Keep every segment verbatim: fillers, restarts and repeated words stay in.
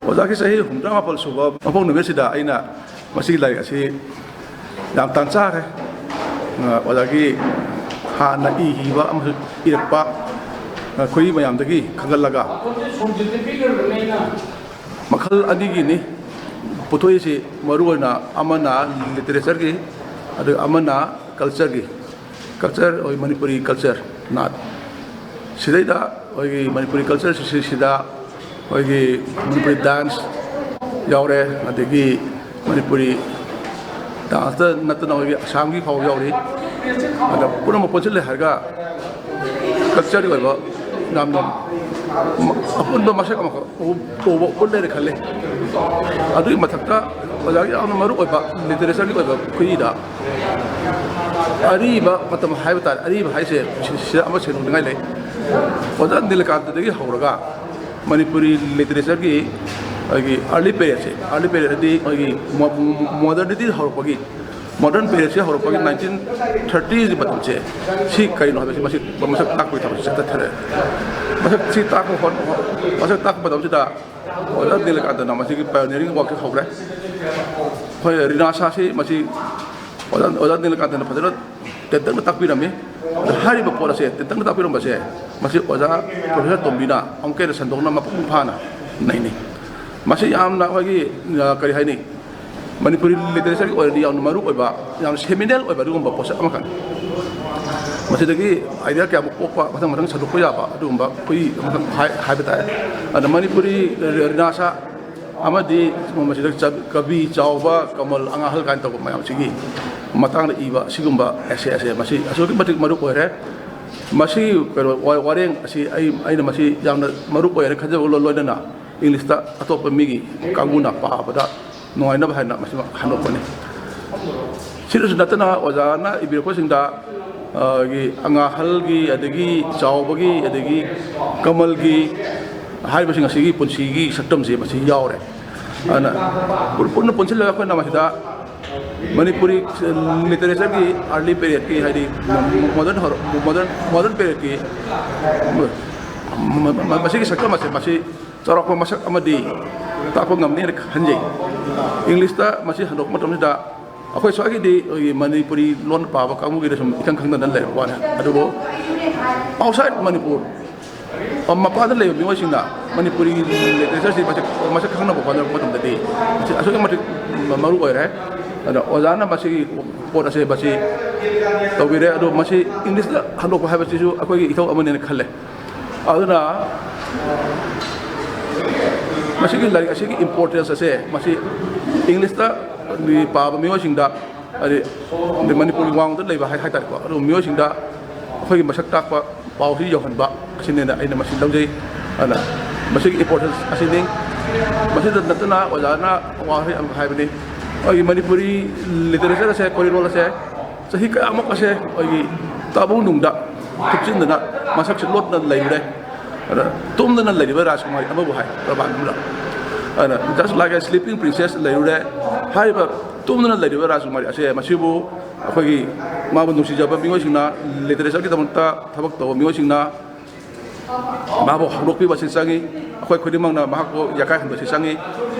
ꯑꯣꯖꯥꯒꯤ ꯆꯍꯤ ꯍꯨꯝꯐꯨꯇꯔꯥ ꯃꯥꯄꯜ ꯁꯨꯕ ꯃꯄꯣꯛ ꯅꯨꯃꯤꯠꯁꯤꯗ ꯑꯩꯅ ꯃꯁꯤꯒꯤ ꯂꯥꯏꯔꯤꯛ ꯑꯁꯤ ꯌꯥꯝ ꯇꯥꯟ ꯆꯥꯈ꯭ꯔꯦ꯫ ꯑ, ꯑꯣꯖꯥꯒꯤ ꯍꯥꯟꯅ ꯏꯈꯤꯕ ꯑꯃꯁꯨ ꯏꯔꯛꯄ, ꯑ, ꯈꯣꯏꯔꯤ ꯃꯌꯥꯝꯗꯒꯤ ꯈꯟꯒꯠꯂꯒ ꯃꯈꯜ ꯑꯅꯤꯒꯤꯅꯤ ꯄꯨꯊꯣꯛꯏꯁꯤ꯫ ꯃꯔꯨꯑꯣꯏꯅ ꯑꯃꯅ ꯂꯤꯇꯔꯦꯆꯔꯒꯤ, ꯑꯗꯨꯒ ꯑꯃꯅ ꯀꯜꯆꯔꯒꯤ꯫ ꯀꯜꯆꯔ, ꯑꯩꯈꯣꯏ ꯃꯅꯤꯄꯨꯔꯤ ꯀꯜꯆꯔ, ꯅꯥꯠ꯫ ꯁꯤꯗꯩꯗ ꯑꯩꯈꯣꯏꯒꯤ ꯃꯅꯤꯄꯨꯔꯤ ꯀꯜꯆꯔꯁꯤꯗ ꯑꯩꯈꯣꯏꯒꯤ ꯃꯅꯤꯄꯨꯔꯤ ꯗꯥꯟꯁ ꯌꯥꯎꯔꯦ, ꯑꯗꯒꯤ ꯃꯅꯤꯄꯨꯔꯤ ꯗꯥꯟꯁꯇ ꯅꯠꯇꯅ ꯑꯩꯈꯣꯏꯒꯤ ꯑꯁꯥꯝꯒꯤ ꯐꯥꯎ ꯌꯥꯎꯔꯤ꯫ ꯑꯗ ꯄꯨꯝꯅꯃꯛ ꯄꯨꯟꯁꯤꯜꯂꯦ ꯍꯥꯏꯔꯒ ꯀꯜꯆꯔꯒꯤ ꯑꯣꯏꯕ ꯌꯥꯝꯅ ꯃ-, ꯑꯄꯨꯟꯕ ꯃꯁꯛ ꯑꯃꯈꯛ ꯎ-, ꯎꯕ ꯎꯠꯂꯦꯅ ꯈꯜꯂꯦ꯫ ꯑꯗꯨꯒꯤ ꯃꯊꯛꯇ ꯑꯣꯖꯥꯒꯤ ꯌꯥꯝꯅ ꯃꯔꯨ ꯑꯣꯏꯕ ꯂꯤꯇꯔꯦꯆꯔꯒꯤ ꯑꯣꯏꯕ ꯈꯨꯠꯏꯗ ꯑꯔꯤꯕ ꯃꯇꯝ ꯍꯥꯏꯕ ꯇꯥꯔꯦ, ꯑꯔꯤꯕ ꯍꯥꯏꯁꯦ ꯁꯤ-, ꯁꯤꯗ ꯑꯃ ꯁꯦꯡꯗꯣꯛꯅꯤꯡꯉꯥꯏ ꯂꯩ꯫ ꯑꯣꯖꯥ ꯅꯤꯂꯀꯥꯟꯇꯗꯒꯤ ꯍꯧꯔꯒ ꯃꯅꯤꯄꯨꯔꯤ ꯂꯤꯇꯔꯦꯆꯔꯒꯤ ꯑꯩꯈꯣꯏꯒꯤ ꯑꯥꯔꯂꯤ ꯄꯦꯔꯤꯌꯠꯁꯦ, ꯑꯥꯔꯂꯤ ꯄꯦꯔꯤꯌꯠ ꯍꯥꯏꯗꯤ ꯑꯩꯈꯣꯏꯒꯤ ꯃꯣ-, ꯃꯣ-, ꯃꯣꯗꯔꯅꯤꯇꯤ ꯍꯧꯔꯛꯄꯒꯤ, ꯃꯣꯗꯔꯟ ꯄꯦꯔꯤꯌꯠꯁꯦ ꯍꯧꯔꯛꯄꯒꯤ ꯅꯥꯏꯟꯇꯤꯟ ꯊꯥꯔꯇꯤꯒꯤ ꯃꯇꯝꯁꯦ, ꯁꯤ ꯀꯔꯤꯅꯣ ꯍꯥꯏꯕꯁꯤ ꯃꯁꯤ ꯃꯁꯛ ꯇꯥꯛꯄꯒꯤ ꯊꯕꯛꯁꯦ ꯆꯠꯊꯔꯦ꯫ ꯃꯁꯛ ꯁꯤ ꯇꯥꯛꯄ ꯍꯣꯠ-, ꯃꯁꯛ ꯇꯥꯛꯄ ꯃꯇꯝꯁꯤꯗ ꯑꯣꯖꯥ ꯅꯤꯂꯀꯥꯟꯇꯅ ꯃꯁꯤꯒꯤ ꯄꯥꯏꯑꯣꯅꯤꯌꯔꯤꯡ ꯋꯥꯛꯁꯦ ꯍꯧꯔꯦ꯫ ꯑꯩꯈꯣꯏ ꯔꯤꯅꯥꯁꯥꯁꯤ ꯃꯁꯤ ꯑꯣꯖꯥ, ꯑꯣꯖꯥ ꯅꯤꯂꯀꯥꯟꯇꯅ ꯐꯖꯅ ꯇꯦꯟꯇꯛꯅ ꯇꯥꯛꯄꯤꯔꯝꯃꯤ꯫ ꯑꯗ ꯍꯥꯏꯔꯤꯕ ꯄꯣꯠ ꯑꯁꯦ ꯇꯦꯟꯇꯛꯅ ꯇꯥꯛꯄꯤꯔꯝꯕꯁꯦ ꯃꯁꯤ ꯑꯣꯖꯥ ꯄ꯭ꯔꯣꯐꯦꯁꯔ ꯇꯣꯝꯕꯤꯅ ꯑꯃꯨꯛꯀ ꯍꯦꯟꯅ ꯁꯟꯗꯣꯛꯅ ꯃꯄꯨꯡ ꯐꯥꯅ ꯅꯩꯅꯩ꯫ ꯃꯁꯤ ꯌꯥꯝꯅ ꯑꯩꯈꯣꯏꯒꯤ, ꯑ, ꯀꯔꯤ ꯍꯥꯏꯅꯤ, ꯃꯅꯤꯄꯨꯔꯤ ꯂꯤꯇꯔꯦꯆꯔꯒꯤ ꯑꯣꯏꯅꯗꯤ ꯌꯥꯝꯅ ꯃꯔꯨ ꯑꯣꯏꯕ, ꯌꯥꯝꯅ ꯁꯦꯃꯤꯅꯦꯜ ꯑꯣꯏꯕ ꯑꯗꯨꯒꯨꯝꯕ ꯄꯣꯠꯁꯛ ꯑꯃꯈꯛꯅꯤ꯫ ꯃꯁꯤꯗꯒꯤ ꯑꯥꯏꯗꯤꯌꯥ ꯀꯌꯥꯃꯨꯛ ꯄꯣꯛꯄ, ꯃꯊꯪ ꯃꯊꯪ ꯁꯟꯗꯣꯛꯄ ꯌꯥꯕ ꯑꯗꯨꯒꯨꯝꯕ ꯑꯩꯈꯣꯏ ꯑꯃꯈꯛ ꯍꯥꯏ-, ꯍꯥꯏꯕ ꯇꯥꯔꯦ꯫ ꯑꯗ ꯃꯅꯤꯄꯨꯔꯤ ꯔꯤꯅꯥꯁꯥ ꯑꯃꯗꯤ ꯃꯁꯤꯗ ꯆ-, ꯀꯕꯤ ꯆꯥꯎꯕ, ꯀꯃꯜ ꯑꯉꯥꯡꯍꯜ ꯀꯥꯏꯅ ꯇꯧꯕ ꯃꯌꯥꯝꯁꯤꯒꯤ ꯃꯇꯥꯡꯗ ꯏꯕ ꯑꯁꯤꯒꯨꯝꯕ ꯑꯦꯁꯦ ꯑꯁꯦ ꯃꯁꯤ ꯑꯁꯨꯛꯀꯤ ꯃꯇꯤꯛ ꯃꯔꯨ ꯑꯣꯏꯔꯦ꯫ ꯃꯁꯤ ꯀꯩꯅꯣ ꯋꯥ-, ꯋꯥꯔꯦꯡ ꯑꯁꯤ ꯑꯩ, ꯑꯩꯅ ꯃꯁꯤ ꯌꯥꯝꯅ ꯃꯔꯨ ꯑꯣꯏꯔꯦ ꯈꯟꯖꯕꯒ ꯂꯣꯏꯅꯅ ꯏꯪꯂꯤꯁꯇ ꯑꯇꯣꯞꯄ ꯃꯤꯒꯤ ꯀꯥꯡꯕꯨꯅ ꯄꯥꯕꯗ ꯅꯨꯡꯉꯥꯏꯅꯕ ꯍꯥꯏꯅ ꯃꯁꯤꯃ ꯍꯟꯗꯣꯛꯄꯅꯤ꯫ ꯁꯤꯗꯁꯨ ꯅꯠꯇꯅ ꯑꯣꯖꯥꯅ ꯏꯕꯤꯔꯛꯄꯁꯤꯡꯗ, ꯑ, ꯒꯤ ꯑꯉꯥꯡꯍꯜꯒꯤ, ꯑꯗꯒꯤ ꯆꯥꯎꯕꯒꯤ, ꯑꯗꯒꯤ ꯀꯃꯜꯒꯤ ꯍꯥꯏꯔꯤꯕꯁꯤꯡ ꯑꯁꯤꯒꯤ ꯄꯨꯟꯁꯤꯒꯤ ꯁꯛꯇꯝꯁꯦ ꯃꯁꯤ ꯌꯥꯎꯔꯦ꯫ ꯑꯗꯨꯅ ꯄꯨꯟ-, ꯄꯨꯟꯅ ꯄꯨꯟꯁꯤꯜꯂꯒ ꯑꯩꯈꯣꯏꯅ ꯃꯁꯤꯗ ꯃꯅꯤꯄꯨꯔꯤ ꯂꯤꯇꯔꯦꯆꯔꯒꯤ ꯑꯥꯔꯂꯤ ꯄꯦꯔꯤꯌꯠꯀꯤ, ꯍꯥꯏꯗꯤ ꯃꯣꯗꯔꯟ ꯍꯧꯔꯛ-, ꯃꯣꯗꯔꯟ, ꯃꯣꯗꯔꯟ ꯄꯦꯔꯤꯌꯠꯀꯤ ꯃ-, ꯃ-, ꯃꯁꯤꯒꯤ ꯁꯛꯇꯝ ꯑꯁꯦ ꯃꯁꯤ ꯆꯥꯎꯔꯥꯛꯄ ꯃꯁꯛ ꯑꯃꯗꯤ ꯇꯥꯛꯄ ꯉꯝꯅꯤ ꯍꯥꯏꯅ ꯈꯟꯖꯩ꯫ ꯏꯪꯂꯤꯁꯇ ꯃꯁꯤ ꯍꯟꯗꯣꯛꯄ ꯃꯇꯝꯁꯤꯗ ꯑꯩꯈꯣꯏ ꯁ꯭ꯋꯥꯏꯒꯤꯗꯤ ꯑꯩꯈꯣꯏꯒꯤ ꯃꯅꯤꯄꯨꯔꯤ ꯂꯣꯟ ꯄꯥꯕ ꯀꯥꯡꯕꯨꯒꯤꯗꯤ ꯁꯨꯝ ꯏꯈꯪ ꯈꯪꯗꯅ ꯂꯩꯔꯕ ꯋꯥꯅꯤ꯫ ꯑꯗꯨꯕꯨ ꯑꯥꯎꯠꯁꯥꯏꯠ ꯃꯅꯤꯄꯨꯔ, ꯃꯄꯥꯟꯗ ꯂꯩꯕ ꯃꯤꯑꯣꯏꯁꯤꯡꯅ ꯃꯅꯤꯄꯨꯔꯤ ꯂꯤꯇꯔꯦꯆꯔꯁꯤ ꯃꯁꯛ, ꯃꯁꯛ ꯈꯪꯅꯕ ꯍꯣꯠꯅꯔꯛꯄ ꯃꯇꯝꯗꯗꯤ ꯃꯁꯤ ꯑꯁꯨꯛꯀꯤ ꯃꯇꯤꯛ ꯃꯔꯨ ꯑꯣꯏꯔꯦ꯫ ꯑꯗ ꯑꯣꯖꯥꯅ ꯃꯁꯤꯒꯤ ꯄꯣꯠ ꯑꯁꯦ ꯃꯁꯤ ꯇꯧꯕꯤꯔꯦ꯫ ꯑꯗꯣ ꯃꯁꯤ ꯏꯪꯂꯤꯁꯇ ꯍꯟꯗꯣꯛꯄ ꯍꯥꯏꯕꯁꯤꯁꯨ ꯑꯩꯈꯣꯏꯒꯤ ꯏꯊꯧ ꯑꯃꯅꯦꯅ ꯈꯜꯂꯦ꯫ ꯑꯗꯨꯅ ꯃꯁꯤꯒꯤ ꯂꯥꯏꯔꯤꯛ ꯑꯁꯤꯒꯤ ꯏꯝꯄꯣꯔꯇꯦꯟꯁ ꯑꯁꯦ ꯃꯁꯤ ꯏꯪꯂꯤꯁꯇ ꯄꯥꯕ ꯃꯤꯑꯣꯏꯁꯤꯡꯗ, ꯍꯥꯏꯗꯤ ꯃꯅꯤꯄꯨꯔꯒꯤ ꯋꯥꯡꯃꯗ ꯂꯩꯕ ꯍꯥꯏ, ꯍꯥꯏꯇꯥꯔꯦꯀꯣ, ꯑꯗꯨ ꯃꯤꯑꯣꯏꯁꯤꯡꯗ ꯑꯩꯈꯣꯏꯒꯤ ꯃꯁꯛ ꯇꯥꯛꯄ ꯄꯥꯎꯁꯤ ꯌꯧꯍꯟꯕ ꯑꯁꯤꯅꯦꯅ ꯑꯩꯅ ꯃꯁꯤ ꯂꯧꯖꯩ꯫ ꯑꯗꯨꯅ ꯃꯁꯤꯒꯤ ꯏꯝꯄꯣꯔꯇꯦꯟꯁ ꯑꯁꯤꯅꯤ꯫ ꯃꯁꯤꯗ ꯅꯠꯇꯅ ꯑꯣꯖꯥꯅ ꯋꯥꯍꯩ ꯑꯃ ꯍꯥꯏꯕꯅꯤ, ꯑꯩꯈꯣꯏꯒꯤ ꯃꯅꯤꯄꯨꯔꯤ ꯂꯤꯇꯔꯦꯆꯔ ꯑꯁꯦ, ꯑꯩꯈꯣꯏ ꯂꯣꯜ ꯑꯁꯦ ꯆꯍꯤ ꯀꯌꯥꯃꯨꯛ ꯑꯁꯦ ꯑꯩꯈꯣꯏꯒꯤ ꯇꯥꯕꯨꯡ ꯅꯨꯡꯗ ꯊꯨꯞꯆꯤꯟꯗꯅ ꯃꯁꯛꯁꯦ ꯂꯣꯠꯅ ꯂꯩꯔꯨꯔꯦ꯫ ꯑꯗ ꯇꯨꯝꯗꯅ ꯂꯩꯔꯤꯕ ꯔꯥꯖꯀꯨꯃꯥꯔꯤ ꯑꯃꯕꯨ ꯍꯥꯏ ꯄ꯭ꯔꯃꯥꯟ ꯑꯃꯗ꯫ ꯑꯗꯨꯅ just like a sleeping princess ꯂꯩꯔꯨꯔꯦ꯫ ꯍꯥꯏꯔꯤꯕ ꯇꯨꯝꯗꯨꯅ ꯂꯩꯔꯤꯕ ꯔꯥꯖꯀꯨꯃꯥꯔꯤ ꯑꯁꯦ ꯃꯁꯤꯕꯨ ꯑꯩꯈꯣꯏꯒꯤ ꯃꯥꯕꯨ ꯅꯨꯡꯁꯤꯖꯕ ꯃꯤꯑꯣꯏꯁꯤꯡꯅ, ꯂꯤꯇꯔꯦꯆꯔꯒꯤꯗꯃꯛꯇ ꯊꯕꯛ ꯇꯧꯕ ꯃꯤꯑꯣꯏꯁꯤꯡꯅ ꯃꯍꯥꯛꯄꯨ ꯍꯧꯗꯣꯛꯄꯤꯕ ꯑꯁꯤ ꯆꯪꯉꯤ꯫ ꯑꯩꯈꯣꯏ ꯈꯨꯗꯤꯡꯃꯛꯅ ꯃꯍꯥꯛꯄꯨ ꯌꯥꯀꯥꯏꯍꯟꯕ ꯑꯁꯤ ꯆꯪꯉꯤ꯫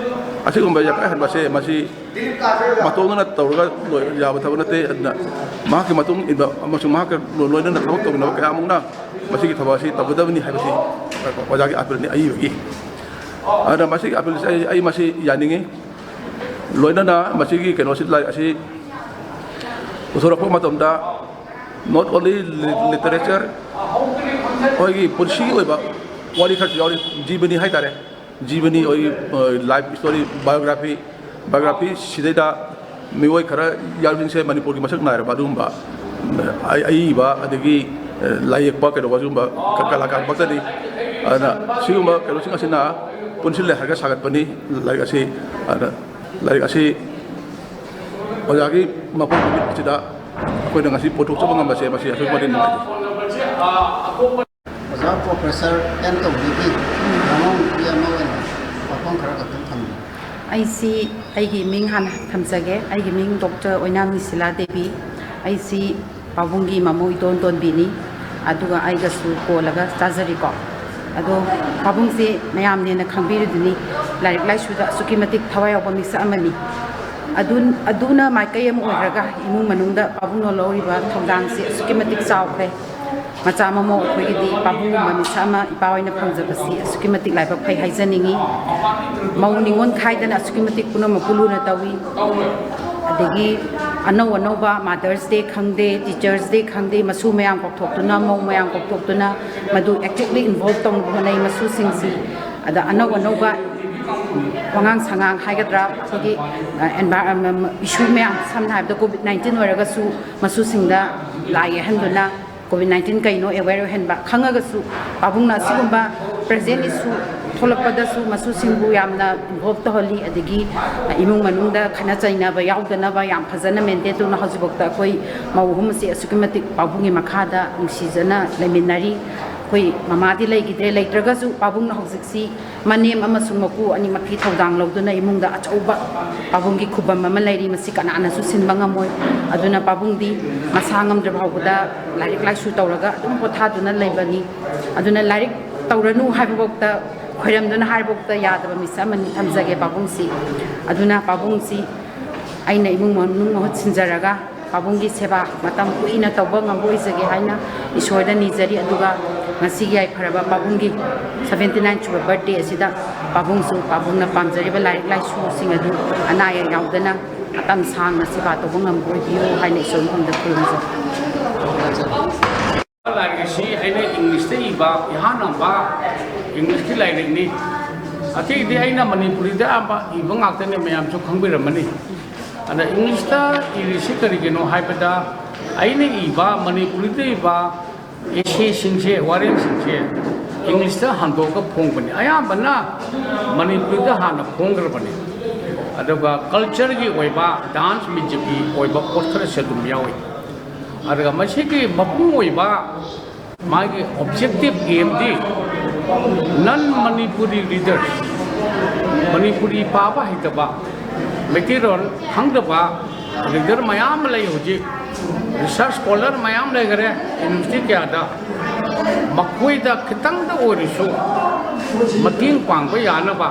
ꯑꯁꯤꯒꯨꯝꯕ ꯌꯥꯀꯥꯏꯍꯟꯕ ꯑꯁꯦ ꯃꯁꯤ ꯃꯇꯣꯝꯗꯅ ꯇꯧꯔꯒ ꯂꯣꯏ-, ꯌꯥꯕ ꯊꯕꯛ ꯅꯠꯇꯦ꯫ ꯑꯗꯨꯅ ꯃꯍꯥꯛꯀꯤ ꯃꯇꯨꯡ ꯏꯟꯕ ꯑꯃꯁꯨꯡ ꯃꯍꯥꯛꯀ ꯂꯣꯏꯅꯅ ꯊꯕꯛ ꯇꯧꯃꯤꯟꯅꯕ ꯀꯌꯥꯃꯨꯛꯅ ꯃꯁꯤꯒꯤ ꯊꯕꯛ ꯑꯁꯤ ꯇꯧꯒꯗꯕꯅꯤ ꯍꯥꯏꯕꯁꯤ ꯑꯣꯖꯥꯒꯤ ꯑꯥꯄꯤꯜꯅꯤ, ꯑꯏꯕꯒꯤ꯫ ꯑꯗꯨꯅ ꯃꯁꯤꯒꯤ ꯑꯥꯄꯤꯜꯁꯦ ꯑꯩ, ꯑꯩ ꯃꯁꯤ ꯌꯥꯅꯤꯡꯉꯤ꯫ ꯂꯣꯏꯅꯅ ꯃꯁꯤꯒꯤ ꯀꯩꯅꯣꯁꯤ, ꯂꯥꯏꯔꯤꯛ ꯑꯁꯤ ꯄꯨꯊꯣꯔꯛꯄ ꯃꯇꯝꯗ not only literature, ꯑꯩꯈꯣꯏꯒꯤ ꯄꯨꯟꯁꯤꯒꯤ ꯑꯣꯏꯕ ꯋꯥꯔꯤ ꯈꯔꯁꯨ ꯌꯥꯎꯔꯤ, ꯖꯤꯕꯅꯤ ꯍꯥꯏꯇꯥꯔꯦ꯫ ꯖꯤꯕꯅꯤ ꯑꯩꯈꯣꯏꯒꯤ, ꯑ, life story, biography, biography ꯁꯤꯗꯩꯗ ꯃꯤꯑꯣꯏ ꯈꯔ ꯌꯥꯎꯁꯤꯡꯁꯦ ꯃꯅꯤꯄꯨꯔꯒꯤ ꯃꯁꯛ ꯅꯥꯏꯔꯕ ꯑꯗꯨꯒꯨꯝꯕ, ꯑ, ꯑꯏ-, ꯑꯏꯕ, ꯑꯗꯒꯤ, ꯑ, ꯂꯥꯏ ꯌꯦꯛꯄ, ꯀꯩꯗꯧꯕ, ꯑꯗꯨꯒꯨꯝꯕ ꯀ-, ꯀꯂꯥꯀꯥꯔ ꯃꯛꯇꯅꯤ꯫ ꯑꯗꯨꯅ ꯁꯤꯒꯨꯝꯕ ꯀꯩꯅꯣꯁꯤꯡ ꯑꯁꯤꯅ ꯄꯨꯟꯁꯤꯜꯂꯦ ꯍꯥꯏꯔꯒ ꯁꯥꯒꯠꯄꯅꯤ ꯂꯥꯏꯔꯤꯛ ꯑꯁꯤ꯫ ꯑꯗꯨꯅ ꯂꯥꯏꯔꯤꯛ ꯑꯁꯤ ꯑꯣꯖꯥꯒꯤ ꯃꯄꯣꯛ ꯅꯨꯃꯤꯠ ꯑꯁꯤꯗ ꯑꯩꯈꯣꯏꯅ ꯉꯁꯤ ꯄꯨꯊꯣꯛꯆꯕ ꯉꯝꯕꯁꯦ ꯃꯁꯤ ꯑꯁꯨꯛꯀꯤ ꯃꯇꯤꯛ ꯅꯨꯡꯉꯥꯏꯖꯩ꯫ ꯑꯣꯖꯥ ꯄ꯭ꯔꯣꯐꯦꯁꯔ ꯑꯦꯟ ꯇꯧꯕꯤꯒꯤ ꯃꯅꯥꯎꯅꯨꯄꯤ ꯑꯃ ꯑꯣꯏꯅ ꯋꯥꯐꯝ ꯈꯔ ꯈꯛꯇꯪ ꯊꯝꯕꯤꯌꯨ꯫ ꯑꯩꯁꯤ ꯑꯩꯒꯤ ꯃꯤꯡ ꯍꯥꯟꯅ ꯊꯝꯖꯒꯦ꯫ ꯑꯩꯒꯤ ꯃꯤꯡ ꯗꯣꯛꯇꯔ ꯑꯣꯏꯅꯥꯝ ꯅꯤꯁꯤꯂꯥ ꯗꯦꯕꯤ꯫ ꯑꯩꯁꯤ ꯄꯥꯕꯨꯡꯒꯤ ꯃꯃꯧ ꯏꯇꯣꯟ ꯇꯣꯟꯕꯤꯅꯤ꯫ ꯑꯗꯨꯒ ꯑꯩꯒꯁꯨ ꯀꯣꯜꯂꯒ ꯆꯥꯖꯔꯤꯀꯣ꯫ ꯑꯗꯣ ꯄꯥꯕꯨꯡꯁꯦ ꯃꯌꯥꯝꯅ ꯍꯦꯟꯅ ꯈꯪꯕꯤꯔꯤꯗꯨꯅꯤ, ꯂꯥꯏꯔꯤꯛ ꯂꯥꯏꯁꯨꯗ ꯑꯁꯨꯛꯀꯤ ꯃꯇꯤꯛ ꯊꯋꯥꯏ ꯌꯥꯎꯕ ꯃꯤꯁꯛ ꯑꯃꯅꯤ꯫ ꯑꯗꯨ, ꯑꯗꯨꯅ ꯃꯥꯏꯀꯩ ꯑꯃ ꯑꯣꯏꯔꯒ ꯏꯃꯨꯡ ꯃꯅꯨꯡꯗ ꯄꯥꯕꯨꯡꯅ ꯂꯧꯔꯤꯕ ꯊꯧꯗꯥꯡꯁꯤ ꯑꯁꯨꯛꯀꯤ ꯃꯇꯤꯛ ꯆꯥꯎꯈ꯭ꯔꯦ꯫ ꯃꯆꯥ ꯃꯃꯧ ꯑꯩꯈꯣꯏꯒꯤꯗꯤ ꯄꯥꯕꯨꯡꯒꯨꯝꯕ ꯃꯤꯁꯛ ꯑꯃ ꯏꯄꯥ ꯍꯣꯏꯅ ꯐꯪꯖꯕꯁꯤ ꯑꯁꯨꯛꯀꯤ ꯃꯇꯤꯛ ꯂꯥꯏꯕꯛ ꯐꯩ ꯍꯥꯏꯖꯅꯤꯡꯏ꯫ ꯃꯧ ꯅꯤꯉꯣꯜ ꯈꯥꯏꯗꯅ ꯑꯁꯨꯛꯀꯤ ꯃꯇꯤꯛ ꯄꯨꯝꯅꯃꯛꯄꯨ ꯂꯨꯅ ꯇꯧꯏ꯫ ꯑꯗꯒꯤ ꯑꯅꯧ ꯑꯅꯧꯕ Mother's Day ꯈꯪꯗꯦ, Teachers Day ꯈꯪꯗꯦ, ꯃꯁꯨ ꯃꯌꯥꯝ ꯀꯧꯊꯣꯛꯇꯨꯅ, ꯃꯧ ꯃꯌꯥꯝ ꯀꯧꯊꯣꯛꯇꯨꯅ ꯃꯗꯨ actively involve ꯇꯧꯅꯕ ꯍꯣꯠꯅꯩ ꯃꯁꯨꯁꯤꯡꯁꯤ꯫ ꯑꯗ ꯑꯅꯧ ꯑꯅꯧꯕ ꯋꯥꯉꯥꯡ ꯁꯉꯥꯡ ꯍꯥꯏꯒꯗ꯭ꯔꯥ, ꯑꯩꯈꯣꯏꯒꯤ, ꯑ, envi-, ꯑ, issue ꯃꯌꯥꯝ, ꯁꯝꯅ ꯍꯥꯏꯔꯕꯗ COVID nineteen ꯑꯣꯏꯔꯒꯁꯨ ꯃꯁꯨꯁꯤꯡꯗ ꯂꯥꯏ ꯌꯦꯛꯍꯟꯗꯨꯅ COVID nineteen ꯀꯩꯅꯣ aware ꯑꯣꯏꯍꯟꯕ, ꯈꯪꯉꯒꯁꯨ ꯄꯥꯕꯨꯡꯅ ꯑꯁꯤꯒꯨꯝꯕ present issue ꯊꯣꯛꯂꯛꯄꯗꯁꯨ ꯃꯁꯨꯁꯤꯡꯕꯨ ꯌꯥꯝꯅ involve ꯇꯧꯍꯜꯂꯤ꯫ ꯑꯗꯒꯤ ꯏꯃꯨꯡ ꯃꯅꯨꯡꯗ ꯈꯠꯅ ꯆꯩꯅꯕ ꯌꯥꯎꯗꯅꯕ ꯌꯥꯝ ꯐꯖꯅ maintain ꯇꯧꯅ ꯍꯧꯖꯤꯛꯐꯥꯎꯗ ꯑꯩꯈꯣꯏ ꯃꯧ ꯑꯍꯨꯝ ꯑꯁꯤ ꯑꯁꯨꯛꯀꯤ ꯃꯇꯤꯛ ꯄꯥꯕꯨꯡꯒꯤ ꯃꯈꯥꯗ ꯅꯨꯡꯁꯤꯖꯅ ꯂꯩꯃꯤꯟꯅꯔꯤ꯫ ꯑꯩꯈꯣꯏ ꯃꯃꯥꯗꯤ ꯂꯩꯈꯤꯗ꯭ꯔꯦ, ꯂꯩꯇ꯭ꯔꯒꯁꯨ ꯄꯥꯕꯨꯡꯅ ꯍꯧꯖꯤꯛꯁꯤ ꯃꯅꯦꯝ ꯑꯃꯁꯨꯡ ꯃꯀꯨ ꯑꯅꯤꯃꯛꯀꯤ ꯊꯧꯗꯥꯡ ꯂꯧꯗꯨꯅ ꯏꯃꯨꯡꯗ ꯑꯆꯧꯕ ꯄꯥꯕꯨꯡꯒꯤ ꯈꯨꯕꯝ ꯑꯃ ꯂꯩꯔꯤ, ꯃꯁꯤ ꯀꯅꯥꯅꯁꯨ ꯁꯤꯟꯕ ꯉꯝꯃꯣꯏ꯫ ꯑꯗꯨꯅ ꯄꯥꯕꯨꯡꯗꯤ ꯃꯁꯥ ꯉꯝꯗ꯭ꯔ ꯐꯥꯎꯕꯗ ꯂꯥꯏꯔꯤꯛ ꯂꯥꯏꯁꯨ ꯇꯧꯔꯒ ꯑꯗꯨꯝ ꯄꯣꯊꯥꯗꯨꯅ ꯂꯩꯕꯅꯤ꯫ ꯑꯗꯨꯅ ꯂꯥꯏꯔꯤꯛ ꯇꯧꯔꯅꯨ ꯍꯥꯏꯕꯐꯥꯎꯗ, ꯈꯣꯏꯔꯝꯗꯨꯅ ꯍꯥꯏꯕꯐꯥꯎꯗ ꯌꯥꯗꯕ ꯃꯤꯁꯛ ꯑꯃꯅꯤ ꯊꯝꯖꯒꯦ ꯄꯥꯕꯨꯡꯁꯤ꯫ ꯑꯗꯨꯅ ꯄꯥꯕꯨꯡꯁꯤ ꯑꯩꯅ ꯏꯃꯨꯡ ꯃꯅꯨꯡ ꯃꯍꯨꯠ ꯁꯤꯟꯖꯔꯒ ꯄꯥꯕꯨꯡꯒꯤ ꯁꯦꯕꯥ ꯃꯇꯝ ꯀꯨꯏꯅ ꯇꯧꯕ ꯉꯝꯕ ꯑꯣꯏꯖꯒꯦ ꯍꯥꯏꯅ ꯏꯁꯣꯔꯗ ꯅꯤꯖꯔꯤ꯫ ꯑꯗꯨꯒ ꯉꯁꯤꯒꯤ ꯌꯥꯏꯐꯔꯕ ꯄꯥꯕꯨꯡꯒꯤ seventy nine ꯁꯨꯕ birthday ꯑꯁꯤꯗ ꯄꯥꯕꯨꯡꯁꯨ ꯄꯥꯕꯨꯡꯅ ꯄꯥꯝꯖꯔꯤꯕ ꯂꯥꯏꯔꯤꯛ ꯂꯥꯏꯁꯨꯁꯤꯡ ꯑꯗꯨ ꯑꯅꯥ ꯑꯌꯦꯛ ꯌꯥꯎꯗꯅ ꯃꯇꯝ ꯁꯥꯡꯅ ꯁꯦꯕꯥ ꯇꯧꯕ ꯉꯝꯕ ꯑꯣꯏꯕꯤꯌꯨ ꯍꯥꯏꯅ ꯏꯁꯣꯔ ꯃꯐꯝꯗ ꯈꯨꯔꯨꯝꯖꯔꯤ꯫ ꯂꯥꯏꯔꯤꯛ ꯑꯁꯤ ꯑꯩꯅ ꯏꯪꯂꯤꯁꯇ ꯏꯕ ꯏꯍꯥꯟ ꯍꯥꯟꯕ ꯏꯪꯂꯤꯁꯀꯤ ꯂꯥꯏꯔꯤꯛꯅꯤ꯫ ꯑꯇꯩꯗꯤ ꯑꯩꯅ ꯃꯅꯤꯄꯨꯔꯤꯗ ꯑꯌꯥꯝꯕ ꯏꯕ ꯉꯥꯛꯇꯅꯤ, ꯃꯌꯥꯝꯁꯨ ꯈꯪꯕꯤꯔꯝꯃꯅꯤ꯫ ꯑꯗ ꯏꯪꯂꯤꯁꯇ ꯏꯔꯤꯁꯤ ꯀꯔꯤꯒꯤꯅꯣ ꯍꯥꯏꯕꯗ, ꯑꯩꯅ ꯏꯕ, ꯃꯅꯤꯄꯨꯔꯤꯗ ꯏꯕ essayꯁꯤꯡꯁꯦ, ꯋꯥꯔꯦꯡꯁꯤꯡꯁꯦ ꯏꯪꯂꯤꯁꯇ ꯍꯟꯗꯣꯛꯑꯒ ꯐꯣꯡꯕꯅꯤ꯫ ꯑꯌꯥꯝꯕꯅ ꯃꯅꯤꯄꯨꯔꯤꯗ ꯍꯥꯟꯅ ꯐꯣꯡꯈ꯭ꯔꯕꯅꯤ꯫ ꯑꯗꯨꯒ cultureꯒꯤ ꯑꯣꯏꯕ, dance, musicꯀꯤ ꯑꯣꯏꯕ ꯄꯣꯠ ꯈꯔꯁꯨ ꯑꯗꯨꯝ ꯌꯥꯎꯏ꯫ ꯑꯗꯨꯒ ꯃꯁꯤꯒꯤ ꯃꯄꯨꯡ ꯑꯣꯏꯕ ꯃꯥꯒꯤ objective aimꯗꯤ non Manipuri readers, Manipuri ꯄꯥꯕ ꯍꯩꯇꯕ, ꯃꯩꯇꯩꯂꯣꯟ ꯈꯪꯗꯕ reader ꯃꯌꯥꯝ ꯑꯃ ꯂꯩ ꯍꯧꯖꯤꯛ꯫ Research scholar ꯃꯌꯥꯝ ꯂꯩꯈꯔꯦ university ꯀꯌꯥꯗ꯫ ꯃꯈꯣꯏꯗ ꯈꯤꯇꯪꯗ ꯑꯣꯏꯔꯁꯨ ꯃꯇꯦꯡ ꯄꯥꯡꯕ ꯌꯥꯅꯕ,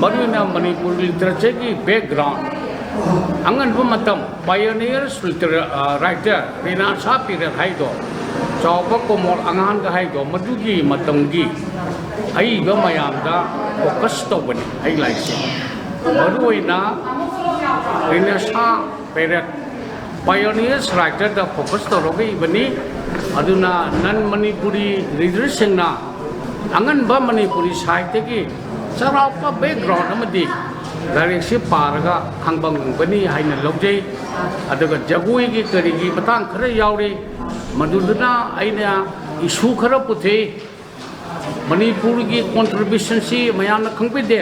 ꯃꯔꯨꯑꯣꯏꯅ ꯃꯅꯤꯄꯨꯔ ꯂꯤꯇꯔꯦꯆꯔꯒꯤ ꯕꯦꯛꯒ꯭ꯔꯥꯎꯟ, ꯑꯉꯟꯕ ꯃꯇꯝ ꯄꯥꯏꯑꯣꯅꯤꯌꯔꯁ ꯂꯤꯇꯔꯦ-, ꯑ, ꯔꯥꯏꯇꯔ ꯔꯤꯅꯥꯁꯥ ꯄꯤꯔꯠ ꯍꯥꯏꯗꯣ, ꯆꯥꯎꯕ ꯀꯣꯃꯣꯜ ꯑꯉꯥꯡꯒ ꯍꯥꯏꯗꯣ, ꯃꯗꯨꯒꯤ ꯃꯇꯝꯒꯤ ꯑꯏꯕ ꯃꯌꯥꯝꯗ ꯐꯣꯀꯁ ꯇꯧꯕꯅꯤ ꯑꯩ ꯂꯥꯏꯔꯤꯛꯁꯦ꯫ ꯃꯔꯨꯑꯣꯏꯅ ꯔꯤꯅꯥꯁꯥ ꯄꯤꯔꯠ ꯄꯥꯏꯑꯣꯅꯤꯌꯔꯁ ꯔꯥꯏꯇꯔꯗ ꯐꯣꯀꯁ ꯇꯧꯔꯒ ꯏꯕꯅꯤ꯫ ꯑꯗꯨꯅ ꯅꯟ ꯃꯅꯤꯄꯨꯔꯤ ꯔꯤꯗꯔꯁꯤꯡꯅ ꯑꯉꯟꯕ ꯃꯅꯤꯄꯨꯔꯤ ꯁꯥꯍꯤꯇ꯭ꯌꯒꯤ ꯆꯥꯎꯔꯥꯛꯄ ꯕꯦꯛꯒ꯭ꯔꯥꯎꯟ ꯑꯃꯗꯤ ꯂꯥꯏꯔꯤꯛꯁꯤ ꯄꯥꯔꯒ ꯈꯪꯕ ꯉꯝꯒꯅꯤ ꯍꯥꯏꯅ ꯂꯧꯖꯩ꯫ ꯑꯗꯨꯒ ꯖꯒꯣꯏꯒꯤ ꯀꯔꯤꯒꯤ ꯃꯇꯥꯡ ꯈꯔ ꯌꯥꯎꯔꯤ, ꯃꯗꯨꯗꯨꯅ ꯑꯩꯅ ꯏꯁꯨ ꯈꯔ ꯄꯨꯊꯣꯛꯏ꯫ ꯃꯅꯤꯄꯨꯔꯒꯤ ꯀꯣꯟꯇ꯭ꯔꯤꯕ꯭ꯌꯨꯁꯟꯁꯤ ꯃꯌꯥꯝꯅ ꯈꯪꯕꯤꯗꯦ꯫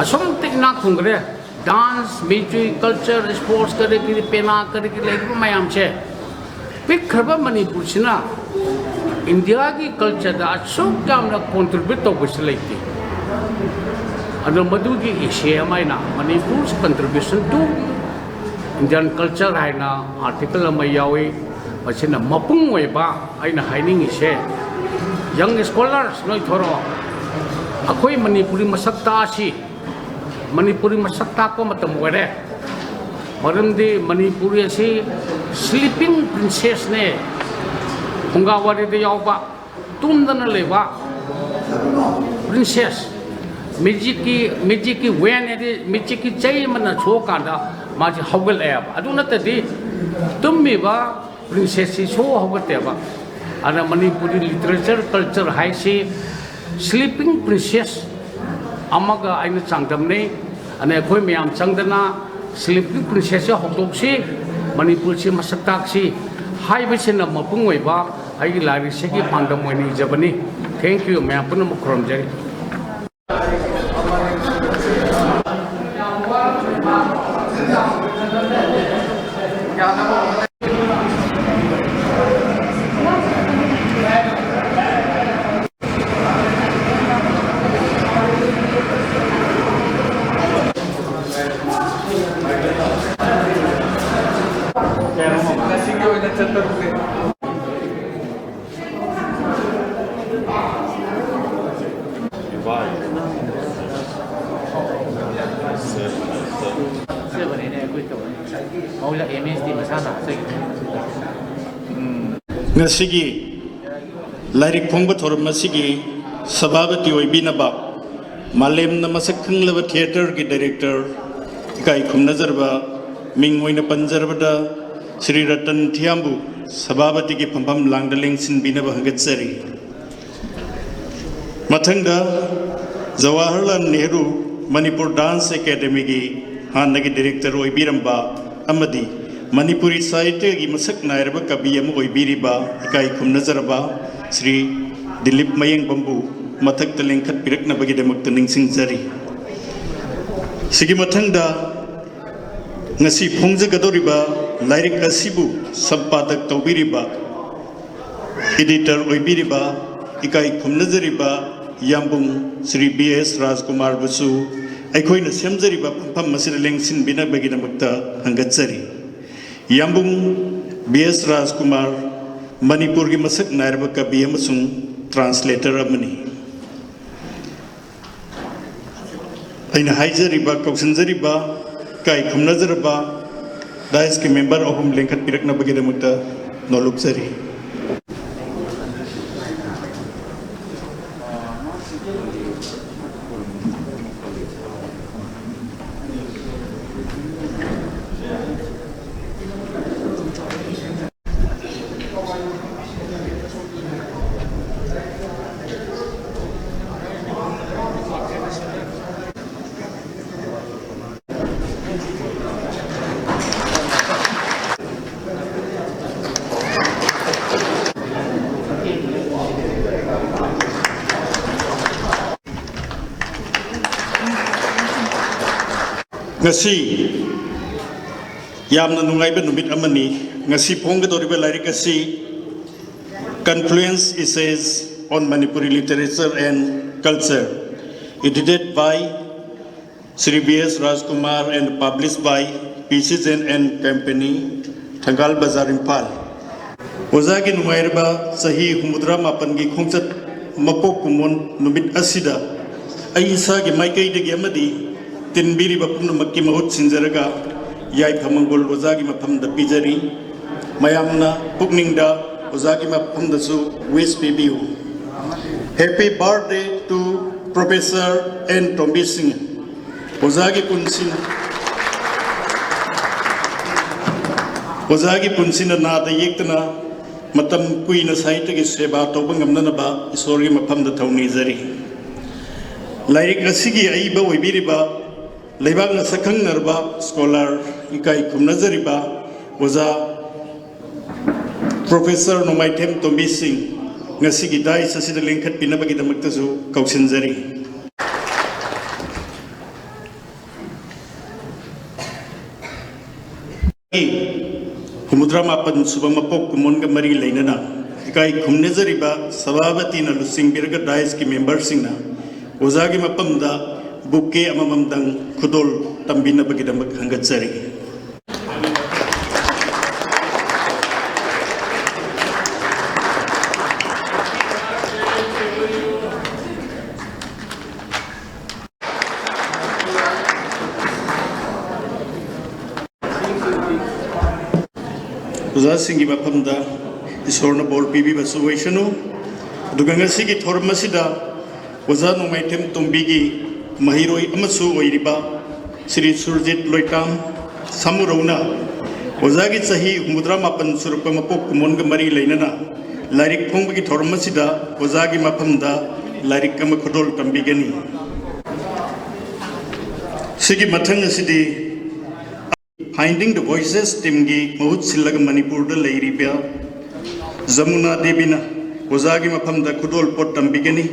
ꯑꯁꯨꯛ ꯃꯇꯤꯛ ꯏꯅꯥꯛ ꯈꯨꯟꯈ꯭ꯔꯦ꯫ ꯗꯥꯟꯁ, ꯃ꯭ꯌꯨꯖꯤꯛ, ꯀꯜꯆꯔ, ꯁ꯭ꯄꯣꯔꯠꯁ, ꯀꯔꯤ ꯀꯔꯤ, ꯄꯦꯅꯥ, ꯀꯔꯤ ꯀꯔꯤ ꯂꯩꯔꯤꯕ ꯃꯌꯥꯝꯁꯦ, ꯄꯤꯛꯈ꯭ꯔꯕ ꯃꯅꯤꯄꯨꯔꯁꯤꯅ ꯏꯟꯗꯤꯌꯥꯒꯤ ꯀꯜꯆꯔꯗ ꯑꯁꯨꯛ ꯌꯥꯝꯅ ꯀꯣꯟꯇ꯭ꯔꯤꯕ꯭ꯌꯨꯠ ꯇꯧꯕꯁꯤ ꯂꯩꯇꯦ꯫ ꯑꯗꯣ ꯃꯗꯨꯒꯤ ꯏꯁꯦ ꯑꯃ ꯑꯩꯅ Manipur's contribution to Indian culture ꯍꯥꯏꯅ ꯑꯥꯔꯇꯤꯀꯜ ꯑꯃ ꯌꯥꯎꯏ꯫ ꯃꯁꯤꯅ ꯃꯄꯨꯡ ꯑꯣꯏꯕ ꯑꯩꯅ ꯍꯥꯏꯅꯤꯡꯉꯤꯁꯦ, ꯌꯪ ꯁ꯭ꯀꯣꯂꯔꯁ ꯅꯣꯏ ꯊꯣꯔꯛꯑꯣ꯫ ꯑꯩꯈꯣꯏ ꯃꯅꯤꯄꯨꯔꯤ ꯃꯁꯛ ꯇꯥꯛꯑꯁꯤ꯫ ꯃꯅꯤꯄꯨꯔꯤ ꯃꯁꯛ ꯇꯥꯛꯄ ꯃꯇꯝ ꯑꯣꯏꯔꯦ꯫ ꯃꯔꯝꯗꯤ ꯃꯅꯤꯄꯨꯔꯤ ꯑꯁꯤ ꯁ꯭ꯂꯤꯄꯤꯡ ꯄ꯭ꯔꯤꯟꯁꯦꯁꯅꯦ꯫ ꯐꯨꯡꯒꯥ ꯋꯥꯔꯤꯗ ꯌꯥꯎꯕ, ꯇꯨꯝꯗꯅ ꯂꯩꯕ ꯄ꯭ꯔꯤꯟꯁꯦꯁ꯫ ꯃꯦꯖꯤꯛꯀꯤ, ꯃꯦꯖꯤꯛꯀꯤ ꯋꯦꯟ ꯍꯥꯏꯗꯤ ꯃꯦꯖꯤꯛꯀꯤ ꯆꯩ ꯑꯃꯅ ꯁꯣꯛꯑꯀꯥꯟꯗ ꯃꯥꯁꯤ ꯍꯧꯒꯠꯂꯛꯑꯦꯕ꯫ ꯑꯗꯨ ꯅꯠꯇꯗꯤ ꯇꯨꯝꯃꯤꯕ ꯄ꯭ꯔꯤꯟꯁꯦꯁꯁꯤ ꯁꯣꯛ ꯍꯧꯒꯠꯇꯦꯕ꯫ ꯑꯗꯨꯅ ꯃꯅꯤꯄꯨꯔꯤ ꯂꯤꯇꯔꯦꯆꯔ ꯀꯜꯆꯔ ꯍꯥꯏꯁꯤ ꯁ꯭ꯂꯤꯄꯤꯡ ꯄ꯭ꯔꯤꯟꯁꯦꯁ ꯑꯃꯒ ꯑꯩꯅ ꯆꯥꯡꯗꯝꯅꯩ꯫ ꯑꯗꯨꯅ ꯑꯩꯈꯣꯏ ꯃꯌꯥꯝ ꯆꯪꯗꯅ ꯁ꯭ꯂꯤꯄꯤꯡ ꯄ꯭ꯔꯤꯟꯁꯦꯁꯁꯦ ꯍꯧꯗꯣꯛꯁꯤ, ꯃꯅꯤꯄꯨꯔꯁꯤ ꯃꯁꯛ ꯇꯥꯛꯁꯤ ꯍꯥꯏꯕꯁꯤꯅ ꯃꯄꯨꯡ ꯑꯣꯏꯕ ꯑꯩꯒꯤ ꯂꯥꯏꯔꯤꯛꯁꯤꯒꯤ ꯄꯥꯟꯗꯝ ꯑꯣꯏꯅ ꯏꯖꯕꯅꯤ꯫ Thank you꯫ ꯃꯌꯥꯝ ꯄꯨꯝꯅꯃꯛ ꯈꯨꯔꯨꯝꯖꯔꯤ꯫ ꯉꯁꯤꯒꯤ ꯑꯣꯏꯅ ꯆꯠꯄꯗꯨꯗꯤ ꯃꯧꯂ ꯑꯦꯝ ꯑꯦꯁ ꯇꯤ ꯃꯁꯥꯅ ꯍꯥꯞꯆꯈꯤꯕꯅꯤ꯫ ꯉꯁꯤꯒꯤ ꯂꯥꯏꯔꯤꯛ ꯐꯣꯡꯕ ꯊꯧꯔꯝ ꯑꯁꯤꯒꯤ ꯁꯚꯥꯄꯇꯤ ꯑꯣꯏꯕꯤꯅꯕ ꯃꯥꯂꯦꯝꯅ ꯃꯁꯛ ꯈꯪꯂꯕ ꯊꯤꯌꯦꯇꯔꯒꯤ ꯗꯥꯏꯔꯦꯛꯇꯔ, ꯏꯀꯥꯏ ꯈꯨꯝꯅꯖꯔꯕ, ꯃꯤꯡ ꯑꯣꯏꯅ ꯄꯟꯖꯔꯕꯗ ꯁ꯭ꯔꯤ ꯔꯇꯟ ꯊꯤꯌꯥꯝꯕꯨ ꯁꯚꯥꯄꯇꯤꯒꯤ ꯐꯝꯐꯝ ꯂꯥꯡꯗ ꯂꯦꯡꯁꯤꯟꯕꯤꯅꯕ ꯍꯪꯒꯠꯆꯔꯤ꯫ ꯃꯊꯪꯗ ꯖꯋꯥꯍꯔꯂꯥꯜ ꯅꯦꯍꯔꯨ ꯃꯅꯤꯄꯨꯔ ꯗꯥꯟꯁ ꯑꯦꯀꯥꯗꯃꯤꯒꯤ ꯍꯥꯟꯅꯒꯤ ꯗꯤꯔꯦꯛꯇꯔ ꯑꯣꯏꯕꯤꯔꯝꯕ ꯑꯃꯗꯤ ꯃꯅꯤꯄꯨꯔꯤ ꯁꯥꯍꯤꯇ꯭ꯌꯒꯤ ꯃꯁꯛ ꯅꯥꯏꯔꯕ ꯀꯕꯤ ꯑꯃ ꯑꯣꯏꯕꯤꯔꯤꯕ ꯏꯀꯥꯏ ꯈꯨꯝꯅꯖꯔꯕ ꯁ꯭ꯔꯤ ꯗꯤꯂꯤꯞ ꯃꯌꯦꯡꯕꯝꯕꯨ ꯃꯊꯛꯇ ꯂꯦꯡꯈꯠꯄꯤꯔꯛꯅꯕꯒꯤꯗꯃꯛꯇ ꯅꯤꯡꯁꯤꯡꯖꯔꯤ꯫ ꯁꯤꯒꯤ ꯃꯊꯪꯗ ꯉꯁꯤ ꯐꯣꯡꯖꯒꯗꯧꯔꯤꯕ ꯂꯥꯏꯔꯤꯛ ꯑꯁꯤꯕꯨ ꯁꯝꯄꯥꯗꯛ ꯇꯧꯕꯤꯔꯤꯕ, ꯏꯗꯤꯇꯔ ꯑꯣꯏꯕꯤꯔꯤꯕ, ꯏꯀꯥꯏ ꯈꯨꯝꯅꯖꯔꯤꯕ ꯌꯥꯝꯕꯨꯡ ꯁ꯭ꯔꯤ ꯕꯤ ꯑꯦꯁ ꯔꯥꯖꯀꯨꯃꯥꯔꯕꯨꯁꯨ ꯑꯩꯈꯣꯏꯅ ꯁꯦꯝꯖꯔꯤꯕ ꯐꯝꯐꯝ ꯑꯁꯤꯗ ꯂꯦꯡꯁꯤꯟꯕꯤꯅꯕꯒꯤꯗꯃꯛꯇ ꯍꯪꯒꯠꯆꯔꯤ꯫ ꯌꯥꯝꯕꯨꯡ ꯕꯤ ꯑꯦꯁ ꯔꯥꯖꯀꯨꯃꯥꯔ ꯃꯅꯤꯄꯨꯔꯒꯤ ꯃꯁꯛ ꯅꯥꯏꯔꯕ ꯀꯕꯤ ꯑꯃꯁꯨꯡ ꯇ꯭ꯔꯥꯟꯁꯂꯦꯇꯔ ꯑꯃꯅꯤ꯫ ꯑꯩꯅ ꯍꯥꯏꯖꯔꯤꯕ, ꯀꯧꯁꯤꯟꯖꯔꯤꯕ, ꯏꯀꯥꯏ ꯈꯨꯝꯅꯖꯔꯕ ꯗꯥꯏꯁꯀꯤ ꯃꯦꯝꯕꯔ ꯑꯍꯨꯝ ꯂꯦꯡꯈꯠꯄꯤꯔꯛꯅꯕꯒꯤꯗꯃꯛꯇ ꯅꯣꯂꯨꯛꯆꯔꯤ꯫ ꯉꯁꯤ ꯌꯥꯝꯅ ꯅꯨꯡꯉꯥꯏꯕ ꯅꯨꯃꯤꯠ ꯑꯃꯅꯤ꯫ ꯉꯁꯤ ꯐꯣꯡꯒꯗꯧꯔꯤꯕ ꯂꯥꯏꯔꯤꯛ ꯑꯁꯤ Confluence Essays on Manipuri Literature and Culture, edited by Shri B S Rajkumar and published by P C Jain and Company, ꯊꯪꯒꯥꯜ ꯕꯖꯥꯔ, ꯏꯝꯐꯥꯜ꯫ ꯑꯣꯖꯥꯒꯤ ꯅꯨꯡꯉꯥꯏꯔꯕ ꯆꯍꯤ ꯍꯨꯝꯐꯨꯇꯔꯥ ꯃꯥꯄꯟꯒꯤ ꯈꯣꯡꯆꯠ ꯃꯄꯣꯛ ꯀꯨꯝꯑꯣꯟ ꯅꯨꯃꯤꯠ ꯑꯁꯤꯗ ꯑꯩ ꯏꯁꯥꯒꯤ ꯃꯥꯏꯀꯩꯗꯒꯤ ꯑꯃꯗꯤ ꯇꯤꯟꯕꯤꯔꯤꯕ ꯄꯨꯝꯅꯃꯛꯀꯤ ꯃꯍꯨꯠ ꯁꯤꯟꯖꯔꯒ ꯌꯥꯏꯐ ꯃꯪꯒꯣꯜ ꯑꯣꯖꯥꯒꯤ ꯃꯐꯝꯗ ꯄꯤꯖꯔꯤ꯫ ꯃꯌꯥꯝꯅ ꯄꯨꯛꯅꯤꯡꯗ ꯑꯣꯖꯥꯒꯤ ꯃꯐꯝꯗꯁꯨ wish ꯄꯤꯕꯤꯌꯨ꯫ Happy birthday to Professor N ꯇꯣꯝꯕꯤ ꯁꯤꯡ꯫ ꯑꯣꯖꯥꯒꯤ ꯄꯨꯟꯁꯤꯅ ꯑꯣꯖꯥꯒꯤ ꯄꯨꯟꯁꯤꯅ ꯅꯥꯗ ꯌꯦꯛꯇꯅ ꯃꯇꯝ ꯀꯨꯏꯅ ꯁꯥꯍꯤꯇ꯭ꯌꯒꯤ ꯁꯦꯕꯥ ꯇꯧꯕ ꯉꯝꯅꯅꯕ ꯏꯁꯣꯔꯒꯤ ꯃꯐꯝꯗ ꯊꯧꯅꯤꯖꯔꯤ꯫ ꯂꯥꯏꯔꯤꯛ ꯑꯁꯤꯒꯤ ꯑꯏꯕ ꯑꯣꯏꯕꯤꯔꯤꯕ ꯂꯩꯕꯥꯛꯅ ꯁꯛꯈꯪꯅꯔꯕ scholar, ꯏꯀꯥꯏ ꯈꯨꯝꯅꯖꯔꯤꯕ ꯑꯣꯖꯥ Professor ꯅꯣꯡꯃꯥꯏꯊꯦꯝ ꯇꯣꯝꯕꯤ ꯁꯤꯡ, ꯉꯁꯤꯒꯤ dais ꯑꯁꯤꯗ ꯂꯦꯡꯈꯠꯄꯤꯅꯕꯒꯤꯗꯃꯛꯇꯁꯨ ꯀꯧꯁꯤꯟꯖꯔꯤ꯫ ꯍꯨꯝꯐꯨꯇꯔꯥ ꯃꯥꯄꯟ ꯁꯨꯕ ꯃꯄꯣꯛ ꯀꯨꯝꯑꯣꯟꯒ ꯃꯔꯤ ꯂꯩꯅꯅ ꯏꯀꯥꯏ ꯈꯨꯝꯅꯖꯔꯤꯕ ꯁꯚꯥꯄꯇꯤꯅ ꯂꯨꯆꯤꯡꯕꯤꯔꯒ daisꯀꯤ memberꯁꯤꯡꯅ ꯑꯣꯖꯥꯒꯤ ꯃꯐꯝꯗ bouquet ꯑꯃꯃꯝꯗꯪ ꯈꯨꯗꯣꯜ ꯇꯝꯕꯤꯅꯕꯒꯤꯗꯃꯛ ꯍꯪꯒꯠꯆꯔꯤ꯫ ꯑꯣꯖꯥꯁꯤꯡꯒꯤ ꯃꯐꯝꯗ ꯏꯁꯣꯔꯅ ꯕꯣꯔ ꯄꯤꯕꯤꯕꯁꯨ ꯑꯣꯏꯁꯅꯨ꯫ ꯑꯗꯨꯒ ꯉꯁꯤꯒꯤ ꯊꯧꯔꯝ ꯑꯁꯤꯗ ꯑꯣꯖꯥ ꯅꯣꯡꯃꯥꯏꯊꯦꯝ ꯇꯣꯝꯕꯤꯒꯤ ꯃꯍꯩꯔꯣꯏ ꯑꯃꯁꯨ ꯑꯣꯏꯔꯤꯕ ꯁ꯭ꯔꯤ ꯁꯨꯔꯖꯤꯠ ꯂꯣꯏꯇꯥꯝ ꯁꯥꯃꯨꯔꯧꯅ ꯑꯣꯖꯥꯒꯤ ꯆꯍꯤ ꯍꯨꯝꯐꯨꯇꯔꯥ ꯃꯥꯄꯟ ꯁꯨꯔꯛꯄ ꯃꯄꯣꯛ ꯀꯨꯝꯑꯣꯟꯒ ꯃꯔꯤ ꯂꯩꯅꯅ ꯂꯥꯏꯔꯤꯛ ꯐꯣꯡꯕꯒꯤ ꯊꯧꯔꯝ ꯑꯁꯤꯗ ꯑꯣꯖꯥꯒꯤ ꯃꯐꯝꯗ ꯂꯥꯏꯔꯤꯛ ꯑꯃ ꯈꯨꯗꯣꯜ ꯇꯝꯕꯤꯒꯅꯤ꯫ ꯁꯤꯒꯤ ꯃꯊꯪ ꯑꯁꯤꯗꯤ Finding the Voices teamꯒꯤ ꯃꯍꯨꯠ ꯁꯤꯜꯂꯒ ꯃꯅꯤꯄꯨꯔꯗ ꯂꯩꯔꯤꯕ ꯖꯃꯨꯅꯥ ꯗꯦꯕꯤꯅ ꯑꯣꯖꯥꯒꯤ ꯃꯐꯝꯗ ꯈꯨꯗꯣꯜ ꯄꯣꯠ ꯇꯝꯕꯤꯒꯅꯤ꯫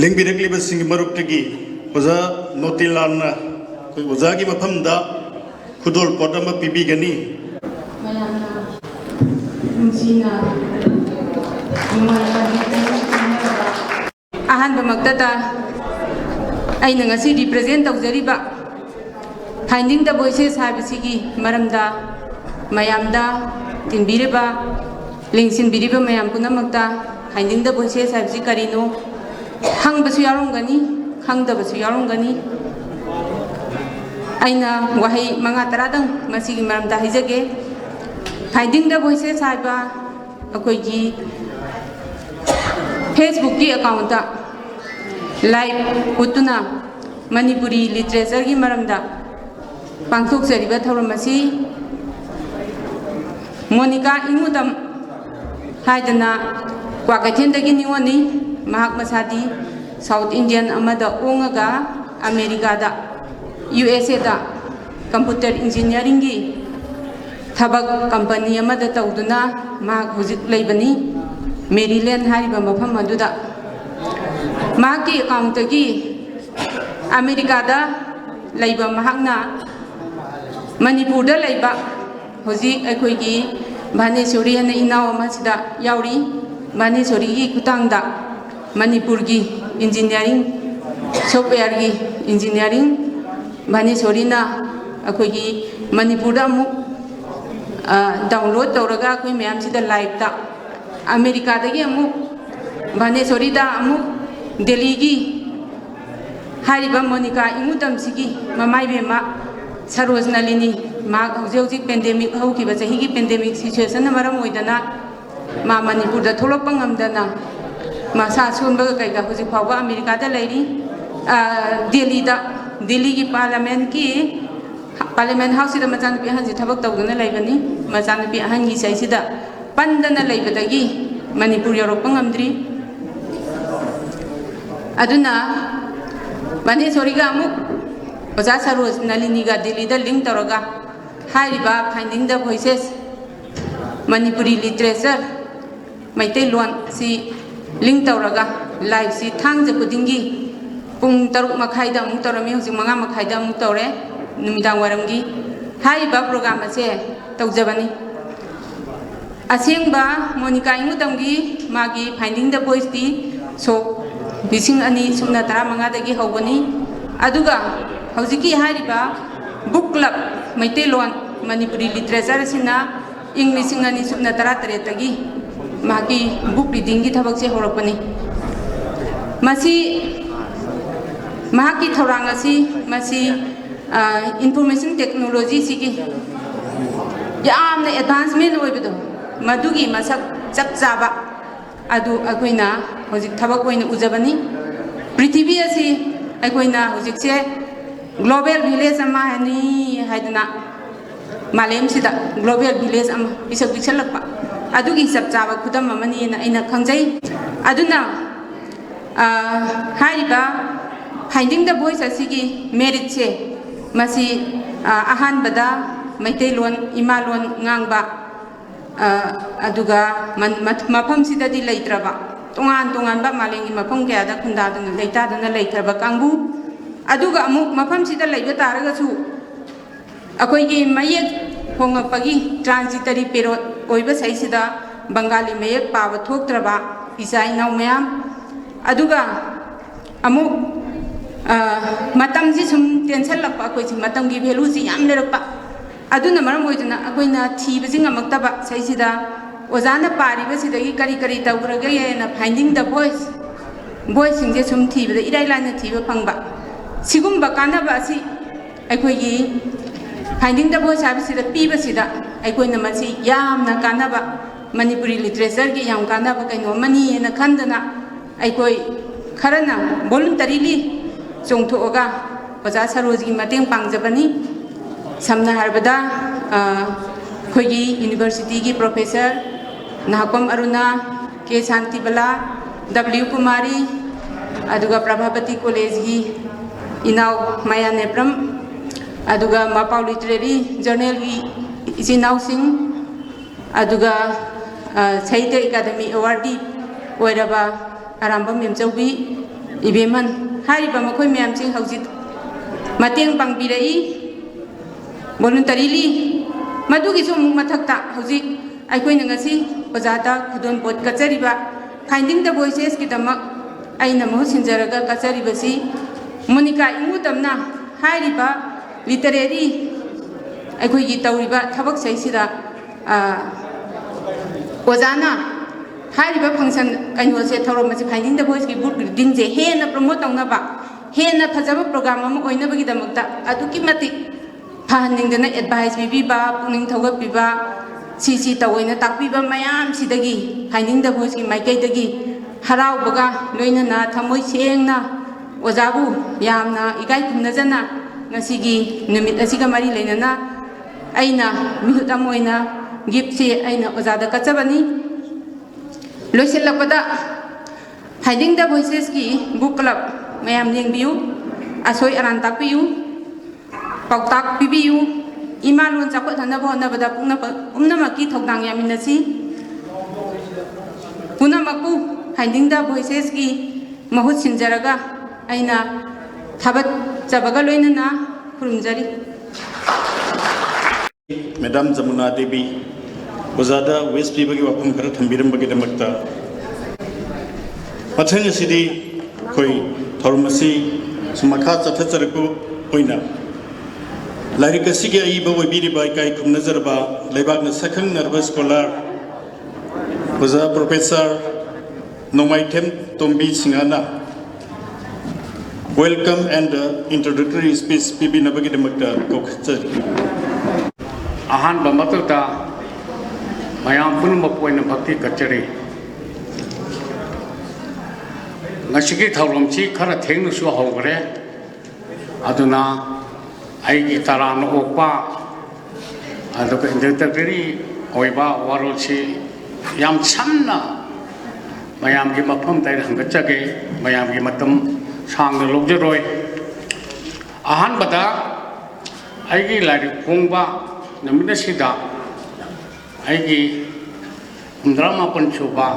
ꯂꯦꯡꯕꯤꯔꯛꯂꯤꯕꯁꯤꯡꯒꯤ ꯃꯔꯛꯇꯒꯤ ꯑꯣꯖꯥ ꯅꯣꯇꯤꯂꯥꯜꯅ ꯑꯩꯈꯣꯏ ꯑꯣꯖꯥꯒꯤ ꯃꯐꯝꯗ ꯈꯨꯗꯣꯜꯄꯣꯠ ꯑꯃ ꯄꯤꯕꯤꯒꯅꯤ꯫ ꯃꯌꯥꯝꯅ ꯅꯨꯡꯁꯤꯅ ꯅꯨꯡꯉꯥꯏꯅ ꯑꯍꯥꯟꯕꯃꯛꯇꯗ ꯑꯩꯅ ꯉꯁꯤ represent ꯇꯧꯖꯔꯤꯕ Finding the Voices ꯍꯥꯏꯕꯁꯤꯒꯤ ꯃꯔꯝꯗ ꯃꯌꯥꯝꯗ ꯇꯤꯟꯕꯤꯔꯤꯕ, ꯂꯦꯡꯁꯤꯟꯕꯤꯔꯤꯕ ꯃꯌꯥꯝ ꯄꯨꯝꯅꯃꯛꯇ Finding the Voices ꯍꯥꯏꯕꯁꯤ ꯀꯔꯤꯅꯣ ꯈꯪꯕꯁꯨ ꯌꯥꯎꯔꯝꯒꯅꯤ, ꯈꯪꯗꯕꯁꯨ ꯌꯥꯎꯔꯝꯒꯅꯤ꯫ ꯑꯩꯅ ꯋꯥꯍꯩ ꯃꯉꯥ ꯇꯔꯥꯗꯪ ꯃꯁꯤꯒꯤ ꯃꯔꯝꯗ ꯍꯥꯏꯖꯒꯦ꯫ Finding the Voices ꯍꯥꯏꯕ ꯑꯩꯈꯣꯏꯒꯤ Facebook-ꯀꯤ account-ꯇ live ꯎꯠꯇꯨꯅ ꯃꯅꯤꯄꯨꯔꯤ literature-ꯒꯤ ꯃꯔꯝꯗ ꯄꯥꯡꯊꯣꯛꯆꯔꯤꯕ ꯊꯧꯔꯝ ꯑꯁꯤ ꯃꯣꯅꯤꯀꯥ ꯏꯉꯨꯗꯝ ꯍꯥꯏꯗꯅ ꯀ꯭ꯋꯥꯀꯩꯊꯦꯜꯗꯒꯤ ꯅꯤꯉꯣꯜꯅꯤ꯫ ꯃꯍꯥꯛ ꯃꯁꯥꯗꯤ South Indian ꯑꯃꯗ ꯑꯣꯡꯉꯒ ꯑꯃꯦꯔꯤꯀꯥꯗ, U S A-ꯗ computer engineering-ꯒꯤ ꯊꯕꯛ company ꯑꯃꯗ ꯇꯧꯗꯨꯅ ꯃꯍꯥꯛ ꯍꯧꯖꯤꯛ ꯂꯩꯕꯅꯤ, Maryland ꯍꯥꯏꯔꯤꯕ ꯃꯐꯝ ꯑꯗꯨꯗ꯫ ꯃꯍꯥꯛꯀꯤ account-ꯇꯒꯤ ꯑꯃꯦꯔꯤꯀꯥꯗ ꯂꯩꯕ ꯃꯍꯥꯛꯅ ꯃꯅꯤꯄꯨꯔꯗ ꯂꯩꯕ ꯍꯧꯖꯤꯛ ꯑꯩꯈꯣꯏꯒꯤ ꯚꯥꯅꯦꯁꯣꯔꯤ ꯍꯥꯏꯅ ꯏꯅꯥꯎ ꯑꯃꯁꯤꯗ ꯌꯥꯎꯔꯤ꯫ ꯚꯥꯅꯦꯁꯣꯔꯤꯒꯤ ꯈꯨꯠꯊꯥꯡꯗ ꯃꯅꯤꯄꯨꯔꯒꯤ engineering, software-ꯒꯤ engineering ꯚꯥꯅꯦꯁꯣꯔꯤꯅ ꯑꯩꯈꯣꯏꯒꯤ ꯃꯅꯤꯄꯨꯔꯗ ꯑꯃꯨꯛ, ꯑ, download ꯇꯧꯔꯒ ꯑꯩꯈꯣꯏ ꯃꯌꯥꯝꯁꯤꯗ live-ꯇ, ꯑꯃꯦꯔꯤꯀꯥꯗꯒꯤ ꯑꯃꯨꯛ ꯚꯥꯅꯦꯁꯣꯔꯤꯗ ꯑꯃꯨꯛ ꯗꯦꯜꯂꯤꯒꯤ ꯍꯥꯏꯔꯤꯕ ꯃꯣꯅꯤꯀꯥ ꯏꯉꯨꯗꯝꯁꯤꯒꯤ ꯃꯃꯥꯏꯕꯦꯝꯃ ꯁꯔꯣꯖ ꯅꯂꯤꯅꯤ, ꯃꯍꯥꯛ ꯍꯧꯖꯤꯛ ꯍꯧꯖꯤꯛ pandemic, ꯍꯧꯈꯤꯕ ꯆꯍꯤꯒꯤ pandemic situation-ꯅ ꯃꯔꯝ ꯑꯣꯏꯗꯅ ꯃꯥ ꯃꯅꯤꯄꯨꯔꯗ ꯊꯣꯛꯂꯛꯄ ꯉꯝꯗꯅ ꯃꯁꯥ ꯁꯣꯟꯕꯒ ꯀꯩꯒ ꯍꯧꯖꯤꯛ ꯐꯥꯎꯕ ꯑꯃꯦꯔꯤꯀꯥꯗ ꯂꯩꯔꯤ꯫ ꯑ, ꯗꯦꯜꯂꯤꯗ, ꯗꯦꯜꯂꯤꯒꯤ parliament-ꯀꯤ, Parliament House-ꯁꯤꯗ ꯃꯆꯥꯅꯨꯄꯤ ꯑꯍꯟꯁꯤ ꯊꯕꯛ ꯇꯧꯗꯨꯅ ꯂꯩꯕꯅꯤ꯫ ꯃꯆꯥꯅꯨꯄꯤ ꯑꯍꯟꯒꯤ ꯁꯤꯗꯩꯁꯤꯗ ꯄꯟꯗꯅ ꯂꯩꯕꯗꯒꯤ ꯃꯅꯤꯄꯨꯔ ꯌꯧꯔꯛꯄ ꯉꯝꯗ꯭ꯔꯤ꯫ ꯑꯗꯨꯅ ꯚꯥꯅꯦꯁꯣꯔꯤꯒ ꯑꯃꯨꯛ ꯑꯣꯖꯥ ꯁꯔꯣꯖ ꯅꯂꯤꯅꯤꯒ ꯗꯦꯜꯂꯤꯗ link ꯇꯧꯔꯒ ꯍꯥꯏꯔꯤꯕ Finding the Voices, Manipuri literature, Meiteilon ꯁꯤ link ꯇꯧꯔꯒ ꯂꯥꯏꯞꯁꯤ ꯊꯥꯡꯖ ꯈꯨꯗꯤꯡꯒꯤ ꯄꯨꯡ ꯇꯔꯨꯛ ꯃꯈꯥꯏꯗ ꯑꯃꯨꯛ ꯇꯧꯔꯝꯃꯤ, ꯍꯧꯖꯤꯛ ꯃꯉꯥ ꯃꯈꯥꯏꯗ ꯑꯃꯨꯛ ꯇꯧꯔꯦ, ꯅꯨꯃꯤꯗꯥꯡ ꯋꯥꯏꯔꯝꯒꯤ꯫ ꯍꯥꯏꯔꯤꯕ ꯄ꯭ꯔꯣꯒ꯭ꯔꯥꯝ ꯑꯁꯦ ꯇꯧꯖꯕꯅꯤ꯫ ꯑꯁꯦꯡꯕ ꯃꯣꯅꯤꯀꯥ ꯏꯉꯨꯗꯝꯒꯤ ꯃꯥꯒꯤ Finding the Voiceꯇꯤ ꯁꯣꯛ ꯂꯤꯁꯤꯡ ꯑꯅꯤ ꯁꯨꯞꯅ ꯇꯔꯥꯃꯉꯥꯗꯒꯤ ꯍꯧꯕꯅꯤ꯫ ꯑꯗꯨꯒ ꯍꯧꯖꯤꯛꯀꯤ ꯍꯥꯏꯔꯤꯕ book club Meiteilon Manipuri literature ꯑꯁꯤꯅ ꯏꯪ ꯂꯤꯁꯤꯡ ꯑꯅꯤ ꯁꯨꯞꯅ ꯇꯔꯥꯇꯔꯦꯠꯇꯒꯤ ꯃꯍꯥꯛꯀꯤ book readingꯒꯤ ꯊꯕꯛꯁꯦ ꯍꯧꯔꯛꯄꯅꯤ꯫ ꯃꯁꯤ, ꯃꯍꯥꯛꯀꯤ ꯊꯧꯔꯥꯡ ꯑꯁꯤ, ꯃꯁꯤ, ꯑ, information technologyꯁꯤꯒꯤ ꯌꯥꯝꯅ advancement ꯑꯣꯏꯕꯗꯣ, ꯃꯗꯨꯒꯤ ꯃꯁꯛ ꯆꯞ ꯆꯥꯕ ꯑꯗꯨ ꯑꯩꯈꯣꯏꯅ ꯍꯧꯖꯤꯛ ꯊꯕꯛ ꯑꯣꯏꯅ ꯎꯖꯕꯅꯤ꯫ ꯄ꯭ꯔꯤꯊꯤꯕꯤ ꯑꯁꯤ ꯑꯩꯈꯣꯏꯅ ꯍꯧꯖꯤꯛꯁꯦ global village ꯑꯃ ꯍꯥꯏꯅꯤ ꯍꯥꯏꯗꯅ ꯃꯥꯂꯦꯝꯁꯤꯗ global village ꯑꯃ ꯄꯤꯁꯛ ꯄꯤꯛꯁꯜꯂꯛꯄ ꯑꯗꯨꯒꯤ ꯆꯞ ꯆꯥꯕ ꯈꯨꯗꯝ ꯑꯃꯅꯤꯅ ꯑꯩꯅ ꯈꯪꯖꯩ꯫ ꯑꯗꯨꯅ, ꯑ, ꯍꯥꯏꯔꯤꯕ Finding the Voice ꯑꯁꯤꯒꯤ meritꯁꯦ, ꯃꯁꯤ, ꯑ, ꯑꯍꯥꯟꯕꯗ ꯃꯩꯇꯩꯂꯣꯟ, ꯏꯃꯥꯂꯣꯟ ꯉꯥꯡꯕ, ꯑ, ꯑꯗꯨꯒ ꯃꯟ-, ꯃꯠ-, ꯃꯐꯝꯁꯤꯗꯗꯤ ꯂꯩꯇ꯭ꯔꯕ, ꯇꯣꯉꯥꯟ ꯇꯣꯉꯥꯟꯕ ꯃꯥꯂꯦꯝꯒꯤ ꯃꯐꯝ ꯀꯌꯥꯗ ꯈꯨꯟꯗꯥꯗꯨꯅ ꯂꯩꯇꯥꯗꯨꯅ ꯂꯩꯈ꯭ꯔꯕ ꯀꯥꯡꯕꯨ, ꯑꯗꯨꯒ ꯑꯃꯨꯛ ꯃꯐꯝꯁꯤꯗ ꯂꯩꯕ ꯇꯥꯔꯒꯁꯨ, ꯑꯩꯈꯣꯏꯒꯤ ꯃꯌꯦꯛ ꯍꯣꯡꯉꯛꯄꯒꯤ transitory period ꯑꯣꯏꯕ ꯁꯩꯁꯤꯗ ꯕꯪꯒꯥꯂꯤ ꯃꯌꯦꯛ ꯄꯥꯕ ꯊꯣꯛꯇ꯭ꯔꯕ ꯏꯆꯥ ꯏꯅꯥꯎ ꯃꯌꯥꯝ, ꯑꯗꯨꯒ ꯑꯃꯨꯛ, ꯑ, ꯃꯇꯝꯁꯤ ꯁꯨꯝ ꯇꯦꯟꯁꯜꯂꯛꯄ, ꯑꯩꯈꯣꯏꯁꯤ ꯃꯇꯝꯒꯤ valueꯁꯤ ꯌꯥꯝ ꯂꯩꯔꯛꯄ, ꯑꯗꯨꯅ ꯃꯔꯝ ꯑꯣꯏꯗꯨꯅ ꯑꯩꯈꯣꯏꯅ ꯊꯤꯕꯁꯤ ꯉꯝꯃꯛꯇꯕ ꯁꯩꯁꯤꯗ ꯑꯣꯖꯥꯅ ꯄꯥꯔꯤꯕꯁꯤꯗꯒꯤ ꯀꯔꯤ ꯀꯔꯤ ꯇꯧꯈ꯭ꯔꯒꯦꯅ Finding the Voice, voiceꯁꯤꯡꯁꯦ ꯁꯨꯝ ꯊꯤꯕꯗ ꯏꯔꯥꯏ ꯂꯥꯏꯅ ꯊꯤꯕ ꯐꯪꯕ꯫ ꯁꯤꯒꯨꯝꯕ ꯀꯥꯟꯅꯕ ꯑꯁꯤ ꯑꯩꯈꯣꯏꯒꯤ Finding the Voice ꯍꯥꯏꯕꯁꯤꯗ ꯄꯤꯕꯁꯤꯗ ꯑꯩꯈꯣꯏꯅ ꯃꯁꯤ ꯌꯥꯝꯅ ꯀꯥꯟꯅꯕ, ꯃꯅꯤꯄꯨꯔꯤ literatureꯒꯤ ꯌꯥꯝ ꯀꯥꯟꯅꯕ ꯀꯩꯅꯣ ꯑꯃꯅꯤꯅ ꯈꯟꯗꯅ ꯑꯩꯈꯣꯏ ꯈꯔꯅ voluntarily ꯆꯣꯡꯊꯣꯛꯑꯒ ꯑꯣꯖꯥ ꯁꯔꯣꯖꯒꯤ ꯃꯇꯦꯡ ꯄꯥꯡꯖꯕꯅꯤ꯫ ꯁꯝꯅ ꯍꯥꯏꯔꯕꯗ, ꯑ, ꯑꯩꯈꯣꯏꯒꯤ universityꯒꯤ professor ꯅꯍꯥꯛꯄꯝ ꯑꯔꯨꯅꯥ, ꯀꯦ ꯁꯥꯟꯇꯤꯕꯂꯥ, ꯗꯕ꯭ꯂꯤꯎ ꯀꯨꯃꯥꯔꯤ, ꯑꯗꯨꯒ ꯄ꯭ꯔꯚꯥꯕꯇꯤ collegeꯒꯤ ꯏꯅꯥꯎ ꯃꯌꯥ ꯅꯦꯄ꯭ꯔꯝ, ꯑꯗꯨꯒ ꯃꯄꯥꯎ literary journalꯒꯤ ꯏꯆꯤꯟ ꯏꯅꯥꯎꯁꯤꯡ, ꯑꯗꯨꯒ, ꯑ, ꯁꯥꯍꯤꯇ꯭ꯌ ꯑꯦꯀꯥꯗꯃꯤ awardee ꯑꯣꯏꯔꯕ ꯑꯔꯥꯝꯕꯝ ꯃꯦꯝꯆꯧꯕꯤ, ꯏꯕꯦꯝꯍꯟ ꯍꯥꯏꯔꯤꯕ ꯃꯈꯣꯏ ꯃꯌꯥꯝꯁꯤ ꯍꯧꯖꯤꯛ ꯃꯇꯦꯡ ꯄꯥꯡꯕꯤꯔꯛꯏ voluntarily꯫ ꯃꯗꯨꯒꯤꯁꯨ ꯑꯃꯨꯛ ꯃꯊꯛꯇ ꯍꯧꯖꯤꯛ ꯑꯩꯈꯣꯏꯅ ꯉꯁꯤ ꯑꯣꯖꯥꯗ ꯈꯨꯗꯣꯜꯄꯣꯠ ꯀꯠꯆꯔꯤꯕ Finding the Voicesꯀꯤꯗꯃꯛ ꯑꯩꯅ ꯃꯍꯨꯠ ꯁꯤꯟꯖꯔꯒ ꯀꯠꯆꯔꯤꯕꯁꯤ ꯃꯣꯅꯤꯀꯥ ꯏꯉꯨꯇꯝꯅ ꯍꯥꯏꯔꯤꯕ literary ꯑꯩꯈꯣꯏꯒꯤ ꯇꯧꯔꯤꯕ ꯊꯕꯛꯁꯤꯗꯩꯁꯤꯗ, ꯑ, ꯑꯣꯖꯥꯅ ꯍꯥꯏꯔꯤꯕ function ꯀꯩꯅꯣꯁꯦ, ꯊꯧꯔꯝ ꯑꯁꯤ Finding the Voiceꯀꯤ book readingꯁꯦ ꯍꯦꯟꯅ promote ꯇꯧꯅꯕ, ꯍꯦꯟꯅ ꯐꯖꯕ program ꯑꯃ ꯑꯣꯏꯅꯕꯒꯤꯗꯃꯛꯇ ꯑꯗꯨꯛꯀꯤ ꯃꯇꯤꯛ ꯐꯍꯟꯅꯤꯡꯗꯅ advice ꯄꯤꯕꯤꯕ, ꯄꯨꯛꯅꯤꯡ ꯊꯧꯒꯠꯄꯤꯕ, ꯁꯤ ꯁꯤ ꯇꯧꯑꯣꯅ ꯇꯥꯛꯄꯤꯕ ꯃꯌꯥꯝꯁꯤꯗꯒꯤ, Finding the Voiceꯀꯤ ꯃꯥꯏꯀꯩꯗꯒꯤ ꯍꯔꯥꯎꯕꯒ ꯂꯣꯏꯅꯅ ꯊꯃꯣꯏ ꯁꯦꯡꯅ ꯑꯣꯖꯥꯕꯨ ꯌꯥꯝꯅ ꯏꯀꯥꯏ ꯈꯨꯝꯅꯖꯅ ꯉꯁꯤꯒꯤ ꯅꯨꯃꯤꯠ ꯑꯁꯤꯒ ꯃꯔꯤ ꯂꯩꯅꯅ ꯑꯩꯅ ꯃꯤꯍꯨꯠ ꯑꯃ ꯑꯣꯏꯅ giftꯁꯤ ꯑꯩꯅ ꯑꯣꯖꯥꯗ ꯀꯠꯆꯕꯅꯤ꯫ ꯂꯣꯏꯁꯤꯜꯂꯛꯄꯗ Finding the Voicesꯀꯤ book club ꯃꯌꯥꯝ ꯌꯦꯡꯕꯤꯌꯨ, ꯑꯁꯣꯏ ꯑꯔꯥꯟ ꯇꯥꯛꯄꯤꯌꯨ, ꯄꯥꯎꯇꯥꯛ ꯄꯤꯕꯤꯌꯨ꯫ ꯏꯃꯥ ꯂꯣꯟ ꯆꯥꯎꯈꯠꯍꯟꯅꯕ ꯍꯣꯠꯅꯕꯗ ꯄꯨꯝꯅꯃꯛ-, ꯄꯨꯝꯅꯃꯛꯀꯤ ꯊꯧꯗꯥꯡ ꯌꯥꯃꯤꯟꯅꯁꯤ꯫ ꯄꯨꯝꯅꯃꯛꯄꯨ Finding the Voicesꯀꯤ ꯃꯍꯨꯠ ꯁꯤꯟꯖꯔꯒ ꯑꯩꯅ ꯊꯥꯒꯠꯆꯕꯒ ꯂꯣꯏꯅꯅ ꯈꯨꯔꯨꯝꯖꯔꯤ꯫ Madam ꯖꯃꯨꯅꯥ ꯗꯦꯕꯤ, ꯑꯣꯖꯥꯗ wish ꯄꯤꯕꯒꯤ ꯋꯥꯐꯝ ꯈꯔ ꯊꯝꯕꯤꯔꯝꯕꯒꯤꯗꯃꯛꯇ꯫ ꯃꯊꯪ ꯑꯁꯤꯗꯤ ꯑꯩꯈꯣꯏ ꯊꯧꯔꯝ ꯑꯁꯤ ꯁꯨꯝ ꯃꯈꯥ ꯆꯠꯊꯖꯔꯛꯄ ꯑꯣꯏꯅ ꯂꯥꯏꯔꯤꯛ ꯑꯁꯤꯒꯤ ꯑꯏꯕ ꯑꯣꯏꯕꯤꯔꯤꯕ ꯏꯀꯥꯏ ꯈꯨꯝꯅꯖꯔꯕ ꯂꯩꯕꯥꯛꯅ ꯁꯛꯈꯪꯅꯔꯕ scholar ꯑꯣꯖꯥ Professor ꯅꯣꯡꯃꯥꯏꯊꯦꯝ ꯇꯣꯝꯕꯤ ꯁꯤꯡꯍꯅ welcome and introductory speech ꯄꯤꯕꯤꯅꯕꯒꯤꯗꯃꯛꯇ ꯀꯧꯈꯠꯆꯔꯤ꯫ ꯑꯍꯥꯟꯕ ꯃꯛꯇꯗ ꯃꯌꯥꯝ ꯄꯨꯝꯅꯃꯛꯄꯨ ꯑꯣꯏꯅ ꯚꯛꯇꯤ ꯀꯠꯆꯔꯤ꯫ ꯉꯁꯤꯒꯤ ꯊꯧꯔꯝꯁꯤ ꯈꯔ ꯊꯦꯡꯅꯁꯨ ꯍꯧꯈ꯭ꯔꯦ, ꯑꯗꯨꯅ ꯑꯩꯒꯤ ꯇꯔꯥꯝꯅ ꯑꯣꯛꯄ ꯑꯗꯨꯒ introductory ꯑꯣꯏꯕ ꯋꯥꯔꯣꯜꯁꯤ ꯌꯥꯝ ꯁꯝꯅ ꯃꯌꯥꯝꯒꯤ ꯃꯐꯝꯗ ꯑꯩꯅ ꯍꯪꯒꯠꯆꯒꯦ꯫ ꯃꯌꯥꯝꯒꯤ ꯃꯇꯝ ꯁꯥꯡꯅ ꯂꯧꯖꯔꯣꯏ꯫ ꯑꯍꯥꯟꯕꯗ ꯑꯩꯒꯤ ꯂꯥꯏꯔꯤꯛ ꯐꯣꯡꯕ ꯅꯨꯃꯤꯠ ꯑꯁꯤꯗ ꯑꯩꯒꯤ ꯍꯨꯝꯗ꯭ꯔꯥ ꯃꯥꯄꯟ ꯁꯨꯕ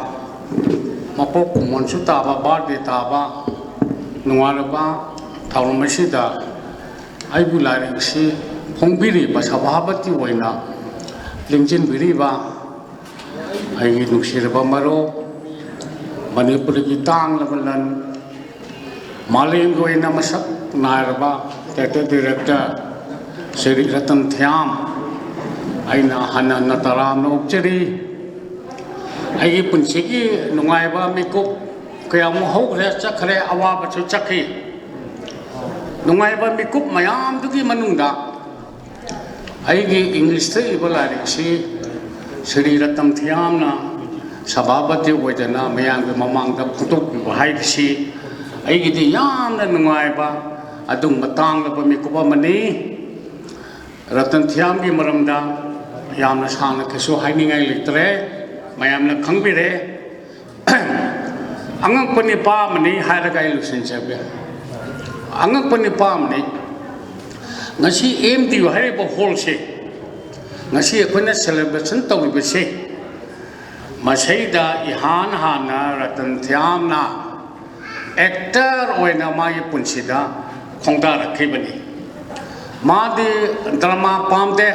ꯃꯄꯣꯛ ꯀꯨꯝꯑꯣꯟꯁꯨ ꯇꯥꯕ, ꯕꯥꯔꯗꯦ ꯇꯥꯕ ꯅꯨꯡꯉꯥꯏꯔꯕ ꯊꯧꯔꯝ ꯑꯁꯤꯗ ꯑꯩꯕꯨ ꯂꯥꯏꯔꯤꯛꯁꯤ ꯐꯣꯡꯕꯤꯔꯤꯕ ꯁꯚꯥꯄꯇꯤ ꯑꯣꯏꯅ ꯂꯦꯡꯁꯤꯟꯕꯤꯔꯤꯕ ꯑꯩꯒꯤ ꯅꯨꯡꯁꯤꯔꯕ ꯃꯔꯨꯞ, ꯃꯅꯤꯄꯨꯔꯒꯤ ꯇꯥꯡꯂꯕ ꯂꯟ, ꯃꯥꯂꯦꯝꯒꯤ ꯑꯣꯏꯅ ꯃꯁꯛ ꯅꯥꯏꯔꯕ ꯊꯤꯌꯦꯇꯔ ꯗꯤꯔꯦꯛꯇꯔ ꯁ꯭ꯔꯤ ꯔꯇꯟ ꯊꯤꯌꯥꯝ, ꯑꯩꯅ ꯍꯟꯅ ꯍꯟꯅ ꯇꯔꯥꯝꯅ ꯑꯣꯛꯆꯔꯤ꯫ ꯑꯩꯒꯤ ꯄꯨꯟꯁꯤꯒꯤ ꯅꯨꯡꯉꯥꯏꯕ ꯃꯤꯀꯨꯞ ꯀꯌꯥꯃꯨꯛ ꯍꯧꯈ꯭ꯔꯦ, ꯆꯠꯈ꯭ꯔꯦ, ꯑꯋꯥꯕꯁꯨ ꯆꯠꯈꯤ꯫ ꯅꯨꯡꯉꯥꯏꯕ ꯃꯤꯀꯨꯞ ꯃꯌꯥꯝꯗꯨꯒꯤ ꯃꯅꯨꯡꯗ ꯑꯩꯒꯤ ꯏꯪꯂꯤꯁꯇ ꯏꯕ ꯂꯥꯏꯔꯤꯛꯁꯤ ꯁ꯭ꯔꯤ ꯔꯇꯟ ꯊꯤꯌꯥꯝꯅ ꯁꯚꯥꯄꯇꯤ ꯑꯣꯏꯗꯅ ꯃꯌꯥꯝꯒꯤ ꯃꯃꯥꯡꯗ ꯐꯣꯡꯗꯣꯛꯄꯤꯕ ꯍꯥꯏꯕꯁꯤ ꯑꯩꯒꯤꯗꯤ ꯌꯥꯝꯅ ꯅꯨꯡꯉꯥꯏꯕ ꯑꯗꯨꯒꯨꯝꯕ ꯇꯥꯡꯂꯕ ꯃꯤꯀꯨꯞ ꯑꯃꯅꯤ꯫ ꯔꯇꯟ ꯊꯤꯌꯥꯝꯒꯤ ꯃꯔꯝꯗ ꯌꯥꯝꯅ ꯁꯥꯡꯅ ꯀꯩꯁꯨ ꯍꯥꯏꯅꯤꯡꯉꯥꯏ ꯂꯩꯇ꯭ꯔꯦ, ꯃꯌꯥꯝꯅ ꯈꯪꯕꯤꯔꯦ꯫ ꯑꯉꯛꯄ ꯅꯨꯄꯥ ꯑꯃꯅꯤ ꯍꯥꯏꯔꯒ ꯑꯩ ꯂꯣꯏꯁꯤꯟꯖꯒꯦ꯫ ꯑꯉꯛꯄ ꯅꯨꯄꯥ ꯑꯃꯅꯤ꯫ ꯉꯁꯤ ꯑꯦꯝ ꯗꯤ ꯌꯨ ꯍꯥꯏꯔꯤꯕ ꯍꯣꯜꯁꯦ, ꯉꯁꯤ ꯑꯩꯈꯣꯏꯅ ꯁꯦꯂꯦꯕ꯭ꯔꯦꯁꯟ ꯇꯧꯔꯤꯕꯁꯦ, ꯃꯁꯤꯗ ꯏꯍꯥꯟ ꯍꯥꯟꯅ ꯔꯇꯟ ꯊꯤꯌꯥꯝꯅ ꯑꯦꯛꯇꯔ ꯑꯣꯏꯅ ꯃꯥꯒꯤ ꯄꯨꯟꯁꯤꯗ ꯈꯣꯡꯗꯥꯔꯛꯈꯤꯕꯅꯤ꯫ ꯃꯥꯗꯤ ꯗ꯭ꯔꯃꯥ ꯄꯥꯝꯗꯦ,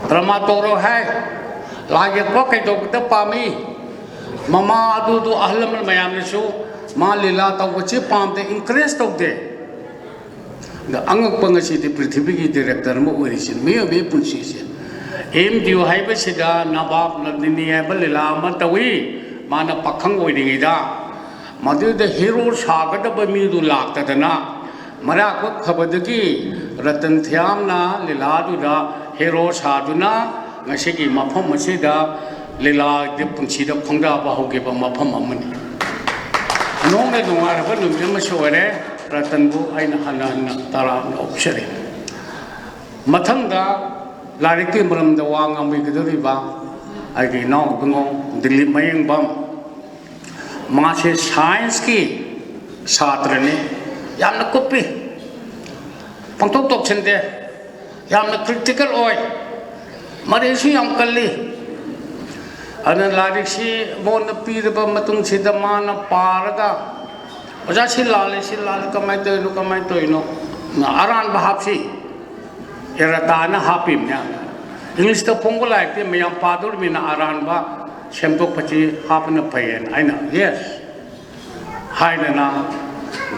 ꯗ꯭ꯔꯃꯥ ꯇꯧꯔꯣꯏ ꯍꯥꯏ, ꯂꯥꯏ ꯌꯦꯛꯄ ꯀꯩꯗꯧꯕꯗ ꯄꯥꯝꯃꯤ, ꯃꯃꯥ ꯑꯗꯨꯗꯨ ꯑꯍꯜ ꯂꯃꯟ ꯃꯌꯥꯝꯅꯁꯨ ꯃꯥ ꯂꯤꯂꯥ ꯇꯧꯕꯁꯤ ꯄꯥꯝꯗꯦ, ꯏꯟꯀꯔꯦꯖ ꯇꯧꯗꯦ꯫ ꯑꯗ ꯑꯉꯛꯄ ꯉꯁꯤꯗꯤ ꯄ꯭ꯔꯤꯊꯤꯕꯤꯒꯤ ꯗꯤꯔꯦꯛꯇꯔ ꯑꯃ ꯑꯣꯏꯔꯤꯁꯤ ꯃꯤꯑꯣꯏꯕꯒꯤ ꯄꯨꯟꯁꯤꯁꯦ꯫ ꯑꯦꯝ ꯗꯤ ꯌꯨ ꯍꯥꯏꯕꯁꯤꯗ ꯅꯕꯥꯕ ꯅꯟꯗꯤꯅꯤ ꯍꯥꯏꯕ ꯂꯤꯂꯥ ꯑꯃ ꯇꯧꯏ꯫ ꯃꯥꯅ ꯄꯥꯈꯪ ꯑꯣꯏꯔꯤꯉꯩꯗ ꯃꯗꯨꯗ ꯍꯤꯔꯣ ꯁꯥꯒꯗꯕ ꯃꯤꯗꯨ ꯂꯥꯛꯇꯗꯅ ꯃꯔꯥꯏꯕꯛ ꯐꯕꯗꯒꯤ ꯔꯇꯟ ꯊꯤꯌꯥꯝꯅ ꯂꯤꯂꯥꯗꯨꯗ ꯍꯤꯔꯣ ꯁꯥꯗꯨꯅ ꯉꯁꯤꯒꯤ ꯃꯐꯝ ꯑꯁꯤꯗ ꯂꯤꯂꯥꯒꯤ ꯄꯨꯟꯁꯤꯗ ꯈꯣꯡꯗꯥꯕ ꯍꯧꯈꯤꯕ ꯃꯐꯝ ꯑꯃꯅꯤ꯫ ꯅꯣꯡꯅ ꯅꯨꯡꯉꯥꯏꯔꯕ ꯅꯨꯃꯤꯠ ꯑꯃꯁꯨ ꯑꯣꯏꯔꯦ꯫ ꯔꯇꯟꯕꯨ ꯑꯩꯅ ꯍꯟꯅ ꯍꯟꯅ ꯇꯔꯥꯝꯅ ꯑꯣꯛꯆꯔꯤ꯫ ꯃꯊꯪꯗ ꯂꯥꯏꯔꯤꯛꯀꯤ ꯃꯔꯝꯗ ꯋꯥ ꯉꯥꯡꯕꯤꯒꯗꯧꯔꯤꯕ ꯑꯩꯒꯤ ꯏꯅꯥꯎ ꯏꯕꯨꯡꯉꯣ ꯗꯤꯂꯤꯞ ꯃꯌꯦꯡꯕꯝ, ꯃꯥꯁꯦ ꯁꯥꯏꯟꯁꯀꯤ ꯁꯥꯇ꯭ꯔꯅꯤ, ꯌꯥꯝꯅ ꯀꯨꯞꯄꯤ, ꯄꯪꯊꯣꯛ ꯇꯧꯁꯤꯟꯗꯦ, ꯌꯥꯝꯅ ꯀ꯭ꯔꯤꯇꯤꯀꯦꯜ ꯑꯣꯏ, ꯃꯔꯩꯁꯨ ꯌꯥꯝ ꯀꯜꯂꯤ꯫ ꯑꯗꯨꯅ ꯂꯥꯏꯔꯤꯛꯁꯤ ꯃꯉꯣꯟꯗ ꯄꯤꯔꯕ ꯃꯇꯨꯡꯁꯤꯗ ꯃꯥꯅ ꯄꯥꯔꯒ, "ꯑꯣꯖꯥ, ꯁꯤ ꯂꯥꯜꯂꯦ, ꯁꯤ ꯂꯥꯜꯂꯦ, ꯀꯃꯥꯏꯅ ꯇꯧꯔꯤꯅꯣ, ꯀꯃꯥꯏꯅ ꯇꯧꯔꯤꯅꯣ?" ꯑꯔꯥꯟꯕ ꯍꯥꯞꯁꯤ, errata ꯍꯥꯞꯄꯤꯕꯅꯦ꯫ ꯏꯪꯂꯤꯁꯇ ꯐꯣꯡꯕ ꯂꯥꯏꯔꯤꯛꯇꯤ ꯃꯌꯥꯝ ꯄꯥꯗꯣꯔꯤꯕꯅꯤꯅ ꯑꯔꯥꯟꯕ ꯁꯦꯝꯗꯣꯛꯄꯁꯤ ꯍꯥꯞꯄꯅ ꯐꯩꯌꯦꯅ ꯑꯩꯅ, "Yes" ꯍꯥꯏꯗꯅ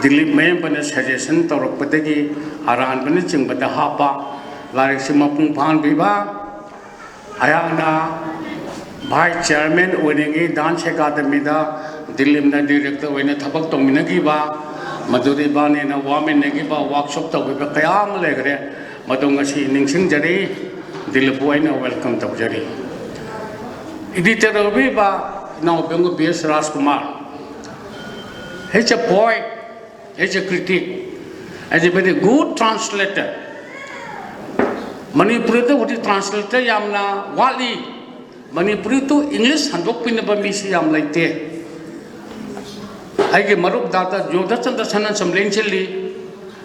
ꯗꯤꯂꯤꯞ ꯃꯌꯦꯝꯕꯅ suggestion ꯇꯧꯔꯛꯄꯗꯒꯤ ꯑꯔꯥꯟꯕꯅꯆꯤꯡꯕꯗ ꯍꯥꯞꯄ, ꯂꯥꯏꯔꯤꯛꯁꯤ ꯃꯄꯨꯡ ꯐꯥꯍꯟꯕꯤꯕ꯫ ꯑꯩꯍꯥꯛꯅ vice chairman ꯑꯣꯏꯔꯤꯉꯩ dance academyꯗ ꯗꯤꯂꯤꯞꯅ director ꯑꯣꯏꯅ ꯊꯕꯛ ꯇꯧꯃꯤꯟꯅꯈꯤꯕ, ꯃꯗꯨꯗ ꯏꯕꯥꯅꯤꯅ ꯋꯥꯃꯤꯟꯅꯈꯤꯕ, workshop ꯇꯧꯈꯤꯕ ꯀꯌꯥ ꯑꯃ ꯂꯩꯈ꯭ꯔꯦ꯫ ꯃꯗꯨ ꯉꯁꯤ ꯅꯤꯡꯁꯤꯡꯖꯔꯤ꯫ ꯗꯤꯂꯤꯞꯄꯨ ꯑꯩꯅ welcome ꯇꯧꯖꯔꯤ꯫ Editor ꯑꯣꯏꯕꯤꯕ ꯏꯅꯥꯎꯄꯤ ꯑꯃ B S Rajkumar, he's a poet, he's a critic, he's a very good translator. ꯃꯅꯤꯄꯨꯔꯤꯗ ꯍꯧꯖꯤꯛ translator ꯌꯥꯝꯅ ꯋꯥꯠꯂꯤ꯫ ꯃꯅꯤꯄꯨꯔꯤ to English ꯍꯟꯗꯣꯛꯄꯤꯅꯕ ꯃꯤꯁꯤ ꯌꯥꯝ ꯂꯩꯇꯦ꯫ ꯑꯩꯒꯤ ꯃꯔꯨꯞ ꯗꯥꯛꯇꯔ ꯖꯣꯙꯆꯟꯗ꯭ꯔ ꯁꯅꯥꯖꯝ ꯂꯦꯡꯁꯤꯜꯂꯤ,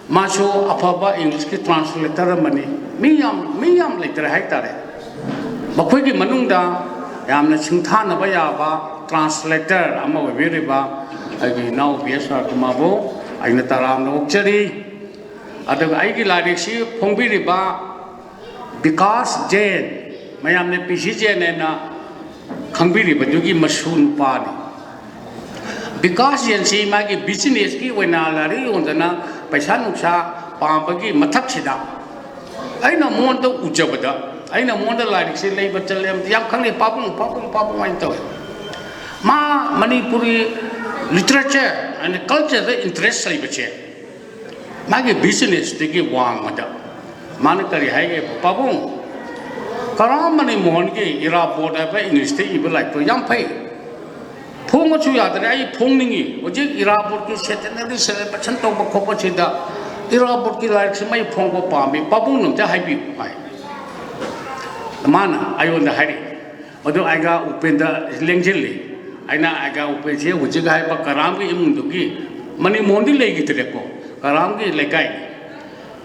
ꯃꯥꯁꯨ ꯑꯐꯕ ꯏꯪꯂꯤꯁꯀꯤ translator ꯑꯃꯅꯤ꯫ ꯃꯤ ꯌꯥꯝ, ꯃꯤ ꯌꯥꯝ ꯂꯩꯇ꯭ꯔꯦ ꯍꯥꯏꯇꯥꯔꯦ꯫ ꯃꯈꯣꯏꯒꯤ ꯃꯅꯨꯡꯗ ꯌꯥꯝꯅ ꯁꯤꯡꯊꯥꯅꯕ ꯌꯥꯕ translator ꯑꯃ ꯑꯣꯏꯕꯤꯔꯤꯕ ꯑꯩꯒꯤ ꯏꯅꯥꯎ ꯕꯤ ꯑꯦꯁ ꯔꯥꯖꯀꯨꯃꯥꯔꯕꯨ ꯑꯩꯅ ꯇꯔꯥꯝꯅ ꯑꯣꯛꯆꯔꯤ꯫ ꯑꯗꯨꯒ ꯑꯩꯒꯤ ꯂꯥꯏꯔꯤꯛꯁꯤ ꯐꯣꯡꯕꯤꯔꯤꯕ ꯕꯤꯀꯥꯁ ꯖꯦꯟ, ꯃꯌꯥꯝꯅ ꯄꯤ ꯁꯤ ꯖꯦꯟ ꯍꯥꯏꯅ ꯈꯪꯕꯤꯔꯤꯕꯗꯨꯒꯤ ꯃꯁꯨ ꯅꯨꯄꯥꯅꯤ꯫ ꯕꯤꯀꯥꯁ ꯖꯦꯟꯁꯤ ꯃꯥꯒꯤ businessꯀꯤ ꯑꯣꯏꯅ ꯂꯥꯏꯔꯤꯛ ꯌꯣꯟꯗꯅ ꯄꯩꯁꯥ ꯅꯨꯡꯁꯥ ꯄꯥꯝꯕꯒꯤ ꯃꯊꯛꯁꯤꯗ, ꯑꯩꯅ ꯃꯉꯣꯟꯗ ꯎꯖꯕꯗ, ꯑꯩꯅ ꯃꯉꯣꯟꯗ ꯂꯥꯏꯔꯤꯛꯁꯦ ꯂꯩꯕ ꯆꯠꯂꯦ, ꯌꯥꯝ ꯈꯪꯅꯩ, "ꯄꯥꯕꯨꯡ, ꯄꯥꯕꯨꯡ, ꯄꯥꯕꯨꯡ" ꯍꯥꯏꯅ ꯇꯧꯋꯦ꯫ ꯃꯥ ꯃꯅꯤꯄꯨꯔꯤ literature and cultureꯗ interest ꯂꯩꯕꯁꯦ ꯃꯥꯒꯤ businessꯇꯒꯤ ꯋꯥꯡꯃꯗ꯫ ꯃꯥꯅ ꯀꯔꯤ ꯍꯥꯏꯒꯦ, "ꯄꯥꯕꯨꯡ, ꯀꯔꯥꯝ ꯃꯅꯤ ꯃꯣꯍꯟꯒꯤ ꯏꯔꯥꯕꯣꯠ ꯍꯥꯏꯕ ꯏꯪꯂꯤꯁꯇ ꯏꯕ ꯂꯥꯏꯔꯤꯛꯇꯣ ꯌꯥꯝ ꯐꯩ, ꯐꯣꯡꯉꯁꯨ ꯌꯥꯗ꯭ꯔꯦ, ꯑꯩ ꯐꯣꯡꯅꯤꯡꯉꯤ꯫ ꯍꯧꯖꯤꯛ ꯏꯔꯥꯕꯣꯠꯀꯤ centenary celebration ꯇꯧꯕ ꯈꯣꯠꯄꯁꯤꯗ ꯏꯔꯥꯕꯣꯠꯀꯤ ꯂꯥꯏꯔꯤꯛꯁꯤ ꯃꯩ ꯐꯣꯡꯕ ꯄꯥꯝꯃꯤ, ꯄꯥꯕꯨꯡꯅ ꯑꯝꯇ ꯍꯥꯏꯕꯤꯌꯨ" ꯍꯥꯏ꯫ ꯃꯥꯅ ꯑꯩꯉꯣꯟꯗ ꯍꯥꯏꯔꯛꯏ꯫ ꯑꯗꯨ ꯑꯩꯒ ꯎꯄꯦꯟꯗ ꯂꯦꯡꯁꯤꯜꯂꯤ꯫ ꯑꯩꯅ ꯑꯩꯒ ꯎꯄꯦꯟꯁꯤ ꯍꯧꯖꯤꯛ ꯍꯥꯏꯕ ꯀꯔꯥꯝꯒꯤ ꯏꯃꯨꯡꯗꯨꯒꯤ ꯃꯅꯤ ꯃꯣꯍꯟꯗꯤ ꯂꯩꯈꯤꯗ꯭ꯔꯦꯀꯣ, ꯀꯔꯥꯝꯒꯤ ꯂꯩꯀꯥꯏꯅꯤ꯫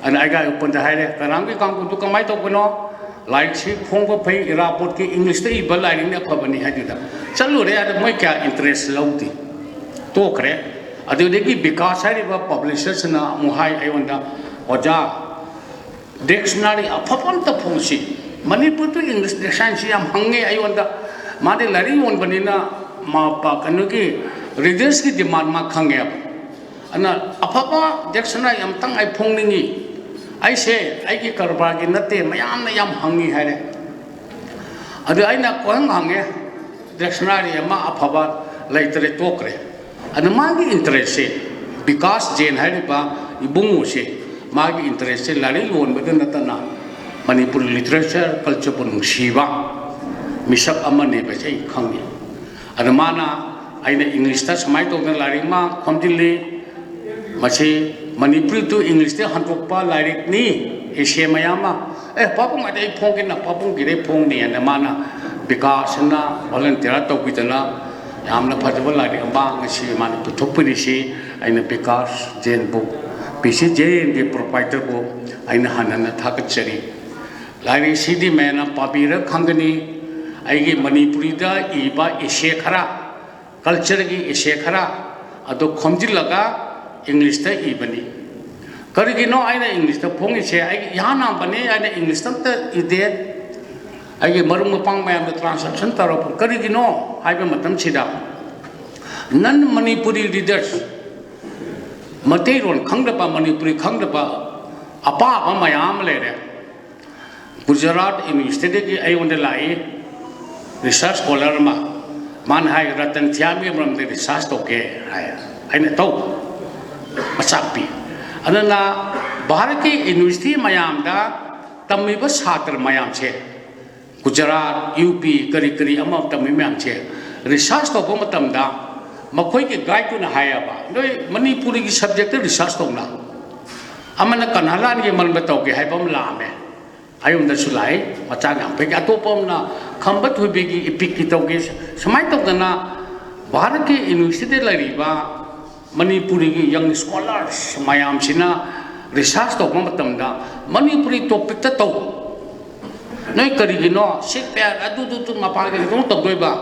ꯑꯗꯨꯅ ꯑꯩꯒ ꯎꯄꯦꯟꯗ ꯍꯥꯏꯔꯦ, "ꯀꯔꯥꯝꯒꯤ ꯀꯥꯡꯕꯨꯗꯨ ꯀꯃꯥꯏꯅ ꯇꯧꯕꯅꯣ?" ꯂꯥꯏꯔꯤꯛꯁꯤ ꯐꯣꯡꯕ ꯐꯩ, ꯏꯔꯥꯕꯣꯠꯀꯤ ꯏꯪꯂꯤꯁꯇ ꯏꯕ ꯂꯥꯏꯔꯤꯛꯅ ꯑꯐꯕꯅꯤ ꯍꯥꯏꯗꯨꯗ ꯆꯠꯂꯨꯔꯦ꯫ ꯑꯗ ꯃꯣꯏ ꯀꯌꯥ ꯏꯟꯇꯔꯦꯁ ꯂꯧꯗꯦ, ꯇꯣꯛꯈ꯭ꯔꯦ꯫ ꯑꯗꯨꯗꯒꯤ ꯕꯤꯀꯥꯁ ꯍꯥꯏꯔꯤꯕ ꯄꯕ꯭ꯂꯤꯁꯔꯁꯤꯅ ꯑꯃꯨꯛ ꯍꯥꯏ ꯑꯩꯉꯣꯟꯗ, "ꯑꯣꯖꯥ, ꯗꯤꯛꯁꯅꯔꯤ ꯑꯐꯕ ꯑꯝꯇ ꯐꯣꯡꯁꯤ, ꯃꯅꯤꯄꯨꯔ ꯇꯨ ꯏꯪꯂꯤꯁ ꯗꯤꯛꯁꯅꯔꯤꯁꯤ ꯌꯥꯝ ꯍꯪꯉꯦ ꯑꯩꯉꯣꯟꯗ"꯫ ꯃꯥꯗꯤ ꯂꯥꯏꯔꯤꯛ ꯌꯣꯟꯕꯅꯤꯅ ꯃꯥ ꯄ-, ꯀꯩꯅꯣꯒꯤ ꯔꯤꯗꯔꯁꯀꯤ ꯗꯤꯃꯥꯟ ꯃꯥ ꯈꯪꯉꯦꯕ꯫ ꯑꯗꯨꯅ ꯑꯐꯕ ꯗꯤꯛꯁꯅꯔꯤ ꯑꯝꯇꯪ ꯑꯩ ꯐꯣꯡꯅꯤꯡꯉꯤ, ꯑꯩꯁꯦ ꯑꯩꯒꯤ ꯀꯔꯕꯥꯔꯒꯤ ꯅꯠꯇꯦ, ꯃꯌꯥꯝꯅ ꯌꯥꯝ ꯍꯪꯉꯤ ꯍꯥꯏꯔꯦ꯫ ꯑꯗꯨ ꯑꯩꯅ ꯀꯣꯏꯍꯪ ꯍꯪꯉꯦ, ꯗꯤꯛꯁꯅꯔꯤ ꯑꯃ ꯑꯐꯕ ꯂꯩꯇ꯭ꯔꯦ, ꯇꯣꯛꯈ꯭ꯔꯦ꯫ ꯑꯗꯨ ꯃꯥꯒꯤ ꯏꯟꯇꯔꯦꯁꯁꯦ, ꯕꯤꯀꯥꯁ ꯖꯦꯟ ꯍꯥꯏꯔꯤꯕ ꯏꯕꯨꯡꯉꯣꯁꯦ, ꯃꯥꯒꯤ ꯏꯟꯇꯔꯦꯁꯁꯦ ꯂꯥꯏꯔꯤꯛ ꯌꯣꯟꯕꯗ ꯅꯠꯇꯅ ꯃꯅꯤꯄꯨꯔꯤ ꯂꯤꯇꯔꯦꯆꯔ ꯀꯜꯆꯔꯕꯨ ꯅꯨꯡꯁꯤꯕ ꯃꯤꯁꯛ ꯑꯃꯅꯦꯕꯁꯦ ꯑꯩ ꯈꯪꯉꯤ꯫ ꯑꯗ ꯃꯥꯅ, ꯑꯩꯅ ꯏꯪꯂꯤꯁꯇ ꯁꯨꯃꯥꯏꯅ ꯇꯧꯗꯅ ꯂꯥꯏꯔꯤꯛ ꯑꯃ ꯈꯣꯝꯖꯤꯜꯂꯤ, ꯃꯁꯤ ꯃꯅꯤꯄꯨꯔꯤ ꯇꯨ ꯏꯪꯂꯤꯁꯇ ꯍꯟꯗꯣꯛꯄ ꯂꯥꯏꯔꯤꯛꯅꯤ, ꯑꯦꯁꯦ ꯃꯌꯥꯝ ꯑꯃ꯫ "ꯑꯦ, ꯄꯥꯕꯨꯡ, ꯑꯗꯤ ꯑꯩ ꯐꯣꯡꯒꯦꯅ", ꯄꯥꯕꯨꯡꯒꯤꯗꯩ ꯐꯣꯡꯅꯤ ꯍꯥꯏꯅ ꯃꯥꯅ, ꯕꯤꯀꯥꯁꯅ ꯚꯣꯂꯟꯇꯤꯌꯔ ꯇꯧꯕꯤꯗꯅ ꯌꯥꯝꯅ ꯐꯖꯕ ꯂꯥꯏꯔꯤꯛ ꯑꯃ ꯉꯁꯤ ꯃꯥꯅ ꯄꯨꯊꯣꯛꯄꯤꯔꯤꯁꯤ꯫ ꯑꯩꯅ ꯕꯤꯀꯥꯁ ꯖꯦꯟꯕꯨ, ꯄꯤ ꯁꯤ ꯖꯦꯟꯒꯤ ꯄ꯭ꯔꯣꯄꯥꯏꯇꯔꯕꯨ ꯑꯩꯅ ꯍꯟꯅ ꯍꯟꯅ ꯊꯥꯒꯠꯆꯔꯤ꯫ ꯂꯥꯏꯔꯤꯛꯁꯤꯗꯤ ꯃꯌꯥꯝꯅ ꯄꯥꯕꯤꯔ ꯈꯪꯒꯅꯤ꯫ ꯑꯩꯒꯤ ꯃꯅꯤꯄꯨꯔꯤꯗ ꯏꯕ ꯑꯦꯁꯦ ꯈꯔ, ꯀꯜꯆꯔꯒꯤ ꯑꯦꯁꯦ ꯈꯔ ꯑꯗꯨ ꯈꯣꯝꯖꯤꯜꯂꯒ ꯏꯪꯂꯤꯁꯇ ꯏꯕꯅꯤ꯫ ꯀꯔꯤꯒꯤꯅꯣ ꯑꯩꯅ ꯏꯪꯂꯤꯁꯇ ꯐꯣꯡꯉꯤꯁꯦ? ꯑꯩꯒꯤ ꯏꯍꯥꯟ ꯍꯥꯟꯕꯅꯤ, ꯑꯩꯅ ꯏꯪꯂꯤꯁꯇ ꯑꯝꯇ ꯏꯗꯦ꯫ ꯑꯩꯒꯤ ꯃꯔꯨꯞ ꯃꯄꯥꯡ ꯃꯌꯥꯝꯗ ꯇ꯭ꯔꯥꯟꯁꯂꯦꯁꯟ ꯇꯧꯔꯛꯄ꯫ ꯀꯔꯤꯒꯤꯅꯣ ꯍꯥꯏꯕ ꯃꯇꯝꯁꯤꯗ, ꯅꯟ ꯃꯅꯤꯄꯨꯔꯤ ꯔꯤꯗꯔꯁ, ꯃꯩꯇꯩꯂꯣꯟ ꯈꯪꯗꯕ, ꯃꯅꯤꯄꯨꯔꯤ ꯈꯪꯗꯕ ꯑꯄꯥꯕ ꯃꯌꯥꯝ ꯑꯃ ꯂꯩꯔꯦ꯫ ꯒꯨꯖꯔꯥꯠ ꯌꯨꯅꯤꯚꯔꯁꯤꯇꯤꯗꯒꯤ ꯑꯩꯉꯣꯟꯗ ꯂꯥꯛꯏ ꯔꯤꯁꯔꯁ ꯁ꯭ꯀꯣꯂꯔ ꯑꯃ꯫ ꯃꯥꯅ ꯍꯥꯏ, "ꯔꯇꯟ ꯊꯤꯌꯥꯝꯒꯤ ꯃꯔꯝꯗ ꯔꯤꯁꯔꯁ ꯇꯧꯒꯦ" ꯍꯥꯏ꯫ ꯑꯩꯅ, "ꯇꯧ, ꯃꯆꯥꯛ ꯄꯤ"꯫ ꯑꯗꯨꯅ ꯚꯥꯔꯠꯀꯤ ꯌꯨꯅꯤꯚꯔꯁꯤꯇꯤ ꯃꯌꯥꯝꯗ ꯇꯝꯃꯤꯕ ꯁꯥꯇ꯭ꯔ ꯃꯌꯥꯝꯁꯦ, ꯒꯨꯖꯔꯥꯠ, ꯌꯨ ꯄꯤ, ꯀꯔꯤ ꯀꯔꯤ ꯑꯃ ꯇꯝꯃꯤ ꯃꯌꯥꯝꯁꯦ, ꯔꯤꯁꯔꯁ ꯇꯧꯕ ꯃꯇꯝꯗ ꯃꯈꯣꯏꯒꯤ ꯒꯥꯏꯗꯇꯨꯅ ꯍꯥꯏꯌꯦꯕ, "ꯅꯣꯏ ꯃꯅꯤꯄꯨꯔꯤꯒꯤ ꯁꯕꯖꯦꯛꯇ ꯔꯤꯁꯔꯁ ꯇꯧꯅ"꯫ ꯑꯃꯅ ꯀꯟꯍꯂꯥꯟꯒꯤ ꯃꯔꯝꯗ ꯇꯧꯒꯦ ꯍꯥꯏꯕ ꯑꯃ ꯂꯥꯛꯑꯝꯃꯦ꯫ ꯑꯩꯉꯣꯟꯗꯁꯨ ꯂꯥꯛꯏ, ꯃꯆꯥꯛ ꯌꯥꯝ ꯐꯩ꯫ ꯑꯇꯣꯞꯄ ꯑꯃꯅ ꯈꯝꯕ ꯊꯣꯏꯕꯤꯒꯤ ꯏꯄꯤꯛꯀꯤ ꯇꯧꯒꯦ꯫ ꯁꯨꯃꯥꯏꯅ ꯇꯧꯗꯅ ꯚꯥꯔꯠꯀꯤ ꯌꯨꯅꯤꯚꯔꯁꯤꯇꯤꯗ ꯂꯩꯔꯤꯕ ꯃꯅꯤꯄꯨꯔꯤꯒꯤ ꯌꯪ ꯁ꯭ꯀꯣꯂꯔꯁ ꯃꯌꯥꯝꯁꯤꯅ ꯔꯤꯁꯔꯁ ꯇꯧꯕ ꯃꯇꯝꯗ ꯃꯅꯤꯄꯨꯔꯤ ꯇꯣꯄꯤꯛꯇ ꯇꯧ꯫ ꯅꯣꯏ ꯀꯔꯤꯒꯤꯅꯣ ꯁꯤꯛ ꯄꯦꯛ ꯑꯗꯨꯗꯨꯗꯨ ꯃꯄꯥꯟꯒꯤ ꯀꯩꯅꯣ ꯇꯧꯗꯣꯏꯕ?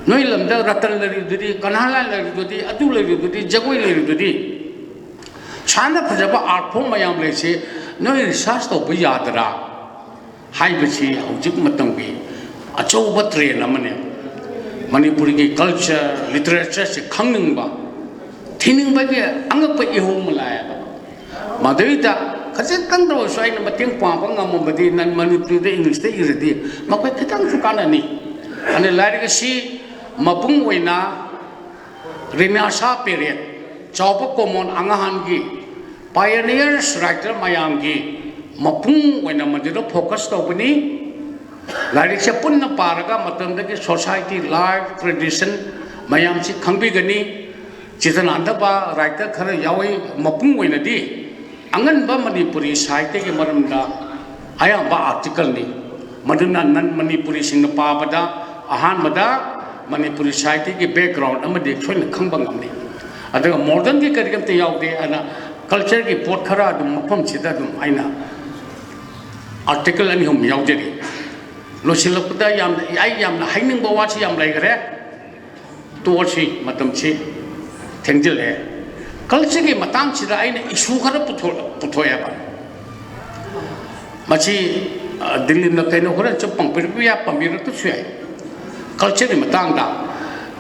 ꯅꯣꯏ ꯂꯝꯗ ꯔꯇꯟ ꯂꯩꯔꯤꯗꯨꯗꯤ, ꯀꯟꯍꯥꯂꯥꯏ ꯂꯩꯔꯤꯗꯨꯗꯤ, ꯑꯗꯨ ꯂꯩꯔꯤꯗꯨꯗꯤ, ꯖꯒꯣꯏ ꯂꯩꯔꯤꯗꯨꯗꯤ, ꯁꯥꯟꯅ ꯐꯖꯕ ꯑꯥꯔꯠ ꯐꯣꯝ ꯃꯌꯥꯝ ꯂꯩꯁꯤ, ꯅꯣꯏ ꯔꯤꯁꯥꯔꯁ ꯇꯧꯕ ꯌꯥꯗ꯭ꯔꯥ ꯍꯥꯏꯕꯁꯤ ꯍꯧꯖꯤꯛ ꯃꯇꯝꯒꯤ ꯑꯆꯧꯕ ꯇ꯭ꯔꯦꯟ ꯑꯃꯅꯤ꯫ ꯃꯅꯤꯄꯨꯔꯒꯤ ꯀꯜꯆꯔ, ꯂꯤꯇꯔꯦꯆꯔꯁꯤ ꯈꯪꯅꯤꯡꯕ, ꯊꯤꯅꯤꯡꯕꯒꯤ ꯑꯉꯛꯄ ꯏꯍꯨꯜ ꯑꯃ ꯂꯥꯛꯑꯦꯕ꯫ ꯃꯗꯨꯏꯗ ꯈꯖꯤꯛꯇꯪꯗ ꯑꯣꯏꯔꯁꯨ ꯑꯩꯅ ꯃꯇꯦꯡ ꯄꯥꯡꯕ ꯉꯝꯃꯕꯗꯤ, ꯅꯟ ꯃꯅꯤꯄꯨꯔꯤꯗ ꯏꯪꯂꯤꯁꯇ ꯏꯔꯗꯤ ꯃꯈꯣꯏ ꯈꯤꯇꯪꯁꯨ ꯀꯥꯟꯅꯅꯤ꯫ ꯑꯗꯨꯅ ꯂꯥꯏꯔꯤꯛ ꯑꯁꯤ ꯃꯄꯨꯡ ꯑꯣꯏꯅ ꯔꯤꯃꯥꯁꯥ ꯄꯦꯔꯦꯠ, ꯆꯥꯎꯕ ꯀꯣꯃꯣꯟ ꯑꯉꯥꯡꯒꯤ, ꯄꯥꯏꯑꯣꯅꯤꯌꯔꯁ ꯔꯥꯏꯇꯔ ꯃꯌꯥꯝꯒꯤ ꯃꯄꯨꯡ ꯑꯣꯏꯅ ꯃꯗꯨꯗ ꯐꯣꯀꯁ ꯇꯧꯕꯅꯤ꯫ ꯂꯥꯏꯔꯤꯛꯁꯦ ꯄꯨꯟꯅ ꯄꯥꯔꯒ ꯃꯇꯝꯗꯒꯤ ꯁꯣꯁꯥꯏꯇꯤ, ꯂꯥꯏꯐ, ꯇ꯭ꯔꯦꯗꯤꯁꯟ ꯃꯌꯥꯝꯁꯤ ꯈꯪꯕꯤꯒꯅꯤ꯫ ꯆꯤꯇꯅꯥꯟꯗꯕ ꯔꯥꯏꯇꯔ ꯈꯔ ꯌꯥꯎꯏ꯫ ꯃꯄꯨꯡ ꯑꯣꯏꯅꯗꯤ ꯑꯉꯟꯕ ꯃꯅꯤꯄꯨꯔꯤ ꯁꯥꯍꯤꯇ꯭ꯌꯒꯤ ꯃꯔꯝꯗ ꯑꯌꯥꯝꯕ ꯑꯥꯔꯇꯤꯀꯜꯅꯤ꯫ ꯃꯗꯨꯅ ꯅꯟ ꯃꯅꯤꯄꯨꯔꯤꯁꯤꯡꯅ ꯄꯥꯕꯗ ꯑꯍꯥꯟꯕꯗ ꯃꯅꯤꯄꯨꯔꯤ ꯁꯥꯍꯤꯇ꯭ꯌꯒꯤ ꯕꯦꯛꯒ꯭ꯔꯥꯎꯟ ꯑꯃꯗꯤ ꯁꯣꯏꯅ ꯈꯪꯕ ꯉꯝꯃꯤ꯫ ꯑꯗꯨꯒ ꯃꯣꯗꯔꯟꯒꯤ ꯀꯔꯤ ꯑꯝꯇ ꯌꯥꯎꯗꯦ꯫ ꯑꯗꯨꯅ ꯀꯜꯆꯔꯒꯤ ꯄꯣꯠ ꯈꯔ ꯑꯗꯨꯝ ꯃꯐꯝꯁꯤꯗ ꯑꯗꯨꯝ ꯑꯩꯅ ꯑꯥꯔꯇꯤꯀꯜ ꯑꯅꯤ ꯑꯍꯨꯝ ꯌꯥꯎꯖꯔꯤ꯫ ꯂꯣꯏꯁꯤꯜꯂꯛꯄꯗ ꯌꯥꯝꯅ, ꯑꯩ ꯌꯥꯝꯅ ꯍꯥꯏꯅꯤꯡꯕ ꯋꯥꯁꯤ ꯌꯥꯝ ꯂꯩꯈ꯭ꯔꯦ꯫ ꯇꯣꯛꯑꯁꯤ, ꯃꯇꯝꯁꯤ ꯊꯦꯡꯖꯤꯜꯂꯛꯑꯦ꯫ ꯀꯜꯆꯔꯒꯤ ꯃꯇꯥꯡꯁꯤꯗ ꯑꯩꯅ ꯏꯁꯨ ꯈꯔ ꯄꯨꯊꯣꯛ-, ꯄꯨꯊꯣꯛꯑꯦꯕ꯫ ꯃꯁꯤ, ꯑ, ꯗꯤꯂꯤꯞꯅ ꯀꯩꯅꯣ ꯍꯣꯔꯦꯟ ꯁꯨꯝ ꯄꯟꯕꯤꯔꯛꯄ ꯌꯥ-, ꯄꯟꯕꯤꯔꯛꯄꯁꯨ ꯌꯥꯏ꯫ ꯀꯜꯆꯔꯒꯤ ꯃꯇꯥꯡꯗ,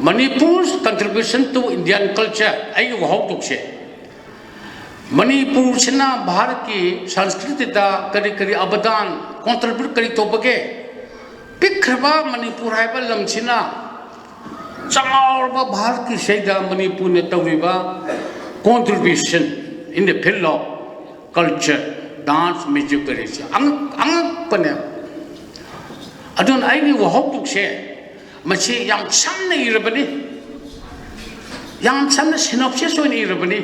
Manipur's contribution to Indian culture, ꯑꯩꯒꯤ ꯋꯥꯍꯧꯗꯣꯛꯁꯦ꯫ ꯃꯅꯤꯄꯨꯔꯁꯤꯅ ꯚꯥꯔꯠꯀꯤ ꯁꯪꯁꯀ꯭ꯔꯤꯇꯤꯗ ꯀꯔꯤ ꯀꯔꯤ ꯑꯕꯗꯥꯟ, ꯀꯣꯟꯇ꯭ꯔꯤꯕ꯭ꯌꯨꯠ ꯀꯔꯤ ꯇꯧꯕꯒꯦ? ꯄꯤꯛꯈ꯭ꯔꯕ ꯃꯅꯤꯄꯨꯔ ꯍꯥꯏꯕ ꯂꯝꯁꯤꯅ ꯆꯥꯎꯔꯕ ꯚꯥꯔꯠꯀꯤ ꯁꯤꯗ ꯃꯅꯤꯄꯨꯔꯅ ꯇꯧꯔꯤꯕ contribution in the field of culture, dance, music ꯀꯔꯤꯁꯦ ꯑꯉꯛ-, ꯑꯉꯛꯄꯅꯦ꯫ ꯑꯗꯨꯅ ꯑꯩꯒꯤ ꯋꯥꯍꯧꯗꯣꯛꯁꯦ ꯃꯁꯤ ꯌꯥꯝ ꯁꯝꯅ ꯏꯔꯕꯅꯤ, ꯌꯥꯝ ꯁꯝꯅ synopsis ꯑꯣꯏꯅ ꯏꯔꯕꯅꯤ꯫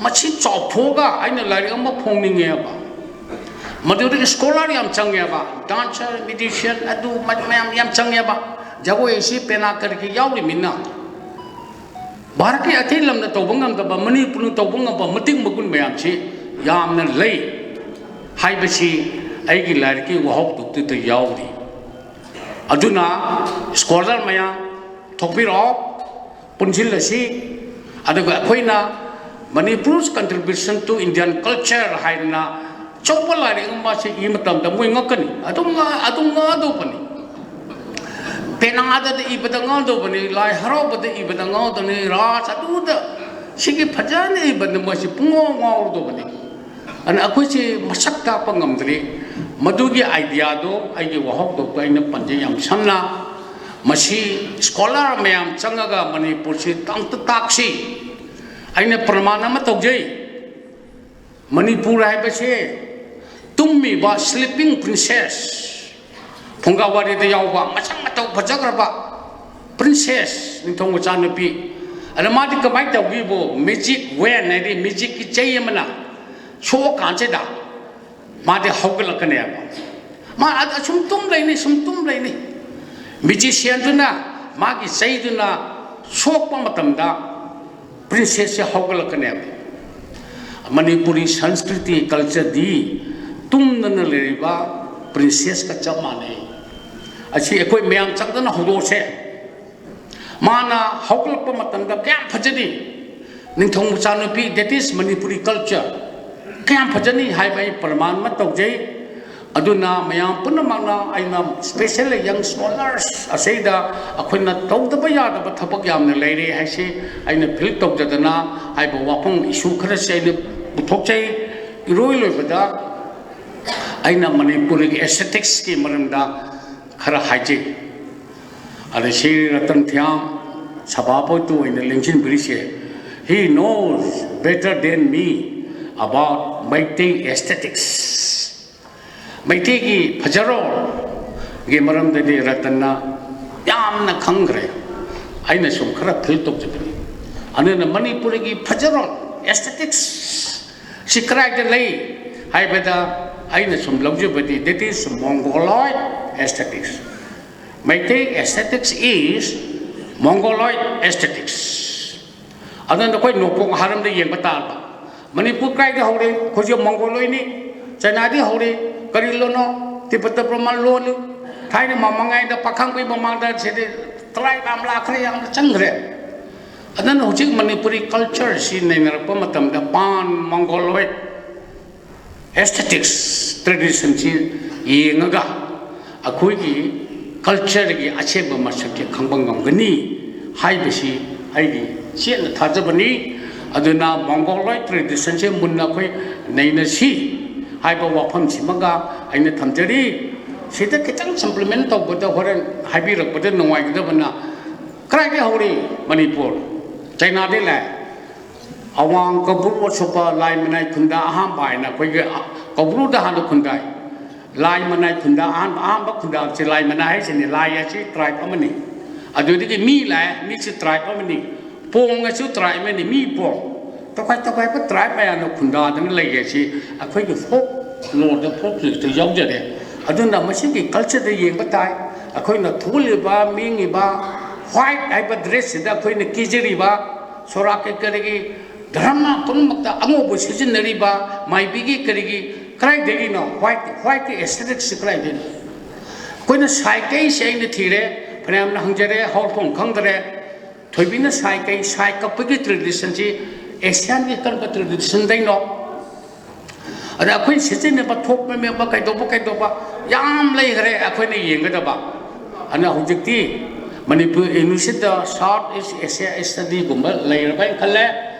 ꯃꯁꯤ ꯆꯥꯎꯊꯣꯛꯑꯒ ꯑꯩꯅ ꯂꯥꯏꯔꯤꯛ ꯑꯃ ꯐꯣꯡꯅꯤꯡꯉꯦꯕ꯫ ꯃꯗꯨꯗ scholar ꯌꯥꯝ ꯆꯪꯉꯦꯕ, dancer, musician, ꯑꯗꯨ ꯃ-, ꯃꯌꯥꯝ ꯌꯥꯝ ꯆꯪꯉꯦꯕ꯫ ꯖꯒꯣꯏ ꯑꯁꯤ ꯄꯦꯅꯥ ꯀꯔꯤ ꯀꯔꯤ ꯌꯥꯎꯔꯤꯃꯤꯅ, ꯚꯥꯔꯠꯀꯤ ꯑꯇꯩ ꯂꯝꯅ ꯇꯧꯕ ꯉꯝꯗꯕ ꯃꯅꯤꯄꯨꯔꯅ ꯇꯧꯕ ꯉꯝꯕ ꯃꯇꯤꯛ ꯃꯒꯨꯟ ꯃꯌꯥꯝꯁꯤ ꯌꯥꯝꯅ ꯂꯩ ꯍꯥꯏꯕꯁꯤ ꯑꯩꯒꯤ ꯂꯥꯏꯔꯤꯛꯀꯤ ꯋꯥꯍꯧꯗꯣꯛꯇꯨꯗ ꯌꯥꯎꯔꯤ꯫ ꯑꯗꯨꯅ ꯁ꯭ꯀꯣꯂꯔ ꯃꯌꯥꯝ ꯊꯣꯛꯄꯤꯔꯛꯑꯣ, ꯄꯨꯟꯁꯤꯜꯂꯁꯤ꯫ ꯑꯗꯨꯒ ꯑꯩꯈꯣꯏꯅ Manipur's Contribution to Indian Culture ꯍꯥꯏꯗꯅ ꯑꯆꯧꯕ ꯂꯥꯏꯔꯤꯛ ꯑꯃ ꯁꯤ ꯏꯕ ꯃꯇꯝꯗ ꯃꯣꯏ ꯉꯛꯀꯅꯤ, ꯑꯗꯨꯝ ꯉꯛ-, ꯑꯗꯨꯝ ꯉꯛꯑꯗꯧꯕꯅꯤ꯫ ꯄꯦꯅꯥꯗꯗ ꯏꯕꯗ ꯉꯛꯑꯗꯧꯕꯅꯤ, ꯂꯥꯏ ꯍꯔꯥꯎꯕꯗ ꯏꯕꯗ ꯉꯛꯑꯗꯧꯕꯅꯤ, ꯔꯥꯁ ꯑꯗꯨꯗ ꯁꯤꯒꯤ ꯐꯖꯅ ꯏꯕꯗ ꯃꯣꯏꯁꯤ ꯄꯨꯡꯉꯥꯎ ꯉꯥꯎꯔꯗꯧꯕꯅꯤ꯫ ꯑꯗꯨꯅ ꯑꯩꯈꯣꯏꯁꯤ ꯃꯁꯛ ꯇꯥꯛꯄ ꯉꯝꯗ꯭ꯔꯤ꯫ ꯃꯗꯨꯒꯤ ꯑꯥꯏꯗꯤꯌꯥꯗꯣ ꯑꯩꯒꯤ ꯋꯥꯍꯧꯗꯣꯛꯇ ꯑꯩꯅ ꯄꯟꯖꯩ ꯌꯥꯝ ꯁꯝꯅ꯫ ꯃꯁꯤ ꯁ꯭ꯀꯣꯂꯔ ꯃꯌꯥꯝ ꯆꯪꯉꯒ ꯃꯅꯤꯄꯨꯔꯁꯤ ꯇꯥꯛꯇ ꯇꯥꯛꯁꯤ꯫ ꯑꯩꯅ ꯄ꯭ꯔꯃꯥꯟ ꯑꯃ ꯇꯧꯖꯩ꯫ ꯃꯅꯤꯄꯨꯔ ꯍꯥꯏꯕꯁꯦ ꯇꯨꯝꯃꯤꯕ sleeping princess, ꯐꯨꯡꯒꯥ ꯋꯥꯔꯤꯗ ꯌꯥꯎꯕ ꯃꯁꯛ ꯃꯇꯧ ꯐꯖꯈ꯭ꯔꯕ princess, ꯅꯤꯡꯊꯧ ꯃꯆꯥꯅꯨꯄꯤ꯫ ꯑꯗ ꯃꯥꯗꯤ ꯀꯃꯥꯏꯅ ꯇꯧꯒꯦꯕꯨ, magic wand ꯍꯥꯏꯗꯤ magicꯀꯤ ꯆꯩ ꯑꯃꯅ ꯁꯣꯛꯑꯀꯥꯟꯁꯤꯗ ꯃꯥꯗꯤ ꯍꯧꯒꯠꯂꯛꯀꯅꯦꯕ꯫ ꯃꯥ ꯑꯗ ꯁꯨꯝ ꯇꯨꯝ ꯂꯩꯅꯤ, ꯁꯨꯝ ꯇꯨꯝ ꯂꯩꯅꯤ꯫ Magicianꯗꯨꯅ ꯃꯥꯒꯤ ꯆꯩꯗꯨꯅ ꯁꯣꯛꯄ ꯃꯇꯝꯗ princessꯁꯦ ꯍꯧꯒꯠꯂꯛꯀꯅꯦꯕ꯫ ꯃꯅꯤꯄꯨꯔꯤ ꯁꯪꯁꯀ꯭ꯔꯤꯇꯤ cultureꯗꯤ ꯇꯨꯝꯗꯅ ꯂꯩꯔꯤꯕ princessꯀ ꯆꯞ ꯃꯥꯟꯅꯩ꯫ ꯑꯁꯤ ꯑꯩꯈꯣꯏ ꯃꯌꯥꯝ ꯆꯪꯗꯅ ꯍꯧꯗꯣꯛꯁꯦ꯫ ꯃꯥꯅ ꯍꯧꯒꯠꯂꯛꯄ ꯃꯇꯝꯗ ꯀꯌꯥꯝ ꯐꯖꯅꯤ, ꯅꯤꯡꯊꯧ ꯃꯆꯥꯅꯨꯄꯤ, that is Manipuri culture, ꯀꯌꯥꯝ ꯐꯖꯅꯤ ꯍꯥꯏꯕ ꯑꯩ ꯄ꯭ꯔꯃꯥꯟ ꯑꯃ ꯇꯧꯖꯩ꯫ ꯑꯗꯨꯅ ꯃꯌꯥꯝ ꯄꯨꯝꯅꯃꯛꯅ, ꯑꯩꯅ specially young scholars ꯑꯁꯤꯗ ꯑꯩꯈꯣꯏꯅ ꯇꯧꯗꯕ ꯌꯥꯗꯕ ꯊꯕꯛ ꯌꯥꯝꯅ ꯂꯩꯔꯦ ꯍꯥꯏꯁꯤ ꯑꯩꯅ feel ꯇꯧꯖꯗꯅ ꯍꯥꯏꯕ ꯋꯥꯐꯝ issue ꯈꯔꯁꯤ ꯑꯩꯅ ꯄꯨꯊꯣꯛꯆꯩ꯫ ꯏꯔꯣꯏ ꯂꯣꯏꯕꯗ ꯑꯩꯅ ꯃꯅꯤꯄꯨꯔꯒꯤ aestheticsꯀꯤ ꯃꯔꯝꯗ ꯈꯔ ꯍꯥꯏꯖꯩ꯫ ꯑꯗ ꯁꯤ ꯔꯇꯟ ꯊꯤꯌꯥꯝ ꯁꯚꯥꯄꯇꯤ ꯑꯣꯏꯅ ꯂꯦꯡꯁꯤꯟꯕꯤꯔꯤꯁꯦ, he knows better than me about Meitei aesthetics꯫ ꯃꯩꯇꯩꯒꯤ ꯐꯖꯔꯣꯜꯒꯤ ꯃꯔꯝꯗꯗꯤ ꯔꯇꯟꯅ ꯌꯥꯝꯅ ꯈꯪꯈ꯭ꯔꯦ꯫ ꯑꯩꯅ ꯁꯨꯝ ꯈꯔ feel ꯇꯧꯖꯕꯅꯤ꯫ ꯑꯗꯨꯅ ꯃꯅꯤꯄꯨꯔꯒꯤ ꯐꯖꯔꯣꯜ, aesthetics ꯁꯤ ꯀꯗꯥꯏꯗ ꯂꯩ ꯍꯥꯏꯕꯗ, ꯑꯩꯅ ꯁꯨꯝ ꯂꯧꯖꯕꯗꯤ, that is Mongoloid aesthetics꯫ Meitei aesthetics is Mongoloid aesthetics꯫ ꯑꯗꯨꯅ ꯑꯩꯈꯣꯏ ꯅꯣꯡꯄꯣꯛ ꯍꯥꯔꯝꯗ ꯌꯦꯡꯕ ꯇꯥꯔꯕ, ꯃꯅꯤꯄꯨꯔ ꯀꯗꯥꯏꯗ ꯍꯧꯔꯦ? ꯑꯩꯈꯣꯏꯁꯦ ꯃꯣꯡꯒꯣꯂꯣꯏꯅꯤ, ꯆꯥꯏꯅꯥꯗꯤ ꯍꯧꯔꯦ, ꯀꯔꯤ ꯂꯣꯟꯅꯣ? ꯇꯤꯕꯦꯇ ꯕ꯭ꯔꯍꯃꯟ ꯂꯣꯟꯅꯤ꯫ ꯊꯥꯏꯅ ꯃꯃꯥꯡꯉꯩꯗ ꯄꯥꯈꯪꯕꯒꯤ ꯃꯃꯥꯡꯗ ꯁꯤꯗꯤ ꯇ꯭ꯔꯥꯏꯕ ꯌꯥꯝ ꯂꯥꯛꯈ꯭ꯔꯦ, ꯌꯥꯝꯅ ꯆꯪꯈ꯭ꯔꯦ꯫ ꯑꯗꯨꯅ ꯍꯧꯖꯤꯛ ꯃꯅꯤꯄꯨꯔꯤ ꯀꯜꯆꯔꯁꯤ ꯅꯩꯅꯔꯛꯄ ꯃꯇꯝꯗ ꯄꯥꯟ ꯃꯪꯒꯣꯂꯣꯏꯗ ꯑꯦꯁꯊꯦꯇꯤꯛꯁ ꯇ꯭ꯔꯦꯗꯤꯁꯟꯁꯤ ꯌꯦꯡꯉꯒ ꯑꯩꯈꯣꯏꯒꯤ ꯀꯜꯆꯔꯒꯤ ꯑꯁꯦꯡꯕ ꯃꯁꯛꯁꯦ ꯈꯪꯕ ꯉꯝꯒꯅꯤ ꯍꯥꯏꯕꯁꯤ ꯑꯩꯒꯤ ꯆꯦꯠꯅ ꯊꯥꯖꯕꯅꯤ꯫ ꯑꯗꯨꯅ ꯃꯪꯒꯣꯂꯣꯏꯗ ꯇ꯭ꯔꯦꯗꯤꯁꯟꯁꯦ ꯃꯨꯟꯅ ꯑꯩꯈꯣꯏ ꯅꯩꯅꯁꯤ ꯍꯥꯏꯕ ꯋꯥꯐꯝꯁꯤꯃꯒ ꯑꯩꯅ ꯊꯝꯖꯔꯤ꯫ ꯁꯤꯗ ꯈꯤꯇꯪ ꯁꯝꯄ꯭ꯂꯤꯃꯦꯟ ꯇꯧꯕꯗ ꯍꯣꯔꯦꯟ ꯍꯥꯏꯕꯤꯔꯛꯄꯗ ꯅꯨꯡꯉꯥꯏꯒꯗꯕꯅ, ꯀꯗꯥꯏꯗꯒꯤ ꯍꯧꯔꯤ ꯃꯅꯤꯄꯨꯔ? ꯆꯩꯅꯥꯗꯒꯤ ꯂꯥꯛꯑꯦ꯫ ꯑꯋꯥꯡ ꯀꯧꯕ꯭ꯔꯨ ꯑꯁꯨꯞꯄ ꯂꯥꯏ ꯃꯅꯥꯏ ꯈꯨꯟꯗ ꯑꯍꯥꯟꯕ ꯍꯥꯏꯅ ꯑꯩꯈꯣꯏꯒꯤ ꯀꯧꯕ꯭ꯔꯨꯗ ꯍꯥꯟꯅ ꯈꯨꯟꯗꯥꯏ꯫ ꯂꯥꯏ ꯃꯅꯥꯏ ꯈꯨꯟꯗ ꯑꯍꯥꯟꯕ, ꯑꯍꯥꯟꯕ ꯈꯨꯟꯗꯥꯕꯁꯤ ꯂꯥꯏ ꯃꯅꯥꯏ ꯍꯥꯏꯁꯤꯅꯤ꯫ ꯂꯥꯏ ꯑꯁꯤ ꯇ꯭ꯔꯥꯏꯕ ꯑꯃꯅꯤ꯫ ꯑꯗꯨꯗꯒꯤ ꯃꯤ ꯂꯥꯛꯑꯦ, ꯃꯤꯁꯨ ꯇ꯭ꯔꯥꯏꯕ ꯑꯃꯅꯤ꯫ ꯄꯣꯡ ꯑꯁꯨ ꯇ꯭ꯔꯥꯏꯕ ꯑꯃꯅꯤ, ꯃꯤ ꯄꯣꯡ꯫ ꯇꯣꯈꯥꯏ ꯇꯣꯈꯥꯏꯕ ꯇ꯭ꯔꯥꯏꯕ ꯃꯌꯥꯝꯅ ꯈꯨꯟꯗꯥꯗꯅ ꯂꯩꯔꯤꯁꯤ ꯑꯩꯈꯣꯏꯒꯤ ꯐꯣꯛ ꯂꯣꯔꯗ, ꯐꯣꯛ ꯂꯤꯔꯤꯛꯇ ꯌꯥꯎꯖꯔꯦ꯫ ꯑꯗꯨꯅ ꯃꯁꯤꯒꯤ ꯀꯜꯆꯔꯗ ꯌꯦꯡꯕ ꯇꯥꯏ꯫ ꯑꯩꯈꯣꯏꯅ ꯊꯣꯛꯂꯤꯕ, ꯃꯤꯡꯉꯤꯕ ꯋꯥꯏꯠ ꯍꯥꯏꯕ ꯗ꯭ꯔꯦꯁꯁꯤꯗ ꯑꯩꯈꯣꯏꯅ ꯀꯦꯖꯔꯤꯕ, ꯁꯣꯔꯥꯠꯀꯤ ꯀꯔꯤꯒꯤ ꯙꯔꯃ ꯄꯨꯝꯅꯃꯛꯇ ꯑꯉꯧꯕ ꯁꯤꯖꯤꯟꯅꯔꯤꯕ, ꯃꯥꯏꯕꯤꯒꯤ ꯀꯔꯤꯒꯤ, ꯀꯗꯥꯏꯗꯒꯤꯅꯣ? ꯋꯥꯏꯠ, ꯋꯥꯏꯠꯀꯤ ꯑꯦꯁꯊꯦꯇꯤꯛꯁꯁꯤ ꯀꯗꯥꯏꯗꯒꯤꯅꯣ? ꯑꯩꯈꯣꯏꯅ ꯁꯥꯏꯀꯩꯁꯦ ꯑꯩꯅ ꯊꯤꯔꯦ, ꯐꯅꯌꯥꯝꯅ ꯍꯪꯖꯔꯦ, ꯍꯧꯔꯛꯐꯝ ꯈꯪꯗꯔꯦ꯫ ꯊꯣꯏꯕꯤꯅ ꯁꯥꯏ ꯀꯩ, ꯁꯥꯏ ꯀꯛꯄꯒꯤ ꯇ꯭ꯔꯦꯗꯤꯁꯟꯁꯤ ꯑꯦꯁꯤꯌꯥꯟꯒꯤ ꯀꯔꯝꯕ ꯇ꯭ꯔꯦꯗꯤꯁꯟꯗꯩꯅꯣ? ꯑꯗ ꯑꯩꯈꯣꯏ ꯁꯤꯖꯤꯟꯅꯕ ꯊꯣꯛꯄ ꯃꯦꯝꯕ ꯀꯩꯗꯧꯕ ꯀꯩꯗꯧꯕ ꯌꯥꯝ ꯂꯩꯈ꯭ꯔꯦ ꯑꯩꯈꯣꯏꯅ ꯌꯦꯡꯒꯗꯕ꯫ ꯑꯗꯨꯅ ꯍꯧꯖꯤꯛꯇꯤ ꯃꯅꯤꯄꯨꯔ ꯌꯨꯅꯤꯚꯔꯁꯤꯇꯤꯗ ꯁꯥꯎꯠ ꯏꯁ ꯑꯦꯁꯤꯌꯥ ꯁ꯭ꯇꯗꯤꯒꯨꯝꯕ ꯂꯩꯔꯕ ꯍꯥꯏꯅ ꯈꯜꯂꯦ꯫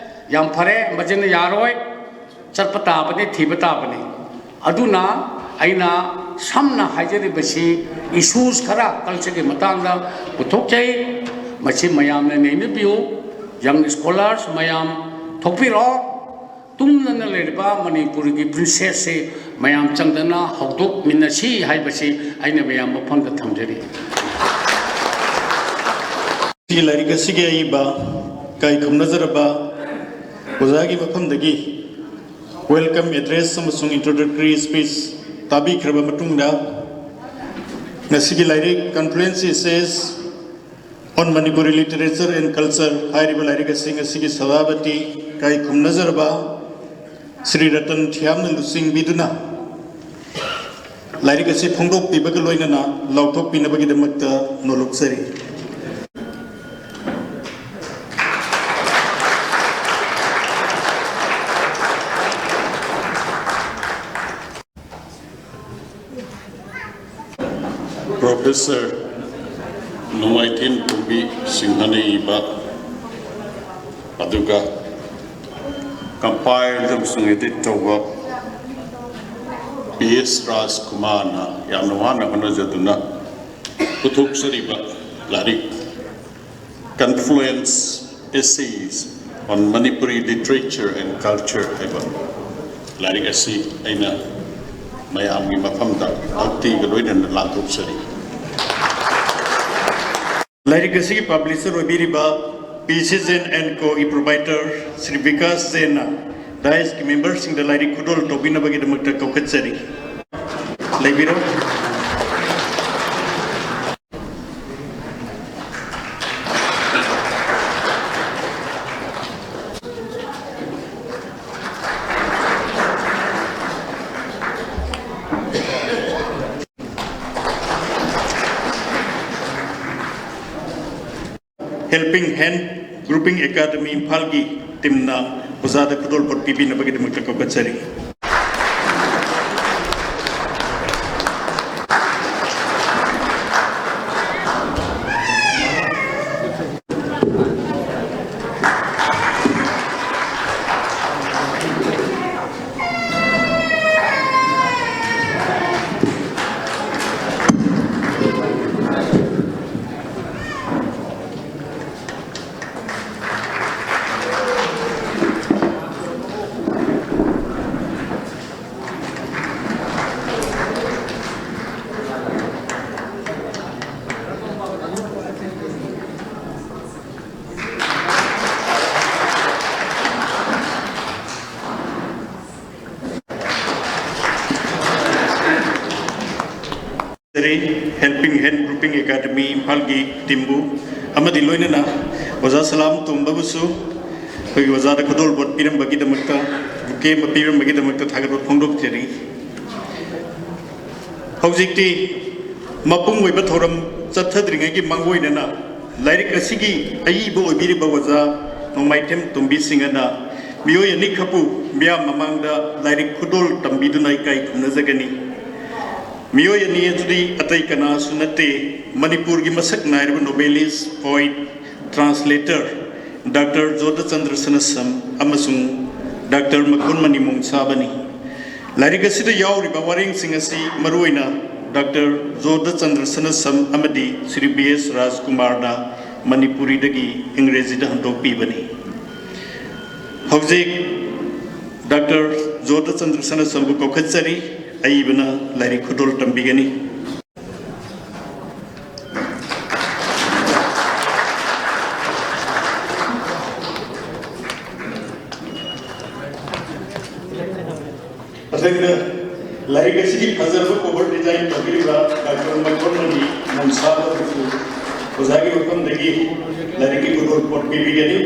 ꯌꯥꯝ ꯐꯔꯦ, ꯃꯁꯤꯅ ꯌꯥꯔꯣꯏ, ꯆꯠꯄ ꯇꯥꯕꯅꯤ, ꯊꯤꯕ ꯇꯥꯕꯅꯤ꯫ ꯑꯗꯨꯅ ꯑꯩꯅ ꯁꯝꯅ ꯍꯥꯏꯖꯔꯤꯕꯁꯤ ꯏꯁꯨꯁ ꯈꯔ ꯀꯜꯆꯔꯒꯤ ꯃꯇꯥꯡꯗ ꯄꯨꯊꯣꯛꯆꯩ꯫ ꯃꯁꯤ ꯃꯌꯥꯝꯅ ꯅꯩꯅꯕꯤꯌꯨ꯫ ꯌꯪ ꯁ꯭ꯀꯣꯂꯔꯁ ꯃꯌꯥꯝ ꯊꯣꯛꯄꯤꯔꯣ꯫ ꯇꯨꯝꯗꯅ ꯂꯩꯔꯤꯕ ꯃꯅꯤꯄꯨꯔꯒꯤ ꯄ꯭ꯔꯤꯟꯁꯦꯁꯁꯤ ꯃꯌꯥꯝ ꯆꯪꯗꯅ ꯍꯧꯗꯣꯛꯃꯤꯟꯅꯁꯤ ꯍꯥꯏꯕꯁꯤ ꯑꯩꯅ ꯃꯌꯥꯝ ꯃꯐꯝꯗ ꯊꯝꯖꯔꯤ꯫ ꯁꯤꯒꯤ ꯂꯥꯏꯔꯤꯛ ꯑꯁꯤꯒꯤ ꯑꯏꯕ ꯏꯀꯥꯏ ꯈꯨꯝꯅꯖꯔꯕ ꯑꯣꯖꯥꯒꯤ ꯃꯐꯝꯗꯒꯤ welcome address ꯑꯃꯁꯨꯡ introductory speech ꯇꯥꯕꯤꯈ꯭ꯔꯕ ꯃꯇꯨꯡꯗ, ꯉꯁꯤꯒꯤ ꯂꯥꯏꯔꯤꯛ Confluence Essays on Manipuri Literature and Culture ꯍꯥꯏꯔꯤꯕ ꯂꯥꯏꯔꯤꯛ ꯑꯁꯤ ꯉꯁꯤꯒꯤ ꯁꯚꯥꯄꯇꯤ ꯏꯀꯥꯏ ꯈꯨꯝꯅꯖꯔꯕ ꯁ꯭ꯔꯤ ꯔꯇꯟ ꯊꯤꯌꯥꯝꯅ ꯂꯨꯆꯤꯡꯕꯤꯗꯨꯅ ꯂꯥꯏꯔꯤꯛ ꯑꯁꯤ ꯐꯣꯡꯗꯣꯛꯄꯤꯕꯒ ꯂꯣꯏꯅꯅ ꯂꯥꯎꯊꯣꯛꯄꯤꯅꯕꯒꯤꯗꯃꯛꯇ ꯅꯣꯜꯂꯨꯛꯆꯔꯤ꯫ Professor ꯅꯣꯡꯃꯥꯏꯊꯦꯝ ꯄꯣꯝꯕꯤ ꯁꯤꯡꯍꯅ ꯏꯕ, ꯑꯗꯨꯒ compile ꯑꯃꯁꯨꯡ edit ꯇꯧꯕ ꯄꯤ ꯑꯦꯁ ꯔꯥꯖꯀꯨꯃꯥꯔꯅ ꯌꯥꯝꯅ ꯋꯥꯅ ꯍꯣꯠꯅꯖꯗꯨꯅ ꯄꯨꯊꯣꯛꯆꯔꯤꯕ ꯂꯥꯏꯔꯤꯛ Confluence Essays on Manipuri Literature and Culture ꯍꯥꯏꯕ ꯂꯥꯏꯔꯤꯛ ꯑꯁꯤ ꯑꯩꯅ ꯃꯌꯥꯝꯒꯤ ꯃꯐꯝꯗ ꯚꯛꯇꯤꯒ ꯂꯣꯏꯅꯅ ꯂꯥꯟꯊꯣꯛꯆꯔꯤ꯫ ꯂꯥꯏꯔꯤꯛ ꯑꯁꯤꯒꯤ publisher ꯑꯣꯏꯕꯤꯔꯤꯕ ꯄꯤ ꯁꯤ ꯖꯦꯟ ꯑꯦꯟ ꯀꯣꯒꯤ proprietor ꯁ꯭ꯔꯤ ꯕꯤꯀꯥꯁ ꯖꯦꯟꯅ dais ꯀꯤ member ꯁꯤꯡꯗ ꯂꯥꯏꯔꯤꯛ ꯈꯨꯗꯣꯜ ꯇꯧꯕꯤꯅꯕꯒꯤꯗꯃꯛꯇ ꯀꯧꯈꯠꯆꯔꯤ꯫ ꯂꯩꯕꯤꯔꯣ꯫ Helping Hand Grouping Academy ꯏꯝꯐꯥꯜꯒꯤ team ꯅ ꯑꯣꯖꯥꯗ ꯈꯨꯗꯣꯜꯄꯣꯠ ꯄꯤꯕꯤꯅꯕꯒꯤꯗꯃꯛꯇ ꯀꯧꯈꯠꯆꯔꯤ꯫ Helping Hand Grouping Academy ꯏꯝꯐꯥꯜꯒꯤ team ꯕꯨ ꯑꯃꯗꯤ ꯂꯣꯏꯅꯅ ꯑꯣꯖꯥ ꯁꯂꯥꯝ ꯇꯣꯝꯕꯕꯨꯁꯨ ꯑꯩꯈꯣꯏꯒꯤ ꯑꯣꯖꯥꯗ ꯈꯨꯗꯣꯜꯄꯣꯠ ꯄꯤꯔꯝꯕꯒꯤꯗꯃꯛꯇ, bouquet ꯑꯃ ꯄꯤꯔꯝꯕꯒꯤꯗꯃꯛꯇ ꯊꯥꯒꯠꯄ ꯐꯣꯡꯗꯣꯛꯆꯔꯤ꯫ ꯍꯧꯖꯤꯛꯇꯤ ꯃꯄꯨꯡ ꯑꯣꯏꯕ ꯊꯧꯔꯝ ꯆꯠꯊꯗ꯭ꯔꯤꯉꯩꯒꯤ ꯃꯥꯡꯑꯣꯏꯅꯅ ꯂꯥꯏꯔꯤꯛ ꯑꯁꯤꯒꯤ ꯑꯏꯕ ꯑꯣꯏꯕꯤꯔꯤꯕ ꯑꯣꯖꯥ ꯅꯣꯡꯃꯥꯏꯊꯦꯝ ꯇꯣꯝꯕꯤ ꯁꯤꯡꯍꯅ ꯃꯤꯑꯣꯏ ꯑꯅꯤꯈꯛꯄꯨ ꯃꯤꯌꯥꯝ ꯃꯃꯥꯡꯗ ꯂꯥꯏꯔꯤꯛ ꯈꯨꯗꯣꯜ ꯇꯝꯕꯤꯗꯨꯅ ꯏꯀꯥꯏ ꯈꯨꯝꯅꯖꯒꯅꯤ꯫ ꯃꯤꯑꯣꯏ ꯑꯅꯤ ꯑꯗꯨꯗꯤ ꯑꯇꯩ ꯀꯅꯥꯁꯨ ꯅꯠꯇꯦ, ꯃꯅꯤꯄꯨꯔꯒꯤ ꯃꯁꯛ ꯅꯥꯏꯔꯕ novelist, poet, translator ꯗꯥꯛꯇꯔ ꯖꯣꯙꯆꯟꯗ꯭ꯔ ꯁꯅꯥꯁꯝ ꯑꯃꯁꯨꯡ ꯗꯥꯛꯇꯔ ꯃꯈꯣꯟꯃꯅꯤ ꯃꯣꯡꯁꯥꯕꯅꯤ꯫ ꯂꯥꯏꯔꯤꯛ ꯑꯁꯤꯗ ꯌꯥꯎꯔꯤꯕ ꯋꯥꯔꯦꯡꯁꯤꯡ ꯑꯁꯤ ꯃꯔꯨꯑꯣꯏꯅ ꯗꯥꯛꯇꯔ ꯖꯣꯙꯆꯟꯗ꯭ꯔ ꯁꯅꯥꯁꯝ ꯑꯃꯗꯤ ꯁ꯭ꯔꯤ ꯕꯤ ꯑꯦꯁ ꯔꯥꯖꯀꯨꯃꯥꯔꯅ ꯃꯅꯤꯄꯨꯔꯤꯗꯒꯤ ꯏꯪꯒ꯭ꯔꯦꯖꯤꯗ ꯍꯟꯗꯣꯛꯄꯤꯕꯅꯤ꯫ ꯍꯧꯖꯤꯛ ꯗꯥꯛꯇꯔ ꯖꯣꯙꯆꯟꯗ꯭ꯔ ꯁꯅꯥꯁꯝꯕꯨ ꯀꯧꯈꯠꯆꯔꯤ꯫ ꯑꯏꯕꯅ ꯂꯥꯏꯔꯤꯛ ꯈꯨꯗꯣꯜ ꯇꯝꯕꯤꯒꯅꯤ꯫ ꯑꯗꯨꯒ ꯂꯥꯏꯔꯤꯛ ꯑꯁꯤꯒꯤ ꯐꯖꯔꯕ cover design ꯇꯧꯕꯤꯔꯤꯕ ꯗꯥꯛꯇꯔ ꯃꯩꯊꯣꯟꯃꯅꯤ ꯃꯣꯡꯁꯥꯕ ꯑꯗꯨꯁꯨ ꯑꯣꯖꯥꯒꯤ ꯃꯐꯝꯗꯒꯤ ꯂꯥꯏꯔꯤꯛꯀꯤ ꯈꯨꯗꯣꯜ ꯄꯣꯠ ꯄꯤꯕꯤꯒꯅꯤ꯫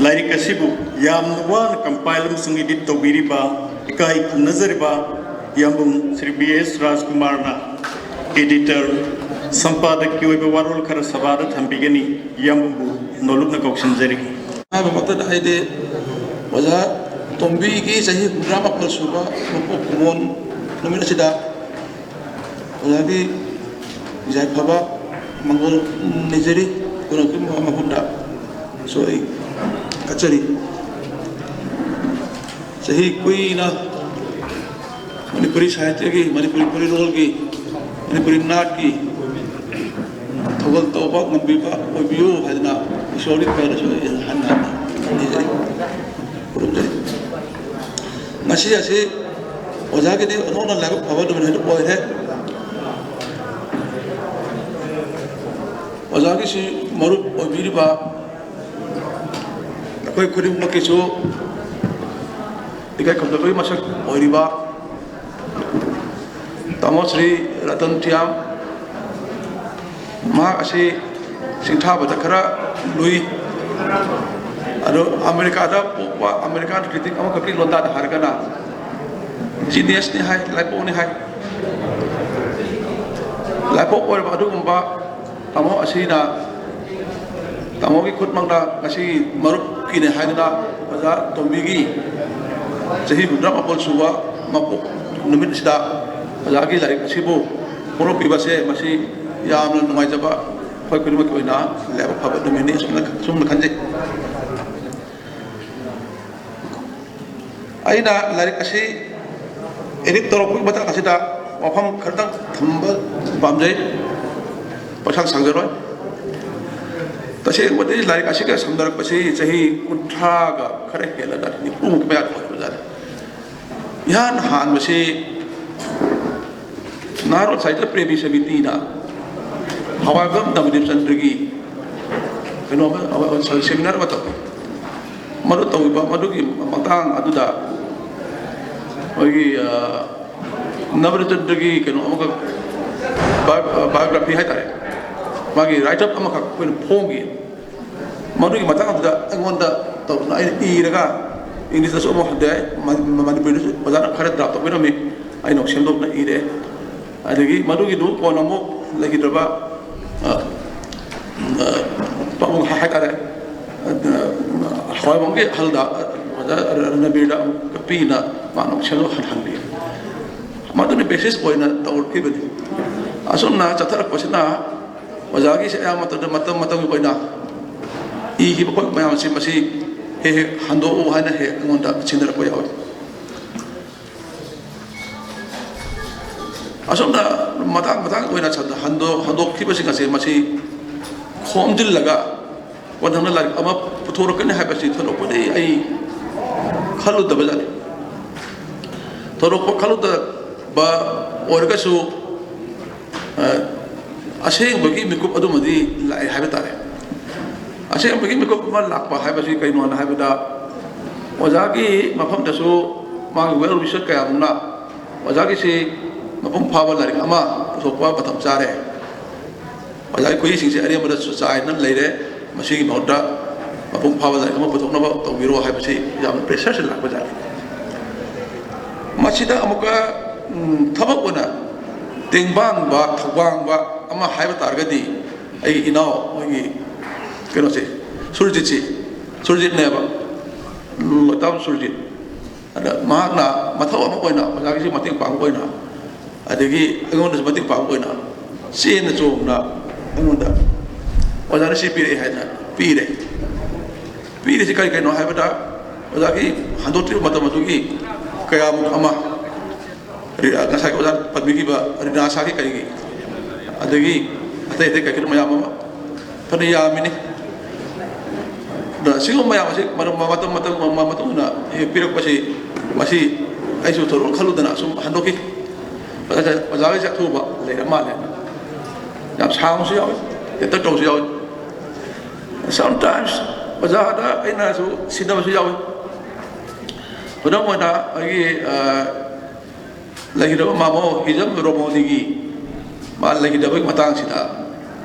ꯂꯥꯏꯔꯤꯛ ꯑꯁꯤꯕꯨ ꯌꯥꯝꯅ ꯋꯥꯅ compile ꯑꯃꯁꯨꯡ edit ꯇꯧꯕꯤꯔꯤꯕ ꯏꯀꯥꯏ ꯈꯨꯝꯅꯖꯔꯤꯕ ꯌꯥꯝꯕꯨꯡ ꯁ꯭ꯔꯤ ꯕꯤ ꯑꯦꯁ ꯔꯥꯖꯀꯨꯃꯥꯔꯅ editor, ꯁꯝꯄꯥꯗꯛꯀꯤ ꯑꯣꯏꯕ ꯋꯥꯔꯣꯜ ꯈꯔ ꯁꯚꯥꯗ ꯊꯝꯕꯤꯒꯅꯤ꯫ ꯌꯥꯝꯕꯨꯡꯕꯨ ꯅꯣꯂꯨꯛꯅ ꯀꯧꯁꯤꯟꯖꯔꯤ꯫ ꯑꯍꯥꯟꯕꯃꯛꯇꯗ ꯑꯩꯗꯤ ꯑꯣꯖꯥ ꯇꯣꯝꯕꯤꯒꯤ ꯆꯍꯤ ꯍꯨꯝꯐꯨꯇꯔꯥ ꯃꯥꯄꯜ ꯁꯨꯕ ꯃꯄꯣꯛ ꯀꯨꯝꯑꯣꯟ ꯅꯨꯃꯤꯠ ꯑꯁꯤꯗ ꯑꯣꯖꯥꯒꯤ ꯌꯥꯏꯐꯕ ꯃꯪꯒꯣꯜ ꯅꯤꯖꯔꯤ꯫ ꯈꯨꯗꯝꯒꯤ ꯃꯐꯝꯗ ꯁꯨ ꯑꯩ ꯀꯠꯆꯔꯤ꯫ ꯆꯍꯤ ꯀꯨꯏꯅ ꯃꯅꯤꯄꯨꯔꯤ ꯁꯥꯍꯤꯇ꯭ꯌꯒꯤ, ꯃꯅꯤꯄꯨꯔꯤ ꯐꯨꯔꯤꯠꯂꯣꯜꯒꯤ, ꯃꯅꯤꯄꯨꯔꯤ ꯅꯥꯠꯀꯤ ꯊꯧꯒꯜ ꯇꯧꯕ ꯉꯝꯕꯤꯕ ꯑꯣꯏꯕꯤꯌꯨ ꯍꯥꯏꯗꯅ ꯏꯁꯣꯔꯒꯤ ꯈꯨꯔꯨꯝꯖꯔꯤ꯫ ꯉꯁꯤ ꯑꯁꯤ ꯑꯣꯖꯥꯒꯤꯗꯤ ꯑꯣꯟꯊꯣꯛꯅ ꯂꯥꯏꯕꯛ ꯐꯕ ꯅꯨꯃꯤꯠ ꯍꯥꯏꯗꯨ ꯑꯣꯏꯔꯦ꯫ ꯑꯣꯖꯥꯒꯤꯁꯤ ꯃꯔꯨꯞ ꯑꯣꯏꯕꯤꯔꯤꯕ ꯑꯩꯈꯣꯏ ꯈꯨꯗꯤꯡꯃꯛꯀꯤꯁꯨ ꯏꯀꯥꯏ ꯈꯨꯝꯅꯕꯒꯤ ꯃꯁꯛ ꯑꯣꯏꯔꯤꯕ ꯇꯥꯃꯣ ꯁ꯭ꯔꯤ ꯔꯇꯟ ꯊꯤꯌꯥꯝ, ꯃꯍꯥꯛ ꯑꯁꯤ ꯁꯤꯡꯊꯥꯕꯗ ꯈꯔ ꯂꯨꯏ꯫ ꯑꯗꯣ ꯑꯃꯦꯔꯤꯀꯥꯗ ꯄꯣꯛꯄ ꯑꯃꯦꯔꯤꯀꯥꯟ ꯀ꯭ꯔꯤꯇꯤꯛ ꯑꯃꯈꯛꯀꯤ ꯂꯣꯟꯗꯥꯗ ꯍꯥꯏꯔꯒꯅ ꯖꯤꯅꯤꯌꯁꯅꯤ ꯍꯥꯏ, ꯂꯥꯏꯄꯣꯛꯅꯤ ꯍꯥꯏ꯫ ꯂꯥꯏꯄꯣꯛ ꯑꯣꯏꯔꯕ ꯑꯗꯨꯒꯨꯝꯕ ꯇꯥꯃꯣ ꯑꯁꯤꯅ, ꯇꯥꯃꯣꯒꯤ ꯈꯨꯠꯃꯛꯅ ꯉꯁꯤ ꯃꯔꯨꯞꯀꯤꯅꯦ ꯍꯥꯏꯗꯨꯅ ꯑꯣꯖꯥ ꯇꯣꯝꯕꯤꯒꯤ ꯆꯍꯤ ꯍꯨꯝꯐꯨꯇꯔꯥ ꯃꯥꯄꯜ ꯁꯨꯕ ꯃꯄꯣꯛ ꯅꯨꯃꯤꯠ ꯑꯁꯤꯗ ꯑꯣꯖꯥꯒꯤ ꯂꯥꯏꯔꯤꯛ ꯑꯁꯤꯕꯨ ꯐꯣꯡꯗꯣꯛꯄꯤꯕꯁꯦ, ꯃꯁꯤ ꯌꯥꯝꯅ ꯅꯨꯡꯉꯥꯏꯖꯕ, ꯑꯩꯈꯣꯏ ꯈꯨꯗꯤꯡꯃꯛꯀꯤ ꯑꯣꯏꯅ ꯂꯥꯏꯕꯛ ꯐꯕ ꯅꯨꯃꯤꯠꯅꯤ ꯑꯁꯨꯝꯅ, ꯑꯁꯨꯝꯅ ꯈꯟꯖꯩ꯫ ꯑꯩꯅ ꯂꯥꯏꯔꯤꯛ ꯑꯁꯤ ꯑꯦꯗꯤꯠ ꯇꯧꯔꯛꯄꯒꯤ ꯃꯇꯥꯡ ꯑꯁꯤꯗ ꯋꯥꯐꯝ ꯈꯔꯇꯪ ꯊꯝꯕ ꯄꯥꯝꯖꯩ, ꯄꯩꯁꯥ ꯁꯥꯡꯖꯔꯣꯏ꯫ ꯇꯁꯦꯡꯕꯗꯤ ꯂꯥꯏꯔꯤꯛ ꯑꯁꯤꯒ ꯁꯝꯅꯔꯛꯄꯁꯤ ꯆꯍꯤ ꯀꯨꯟꯊ꯭ꯔꯥꯒ ꯈꯔ ꯍꯦꯜꯂꯒ ꯅꯤꯐꯨꯃꯨꯛꯀꯤ ꯃꯌꯥꯗ ꯑꯣꯏꯕꯖꯥꯠꯅꯤ꯫ ꯏꯍꯥꯟ ꯍꯥꯟꯕꯁꯤ ꯅꯍꯥꯔꯣꯜ ꯁꯥꯍꯤꯇ꯭ꯌ ꯄ꯭ꯔꯦꯃꯤ ꯁꯃꯤꯇꯤꯅ ꯍꯋꯥꯏꯕꯝ ꯅꯕꯗꯤꯞ ꯆꯟꯗ꯭ꯔꯒꯤ ꯀꯩꯅꯣ ꯑꯃ, ꯑꯃ, ꯁꯦꯃꯤꯅꯥꯔ ꯑꯃ ꯇꯧꯏ꯫ ꯃꯗꯨ ꯇꯧꯕ, ꯃꯗꯨꯒꯤ ꯃꯇꯥꯡ ꯑꯗꯨꯗ ꯑꯩꯈꯣꯏꯒꯤ, ꯑ, ꯅꯕꯗꯤꯞ ꯆꯟꯗ꯭ꯔꯒꯤ ꯀꯩꯅꯣ ꯑꯃꯈꯛ, ꯕꯥꯏꯑꯣ-, ꯕꯥꯏꯑꯣꯒ꯭ꯔꯥꯐꯤ ꯍꯥꯏꯇꯥꯔꯦ, ꯃꯥꯒꯤ ꯔꯥꯏꯠ ꯑꯞ ꯑꯃꯈꯛ ꯑꯩꯈꯣꯏꯅ ꯐꯣꯡꯈꯤ꯫ ꯃꯗꯨꯒꯤ ꯃꯇꯥꯡꯗꯨꯗ ꯑꯩꯉꯣꯟꯗ ꯇꯧꯗꯨꯅ ꯑꯩꯅ ꯏꯔꯒ, ꯏꯪꯂꯤꯁꯇꯁꯨ ꯑꯃꯨꯛ ꯍꯟꯗꯣꯛꯑꯦ, ꯃ-, ꯃ-, ꯃꯅꯤꯄꯨꯔꯤꯗꯁꯨ ꯑꯣꯖꯥꯅ ꯈꯔ ꯗ꯭ꯔꯥꯐ ꯇꯧꯕꯤꯔꯝꯃꯤ, ꯑꯩꯅ ꯑꯃꯨꯛ ꯁꯦꯝꯗꯣꯛꯅ ꯏꯔꯦ꯫ ꯑꯗꯒꯤ ꯃꯗꯨꯒꯤꯗꯨ ꯀꯣꯟꯅ ꯑꯃꯨꯛ ꯂꯩꯈꯤꯗ꯭ꯔꯕ, ꯑ, ꯑ, ꯄꯥꯕꯨꯡ ꯍꯥꯏ-, ꯍꯥꯏꯇꯥꯔꯦ, ꯑ, ꯍꯋꯥꯏꯕꯝꯒꯤ ꯑꯍꯜꯗ, ꯑꯣꯖꯥ ꯔꯅꯕꯤꯔꯗ ꯑꯃꯨꯛ ꯄꯤꯅ ꯃꯥꯅ ꯑꯃꯨꯛ ꯁꯦꯝꯗꯣꯛꯍꯟꯍꯟꯕꯤ꯫ ꯃꯗꯨꯅ ꯕꯦꯁꯤꯁ ꯑꯣꯏꯅ ꯇꯧꯔꯛꯈꯤꯕꯅꯤ꯫ ꯑꯁꯨꯝꯅ ꯆꯠꯊꯔꯛꯄꯁꯤꯅ ꯑꯣꯖꯥꯒꯤꯁꯦ ꯑꯌꯥꯝꯕ ꯃꯇꯝꯗ ꯃꯇꯝ ꯃꯇꯝꯒꯤ ꯑꯣꯏꯅ ꯏꯈꯤꯕ ꯈꯣꯠꯄ ꯃꯌꯥꯝꯁꯦ ꯃꯁꯤ ꯍꯦꯛ ꯍꯦꯛ ꯍꯟꯗꯣꯛꯎ ꯍꯥꯏꯅ ꯍꯦꯛ ꯑꯩꯉꯣꯟꯗ ꯁꯤꯟꯅꯔꯛꯄ ꯌꯥꯎꯏ꯫ ꯑꯁꯨꯝꯅ ꯃꯇꯥꯡ ꯃꯇꯥꯡ ꯑꯣꯏꯅ ꯁꯟꯗ-, ꯍꯟꯗꯣ-, ꯍꯟꯗꯣꯛꯈꯤꯕꯁꯤꯡ ꯑꯁꯦ ꯃꯁꯤ ꯈꯣꯝꯖꯤꯜꯂꯒ ꯃꯊꯪꯗ ꯂꯥꯏꯔꯤꯛ ꯑꯃ ꯄꯨꯊꯣꯔꯛꯀꯅꯤ ꯍꯥꯏꯕꯁꯤ ꯊꯣꯏꯗꯣꯛꯄꯗꯤ ꯑꯩ ꯈꯜꯂꯨꯗꯕ ꯖꯥꯠꯅꯤ꯫ ꯊꯣꯏꯗꯣꯛꯄ ꯈꯜꯂꯨꯗꯕ ꯑꯣꯏꯔꯒꯁꯨ, ꯑ, ꯑꯁꯦꯡꯕꯒꯤ ꯃꯤꯀꯨꯞ ꯑꯗꯨꯃꯗꯤ ꯂꯥꯛꯑꯦ ꯍꯥꯏꯕ ꯇꯥꯔꯦ꯫ ꯑꯁꯦꯡꯕꯒꯤ ꯃꯤꯀꯨꯞ ꯑꯃ ꯂꯥꯛꯄ ꯍꯥꯏꯕꯁꯤ ꯀꯩꯅꯣꯅ ꯍꯥꯏꯕꯗ, ꯑꯣꯖꯥꯒꯤ ꯃꯐꯝꯗꯁꯨ ꯃꯥꯒꯤ well wisher ꯀꯌꯥ ꯑꯃꯅ ꯑꯣꯖꯥꯒꯤꯁꯤ ꯃꯄꯨꯡ ꯐꯥꯕ ꯂꯥꯏꯔꯤꯛ ꯑꯃ ꯄꯨꯊꯣꯛꯄ ꯃꯇꯝ ꯆꯥꯔꯦ, ꯑꯣꯖꯥꯒꯤ ꯈꯨꯍꯤꯁꯤꯡꯁꯦ ꯑꯔꯦꯝꯕꯗ ꯆꯥꯏꯗꯅ ꯂꯩꯔꯦ, ꯃꯁꯤꯒꯤ ꯃꯍꯨꯠꯇ ꯃꯄꯨꯡ ꯐꯥꯕ ꯂꯥꯏꯔꯤꯛ ꯑꯃ ꯄꯨꯊꯣꯛꯅꯕ ꯇꯧꯕꯤꯔꯣ ꯍꯥꯏꯕꯁꯤ ꯌꯥꯝꯅ ꯄ꯭ꯔꯦꯁꯔꯁꯤ ꯂꯥꯛꯄꯖꯥꯠꯅꯤ꯫ ꯃꯁꯤꯗ ꯑꯃꯨꯛꯀ ꯎꯝ, ꯊꯕꯛ ꯑꯣꯏꯅ ꯇꯦꯡꯕꯥꯡꯕ, ꯊꯧꯕꯥꯡꯕ ꯑꯃ ꯍꯥꯏꯕ ꯇꯥꯔꯒꯗꯤ, ꯑꯩꯒꯤ ꯏꯅꯥꯎ, ꯃꯣꯏꯒꯤ ꯀꯩꯅꯣꯁꯦ, ꯁꯨꯔꯖꯤꯠꯁꯤ, ꯁꯨꯔꯖꯤꯠꯅꯦꯕ, ꯂꯣꯏꯇꯥꯝ ꯁꯨꯔꯖꯤꯠ꯫ ꯑꯗ ꯃꯍꯥꯛꯅ ꯃꯊꯧ ꯑꯃ ꯑꯣꯏꯅ, ꯑꯣꯖꯥꯒꯤꯁꯨ ꯃꯇꯦꯡ ꯄꯥꯡꯕ ꯑꯣꯏꯅ, ꯑꯗꯒꯤ ꯑꯩꯉꯣꯟꯗꯁꯨ ꯃꯇꯦꯡ ꯄꯥꯡꯕ ꯑꯣꯏꯅ, ꯆꯦꯟꯅ ꯆꯣꯡꯅ ꯑꯩꯉꯣꯟꯗ ꯑꯣꯖꯥꯅ ꯁꯤ ꯄꯤꯔꯛꯑꯦ ꯍꯥꯏꯅ ꯄꯤꯔꯦ꯫ ꯄꯤꯔꯤꯁꯤ ꯀꯔꯤ ꯀꯔꯤꯅꯣ ꯍꯥꯏꯕꯗ, ꯑꯣꯖꯥꯒꯤ ꯍꯟꯗꯣꯛꯇ꯭ꯔꯤꯕ ꯃꯇꯝ ꯑꯗꯨꯒꯤ ꯀꯌꯥꯃꯨꯛ ꯑꯃ, ꯔꯤ-, ꯉꯁꯥꯏꯒꯤ ꯑꯣꯖꯥꯅ ꯄꯟꯕꯤꯈꯤꯕ ꯔꯤꯅꯥꯁꯥꯒꯤ ꯀꯔꯤꯒꯤ, ꯑꯗꯒꯤ ꯑꯇꯩ ꯑꯇꯩ ꯀꯩꯀꯩꯅꯣ ꯃꯌꯥꯝ ꯑꯃ ꯐꯅ ꯌꯥꯝꯃꯤꯅꯤ꯫ ꯑꯗ ꯁꯤꯒꯨꯝꯕ ꯃꯌꯥꯝ ꯑꯁꯤ ꯃꯔꯝ, ꯃꯇꯝ, ꯃꯇꯝ, ꯃꯇꯨꯡ ꯏꯟꯅ ꯍꯦꯛ ꯄꯤꯔꯛꯄꯁꯤ, ꯃꯁꯤ ꯑꯩꯁꯨ ꯊꯣꯏꯗꯣꯛꯅ ꯈꯜꯂꯨꯗꯅ ꯑꯁꯨꯝ ꯍꯟꯗꯣꯛꯈꯤ꯫ ꯑꯣꯖꯥ-, ꯑꯣꯖꯥꯒꯤꯁꯦ ꯑꯊꯨꯕ ꯂꯩꯔ ꯃꯥꯜꯂꯦ꯫ ꯌꯥꯝ ꯁꯥꯡꯕꯁꯨ ꯌꯥꯎꯏ, ꯇꯦꯟꯇꯛ ꯇꯧꯕꯁꯨ ꯌꯥꯎꯏ꯫ Sometimes ꯑꯣꯖꯥꯗ ꯑꯩꯅꯁꯨ ꯁꯤꯟꯅꯕꯁꯨ ꯌꯥꯎꯏ꯫ ꯈꯨꯗꯝ ꯑꯣꯏꯅ ꯑꯩꯒꯤ, ꯑ, ꯂꯩꯈꯤꯗꯕ ꯃꯥꯃꯣ ꯍꯤꯖꯝ ꯔꯣꯃꯣꯅꯤꯒꯤ ꯃꯥ ꯂꯩꯈꯤꯗꯕꯒꯤ ꯃꯇꯥꯡꯁꯤꯗ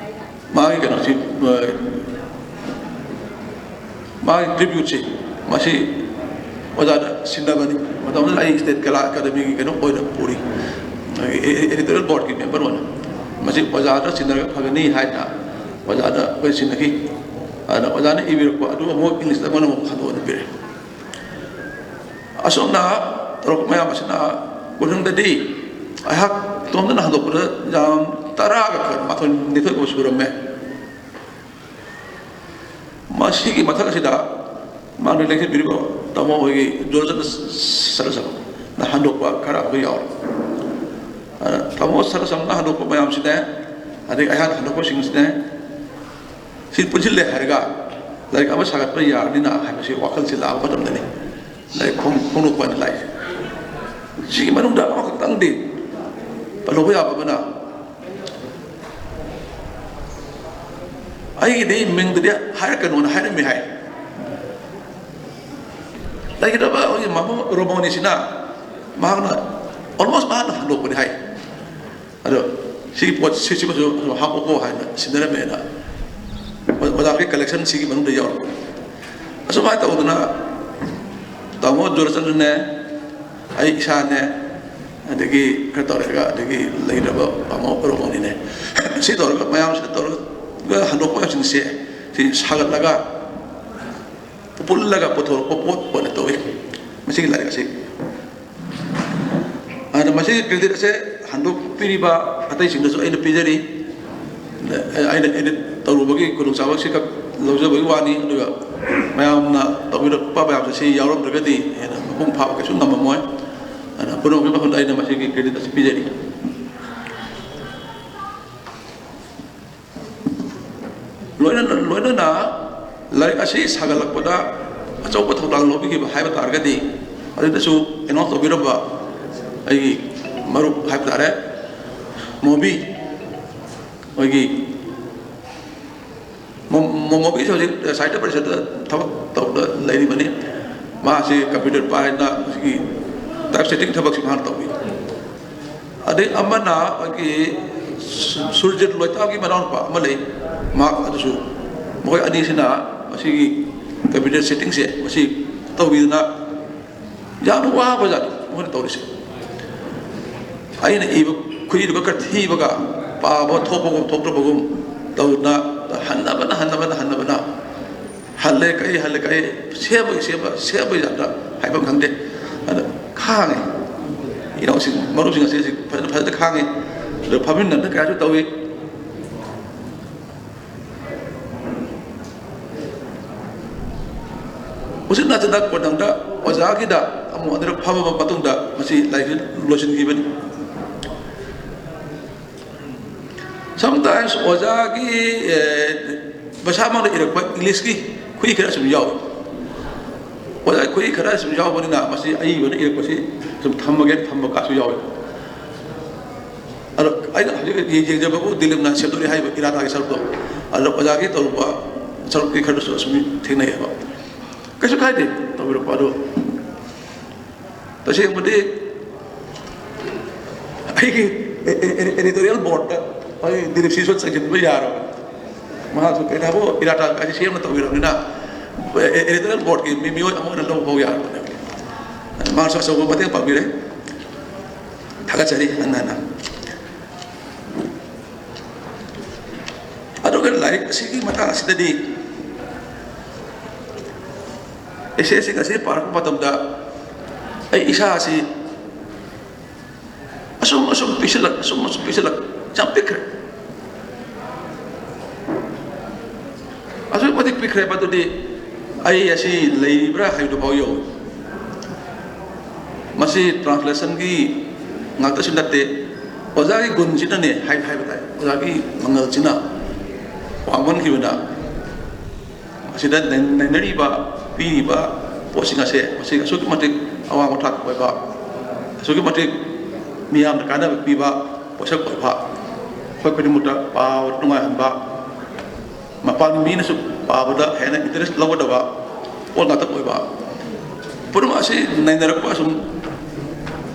ꯃꯥꯒꯤ ꯀꯩꯅꯣꯁꯤ, ꯑ, ꯃꯥꯒꯤ ꯇ꯭ꯔꯤꯕ꯭ꯌꯨꯠꯁꯤ ꯃꯁꯤ ꯑꯣꯖꯥꯗ ꯁꯤꯟꯅꯕꯅꯤ꯫ ꯃꯇꯝꯗꯨꯗ ꯑꯩ ꯁ꯭ꯇꯦꯠ ꯀꯂꯥ ꯑꯦꯀꯥꯗꯃꯤꯒꯤ ꯀꯩꯅꯣ ꯑꯣꯏꯅ ꯄꯨꯔꯤ, ꯑꯦ-, ꯑꯦ-, ꯑꯦꯗꯤꯇꯣꯔꯤꯌꯦꯜ ꯕꯣꯔꯗꯀꯤ ꯃꯦꯝꯕꯔ ꯑꯣꯏꯅ꯫ ꯃꯁꯤ ꯑꯣꯖꯥꯗ ꯁꯤꯟꯅꯔꯒ ꯐꯒꯅꯤ ꯍꯥꯏꯅ ꯑꯣꯖꯥꯗ ꯑꯩꯈꯣꯏ ꯁꯤꯟꯅꯈꯤ꯫ ꯑꯗꯨꯅ ꯑꯣꯖꯥꯅ ꯏꯕꯤꯔꯛꯄ ꯑꯗꯨ ꯑꯃꯨꯛ ꯏꯪꯂꯤꯁꯇ ꯑꯩꯉꯣꯟꯗ ꯑꯃꯨꯛ ꯍꯟꯗꯣꯛꯑꯒ ꯄꯤꯔꯛꯑꯦ꯫ ꯑꯁꯨꯝꯅ ꯇꯧꯔꯛꯄ ꯃꯌꯥꯝ ꯑꯁꯤꯅ ꯀꯣꯅꯨꯡꯗꯗꯤ ꯑꯩꯍꯥꯛ ꯏꯇꯣꯝꯇꯅ ꯍꯟꯗꯣꯛꯄꯗ ꯌꯥꯝ ꯇꯔꯥꯒ ꯃꯥꯊꯣꯏ ꯅꯤꯊꯣꯏꯒꯨꯝꯕ ꯁꯨꯔꯝꯃꯦ꯫ ꯃꯁꯤꯒꯤ ꯃꯊꯛ ꯑꯁꯤꯗ ꯃꯥꯅ ꯂꯦꯡꯁꯤꯟꯕꯤꯔꯤꯕ ꯇꯥꯃꯣ ꯍꯣꯏꯒꯤ ꯖꯣꯔꯖꯟ ꯁꯔꯁꯝꯅ ꯍꯟꯗꯣꯛꯄ ꯈꯔ ꯑꯃ ꯌꯥꯎꯔꯤ꯫ ꯑꯗ ꯇꯥꯃꯣ ꯁꯔꯁꯝꯅ ꯍꯟꯗꯣꯛꯄ ꯃꯌꯥꯝꯁꯤꯅꯦ, ꯑꯗꯒꯤ ꯑꯩꯍꯥꯛꯅ ꯍꯟꯗꯣꯛꯄꯁꯤꯡꯁꯤꯅꯦ, ꯁꯤ ꯄꯨꯟꯁꯤꯜꯂꯦ ꯍꯥꯏꯔꯒ ꯂꯥꯏꯔꯤꯛ ꯑꯃ ꯁꯥꯒꯠꯄ ꯌꯥꯔꯅꯤꯅ ꯍꯥꯏꯕꯁꯤ ꯋꯥꯈꯜꯁꯤ ꯂꯥꯛꯄ ꯃꯇꯝꯗꯅꯤ꯫ ꯂꯥꯏꯔꯤꯛ ꯐꯣꯡ-, ꯐꯣꯡꯗꯣꯛꯄ ꯍꯥꯏꯅ ꯂꯥꯛꯏꯁꯦ꯫ ꯁꯤꯒꯤ ꯃꯅꯨꯡꯗ ꯑꯃꯈꯛꯇꯪꯗꯤ ꯄꯜꯍꯧꯕ ꯌꯥꯕ ꯑꯃꯅ, ꯑꯩꯒꯤꯗꯤ ꯃꯤꯡꯗꯨꯗꯤ ꯍꯥꯏꯔꯛꯀꯅꯣꯅ ꯍꯥꯏꯔꯝꯃꯤ ꯍꯥꯏ꯫ ꯂꯩꯈꯤꯗ꯭ꯔꯕ ꯑꯩꯈꯣꯏꯒꯤ ꯃꯥꯃꯣ ꯔꯣꯃꯣꯅꯤꯁꯤꯅ ꯃꯍꯥꯛꯅ almost ꯃꯍꯥꯛꯅ ꯍꯟꯗꯣꯛꯄꯅꯤ ꯍꯥꯏ꯫ ꯑꯗꯣ ꯁꯤꯒꯤ ꯄꯣꯠ ꯁꯤꯁꯤꯃꯁꯨ ꯑꯗꯨꯝ ꯍꯥꯞꯄꯣꯀꯣ ꯍꯥꯏꯅ ꯁꯤꯟꯅꯔꯝꯃꯦꯅ ꯑꯣꯖꯥꯒꯤ collection ꯁꯤꯒꯤ ꯃꯅꯨꯡꯗ ꯌꯥꯎꯔꯛꯄ꯫ ꯑꯁꯨꯃꯥꯏꯅ ꯇꯧꯗꯅ ꯇꯥꯃꯣ ꯖꯣꯔꯆꯟꯗ꯭ꯔꯅꯦ, ꯑꯩ ꯏꯁꯥꯅꯦ, ꯑꯗꯒꯤ ꯈꯔ ꯇꯧꯔꯒ, ꯑꯗꯒꯤ ꯂꯩꯔꯕ ꯇꯥꯃꯣ ꯔꯣꯃꯣꯅꯤꯅꯦ, ꯁꯤ ꯇꯧꯔꯒ ꯃꯌꯥꯝꯁꯤꯗ ꯇꯧꯔꯒ ꯍꯟꯗꯣꯛꯄ ꯃꯌꯥꯝꯁꯤꯡꯁꯦ ꯁꯤ ꯁꯥꯒꯠꯂꯒ ꯄꯨꯜꯂꯒ ꯄꯨꯊꯣꯔꯛꯄ ꯄꯣꯠ ꯑꯣꯏꯅ ꯇꯧꯏ꯫ ꯃꯁꯤꯒꯤ ꯂꯥꯏꯔꯤꯛ ꯑꯁꯤ ꯑꯗꯨꯅ ꯃꯁꯤꯒꯤ credit ꯑꯁꯦ ꯍꯟꯗꯣꯛꯄꯤꯔꯤꯕ ꯑꯇꯩꯁꯤꯡꯗꯁꯨ ꯑꯩꯅ ꯄꯤꯖꯔꯤ꯫ ꯑꯩꯅ edit ꯇꯧꯔꯨꯕꯒꯤ ꯈꯨꯗꯣꯡꯆꯥꯕ ꯑꯁꯤꯈꯛ ꯂꯧꯖꯕꯒꯤ ꯋꯥꯅꯤ꯫ ꯑꯗꯨꯒ ꯃꯌꯥꯝꯅ ꯇꯧꯕꯤꯔꯛꯄ ꯃꯌꯥꯝꯁꯦ ꯁꯤ ꯌꯥꯎꯔꯝꯗ꯭ꯔꯒꯗꯤ ꯍꯦꯟꯅ ꯃꯄꯨꯡ ꯐꯥꯕ ꯀꯩꯁꯨ ꯉꯝꯃꯝꯃꯣꯏ꯫ ꯑꯗꯨꯅ ꯄꯨꯝꯅꯃꯛꯀꯤ ꯃꯐꯝꯗ ꯑꯩꯅ ꯃꯁꯤꯒꯤ credit ꯑꯁꯤ ꯄꯤꯖꯔꯤ꯫ ꯂꯣꯏꯅꯅ, ꯂꯣꯏꯅꯅ ꯂꯥꯏꯔꯤꯛ ꯑꯁꯤ ꯁꯥꯒꯠꯂꯛꯄꯗ ꯑꯆꯧꯕ ꯊꯧꯗꯥꯡ ꯂꯧꯕꯤꯈꯤꯕ ꯍꯥꯏꯕ ꯇꯥꯔꯒꯗꯤ, ꯑꯗꯨꯗꯁꯨ announce ꯇꯧꯕꯤꯔꯝꯕ ꯑꯩꯒꯤ ꯃꯔꯨꯞ ꯍꯥꯏꯕ ꯇꯥꯔꯦ, ꯃꯣꯕꯤ, ꯑꯩꯈꯣꯏꯒꯤ ꯃꯣ-, ꯃꯣ-, ꯃꯣꯕꯤꯁꯨ ꯍꯧꯖꯤꯛ ꯁꯥꯍꯤꯇ꯭ꯌ ꯄꯔꯤꯁꯠꯇ ꯊꯕꯛ ꯇꯧꯗ ꯂꯩꯔꯤꯕꯅꯤ꯫ ꯃꯥꯁꯤ computer ꯄꯥꯏꯗꯅ ꯃꯁꯤꯒꯤ type setting ꯊꯕꯛꯁꯤ ꯃꯥꯅ ꯇꯧꯏ꯫ ꯑꯗꯩ ꯑꯃꯅ ꯑꯩꯈꯣꯏꯒꯤ ꯁꯨ-, ꯁꯨꯔꯖꯤꯠ ꯂꯣꯏꯇꯥꯒꯤ ꯃꯅꯥꯎꯅꯨꯄꯥ ꯑꯃ ꯂꯩ, ꯃꯍꯥꯛ ꯑꯗꯨꯁꯨ, ꯃꯈꯣꯏ ꯑꯅꯤꯁꯤꯅ ꯃꯁꯤꯒꯤ computer settingꯁꯦ ꯃꯁꯤ ꯇꯧꯕꯤꯗꯨꯅ ꯌꯥꯝꯅ ꯋꯥꯕ ꯖꯥꯠꯅꯤ ꯃꯈꯣꯏꯅ ꯇꯧꯔꯤꯁꯦ꯫ ꯑꯩꯅ ꯏꯕ ꯈꯨꯠꯏꯗꯨꯒ ꯈꯔ ꯊꯤꯕꯒ ꯄꯥꯕ ꯊꯣꯛꯄꯒꯨꯝ ꯊꯣꯛꯇ꯭ꯔꯕꯒꯨꯝ ꯇꯧꯗꯅ ꯍꯟꯅꯕꯅ, ꯍꯟꯅꯕꯅ, ꯍꯟꯅꯕꯅ ꯍꯜꯂꯦ ꯀꯛꯏ, ꯍꯜꯂꯦ ꯀꯛꯏ, ꯁꯦꯝꯕꯒꯤ ꯁꯦꯝꯕ, ꯁꯦꯝꯕꯒꯤ ꯖꯥꯠꯇ ꯍꯥꯏꯐꯝ ꯈꯪꯗꯦ꯫ ꯑꯗ ꯈꯥꯡꯉꯤ꯫ ꯏꯅꯥꯎꯁꯤꯡ, ꯃꯔꯨꯞꯁꯤꯡ ꯑꯁꯤ ꯍꯧꯖꯤꯛ ꯐꯖꯅ, ꯐꯖꯅ ꯈꯥꯡꯉꯤ꯫ ꯑꯗ ꯐꯝꯃꯤꯟꯅꯗꯅ ꯀꯌꯥꯁꯨ ꯇꯧꯏ꯫ ꯎꯆꯤꯟ ꯅꯥꯆꯤꯟꯅ ꯀꯣꯟꯊꯪꯗ ꯑꯣꯖꯥꯒꯤꯗ ꯑꯃꯨꯛ ꯑꯅꯤꯔꯛ ꯐꯝꯃꯕ ꯃꯇꯨꯡꯗ ꯃꯁꯤ ꯂꯥꯏꯔꯤꯛꯁꯤ ꯂꯣꯏꯁꯤꯟꯈꯤꯕꯅꯤ꯫ Sometimes ꯑꯣꯖꯥꯒꯤ, ꯑꯦ, ꯃꯁꯥꯃꯛꯅ ꯏꯔꯛꯄ ꯏꯪꯂꯤꯁꯀꯤ ꯈꯨꯏ ꯈꯔ ꯁꯨꯝ ꯌꯥꯎꯏ꯫ ꯑꯣꯖꯥ ꯈꯨꯏ ꯈꯔ ꯁꯨꯝ ꯌꯥꯎꯕꯅꯤꯅ ꯃꯁꯤ ꯑꯏꯕꯅ ꯏꯔꯛꯄꯁꯤ ꯁꯨꯝ ꯊꯝꯃꯒꯦ ꯊꯝꯕ ꯀꯥꯁꯨ ꯌꯥꯎꯏ꯫ ꯑꯗꯣ ꯑꯩꯅ ꯍꯧꯖꯤꯛ ꯌꯦꯡ-, ꯌꯦꯡꯖꯕꯕꯨ ꯗꯤꯂꯤꯞꯅ ꯁꯦꯝꯗꯣꯛꯏ ꯍꯥꯏꯕ ꯏꯔꯥ ꯊꯥꯒꯤ ꯁꯔꯨꯛꯇꯣ꯫ ꯑꯗꯣ ꯑꯣꯖꯥꯒꯤ ꯇꯧꯔꯨꯕ ꯁꯔꯨꯛꯇꯤ ꯈꯔꯁꯨ ꯑꯁꯨꯝ ꯊꯦꯡꯅꯩꯌꯦꯕ꯫ ꯀꯩꯁꯨ ꯀꯥꯏꯗꯦ ꯇꯧꯕꯤꯔꯛꯄ ꯑꯗꯣ꯫ ꯇꯁꯦꯡꯕꯗꯤ ꯑꯩꯒꯤ editorial boardꯇ ꯑꯩ ꯗꯤꯂꯤꯞꯁꯤꯁꯨ ꯆꯪꯁꯤꯟꯕ ꯌꯥꯔꯕꯅꯤ꯫ ꯃꯍꯥꯛꯁꯨ ꯀꯩꯅꯣꯕꯨ ꯏꯔꯥꯇꯥ ꯀꯥꯏꯁꯦ ꯁꯦꯝꯅ ꯇꯧꯕꯤꯔꯕꯅꯤꯅ editorial boardꯀꯤ ꯃꯤ ꯃꯤꯑꯣꯏ ꯑꯃ ꯑꯣꯏꯅ ꯂꯧꯕ ꯐꯥꯎ ꯌꯥꯔꯕꯅꯦ꯫ ꯃꯍꯥꯛꯁꯨ ꯑꯆꯧꯕ ꯃꯇꯦꯡ ꯄꯥꯡꯕꯤꯔꯦ꯫ ꯊꯥꯒꯠꯆꯔꯤ ꯍꯟꯅ ꯍꯟꯅ꯫ ꯑꯗꯨꯒ ꯂꯥꯏꯔꯤꯛ ꯑꯁꯤꯒꯤ ꯃꯇꯥꯡ ꯑꯁꯤꯗꯗꯤ essayꯁꯤꯡ ꯑꯁꯤ ꯄꯥꯔꯛꯄ ꯃꯇꯝꯗ ꯑꯩ ꯏꯁꯥ ꯑꯁꯤ ꯑꯁꯨꯝ ꯑꯁꯨꯝ ꯄꯤꯛꯁꯤꯜꯂꯛ, ꯑꯁꯨꯝ ꯑꯁꯨꯝ ꯄꯤꯛꯁꯤꯜꯂꯛ, ꯌꯥꯝ ꯄꯤꯛꯈ꯭ꯔꯦ꯫ ꯑꯁꯨꯛ ꯃꯇꯤꯛ ꯄꯤꯛꯈ꯭ꯔꯦ, ꯃꯗꯨꯗꯤ ꯑꯩ ꯑꯁꯤ ꯂꯩꯔꯤꯕ꯭ꯔꯥ ꯍꯥꯏꯕꯗꯨ ꯐꯥꯎ ꯌꯧꯏ꯫ ꯃꯁꯤ translationꯒꯤ ꯉꯥꯛꯇꯁꯨ ꯅꯠꯇꯦ, ꯑꯣꯖꯥꯒꯤ ꯒꯨꯟꯁꯤꯅꯅꯦ ꯍꯥꯏ-, ꯍꯥꯏꯕ ꯇꯥꯏ, ꯑꯣꯖꯥꯒꯤ ꯃꯉꯜꯁꯤꯅ ꯋꯥꯡꯃꯟꯈꯤꯕꯅ꯫ ꯑꯁꯤꯗ ꯅꯩ-, ꯅꯩꯅꯔꯤꯕ, ꯄꯤꯔꯤꯕ ꯄꯣꯠꯁꯤꯡ ꯑꯁꯦ ꯃꯁꯤ ꯑꯁꯨꯛꯀꯤ ꯃꯇꯤꯛ ꯑꯋꯥꯡꯕ ꯊꯥꯛ ꯑꯣꯏꯕ, ꯑꯁꯨꯛꯀꯤ ꯃꯇꯤꯛ ꯃꯤꯌꯥꯝꯗ ꯀꯥꯟꯅꯕ ꯄꯤꯕ ꯄꯣꯠꯁꯛ ꯑꯣꯏꯕ, ꯑꯩꯈꯣꯏ ꯈꯨꯗꯤꯡꯃꯛꯇ ꯄꯥꯕꯗ ꯅꯨꯡꯉꯥꯏꯍꯟꯕ, ꯃꯄꯥꯟꯒꯤ ꯃꯤꯅꯁꯨ ꯄꯥꯕꯗ ꯍꯦꯟꯅ interest ꯂꯧꯒꯗꯕ ꯄꯣꯠ ꯉꯥꯛꯇ ꯑꯣꯏꯕ꯫ ꯄꯨꯝꯅꯃꯛ ꯑꯁꯤ ꯅꯩꯅꯔꯛꯄ, ꯑꯁꯨꯝ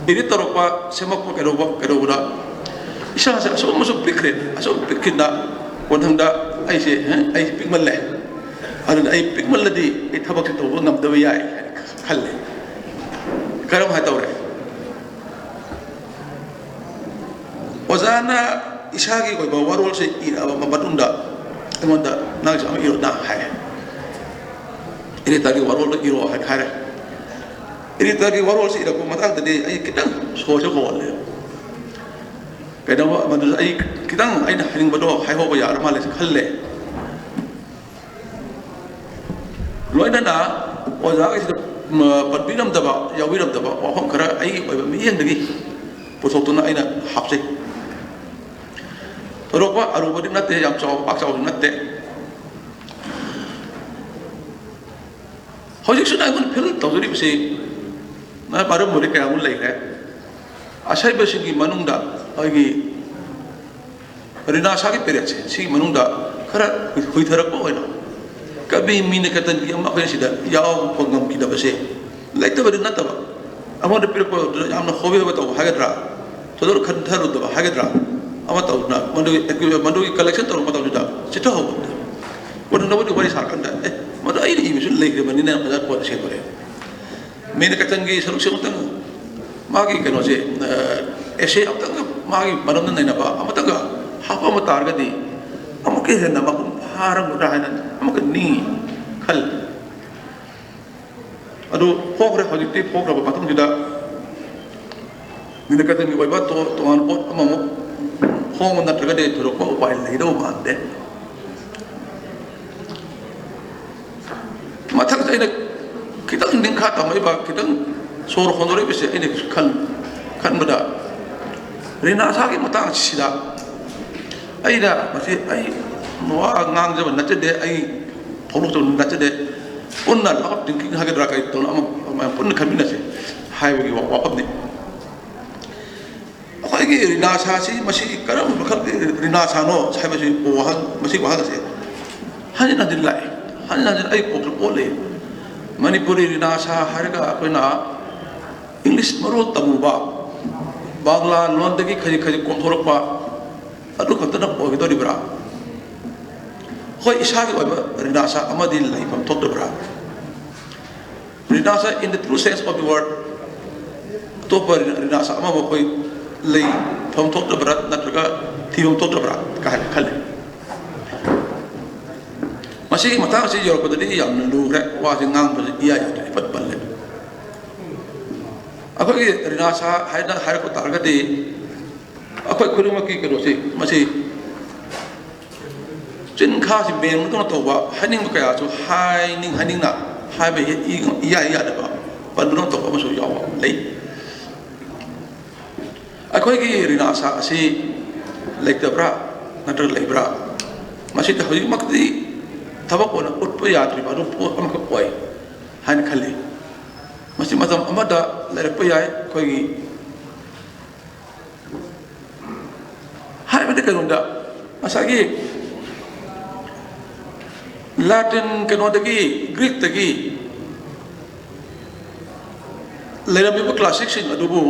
edit ꯇꯧꯔꯛꯄ, ꯁꯦꯝꯃꯛꯄ, ꯀꯩꯗꯧꯕ, ꯀꯩꯗꯧꯕꯗ ꯏꯁꯥꯁꯦ ꯑꯁꯨꯝ ꯑꯁꯨꯝ ꯄꯤꯛꯈ꯭ꯔꯦ, ꯑꯁꯨꯝ ꯄꯤꯛꯈꯤꯗ ꯃꯊꯪꯗ ꯑꯩꯁꯦ, "ꯑꯦ, ꯑꯩꯁꯦ ꯄꯤꯛꯃꯜꯂꯦ, ꯑꯗꯨꯅ ꯑꯩ ꯄꯤꯛꯃꯜꯂꯗꯤ ꯑꯩ ꯊꯕꯛꯁꯦ ꯇꯧꯕ ꯉꯝꯗꯕ ꯌꯥꯏ" ꯍꯥꯏꯅ ꯈꯜꯂꯦ꯫ ꯀꯔꯝ ꯍꯥꯏ ꯇꯧꯔꯦ? ꯑꯣꯖꯥꯅ ꯏꯁꯥꯒꯤ ꯑꯣꯏꯕ ꯋꯥꯔꯣꯜꯁꯦ ꯏꯔꯛꯑꯕ ꯃꯇꯨꯡꯗ ꯑꯩꯉꯣꯟꯗ "ꯅꯪꯁꯨ ꯑꯃ ꯏꯔꯣ" ꯅ ꯍꯥꯏ꯫ Editorꯒꯤ ꯋꯥꯔꯣꯜꯗꯣ ꯏꯔꯣ ꯍꯥꯏꯅ ꯍꯥꯏꯔꯦ꯫ Editorꯒꯤ ꯋꯥꯔꯣꯜꯁꯦ ꯏꯔꯛꯄ ꯃꯇꯥꯡꯗꯗꯤ ꯑꯩ ꯈꯤꯇꯪ ꯁꯣꯔꯁꯦ ꯍꯣꯜꯂꯦ꯫ ꯀꯩꯗꯧꯕ, ꯃꯗꯨꯗ ꯑꯩ ꯈꯤꯇꯪ ꯑꯩꯅ ꯍꯥꯏꯅꯤꯡꯕꯗꯣ ꯍꯥꯏꯍꯧꯕ ꯌꯥꯔ ꯃꯥꯜꯂꯦ ꯈꯜꯂꯦ꯫ ꯂꯣꯏꯅꯅ ꯑꯣꯖꯥꯒꯤꯁꯤꯗ, ꯎꯝ, ꯄꯟꯕꯤꯔꯝꯗꯕ, ꯌꯥꯎꯕꯤꯔꯝꯗꯕ ꯋꯥꯐꯝ ꯈꯔ ꯑꯩꯒꯤ ꯑꯣꯏꯕ ꯃꯤꯠꯌꯦꯡꯗꯒꯤ ꯄꯨꯊꯣꯛꯇꯨꯅ ꯑꯩꯅ ꯍꯥꯞꯆꯩ꯫ ꯊꯣꯏꯗꯣꯛꯄ ꯑꯔꯨꯕꯗꯤ ꯅꯠꯇꯦ, ꯌꯥꯝ ꯆꯥꯎꯕ, ꯄꯥꯛ ꯆꯥꯎꯕꯗꯤ ꯅꯠꯇꯦ꯫ ꯍꯧꯖꯤꯛꯁꯨ ꯑꯩꯉꯣꯟꯗ ꯐꯤꯜ ꯇꯧꯖꯔꯤꯕꯁꯤ ꯃꯔꯝ ꯑꯣꯏꯔꯦ ꯀꯌꯥ ꯑꯃ ꯂꯩꯈ꯭ꯔꯦ꯫ ꯑꯁꯩꯕꯁꯤꯡꯒꯤ ꯃꯅꯨꯡꯗ ꯑꯩꯈꯣꯏꯒꯤ ꯔꯤꯅꯥꯁꯥꯒꯤ ꯄꯦꯔꯦꯠꯁꯦ, ꯁꯤꯒꯤ ꯃꯅꯨꯡꯗ ꯈꯔ ꯍꯨꯏꯊꯔꯛꯄ ꯑꯣꯏꯅ ꯀꯕꯤ ꯃꯤꯅ ꯀꯇꯟꯒꯤ ꯑꯃ ꯑꯩꯈꯣꯏꯅ ꯁꯤꯗ ꯌꯥꯎꯕ ꯉꯝꯈꯤꯗꯕꯁꯦ ꯂꯩꯇꯕꯗꯤ ꯅꯠꯇꯕ, ꯑꯩꯉꯣꯟꯗ ꯄꯤꯔꯛꯄꯗꯨꯗ ꯌꯥꯝꯅ ꯍꯣꯕꯦ ꯍꯣꯕꯦ ꯇꯧꯕ ꯍꯥꯏꯒꯗ꯭ꯔꯥ, ꯊꯣꯏꯗꯣꯛꯅ ꯈꯟꯊꯔꯨꯗꯕ ꯍꯥꯏꯒꯗ꯭ꯔꯥ, ꯑꯃ ꯇꯧꯗꯅ ꯃꯗꯨꯒꯤ, ꯃꯗꯨꯒꯤ ꯀꯂꯦꯛꯁꯟ ꯇꯧꯔꯛꯄ ꯃꯇꯝꯁꯤꯗ ꯆꯤꯠꯊꯍꯧꯕ꯫ ꯀꯣꯟꯅ ꯅꯕꯨꯗꯤ ꯋꯥꯔꯤ ꯁꯥꯔꯀꯥꯟꯗ, "ꯑꯦ, ꯃꯗꯨ ꯑꯩꯅ ꯏꯕꯁꯨ ꯂꯩꯈ꯭ꯔꯕꯅꯤꯅ" ꯐꯖꯅ ꯄꯣꯠ ꯁꯦꯝꯗꯣꯔꯛꯑꯦ꯫ ꯃꯤꯅ ꯀꯇꯟꯒꯤ ꯁꯔꯨꯛꯁꯦ ꯑꯃꯨꯛꯇꯪ ꯃꯥꯒꯤ ꯀꯩꯅꯣꯁꯦ, ꯑꯦꯁꯦ ꯑꯃꯨꯛꯇꯪꯒ ꯃꯥꯒꯤ ꯃꯔꯝꯗ ꯅꯩꯅꯕ ꯑꯃꯇꯪꯒ ꯍꯥꯞꯄꯝꯕ ꯇꯥꯔꯒꯗꯤ ꯑꯃꯨꯛꯀ ꯍꯦꯟꯅ ꯃꯄꯨꯡ ꯐꯥꯔꯝꯒꯗ꯭ꯔꯥ ꯍꯥꯏꯅ ꯑꯃꯨꯛꯀ ꯅꯤꯡꯏ ꯈꯜꯂꯤ꯫ ꯑꯗꯨ ꯐꯣꯡꯈ꯭ꯔꯦ꯫ ꯍꯧꯖꯤꯛꯇꯤ ꯐꯣꯡꯈ꯭ꯔꯕ ꯃꯇꯨꯡꯁꯤꯗ ꯃꯤꯅꯀꯇꯟꯒꯤ ꯑꯣꯏꯕ ꯇꯣ-, ꯇꯣꯉꯥꯟꯕ ꯄꯣꯠ ꯑꯃꯃꯨꯛ ꯐꯣꯡꯕ ꯅꯠꯇ꯭ꯔꯒꯗꯤ ꯊꯣꯏꯗꯣꯛꯄ ꯎꯄꯥꯏ ꯂꯩꯗꯧ ꯃꯥꯟꯗꯦ꯫ ꯃꯊꯪꯗ ꯑꯩꯅ ꯈꯤꯇꯪ ꯅꯤꯡꯈꯥ ꯇꯝꯃꯛꯏꯕ, ꯈꯤꯇꯪ ꯁꯣꯔ ꯍꯣꯟꯗꯣꯔꯛꯏꯕꯁꯦ ꯑꯩꯅ ꯈꯟ-, ꯈꯟꯕꯗ ꯔꯤꯅꯥꯁꯥꯒꯤ ꯃꯇꯥꯡꯁꯤꯗ ꯑꯩꯅ ꯃꯁꯤ ꯑꯩ ꯋꯥ ꯉꯥꯡꯖꯕ ꯅꯠꯆꯗꯦ, ꯑꯩ ꯐꯣꯡꯗꯣꯛꯆꯕ ꯅꯠꯆꯗꯦ, ꯄꯨꯟꯅ ꯂꯥꯎꯠ ꯊꯤꯡꯀꯤꯡ ꯍꯥꯏꯒꯗ꯭ꯔꯥ ꯀꯔꯤ ꯇꯧꯅ ꯑꯃ, ꯑꯃ ꯄꯨꯟꯅ ꯈꯟꯃꯤꯟꯅꯁꯦ ꯍꯥꯏꯕꯒꯤ ꯋꯥ-, ꯋꯥꯐꯝꯅꯤ꯫ ꯑꯩꯈꯣꯏꯒꯤ ꯔꯤꯅꯥꯁꯥꯁꯤ ꯃꯁꯤ ꯀꯔꯝꯕ ꯃꯈꯜꯒꯤ ꯔꯤꯅꯥꯁꯥꯅꯣ ꯍꯥꯏꯕꯁꯤ ꯋꯥꯍꯪ, ꯃꯁꯤ ꯋꯥꯍꯪ ꯑꯁꯤ ꯍꯟꯖꯤꯟ ꯍꯟꯖꯤꯟ ꯂꯥꯛꯏ, ꯍꯟꯖꯤꯟ ꯍꯟꯖꯤꯟ ꯑꯩ ꯀꯣꯛꯇ ꯑꯣꯠꯂꯤ꯫ ꯃꯅꯤꯄꯨꯔꯤ ꯔꯤꯅꯥꯁꯥ ꯍꯥꯏꯔꯒ ꯑꯩꯈꯣꯏꯅ ꯏꯪꯂꯤꯁ ꯃꯔꯣꯜ ꯇꯝꯃꯨꯕ, ꯕꯪꯂꯥ ꯂꯣꯟꯗꯒꯤ ꯈꯖꯤꯛ ꯈꯖꯤꯛ ꯀꯣꯝꯊꯣꯔꯛꯄ, ꯑꯗꯨ ꯈꯛꯇꯅ ꯑꯣꯏꯒꯗꯧꯔꯤꯕ꯭ꯔꯥ? ꯑꯩꯈꯣꯏ ꯏꯁꯥꯒꯤ ꯑꯣꯏꯕ ꯔꯤꯅꯥꯁꯥ ꯑꯃꯗꯤ ꯂꯩꯐꯝ ꯊꯣꯛꯇꯕ꯭ꯔꯥ? ꯔꯤꯅꯥꯁꯥ in the true sense of the word, ꯑꯇꯣꯞꯄ ꯔꯤꯅꯥꯁꯥ ꯑꯃꯕꯨ ꯑꯩꯈꯣꯏ ꯂꯩꯐꯝ ꯊꯣꯛꯇꯕ꯭ꯔꯥ ꯅꯠꯇ꯭ꯔꯒ ꯊꯤꯐꯝ ꯊꯣꯛꯇꯕ꯭ꯔꯥ ꯀꯥꯏꯅ ꯈꯜꯂꯤ꯫ ꯃꯁꯤꯒꯤ ꯃꯇꯥꯡ ꯑꯁꯤ ꯌꯧꯔꯛꯄꯗꯗꯤ ꯌꯥꯝꯅ ꯂꯨꯈ꯭ꯔꯦ, ꯋꯥꯁꯤ ꯉꯥꯡꯕꯁꯤ ꯏꯌꯥ ꯌꯥꯗ꯭ꯔꯦ, ꯏꯄꯠ ꯄꯜꯂꯦ꯫ ꯑꯩꯈꯣꯏꯒꯤ ꯔꯤꯅꯥꯁꯥ ꯍꯥꯏꯅ ꯍꯥꯏꯔꯛꯄ ꯇꯥꯔꯒꯗꯤ ꯑꯩꯈꯣꯏ ꯈꯨꯗꯤꯡꯃꯛꯀꯤ ꯀꯩꯅꯣꯁꯤ, ꯃꯁꯤ ꯆꯤꯟꯈꯥꯁꯤ ꯃꯦꯟꯕꯗꯧꯅ ꯇꯧꯕ, ꯍꯥꯏꯅꯤꯡꯕ ꯀꯌꯥꯁꯨ ꯍꯥꯏꯅꯤꯡ ꯍꯥꯏꯅꯤꯡꯅ ꯍꯥꯏꯕ ꯍꯦꯛ ꯏ-, ꯏꯌꯥ ꯌꯥꯗꯕ, ꯄꯟꯕꯗꯧꯅ ꯇꯧꯕ ꯑꯃꯁꯨ ꯌꯥꯎꯕ ꯂꯩ꯫ ꯑꯩꯈꯣꯏꯒꯤ ꯔꯤꯅꯥꯁꯥ ꯑꯁꯤ ꯂꯩꯇꯕ꯭ꯔꯥ ꯅꯠꯇ꯭ꯔꯒ ꯂꯩꯕ꯭ꯔꯥ? ꯃꯁꯤꯗ ꯍꯧꯖꯤꯛꯃꯛꯇꯤ ꯊꯕꯛ ꯑꯣꯏꯅ ꯎꯠꯄ ꯌꯥꯗ꯭ꯔꯤꯕ ꯑꯗꯨ ꯄꯣꯠ ꯑꯃꯈꯛ ꯑꯣꯏ ꯍꯥꯏꯅ ꯈꯜꯂꯤ꯫ ꯃꯁꯤ ꯃꯇꯝ ꯑꯃꯗ ꯂꯩꯔꯛꯄ ꯌꯥꯏ꯫ ꯑꯩꯈꯣꯏꯒꯤ ꯍꯥꯏꯕꯗꯤ ꯀꯩꯅꯣꯗ ꯉꯁꯥꯏꯒꯤ ꯂꯥꯇꯤꯟ ꯀꯩꯅꯣꯗꯒꯤ, ꯒ꯭ꯔꯤꯛꯇꯒꯤ ꯂꯩꯔꯝꯃꯤꯕ ꯀ꯭ꯂꯥꯁꯤꯛꯁꯤꯡ ꯑꯗꯨꯕꯨ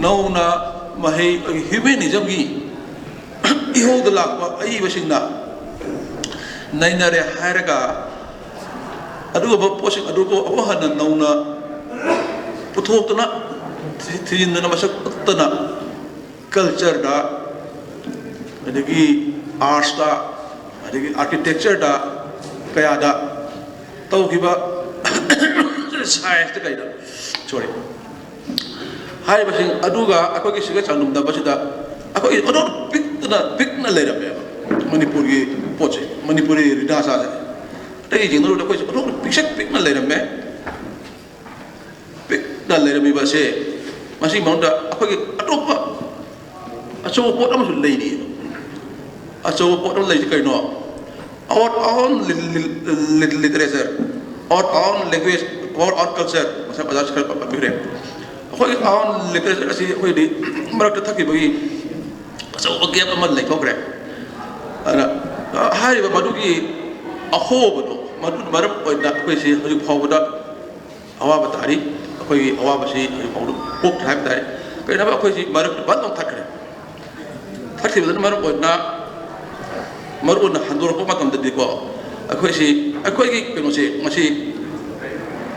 ꯅꯧꯅ ꯃꯍꯩ ꯍ꯭ꯌꯨꯃꯦꯅꯤꯖꯝꯒꯤ ꯏꯍꯧꯗ ꯂꯥꯛꯄ ꯑꯏꯕꯁꯤꯡꯅ ꯅꯩꯅꯔꯦ ꯍꯥꯏꯔꯒ, ꯑꯗꯨꯒꯨꯝꯕ ꯄꯣꯠꯁꯤꯡ ꯑꯗꯨꯕꯨ ꯑꯃꯨꯛ ꯍꯟꯅ ꯅꯧꯅ ꯄꯨꯊꯣꯛꯇꯨꯅ, ꯊꯤ-, ꯊꯤꯖꯤꯟꯗꯅ, ꯃꯁꯛ ꯎꯠꯇꯅ, ꯀꯜꯆꯔꯗ, ꯑꯗꯒꯤ ꯑꯥꯔꯠꯁꯇ, ꯑꯗꯒꯤ ꯑꯥꯔꯀꯤꯇꯦꯛꯆꯔꯗ, ꯀꯌꯥꯗ ꯇꯧꯈꯤꯕ, ꯁꯥꯏꯟꯁꯇ ꯀꯩꯗ, ꯁꯣꯔꯤ, ꯍꯥꯏꯔꯤꯕꯁꯤꯡ ꯑꯗꯨꯒ ꯑꯩꯈꯣꯏꯒꯤ ꯁꯤꯒ ꯆꯥꯡꯗꯝꯅꯕꯁꯤꯗ ꯑꯩꯈꯣꯏꯒꯤ ꯑꯣꯟꯊꯣꯛꯅ ꯄꯤꯛꯇꯅ, ꯄꯤꯛꯅ ꯂꯩꯔꯝꯃꯦꯕ ꯃꯅꯤꯄꯨꯔꯒꯤ ꯄꯣꯠꯁꯦ, ꯃꯅꯤꯄꯨꯔꯤ ꯔꯤꯅꯥꯁꯥꯁꯦ꯫ ꯑꯇꯩ ꯌꯦꯡꯅꯔꯨꯕꯗ ꯑꯩꯈꯣꯏꯁꯦ ꯑꯣꯟꯊꯣꯛꯅ ꯄꯤꯛꯁꯛ ꯄꯤꯛꯅ ꯂꯩꯔꯝꯃꯦ꯫ ꯄꯤꯛꯅ ꯂꯩꯔꯝꯃꯤꯕ ꯑꯁꯦ, ꯃꯁꯤꯒꯤ ꯃꯅꯨꯡꯗ ꯑꯩꯈꯣꯏꯒꯤ ꯑꯇꯣꯞꯄ ꯑꯆꯧꯕ ꯄꯣꯠ ꯑꯃꯁꯨ ꯂꯩꯔꯤ꯫ ꯑꯆꯧꯕ ꯄꯣꯠ ꯑꯃ ꯂꯩꯔꯤꯁꯤ ꯀꯩꯅꯣ? Our own li-, li-, li-, literature, our own language, our own culture, ꯉꯁꯥꯏ ꯑꯣꯖꯥꯁꯨ ꯈꯔ ꯄꯟꯕꯤꯈ꯭ꯔꯦ꯫ ꯑꯩꯈꯣꯏꯒꯤ own literature ꯑꯁꯤ ꯑꯩꯈꯣꯏꯗꯤ ꯃꯔꯛꯇ ꯊꯛꯈꯤꯕꯒꯤ ꯑꯆꯧꯕ gap ꯑꯃ ꯂꯩꯊꯣꯛꯈ꯭ꯔꯦ꯫ ꯑꯗꯨꯅ, ꯑ, ꯍꯥꯏꯔꯤꯕ ꯃꯗꯨꯒꯤ ꯑꯍꯣꯕꯗꯣ, ꯃꯗꯨꯅ ꯃꯔꯝ ꯑꯣꯏꯅ ꯑꯩꯈꯣꯏꯁꯤ ꯍꯧꯖꯤꯛ ꯐꯥꯎꯕꯗ ꯑꯋꯥꯕ ꯇꯥꯔꯤ꯫ ꯑꯩꯈꯣꯏꯒꯤ ꯑꯋꯥꯕꯁꯤ ꯍꯧꯖꯤꯛ ꯐꯥꯎꯕꯗ ꯀꯣꯛꯇ꯭ꯔꯤ ꯍꯥꯏꯕ ꯇꯥꯔꯦ꯫ ꯀꯩꯅꯣ ꯍꯥꯏꯕ, ꯑꯩꯈꯣꯏꯁꯤ ꯃꯔꯛꯇ ꯕꯟ ꯑꯃ ꯊꯠꯈ꯭ꯔꯦ꯫ ꯊꯠꯈꯤꯕꯗꯨꯅ ꯃꯔꯝ ꯑꯣꯏꯗꯨꯅ, ꯃꯔꯨ ꯑꯣꯏꯅ ꯍꯟꯗꯣꯔꯛꯄ ꯃꯇꯝꯗꯗꯤꯀꯣ, ꯑꯩꯈꯣꯏꯁꯤ, ꯑꯩꯈꯣꯏꯒꯤ ꯀꯩꯅꯣꯁꯦ, ꯃꯁꯤ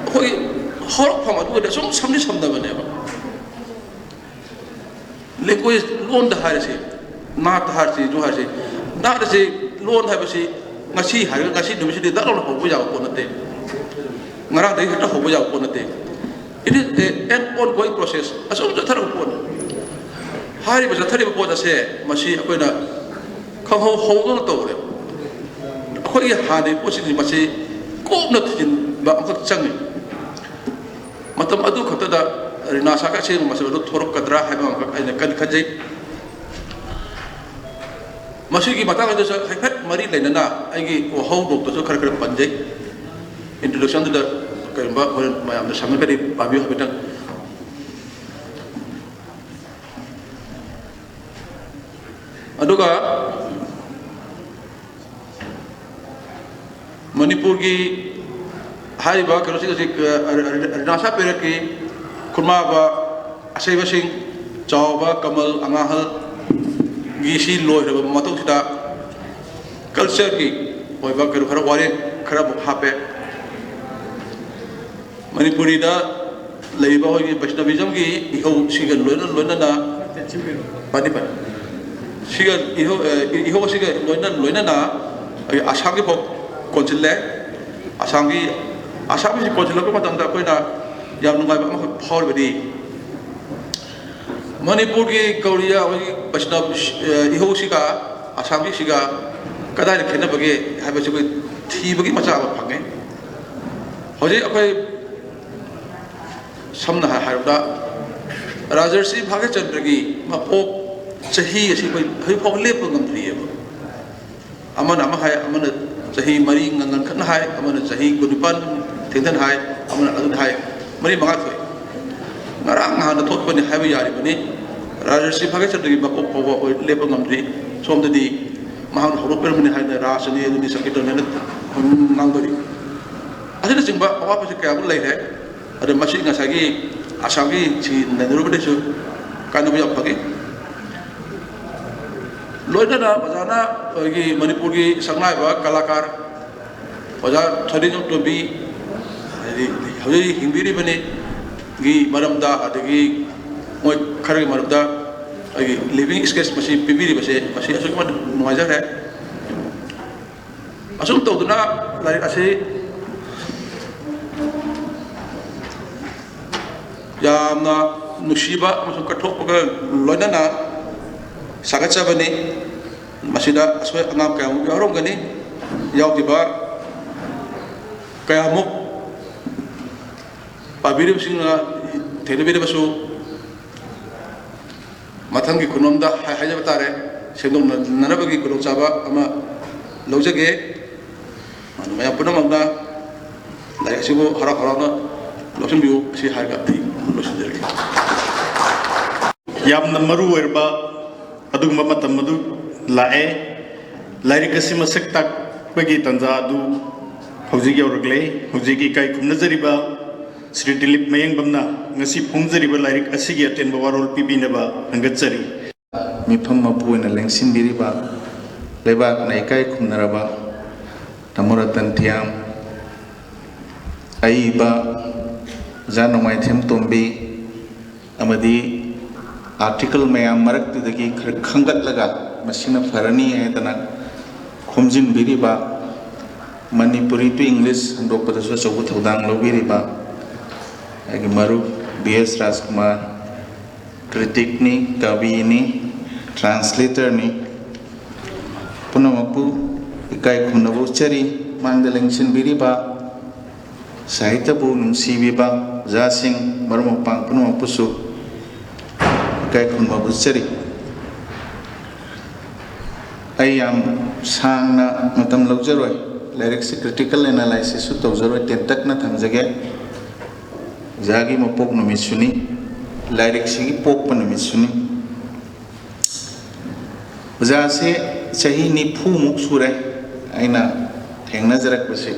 ꯑꯩꯈꯣꯏꯒꯤ ꯍꯧꯔꯛꯐꯝ ꯑꯗꯨꯒꯗꯤ ꯑꯁꯨꯝ ꯁꯝꯗꯤ ꯁꯝꯅꯕꯅꯦꯕ꯫ Language, ꯂꯣꯟꯗ ꯍꯥꯏꯔꯁꯤ, ꯅꯥꯠꯇ ꯍꯥꯏꯔꯁꯤ, ꯖꯨ ꯍꯥꯏꯔꯁꯤ, ꯅꯥꯠ ꯑꯁꯤ, ꯂꯣꯟ ꯍꯥꯏꯕꯁꯤ ꯉꯁꯤ ꯍꯥꯏꯔꯒ ꯉꯁꯤ ꯅꯨꯃꯤꯠꯁꯤꯗꯤ ꯗꯛ ꯂꯥꯎꯅ ꯍꯧꯕ ꯌꯥꯕ ꯄꯣꯠ ꯅꯠꯇꯦ꯫ ꯉꯔꯥꯡꯗꯒꯤ ꯍꯦꯛꯇ ꯍꯧꯕ ꯌꯥꯕ ꯄꯣꯠ ꯅꯠꯇꯦ꯫ It is a, an ongoing process. ꯑꯁꯨꯝ ꯆꯠꯊꯔꯛꯄ ꯄꯣꯠꯅꯤ꯫ ꯍꯥꯏꯔꯤꯕ ꯆꯠꯊꯔꯤꯕ ꯄꯣꯠ ꯑꯁꯦ ꯃꯁꯤ ꯑꯩꯈꯣꯏꯅ ꯈꯪꯍꯧ ꯍꯧꯗꯅ ꯇꯧꯔꯦ꯫ ꯑꯩꯈꯣꯏꯒꯤ ꯍꯥꯟꯅꯒꯤ ꯄꯣꯠꯁꯤꯡꯁꯤ ꯃꯁꯤ ꯀꯨꯞꯅ ꯊꯤꯖꯤꯟꯕ ꯑꯃꯈꯛ ꯆꯪꯉꯤ꯫ ꯃꯇꯝ ꯑꯗꯨ ꯈꯛꯇꯗ ꯔꯤꯅꯥꯁꯥꯒꯤ ꯑꯁꯦꯡꯕ ꯃꯁꯛ ꯑꯗꯨ ꯊꯣꯔꯛꯀꯗ꯭ꯔꯥ ꯍꯥꯏꯕ ꯑꯃꯈꯛ ꯑꯩꯅ ꯀꯟꯅ ꯈꯟꯖꯩ꯫ ꯃꯁꯤꯒꯤ ꯃꯇꯥꯡ ꯑꯗꯨꯁꯨ ꯍꯥꯏꯐꯦꯠ ꯃꯔꯤ ꯂꯩꯅꯅ ꯑꯩꯒꯤ ꯋꯥꯍꯧꯗꯣꯛꯇꯁꯨ ꯈꯔ ꯈꯔ ꯄꯟꯖꯩ꯫ Introduction-ꯗꯨꯗ ꯀꯔꯤꯒꯨꯝꯕ ꯍꯣꯔꯦꯟ ꯃꯌꯥꯝꯅ ꯁꯪꯉꯒꯗꯤ ꯄꯥꯕꯤꯌꯨ ꯍꯥꯏꯐꯦꯠꯇꯪ꯫ ꯑꯗꯨꯒ ꯃꯅꯤꯄꯨꯔꯒꯤ ꯍꯥꯏꯔꯤꯕ ꯀꯩꯅꯣꯁꯤꯡ ꯑꯁꯤ, ꯑ, ꯑ, ꯑ, ꯔꯤꯅꯥꯁꯥ ꯄꯦꯔꯛꯀꯤ ꯈꯨꯟꯃꯥꯕ ꯑꯁꯩꯕꯁꯤꯡ, ꯆꯥꯎꯕ ꯀꯃꯜ ꯑꯉꯥꯡꯍꯜꯒꯤ ꯁꯤ ꯂꯣꯏꯈ꯭ꯔꯕ ꯃꯇꯨꯡꯁꯤꯗ cultureꯒꯤ ꯑꯣꯏꯕ ꯀꯩꯅꯣ ꯈꯔ, ꯋꯥꯔꯦꯡ ꯈꯔ ꯑꯃꯨꯛ ꯍꯥꯞꯄꯦ꯫ ꯃꯅꯤꯄꯨꯔꯤꯗ ꯂꯩꯔꯤꯕ ꯑꯩꯈꯣꯏꯒꯤ Vaishnavismꯒꯤ ꯏꯍꯧꯁꯤꯒ ꯂꯣꯏꯅ ꯂꯣꯏꯅꯅ, ꯐꯅꯤ, ꯐꯅꯤ꯫ ꯁꯤꯒ ꯏꯍꯧ, ꯑ, ꯏꯍꯧ ꯑꯁꯤꯒ ꯂꯣꯏꯅ ꯂꯣꯏꯅꯅ ꯑꯩꯈꯣꯏ ꯑꯁꯥꯝꯒꯤ ꯐꯥꯎ ꯀꯣꯟꯁꯤꯜꯂꯦ꯫ ꯑꯁꯥꯝꯒꯤ, ꯑꯁꯥꯝꯒꯤꯁꯤ ꯀꯣꯟꯁꯤꯜꯂꯛꯄ ꯃꯇꯝꯗ ꯑꯩꯈꯣꯏꯅ ꯌꯥꯝ ꯅꯨꯡꯉꯥꯏꯕ ꯑꯃꯈꯛ ꯐꯥꯎꯔꯤꯕꯗꯤ, ꯃꯅꯤꯄꯨꯔꯒꯤ ꯒꯧꯔꯤꯌꯥ, ꯑꯩꯈꯣꯏꯒꯤ ꯕꯩꯁꯅꯕ, ꯑ, ꯏꯍꯧꯁꯤꯒ ꯑꯁꯥꯝꯒꯤꯁꯤꯒ ꯀꯗꯥꯏꯗ ꯈꯦꯠꯅꯕꯒꯦ ꯍꯥꯏꯕꯁꯤ ꯑꯩꯈꯣꯏ ꯊꯤꯕꯒꯤ ꯃꯆꯥꯛ ꯑꯃ ꯐꯪꯉꯦ꯫ ꯍꯧꯖꯤꯛ ꯑꯩꯈꯣꯏ ꯁꯝꯅ ꯍꯥꯏ-, ꯍꯥꯏꯔꯕꯗ, ꯔꯥꯖꯔꯁꯤ ꯚꯥꯒ꯭ꯌꯆꯟꯗ꯭ꯔꯒꯤ ꯃꯄꯣꯛ ꯆꯍꯤ ꯑꯁꯤ ꯑꯩꯈꯣꯏ ꯍꯧꯖꯤꯛ ꯐꯥꯎꯕ ꯂꯦꯞꯄ ꯉꯝꯗ꯭ꯔꯤꯑꯕ꯫ ꯑꯃꯅ ꯑꯃ ꯍꯥꯏ, ꯑꯃꯅ ꯆꯍꯤ ꯃꯔꯤ ꯉꯟ-, ꯉꯟꯈꯠꯅ ꯍꯥꯏ, ꯑꯃꯅ ꯆꯍꯤ ꯀꯨꯟꯅꯤꯄꯥꯟ ꯊꯦꯡꯊꯅ ꯍꯥꯏ, ꯑꯃꯅ ꯑꯗꯨꯅ ꯍꯥꯏ, ꯃꯔꯤ ꯃꯉꯥ ꯊꯣꯛꯏ꯫ ꯉꯔꯥꯡ ꯅꯍꯥꯟꯗ ꯊꯣꯛꯄꯅꯤ ꯍꯥꯏꯕ ꯌꯥꯔꯤꯕꯅꯤ꯫ ꯔꯥꯖꯔꯁꯤ ꯚꯥꯒ꯭ꯌꯆꯟꯗ꯭ꯔꯒꯤ ꯃꯀꯣꯛ ꯐꯥꯎꯕ ꯑꯩꯈꯣꯏ ꯂꯦꯞꯄ ꯉꯝꯗ꯭ꯔꯤ꯫ ꯁꯣꯝꯗꯗꯤ ꯃꯍꯥꯛꯅ ꯍꯧꯔꯛꯄꯤꯔꯝꯕꯅꯤ ꯍꯥꯏꯅ ꯔꯥꯁꯅꯤ, ꯑꯗꯨꯅꯤ ꯁꯪꯀꯤꯔꯇꯟ ꯍꯥꯏꯅ ꯉꯥꯡꯗꯣꯔꯤ꯫ ꯑꯁꯤꯅꯆꯤꯡꯕ ꯑꯋꯥꯕꯁꯤ ꯀꯌꯥꯃꯨꯛ ꯂꯩꯈ꯭ꯔꯦ꯫ ꯑꯗꯣ ꯃꯁꯤ ꯉꯁꯥꯏꯒꯤ ꯑꯁꯥꯝꯒꯤ ꯁꯤ ꯅꯩꯅꯔꯨꯕꯗꯩꯁꯨ ꯀꯥꯟꯅꯕ ꯌꯥꯝ ꯐꯪꯉꯤ꯫ ꯂꯣꯏꯅꯅ ꯑꯣꯖꯥꯅ ꯑꯩꯈꯣꯏꯒꯤ ꯃꯅꯤꯄꯨꯔꯒꯤ ꯁꯛꯅꯥꯏꯕ ꯀꯂꯥꯀꯥꯔ ꯑꯣꯖꯥ ꯊꯣꯏꯗꯤꯡꯖꯝ ꯇꯣꯝꯕꯤ, ꯍꯥꯏꯗꯤ ꯍꯧꯖꯤꯛ ꯍꯧꯖꯤꯛ ꯍꯤꯡꯕꯤꯔꯤꯕꯅꯤ ꯒꯤ ꯃꯔꯝꯗ, ꯑꯗꯒꯤ ꯃꯣꯏ ꯈꯔꯒꯤ ꯃꯔꯝꯗ ꯑꯩꯒꯤ living sketch ꯃꯁꯤ ꯄꯤꯕꯤꯔꯤꯕꯁꯦ, ꯃꯁꯤ ꯑꯁꯨꯛꯀꯤ ꯃꯇꯤꯛ ꯅꯨꯡꯉꯥꯏꯖꯈ꯭ꯔꯦ꯫ ꯑꯁꯨꯝ ꯇꯧꯗꯨꯅ ꯂꯥꯏꯔꯤꯛ ꯑꯁꯤ ꯌꯥꯝꯅ ꯅꯨꯡꯁꯤꯕ ꯑꯃꯁꯨꯡ ꯀꯠꯊꯣꯛꯄꯒ ꯂꯣꯏꯅꯅ ꯁꯥꯒꯠꯆꯕꯅꯤ꯫ ꯃꯁꯤꯗ ꯑꯁꯣꯏ ꯑꯉꯥꯝ ꯀꯌꯥꯃꯨꯛ ꯌꯥꯎꯔꯝꯒꯅꯤ꯫ ꯌꯥꯎꯈꯤꯕ ꯀꯌꯥꯃꯨꯛ ꯄꯥꯕꯤꯔꯤꯕꯁꯤꯡꯅ ꯊꯦꯡꯅꯕꯤꯔꯕꯁꯨ, ꯃꯊꯪꯒꯤ ꯈꯨꯅꯣꯝꯗ ꯍꯥꯏ-, ꯍꯥꯏꯖꯕ ꯇꯥꯔꯦ, ꯁꯦꯝꯗꯣꯛꯅꯅꯕꯒꯤ ꯈꯨꯗꯣꯡꯆꯥꯕ ꯑꯃ ꯂꯧꯖꯒꯦ꯫ ꯑꯗꯨ ꯃꯌꯥꯝ ꯄꯨꯝꯅꯃꯛꯅ ꯂꯥꯏꯔꯤꯛ ꯑꯁꯤꯕꯨ ꯍꯔꯥꯎ ꯍꯔꯥꯎꯅ ꯂꯧꯁꯤꯟꯕꯤꯌꯨ, ꯑꯁꯤ ꯍꯥꯏꯔꯒ ꯑꯩ ꯂꯣꯏꯁꯤꯟꯖꯔꯒꯦ꯫ ꯌꯥꯝꯅ ꯃꯔꯨ ꯑꯣꯏꯔꯕ ꯑꯗꯨꯒꯨꯝꯕ ꯃꯇꯝ ꯑꯗꯨ ꯂꯥꯛꯑꯦ꯫ ꯂꯥꯏꯔꯤꯛ ꯑꯁꯤ ꯃꯁꯛ ꯇꯥꯛꯄꯒꯤ ꯇꯥꯟꯖꯥ ꯑꯗꯨ ꯍꯧꯖꯤꯛ ꯌꯧꯔꯛꯂꯦ꯫ ꯍꯧꯖꯤꯛ ꯏꯀꯥꯏ ꯈꯨꯝꯅꯖꯔꯤꯕ ꯁ꯭ꯔꯤ ꯗꯤꯂꯤꯞ ꯃꯌꯦꯡꯕꯝꯅ ꯉꯁꯤ ꯐꯣꯡꯖꯔꯤꯕ ꯂꯥꯏꯔꯤꯛ ꯑꯁꯤꯒꯤ ꯑꯇꯦꯟꯕ ꯋꯥꯔꯣꯜ ꯄꯤꯕꯤꯅꯕ ꯍꯪꯒꯠꯆꯔꯤ꯫ ꯃꯤꯐꯝ ꯃꯄꯨ ꯑꯣꯏꯅ ꯂꯦꯡꯁꯤꯟꯕꯤꯔꯤꯕ ꯂꯩꯕꯥꯛꯅ ꯏꯀꯥꯏ ꯈꯨꯝꯅꯔꯕ ꯇꯥꯃꯣ ꯔꯇꯟ ꯊꯤꯌꯥꯝ, ꯑꯏꯕ ꯑꯣꯖꯥ ꯅꯣꯡꯃꯥꯏꯊꯦꯝ ꯇꯣꯝꯕꯤ, ꯑꯃꯗꯤ ꯑꯥꯔꯇꯤꯀꯜ ꯃꯌꯥꯝ ꯃꯔꯛꯇꯨꯗꯒꯤ ꯈꯔ ꯈꯟꯒꯠꯂꯒ ꯃꯁꯤꯅ ꯐꯔꯅꯤ ꯍꯥꯏꯗꯅ ꯈꯣꯝꯖꯤꯟꯕꯤꯔꯤꯕ, ꯃꯅꯤꯄꯨꯔꯤ to English ꯍꯟꯗꯣꯛꯄꯗꯁꯨ ꯑꯆꯧꯕ ꯊꯧꯗꯥꯡ ꯂꯧꯕꯤꯔꯤꯕ ꯑꯩꯒꯤ ꯃꯔꯨꯞ ꯕꯤ ꯑꯦꯁ ꯔꯥꯖꯀꯨꯃꯥꯔ, ꯀ꯭ꯔꯤꯇꯤꯛꯅꯤ, ꯀꯕꯤꯅꯤ, ꯇ꯭ꯔꯥꯟꯁꯂꯦꯇꯔꯅꯤ, ꯄꯨꯝꯅꯃꯛꯄꯨ ꯏꯀꯥꯏ ꯈꯨꯝꯅꯕ ꯎꯠꯆꯔꯤ꯫ ꯃꯥꯡꯗ ꯂꯦꯡꯁꯤꯟꯕꯤꯔꯤꯕ ꯁꯥꯍꯤꯇ꯭ꯌꯕꯨ ꯅꯨꯡꯁꯤꯕꯤꯕ ꯑꯣꯖꯥꯁꯤꯡ, ꯃꯔꯨꯞ ꯃꯄꯥꯡ ꯄꯨꯝꯅꯃꯛꯄꯨꯁꯨ ꯏꯀꯥꯏ ꯈꯨꯝꯅꯕ ꯎꯠꯆꯔꯤ꯫ ꯑꯩ ꯌꯥꯝ ꯁꯥꯡꯅ ꯃꯇꯝ ꯂꯧꯖꯔꯣꯏ꯫ ꯂꯥꯏꯔꯤꯛꯁꯤ critical analysisꯁꯨ ꯇꯧꯖꯔꯣꯏ, ꯇꯦꯟꯇꯛꯅ ꯊꯝꯖꯒꯦ꯫ ꯑꯣꯖꯥꯒꯤ ꯃꯄꯣꯛ ꯅꯨꯃꯤꯠꯁꯨꯅꯤ, ꯂꯥꯏꯔꯤꯛꯁꯤꯒꯤ ꯄꯣꯛꯄ ꯅꯨꯃꯤꯠꯁꯨꯅꯤ꯫ ꯑꯣꯖꯥꯁꯦ ꯆꯍꯤ ꯅꯤꯐꯨꯃꯨꯛ ꯁꯨꯔꯦ ꯑꯩꯅ ꯊꯦꯡꯅꯖꯔꯛꯄꯁꯦ꯫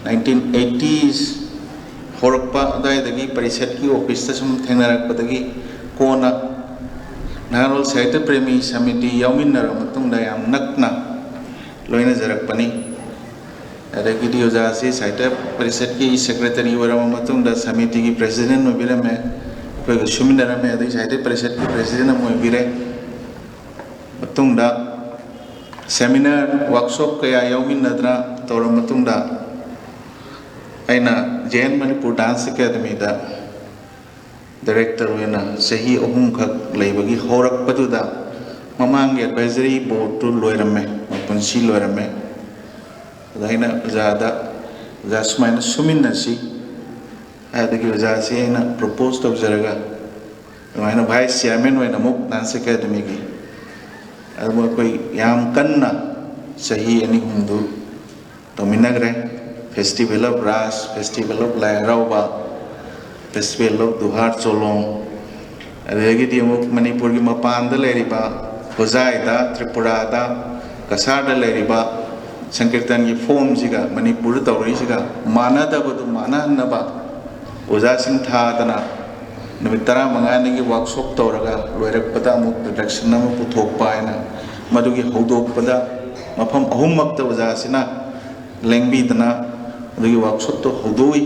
Nineteen eighties ꯍꯧꯔꯛꯄ ꯑꯗꯨꯋꯥꯏꯗꯒꯤ ꯄꯔꯤꯁꯠꯀꯤ ꯑꯣꯐꯤꯁꯇ ꯁꯨꯝ ꯊꯦꯡꯅꯔꯛꯄꯗꯒꯤ ꯀꯣꯟꯅ ꯅꯍꯥꯔꯣꯜ ꯁꯥꯍꯤꯇ꯭ꯌ ꯄ꯭ꯔꯦꯃꯤ ꯁꯃꯤꯇꯤ ꯌꯥꯎꯃꯤꯟꯅꯔꯕ ꯃꯇꯨꯡꯗ ꯌꯥꯝ ꯅꯛꯅ ꯂꯣꯏꯅꯖꯔꯛꯄꯅꯤ꯫ ꯑꯗꯒꯤꯗꯤ ꯑꯣꯖꯥꯁꯤ ꯁꯥꯍꯤꯇ꯭ꯌ ꯄꯔꯤꯁꯠꯀꯤ ꯁꯦꯀ꯭ꯔꯦꯇꯔꯤ ꯑꯣꯏꯔꯕ ꯃꯇꯨꯡꯗ ꯁꯃꯤꯇꯤꯒꯤ ꯄ꯭ꯔꯦꯁꯤꯗꯦꯟ ꯑꯣꯏꯕꯤꯔꯝꯃꯦ, ꯑꯩꯈꯣꯏꯒ ꯁꯨꯃꯤꯟꯅꯔꯝꯃꯦ, ꯑꯗꯩ ꯁꯥꯍꯤꯇ꯭ꯌ ꯄꯔꯤꯁꯠꯀꯤ ꯄ꯭ꯔꯦꯁꯤꯗꯦꯟ ꯑꯃ ꯑꯣꯏꯕꯤꯔꯦ꯫ ꯃꯇꯨꯡꯗ ꯁꯦꯃꯤꯅꯥꯔ, ꯋꯥꯔꯛꯁꯣꯞ ꯀꯌꯥ ꯌꯥꯎꯃꯤꯟꯅꯗꯅ ꯇꯧꯔꯕ ꯃꯇꯨꯡꯗ ꯑꯩꯅ ꯖꯦ ꯑꯦꯟ ꯃꯅꯤꯄꯨꯔ ꯗꯥꯟꯁ ꯑꯦꯀꯥꯗꯃꯤꯗ ꯗꯥꯏꯔꯦꯛꯇꯔ ꯑꯣꯏꯅ ꯆꯍꯤ ꯑꯍꯨꯝꯈꯛ ꯂꯩꯕꯒꯤ ꯍꯧꯔꯛꯄꯗꯨꯗ ꯃꯃꯥꯡꯒꯤ ꯑꯦꯗꯚꯥꯏꯖꯔꯤ ꯕꯣꯔꯗꯇꯨ ꯂꯣꯏꯔꯝꯃꯦ, ꯃꯄꯨꯟꯁꯤ ꯂꯣꯏꯔꯝꯃꯦ꯫ ꯑꯗ ꯑꯩꯅ ꯑꯣꯖꯥꯗ, "ꯑꯣꯖꯥ, ꯁꯨꯃꯥꯏꯅ ꯁꯨꯃꯤꯟꯅꯁꯤ" ꯍꯥꯏꯕꯗꯒꯤ ꯑꯣꯖꯥꯁꯤ ꯑꯩꯅ ꯄ꯭ꯔꯣꯄꯣꯁ ꯇꯧꯖꯔꯒ ꯑꯗꯨꯃꯥꯏꯅ ꯚꯥꯏꯁ ꯆꯤꯌꯥꯔꯃꯦꯟ ꯑꯣꯏꯅ ꯑꯃꯨꯛ ꯗꯥꯟꯁ ꯑꯦꯀꯥꯗꯃꯤꯒꯤ ꯑꯗꯨꯕꯨ ꯑꯩꯈꯣꯏ ꯌꯥꯝ ꯀꯟꯅ ꯆꯍꯤ ꯑꯅꯤ ꯑꯍꯨꯝꯗꯨ ꯇꯧꯃꯤꯟꯅꯈ꯭ꯔꯦ꯫ Festival of Raas, Festival of ꯂꯥꯏ ꯍꯔꯥꯎꯕ, Festival of ꯗꯨꯍꯥꯔ ꯆꯣꯂꯣꯝ, ꯑꯗꯨꯗꯒꯤꯗꯤ ꯑꯃꯨꯛ ꯃꯅꯤꯄꯨꯔꯒꯤ ꯃꯄꯥꯟꯗ ꯂꯩꯔꯤꯕ ꯍꯣꯖꯥꯏꯗ, ꯇ꯭ꯔꯤꯄꯨꯔꯥꯗ, ꯀꯁꯥꯔꯗ ꯂꯩꯔꯤꯕ ꯁꯪꯀꯤꯔꯇꯟꯒꯤ ꯐꯣꯝꯁꯤꯒ ꯃꯅꯤꯄꯨꯔꯗ ꯇꯧꯔꯛꯏꯁꯤꯒ ꯃꯥꯟꯅꯗꯕꯗꯨ ꯃꯥꯟꯅꯍꯟꯅꯕ ꯑꯣꯖꯥꯁꯤꯡ ꯊꯥꯗꯅ ꯅꯨꯃꯤꯠ ꯇꯔꯥꯃꯉꯥꯅꯤꯒꯤ ꯋꯥꯛꯁꯣꯞ ꯇꯧꯔꯒ ꯂꯣꯏꯔꯛꯄꯗ ꯑꯃꯨꯛ ꯄ꯭ꯔꯗꯛꯁꯟ ꯑꯃ ꯄꯨꯊꯣꯛꯄ ꯍꯥꯏꯅ ꯃꯗꯨꯒꯤ ꯍꯧꯗꯣꯛꯄꯗ ꯃꯐꯝ ꯑꯍꯨꯝꯃꯛꯇ ꯑꯣꯖꯥꯁꯤꯅ ꯂꯦꯡꯕꯤꯗꯅ ꯑꯗꯨꯒꯤ ꯋꯥꯛꯁꯣꯞꯇꯣ ꯍꯧꯗꯣꯛꯏ꯫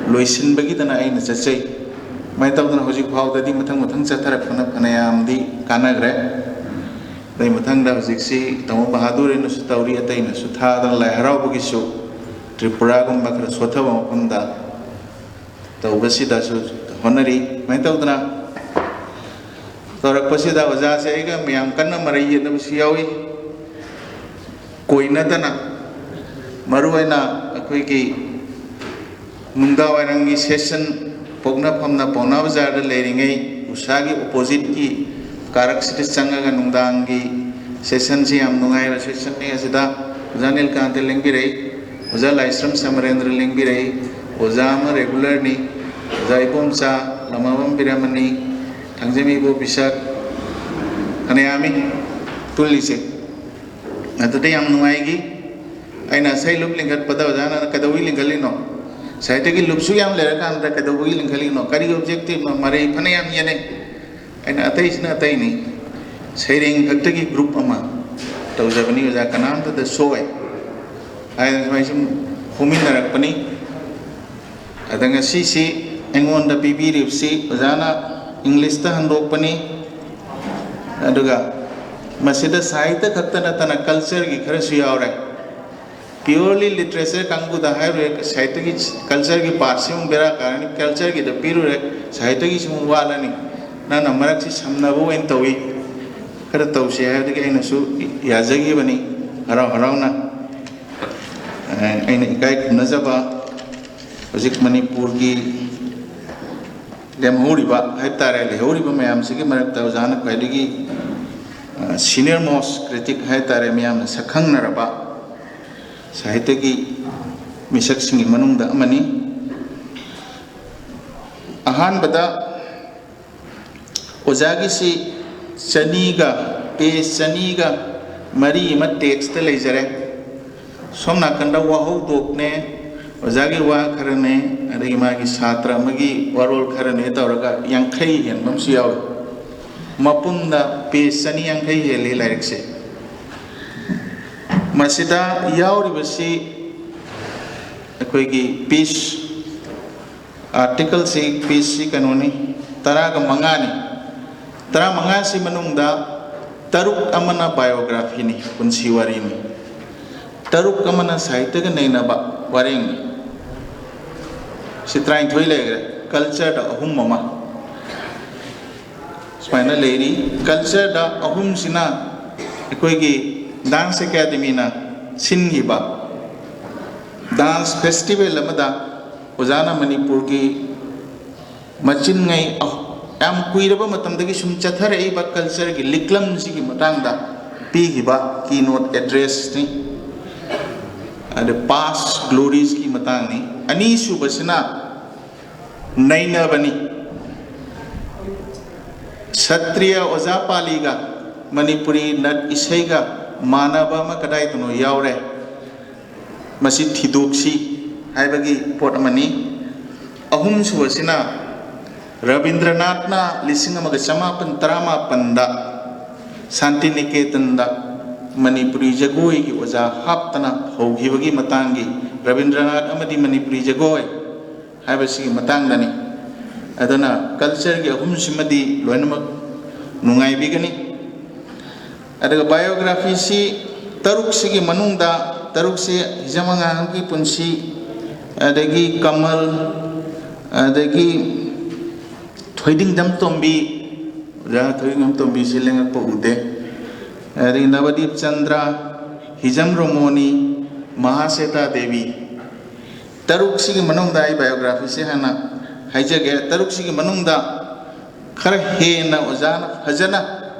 ꯂꯣꯏꯁꯤꯟꯕꯒꯤꯗꯅ ꯑꯩꯅ ꯆꯠꯆꯩ꯫ ꯁꯨꯃꯥꯏꯅ ꯇꯧꯗꯅ ꯍꯧꯖꯤꯛ ꯐꯥꯎꯗꯗꯤ ꯃꯊꯪ ꯃꯊꯪ ꯆꯠꯊꯔꯛꯄꯅ ꯐꯅꯌꯥꯝꯗꯤ ꯀꯥꯟꯅꯈ꯭ꯔꯦ꯫ ꯑꯗꯩ ꯃꯊꯪꯗ ꯍꯧꯖꯤꯛꯁꯤ ꯇꯥꯃꯣ ꯕꯍꯥꯗꯨꯔꯅꯁꯨ ꯇꯧꯔꯤ, ꯑꯇꯩꯅꯁꯨ ꯊꯥꯗꯅ ꯂꯥꯏ ꯍꯔꯥꯎꯕꯒꯤꯁꯨ ꯇ꯭ꯔꯤꯄꯨꯔꯥꯒꯨꯝꯕ ꯈꯔ ꯁꯣꯠꯊꯕ ꯃꯐꯝꯗ ꯇꯧꯕꯁꯤꯗꯁꯨ ꯍꯣꯠꯅꯔꯤ꯫ ꯁꯨꯃꯥꯏꯅ ꯇꯧꯗꯅ ꯇꯧꯔꯛꯄꯁꯤꯗ ꯑꯣꯖꯥꯁꯦ ꯑꯩꯒ ꯌꯥꯝ ꯀꯟꯅ ꯃꯔꯩ ꯌꯦꯠꯅꯕꯁꯨ ꯌꯥꯎꯏ꯫ ꯀꯣꯏꯅꯗꯅ ꯃꯔꯨꯑꯣꯏꯅ ꯑꯩꯈꯣꯏꯒꯤ ꯅꯨꯡꯗꯥꯡꯋꯥꯏꯔꯝꯒꯤ ꯁꯦꯁꯟ ꯄꯣꯛꯅꯐꯝꯅ ꯄꯥꯎꯅꯥ ꯕꯖꯥꯔꯗ ꯂꯩꯔꯤꯉꯩ ꯎꯁꯥꯒꯤ ꯑꯣꯄꯣꯖꯤꯠꯀꯤ ꯀꯥꯔꯛꯁꯤꯗ ꯆꯪꯉꯒ ꯅꯨꯡꯗꯥꯡꯒꯤ ꯁꯦꯁꯟꯁꯤ ꯌꯥꯝ ꯅꯨꯡꯉꯥꯏꯕ ꯁꯦꯁꯟꯅꯤ꯫ ꯑꯁꯤꯗ ꯑꯣꯖꯥ ꯅꯤꯜꯀꯥꯟꯇ ꯂꯦꯡꯕꯤꯔꯛꯏ, ꯑꯣꯖꯥ ꯂꯥꯏꯁ꯭ꯔꯝ ꯁꯃꯔꯦꯟꯗ꯭ꯔ ꯂꯦꯡꯕꯤꯔꯛꯏ, ꯑꯣꯖꯥ ꯑꯃ ꯔꯦꯒꯨꯂꯔꯅꯤ, ꯑꯣꯖꯥ ꯏꯕꯣꯝꯆꯥ, ꯂꯃꯥꯕꯝ ꯕꯤꯔꯃꯅꯤ, ꯊꯥꯡꯖꯝ ꯏꯕꯣ ꯄꯤꯁꯛ, ꯐꯅꯌꯥꯝꯃꯤ ꯄꯨꯜꯂꯤꯁꯦ꯫ ꯑꯗꯨꯗ ꯌꯥꯝ ꯅꯨꯡꯉꯥꯏꯈꯤ꯫ ꯑꯩꯅ ꯏꯁꯩ ꯂꯨꯞ ꯂꯤꯡꯈꯠꯄꯗ ꯑꯣꯖꯥꯅ "ꯀꯩꯗꯧꯕꯩ ꯂꯤꯡꯈꯠꯂꯤꯅꯣ? ꯁꯥꯍꯤꯇ꯭ꯌꯒꯤ ꯂꯨꯞꯁꯨ ꯌꯥꯝ ꯂꯩꯔꯀꯥꯟꯗ ꯀꯩꯗꯧꯕꯒꯤ ꯂꯤꯡꯈꯠꯂꯤꯅꯣ? ꯀꯔꯤ ꯑꯣꯕꯖꯦꯛꯇꯤꯞꯅꯣ?" ꯃꯔꯩ ꯐꯅꯌꯥꯝ ꯌꯦꯠꯅꯩ꯫ ꯑꯩꯅ "ꯑꯇꯩꯁꯤꯅ ꯑꯇꯩꯅꯤ, ꯁꯩꯔꯦꯡ ꯈꯛꯇꯒꯤ ꯒ꯭ꯔꯨꯞ ꯑꯃ ꯇꯧꯖꯕꯅꯤ ꯑꯣꯖꯥ, ꯀꯅꯥꯝꯇꯗ ꯁꯣꯛꯑꯣꯏ" ꯍꯥꯏꯗꯅ ꯁꯨꯃꯥꯏꯅ ꯁꯨꯝ ꯍꯣꯃꯤꯟꯅꯔꯛꯄꯅꯤ꯫ ꯑꯗ ꯉꯁꯤꯁꯤ ꯑꯩꯉꯣꯟꯗ ꯄꯤꯕꯤꯔꯤꯕꯁꯤ ꯑꯣꯖꯥꯅ ꯏꯪꯂꯤꯁꯇ ꯍꯟꯗꯣꯛꯄꯅꯤ꯫ ꯑꯗꯨꯒ ꯃꯁꯤꯗ ꯁꯥꯍꯤꯇ꯭ꯌ ꯈꯛꯇ ꯅꯠꯇꯅ ꯀꯜꯆꯔꯒꯤ ꯈꯔꯁꯨ ꯌꯥꯎꯔꯦ꯫ ꯄ꯭ꯌꯨꯔꯂꯤ ꯂꯤꯇꯔꯦꯆꯔ ꯀꯥꯡꯕꯨꯗ ꯍꯥꯏꯔꯨꯔꯦ, ꯁꯥꯍꯤꯇ꯭ꯌꯒꯤ, ꯀꯜꯆꯔꯒꯤ ꯄꯥꯔꯠꯁꯤ ꯑꯃꯨꯛ ꯕꯦꯔꯥ ꯀꯥꯔꯅꯤ, ꯀꯜꯆꯔꯒꯤꯗ ꯄꯤꯔꯨꯔꯦ, ꯁꯥꯍꯤꯇ꯭ꯌꯒꯤꯁꯨ ꯑꯃꯨꯛ ꯋꯥꯠꯂꯅꯤ꯫ ꯅꯪꯅ ꯃꯔꯛꯁꯤ ꯁꯝꯅꯕ ꯑꯣꯏꯅ ꯇꯧꯏ, ꯈꯔ ꯇꯧꯁꯤ ꯍꯥꯏꯕꯗꯒꯤ ꯑꯩꯅꯁꯨ ꯌꯥꯖꯈꯤꯕꯅꯤ ꯍꯔꯥꯎ ꯍꯔꯥꯎꯅ꯫ ꯑꯩꯅ ꯏꯀꯥꯏ ꯈꯨꯝꯅꯖꯕ ꯍꯧꯖꯤꯛ ꯃꯅꯤꯄꯨꯔꯒꯤ ꯂꯦꯝꯍꯧꯔꯤꯕ ꯍꯥꯏꯕ ꯇꯥꯔꯦ, ꯂꯩꯍꯧꯔꯤꯕ ꯃꯌꯥꯝꯁꯤꯒꯤ ꯃꯔꯛꯇ ꯑꯣꯖꯥꯅ ꯈ꯭ꯋꯥꯏꯗꯒꯤ, ꯑ, ꯁꯤꯅꯤꯌꯔ ꯃꯣꯁ ꯀ꯭ꯔꯤꯇꯤꯛ ꯍꯥꯏ ꯇꯥꯔꯦ, ꯃꯤꯌꯥꯝꯅ ꯁꯛꯈꯪꯅꯔꯕ ꯁꯥꯍꯤꯇ꯭ꯌꯒꯤ ꯃꯤꯁꯛꯁꯤꯡꯒꯤ ꯃꯅꯨꯡꯗ ꯑꯃꯅꯤ꯫ ꯑꯍꯥꯟꯕꯗ ꯑꯣꯖꯥꯒꯤꯁꯤ ꯆꯅꯤꯒ, ꯄꯦꯖ ꯆꯅꯤꯒ ꯃꯔꯤ ꯑꯃ ꯇꯦꯛꯁꯇ ꯂꯩꯖꯔꯦ꯫ ꯁꯣꯝ ꯅꯥꯀꯟꯗ ꯋꯥꯍꯧꯗꯣꯛꯅꯦ, ꯑꯣꯖꯥꯒꯤ ꯋꯥ ꯈꯔꯅꯦ, ꯑꯗꯒꯤ ꯃꯥꯒꯤ ꯁꯥꯇ꯭ꯔ ꯑꯃꯒꯤ ꯋꯥꯔꯣꯜ ꯈꯔꯅꯦ ꯇꯧꯔꯒ ꯌꯥꯡꯈꯩ ꯍꯦꯟꯕ ꯑꯃꯁꯨ ꯌꯥꯎꯏ꯫ ꯃꯄꯨꯝꯗ ꯄꯦꯖ ꯆꯅꯤ ꯌꯥꯡꯈꯩ ꯍꯦꯜꯂꯤ ꯂꯥꯏꯔꯤꯛꯁꯦ꯫ ꯃꯁꯤꯗ ꯌꯥꯎꯔꯤꯕꯁꯤ ꯑꯩꯈꯣꯏꯒꯤ ꯄꯤꯁ, ꯑꯥꯔꯇꯤꯀꯜꯁꯤ, ꯄꯤꯁꯁꯤ ꯀꯩꯅꯣꯅꯤ, ꯇꯔꯥꯒ ꯃꯉꯥꯅꯤ꯫ ꯇꯔꯥꯃꯉꯥꯁꯤ ꯃꯅꯨꯡꯗ ꯇꯔꯨꯛ ꯑꯃꯅ ꯕꯥꯏꯑꯣꯒ꯭ꯔꯥꯐꯤꯅꯤ, ꯄꯨꯟꯁꯤ ꯋꯥꯔꯤꯅꯤ꯫ ꯇꯔꯨꯛ ꯑꯃꯅ ꯁꯥꯍꯤꯇ꯭ꯌꯒ ꯅꯩꯅꯕ ꯋꯥꯔꯦꯡꯅꯤ꯫ ꯁꯤ ꯇꯔꯥꯅꯤꯊꯣꯏ ꯂꯩꯈ꯭ꯔꯦ꯫ ꯀꯜꯆꯔꯗ ꯑꯍꯨꯝ ꯑꯃ ꯁꯨꯃꯥꯏꯅ ꯂꯩꯔꯤ꯫ ꯀꯜꯆꯔꯗ ꯑꯍꯨꯝꯁꯤꯅ ꯑꯩꯈꯣꯏꯒꯤ ꯗꯥꯟꯁ ꯑꯦꯀꯥꯗꯃꯤꯅ ꯁꯤꯟꯈꯤꯕ ꯗꯥꯟꯁ ꯐꯦꯁꯇꯤꯚꯦꯜ ꯑꯃꯗ ꯑꯣꯖꯥꯅ ꯃꯅꯤꯄꯨꯔꯒꯤ ꯃꯆꯤꯟꯉꯩ ꯑꯍ-, ꯌꯥꯝ ꯀꯨꯏꯔꯕ ꯃꯇꯝꯗꯒꯤ ꯁꯨꯝ ꯆꯠꯊꯔꯛꯏꯕ ꯀꯜꯆꯔꯒꯤ ꯂꯤꯛꯂꯝꯁꯤꯒꯤ ꯃꯇꯥꯡꯗ ꯄꯤꯈꯤꯕ ꯀꯤ ꯅꯣꯠ ꯑꯦꯗ꯭ꯔꯦꯁꯅꯤ꯫ ꯑꯗ ꯄꯥꯁ ꯒ꯭ꯂꯣꯔꯤꯁꯀꯤ ꯃꯇꯥꯡꯅꯤ꯫ ꯑꯅꯤꯁꯨꯕꯁꯤꯅ ꯅꯩꯅꯕꯅꯤ꯫ ꯁꯇ꯭ꯔꯤꯌ ꯑꯣꯖꯥ ꯄꯥꯂꯤꯒ ꯃꯅꯤꯄꯨꯔꯤ ꯅꯠ ꯏꯁꯩꯒ ꯃꯥꯟꯅꯕ ꯑꯃ ꯀꯗꯥꯏꯗꯅꯣ ꯌꯥꯎꯔꯦ, ꯃꯁꯤ ꯊꯤꯗꯣꯛꯁꯤ ꯍꯥꯏꯕꯒꯤ ꯄꯣꯠ ꯑꯃꯅꯤ꯫ ꯑꯍꯨꯝꯁꯨꯕꯁꯤꯅ ꯔꯕꯤꯟꯗ꯭ꯔꯅꯥꯊꯅ ꯂꯤꯁꯤꯡ ꯑꯃꯒ ꯆꯃꯥꯄꯟ ꯇꯔꯥꯃꯥꯄꯟꯗ ꯁꯥꯟꯇꯤꯅꯤꯀꯦꯇꯟꯗ ꯃꯅꯤꯄꯨꯔꯤ ꯖꯒꯣꯏꯒꯤ ꯑꯣꯖꯥ ꯍꯥꯞꯇꯅ ꯍꯧꯈꯤꯕꯒꯤ ꯃꯇꯥꯡꯒꯤ, ꯔꯕꯤꯟꯗ꯭ꯔꯅꯥꯊ ꯑꯃꯗꯤ ꯃꯅꯤꯄꯨꯔꯤ ꯖꯒꯣꯏ ꯍꯥꯏꯕꯁꯤꯒꯤ ꯃꯇꯥꯡꯗꯅꯤ꯫ ꯑꯗꯨꯅ ꯀꯜꯆꯔꯒꯤ ꯑꯍꯨꯝꯁꯤꯃꯗꯤ ꯂꯣꯏꯅꯃꯛ ꯅꯨꯡꯉꯥꯏꯕꯤꯒꯅꯤ꯫ ꯑꯗꯨꯒ ꯕꯥꯏꯑꯣꯒ꯭ꯔꯥꯐꯤꯁꯤ ꯇꯔꯨꯛꯁꯤꯒꯤ ꯃꯅꯨꯡꯗ, ꯇꯔꯨꯛꯁꯤ ꯍꯤꯖꯝ ꯑꯉꯥꯡꯒꯤ ꯄꯨꯟꯁꯤ, ꯑꯗꯒꯤ ꯀꯃꯜ, ꯑꯗꯒꯤ ꯊꯣꯏꯗꯤꯡꯖꯝ ꯇꯣꯝꯕꯤ, ꯑꯣꯖꯥ ꯊꯣꯏꯗꯤꯡꯖꯝ ꯇꯣꯝꯕꯤꯁꯤ ꯂꯦꯡꯉꯛꯄ ꯎꯗꯦ, ꯑꯗꯒꯤ ꯅꯕꯗꯤꯞ ꯆꯟꯗ꯭ꯔ, ꯍꯤꯖꯝ ꯔꯣꯃꯣꯅꯤ, ꯃꯍꯥꯁꯦꯇꯥ ꯗꯦꯕꯤ, ꯇꯔꯨꯛꯁꯤꯒꯤ ꯃꯅꯨꯡꯗ ꯑꯩ ꯕꯥꯏꯑꯣꯒ꯭ꯔꯥꯐꯤꯁꯦ ꯍꯥꯟꯅ ꯍꯥꯏꯖꯒꯦ꯫ ꯇꯔꯨꯛꯁꯤꯒꯤ ꯃꯅꯨꯡꯗ ꯈꯔ ꯍꯦꯟꯅ ꯑꯣꯖꯥꯅ ꯐꯖꯅ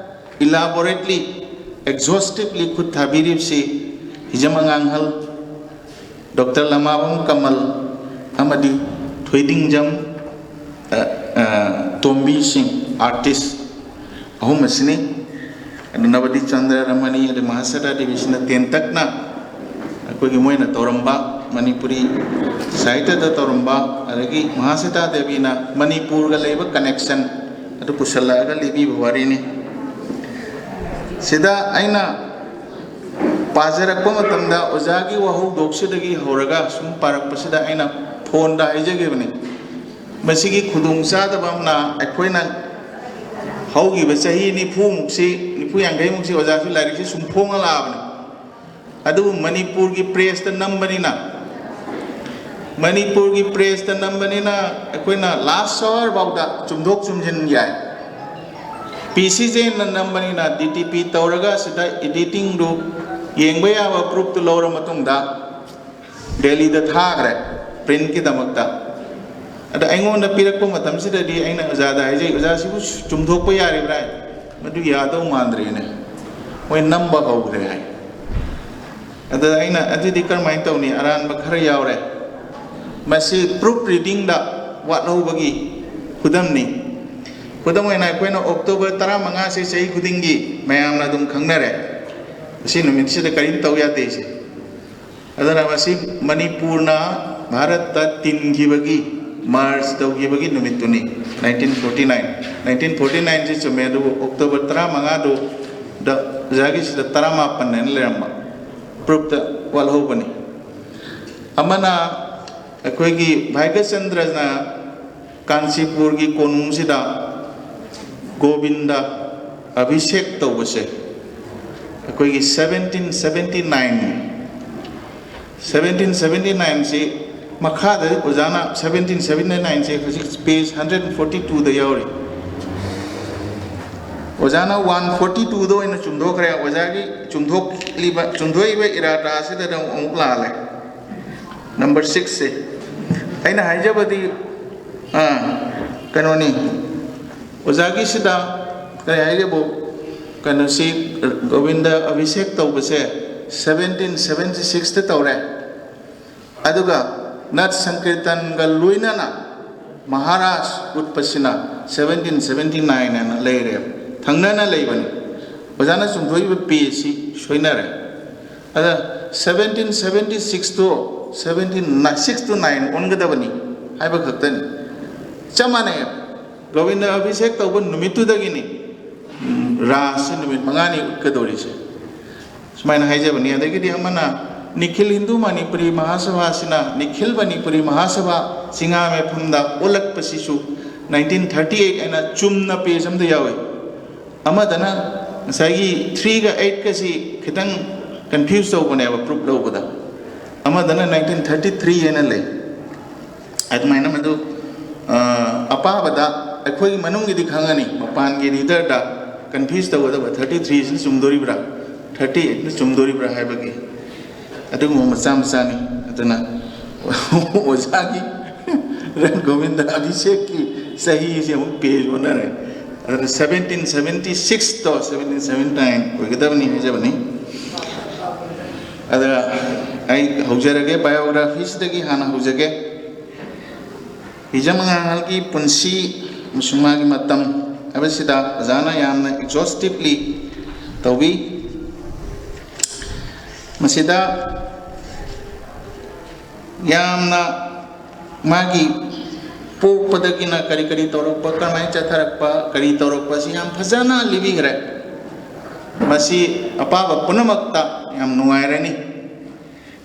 ꯏꯂꯥꯕꯣꯔꯦꯠꯂꯤ, ꯑꯦꯛꯖꯣꯁꯇꯤꯞꯂꯤ ꯈꯨꯠ ꯊꯥꯕꯤꯔꯤꯕꯁꯤ ꯍꯤꯖꯝ ꯑꯉꯥꯡꯍꯜ, ꯗꯣꯛꯇꯔ ꯂꯃꯥꯕꯝ ꯀꯃꯜ ꯑꯃꯗꯤ ꯊꯣꯏꯗꯤꯡꯖꯝ, ꯑ, ꯑ, ꯇꯣꯝꯕꯤ ꯁꯤꯡ, ꯑꯥꯔꯇꯤꯁ ꯑꯍꯨꯝ ꯑꯁꯤꯅꯤ꯫ ꯑꯗꯨ ꯅꯕꯗꯤ ꯆꯟꯗ꯭ꯔ ꯔꯃꯅꯤ ꯑꯗꯩ ꯃꯍꯥꯁꯦꯇꯥ ꯗꯦꯕꯤꯁꯤꯅ ꯇꯦꯟꯇꯛꯅ ꯑꯩꯈꯣꯏꯒꯤ ꯃꯣꯏꯅ ꯇꯧꯔꯝꯕ, ꯃꯅꯤꯄꯨꯔꯤ ꯁꯥꯍꯤꯇ꯭ꯌꯗ ꯇꯧꯔꯝꯕ, ꯑꯗꯒꯤ ꯃꯍꯥꯁꯤꯇꯥ ꯗꯦꯕꯤꯅ ꯃꯅꯤꯄꯨꯔꯒ ꯂꯩꯕ ꯀꯅꯦꯛꯁꯟ ꯑꯗꯨ ꯄꯨꯁꯜꯂꯛꯑꯒ ꯂꯤꯕꯤꯕ ꯋꯥꯔꯤꯅꯤ꯫ ꯁꯤꯗ ꯑꯩꯅ ꯄꯥꯖꯔꯛꯄ ꯃꯇꯝꯗ ꯑꯣꯖꯥꯒꯤ ꯋꯥꯍꯧꯗꯣꯛꯁꯤꯗꯒꯤ ꯍꯧꯔꯒ ꯁꯨꯝ ꯄꯥꯔꯛꯄꯁꯤꯗ ꯑꯩꯅ ꯐꯣꯟꯗ ꯍꯥꯏꯖꯈꯤꯕꯅꯤ꯫ ꯃꯁꯤꯒꯤ ꯈꯨꯗꯣꯡꯆꯥꯗꯕ ꯑꯃꯅ ꯑꯩꯈꯣꯏꯅ ꯍꯧꯈꯤꯕ ꯆꯍꯤ ꯅꯤꯐꯨꯃꯨꯛꯁꯤ, ꯅꯤꯐꯨ ꯌꯥꯡꯈꯩꯃꯨꯛꯁꯤ ꯑꯣꯖꯥꯁꯨ ꯂꯥꯏꯔꯤꯛꯁꯤ ꯁꯨꯝ ꯐꯣꯡꯉ ꯂꯥꯛꯑꯕꯅꯤ꯫ ꯑꯗꯨꯕꯨ ꯃꯅꯤꯄꯨꯔꯒꯤ ꯄ꯭ꯔꯦꯁꯇ ꯅꯝꯕꯅꯤꯅ, ꯃꯅꯤꯄꯨꯔꯒꯤ ꯄ꯭ꯔꯦꯁꯇ ꯅꯝꯕꯅꯤꯅ ꯑꯩꯈꯣꯏꯅ ꯂꯥꯁ ꯑꯋꯥꯔ ꯐꯥꯎꯗ ꯆꯨꯝꯊꯣꯛ ꯆꯨꯝꯁꯤꯟ ꯌꯥꯏ꯫ ꯄꯤ ꯁꯤ ꯖꯦꯅ ꯅꯝꯕꯅꯤꯅ ꯗꯤ ꯇꯤ ꯄꯤ ꯇꯧꯔꯒ ꯁꯤꯗ ꯏꯗꯤꯇꯤꯡꯗꯨ ꯌꯦꯡꯕ ꯌꯥꯕ ꯄ꯭ꯔꯨꯐꯇꯨ ꯂꯧꯔ ꯃꯇꯨꯡꯗ ꯗꯦꯜꯂꯤꯗ ꯊꯥꯈ꯭ꯔꯦ ꯄ꯭ꯔꯤꯟꯠꯀꯤꯗꯃꯛꯇ꯫ ꯑꯗ ꯑꯩꯉꯣꯟꯗ ꯄꯤꯔꯛꯄ ꯃꯇꯝꯁꯤꯗꯗꯤ ꯑꯩꯅ ꯑꯣꯖꯥꯗ ꯍꯥꯏꯖꯩ, "ꯑꯣꯖꯥ, ꯁꯤꯕꯨ ꯆꯨꯝꯊꯣꯛꯄ ꯌꯥꯔꯤꯕ꯭ꯔꯥ?" ꯍꯥꯏ꯫ "ꯃꯗꯨ ꯌꯥꯗꯧ ꯃꯥꯟꯗ꯭ꯔꯦꯅꯦ, ꯃꯣꯏ ꯅꯝꯕ ꯍꯧꯈ꯭ꯔꯦ" ꯍꯥꯏ꯫ ꯑꯗ ꯑꯩꯅ, "ꯑꯗꯨꯗꯤ ꯀꯔꯝꯍꯥꯏꯅ ꯇꯧꯅꯤ? ꯑꯔꯥꯟꯕ ꯈꯔ ꯌꯥꯎꯔꯦ꯫ ꯃꯁꯤ ꯄ꯭ꯔꯨꯐ ꯔꯤꯗꯤꯡꯗ ꯋꯥꯠꯍꯧꯕꯒꯤ ꯈꯨꯗꯝꯅꯤ꯫" ꯈꯨꯗꯝ ꯑꯣꯏꯅ, ꯑꯩꯈꯣꯏꯅ ꯑꯣꯛꯇꯣꯕꯔ ꯇꯔꯥꯃꯉꯥꯁꯤ ꯆꯍꯤ ꯈꯨꯗꯤꯡꯒꯤ ꯃꯌꯥꯝꯅ ꯑꯗꯨꯝ ꯈꯪꯅꯔꯦ, ꯑꯁꯤ ꯅꯨꯃꯤꯠꯁꯤꯗ ꯀꯔꯤꯝ ꯇꯧ ꯌꯥꯗꯦꯁꯦ꯫ ꯑꯗꯨꯅ ꯃꯁꯤ ꯃꯅꯤꯄꯨꯔꯅ ꯚꯥꯔꯠꯇ ꯇꯤꯟꯈꯤꯕꯒꯤ, ꯃꯥꯔꯆ ꯇꯧꯈꯤꯕꯒꯤ ꯅꯨꯃꯤꯠꯇꯨꯅꯤ, nineteen forty nine. Nineteen forty ꯅꯥꯏꯟꯁꯤ ꯆꯨꯝꯃꯦ, ꯑꯗꯨꯕꯨ ꯑꯣꯛꯇꯣꯕꯔ ꯇꯔꯥꯃꯉꯥꯗꯨꯗ ꯑꯣꯖꯥꯒꯤꯁꯤꯗ ꯇꯔꯥꯃꯥꯄꯟ ꯍꯥꯏꯅ ꯂꯩꯔꯝꯕ, ꯄ꯭ꯔꯨꯐꯇ ꯋꯥꯠꯍꯧꯕꯅꯤ꯫ ꯑꯃꯅ ꯑꯩꯈꯣꯏꯒꯤ ꯚꯥꯒ꯭ꯌꯆꯟꯗ꯭ꯔꯅ ꯀꯥꯟꯆꯤꯄꯨꯔꯒꯤ ꯀꯣꯅꯨꯡꯁꯤꯗ ꯒꯣꯕꯤꯟꯗ ꯑꯚꯤꯁꯦꯛ ꯇꯧꯕꯁꯦ ꯑꯩꯈꯣꯏꯒꯤ seventeen seventy nine, seventeen seventy ꯅꯥꯏꯟꯁꯤ ꯃꯈꯥꯗ ꯑꯣꯖꯥꯅ, ꯁꯕꯦꯟꯇꯤꯟ ꯁꯕꯦꯟꯇꯤ ꯅꯥꯏꯟꯁꯦ ꯍꯧꯖꯤꯛ ꯄꯦꯖ ꯍꯟꯗ꯭ꯔꯦꯠ ꯐꯣꯔꯇꯤ ꯇꯨꯗ ꯌꯥꯎꯔꯤ꯫ ꯑꯣꯖꯥꯅ ꯋꯥꯟ ꯐꯣꯔꯇꯤ ꯇꯨꯗ ꯑꯣꯏꯅ ꯆꯨꯝꯊꯣꯛꯈ꯭ꯔꯦ꯫ ꯑꯣꯖꯥꯒꯤ ꯆꯨꯝꯊꯣꯛꯂꯤꯕ, ꯆꯨꯝꯊꯣꯛꯏꯕ ꯏꯔꯥꯇꯥ ꯑꯁꯤꯗ ꯑꯃꯨꯛ ꯂꯥꯜꯂꯦ꯫ ꯅꯝꯕꯔ ꯁꯤꯛꯁꯁꯦ ꯑꯩꯅ ꯍꯥꯏꯖꯕꯗꯤ, ꯑꯥ, ꯀꯩꯅꯣꯅꯤ, ꯑꯣꯖꯥꯒꯤꯁꯤꯗ ꯀꯔꯤ ꯍꯥꯏꯒꯦꯕꯨ, ꯀꯩꯅꯣꯁꯤ, ꯒꯣꯕꯤꯟꯗ ꯑꯚꯤꯁꯦꯛ ꯇꯧꯕꯁꯦ ꯁꯕꯦꯟꯇꯤꯟ ꯁꯕꯦꯟꯇꯤ ꯁꯤꯛꯁꯇ ꯇꯧꯔꯦ꯫ ꯑꯗꯨꯒ ꯅꯠ ꯁꯪꯀꯤꯔꯇꯟꯒ ꯂꯣꯏꯅꯅ ꯃꯍꯥꯔꯥꯖ ꯎꯠꯄꯁꯤꯅ ꯁꯕꯦꯟꯇꯤꯟ ꯁꯕꯦꯟꯇꯤ ꯅꯥꯏꯟ ꯍꯥꯏꯅ ꯂꯩꯔꯦꯕ, ꯊꯪꯅꯅ ꯂꯩꯕꯅꯤ꯫ ꯑꯣꯖꯥꯅ ꯆꯨꯝꯊꯣꯛꯏꯕ ꯄꯦꯖꯁꯤ ꯁꯣꯏꯅꯔꯦ꯫ ꯑꯗ seventeen seventy six two seventeen six two nine ꯑꯣꯟꯒꯗꯕꯅꯤ ꯍꯥꯏꯕ ꯈꯛꯇꯅꯤ꯫ ꯆꯞ ꯃꯥꯟꯅꯩ꯫ ꯒꯣꯕꯤꯟꯗ ꯑꯚꯤꯁꯦꯛ ꯇꯧꯕ ꯅꯨꯃꯤꯠꯇꯨꯗꯒꯤꯅꯤ, ꯎꯝ, ꯔꯥꯁꯁꯤ ꯅꯨꯃꯤꯠ ꯃꯉꯥꯅꯤ ꯎꯠꯀꯗꯧꯔꯤꯁꯦ꯫ ꯁꯨꯃꯥꯏꯅ ꯍꯥꯏꯖꯕꯅꯤ꯫ ꯑꯗꯒꯤꯗꯤ ꯑꯃꯅ ꯅꯤꯈꯤꯜ ꯍꯤꯟꯗꯨ ꯃꯅꯤꯄꯨꯔꯤ ꯃꯍꯥꯁꯚꯥꯁꯤꯅ, ꯅꯤꯈꯤꯜ ꯃꯅꯤꯄꯨꯔꯤ ꯃꯍꯥꯁꯚꯥ ꯆꯤꯉꯥꯃꯦꯐꯝꯗ ꯑꯣꯜꯂꯛꯄꯁꯤꯁꯨ ꯅꯥꯏꯟꯇꯤꯟ ꯊꯥꯔꯇꯤ ꯑꯩꯠ ꯍꯥꯏꯅ ꯆꯨꯝꯅ ꯄꯦꯖ ꯑꯃꯗ ꯌꯥꯎꯏ꯫ ꯑꯃꯗꯅ ꯉꯁꯥꯏꯒꯤ ꯊ꯭ꯔꯤꯒ ꯑꯩꯠꯀꯁꯤ ꯈꯤꯇꯪ ꯀꯟꯐ꯭ꯌꯨꯁ ꯇꯧꯕꯅꯦꯕ ꯄ꯭ꯔꯨꯞ ꯂꯧꯕꯗ, ꯑꯃꯗꯅ ꯅꯥꯏꯟꯇꯤꯟ ꯊꯥꯔꯇꯤ ꯊ꯭ꯔꯤ ꯍꯥꯏꯅ ꯂꯩ꯫ ꯑꯗꯨꯃꯥꯏꯅ ꯃꯗꯨ, ꯑ, ꯑꯄꯥꯕꯗ ꯑꯩꯈꯣꯏꯒꯤ ꯃꯅꯨꯡꯒꯤꯗꯤ ꯈꯪꯉꯅꯤ, ꯃꯄꯥꯟꯒꯤ ꯔꯤꯗꯔꯗ ꯀꯟꯐ꯭ꯌꯨꯁ ꯇꯧꯒꯗꯕ, ꯊꯥꯔꯇꯤ ꯊ꯭ꯔꯤꯁꯤꯅ ꯆꯨꯝꯗꯣꯔꯤꯕ꯭ꯔꯥ, ꯊꯥꯔꯇꯤ ꯑꯩꯠꯅ ꯆꯨꯝꯗꯣꯔꯤꯕ꯭ꯔꯥ ꯍꯥꯏꯕꯒꯤ꯫ ꯑꯗꯨꯒꯨꯝꯕ ꯃꯆꯥ ꯃꯆꯥꯅꯤ꯫ ꯑꯗꯨꯅ ꯑꯣꯖꯥꯒꯤ ꯔꯟ ꯒꯣꯕꯤꯟꯗ ꯑꯚꯤꯁꯦꯛꯀꯤ ꯆꯍꯤꯁꯦ ꯑꯃꯨꯛ ꯄꯦꯖ ꯑꯣꯟꯅꯔꯦ꯫ ꯑꯗꯨꯅ ꯁꯕꯦꯟꯇꯤꯟ ꯁꯕꯦꯟꯇꯤ ꯁꯤꯛꯁ ꯇꯣ ꯁꯕꯦꯟꯇꯤꯟ ꯁꯕꯦꯟꯇꯤ ꯅꯥꯏꯟ ꯑꯣꯏꯒꯗꯕꯅꯤ ꯍꯥꯏꯖꯕꯅꯤ꯫ ꯑꯗ ꯑꯩ ꯍꯧꯖꯔꯒꯦ, ꯕꯥꯏꯑꯣꯒ꯭ꯔꯥꯐꯤꯁꯤꯗꯒꯤ ꯍꯥꯟꯅ ꯍꯧꯖꯒꯦ꯫ ꯍꯤꯖꯝ ꯑꯉꯥꯡꯍꯜꯒꯤ ꯄꯨꯟꯁꯤ ꯑꯃꯁꯨꯡ ꯃꯥꯒꯤ ꯃꯇꯝ ꯍꯥꯏꯕꯁꯤꯗ ꯑꯣꯖꯥꯅ ꯌꯥꯝꯅ ꯑꯦꯛꯖꯣꯁꯇꯤꯞꯂꯤ ꯇꯧꯕꯤ꯫ ꯃꯁꯤꯗ ꯌꯥꯝꯅ ꯃꯥꯒꯤ ꯄꯣꯛꯄꯗꯒꯤꯅ ꯀꯔꯤ ꯀꯔꯤ ꯇꯧꯔꯛꯄ, ꯀꯔꯝꯍꯥꯏꯅ ꯆꯠꯊꯔꯛꯄ, ꯀꯔꯤ ꯇꯧꯔꯛꯄ, ꯁꯤ ꯌꯥꯝ ꯐꯖꯅ ꯂꯤꯕꯤꯈ꯭ꯔꯦ꯫ ꯃꯁꯤ ꯑꯄꯥꯕ ꯄꯨꯝꯅꯃꯛꯇ ꯌꯥꯝ ꯅꯨꯡꯉꯥꯏꯔꯅꯤ꯫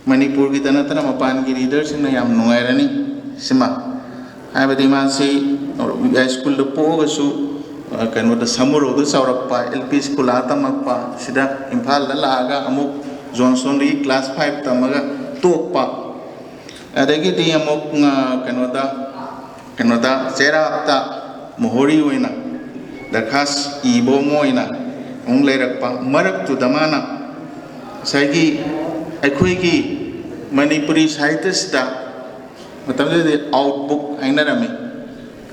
ꯃꯅꯤꯄꯨꯔꯒꯤꯗ ꯅꯠꯇꯅ ꯃꯄꯥꯟꯒꯤ ꯔꯤꯗꯔꯁꯤꯡꯅ ꯌꯥꯝ ꯅꯨꯡꯉꯥꯏꯔꯅꯤ꯫ ꯁꯤꯃ ꯍꯥꯏꯕꯗꯤ ꯃꯥꯁꯤ ꯍꯥꯏ ꯁ꯭ꯀꯨꯜꯗ ꯄꯣꯛꯑꯒꯁꯨ, ꯑ, ꯀꯩꯅꯣꯗ, ꯁꯃꯨꯔꯧꯗ ꯆꯥꯎꯔꯛꯄ, ꯑꯦꯜ ꯄꯤ ꯁ꯭ꯀꯨꯜ ꯑꯥ ꯇꯝꯃꯛꯄ, ꯁꯤꯗ ꯏꯝꯐꯥꯜꯗ ꯂꯥꯛꯑꯒ ꯑꯃꯨꯛ ꯖꯣꯟꯁꯇꯣꯟꯗꯒꯤ ꯀ꯭ꯂꯥꯁ ꯐꯥꯏꯚ ꯇꯝꯃꯒ ꯇꯣꯛꯄ꯫ ꯑꯗꯒꯤꯗꯤ ꯑꯃꯨꯛ, ꯑ, ꯀꯩꯅꯣꯗ, ꯀꯩꯅꯣꯗ ꯆꯩꯔꯥꯛꯇ ꯃꯣꯍꯣꯔꯤ ꯑꯣꯏꯅ ꯗꯔꯈꯥꯁ ꯏꯕ ꯑꯃ ꯑꯣꯏꯅ ꯑꯃꯨꯛ ꯂꯩꯔꯛꯄ꯫ ꯃꯔꯛꯇꯨꯗ ꯃꯥꯅ ꯉꯁꯥꯏꯒꯤ ꯑꯩꯈꯣꯏꯒꯤ ꯃꯅꯤꯄꯨꯔꯤ ꯁꯥꯍꯤꯇ꯭ꯌꯁꯤꯗ ꯃꯇꯝꯗꯨꯗꯗꯤ ꯑꯥꯎꯠꯕꯨꯛ ꯍꯥꯏꯅꯔꯝꯃꯤ,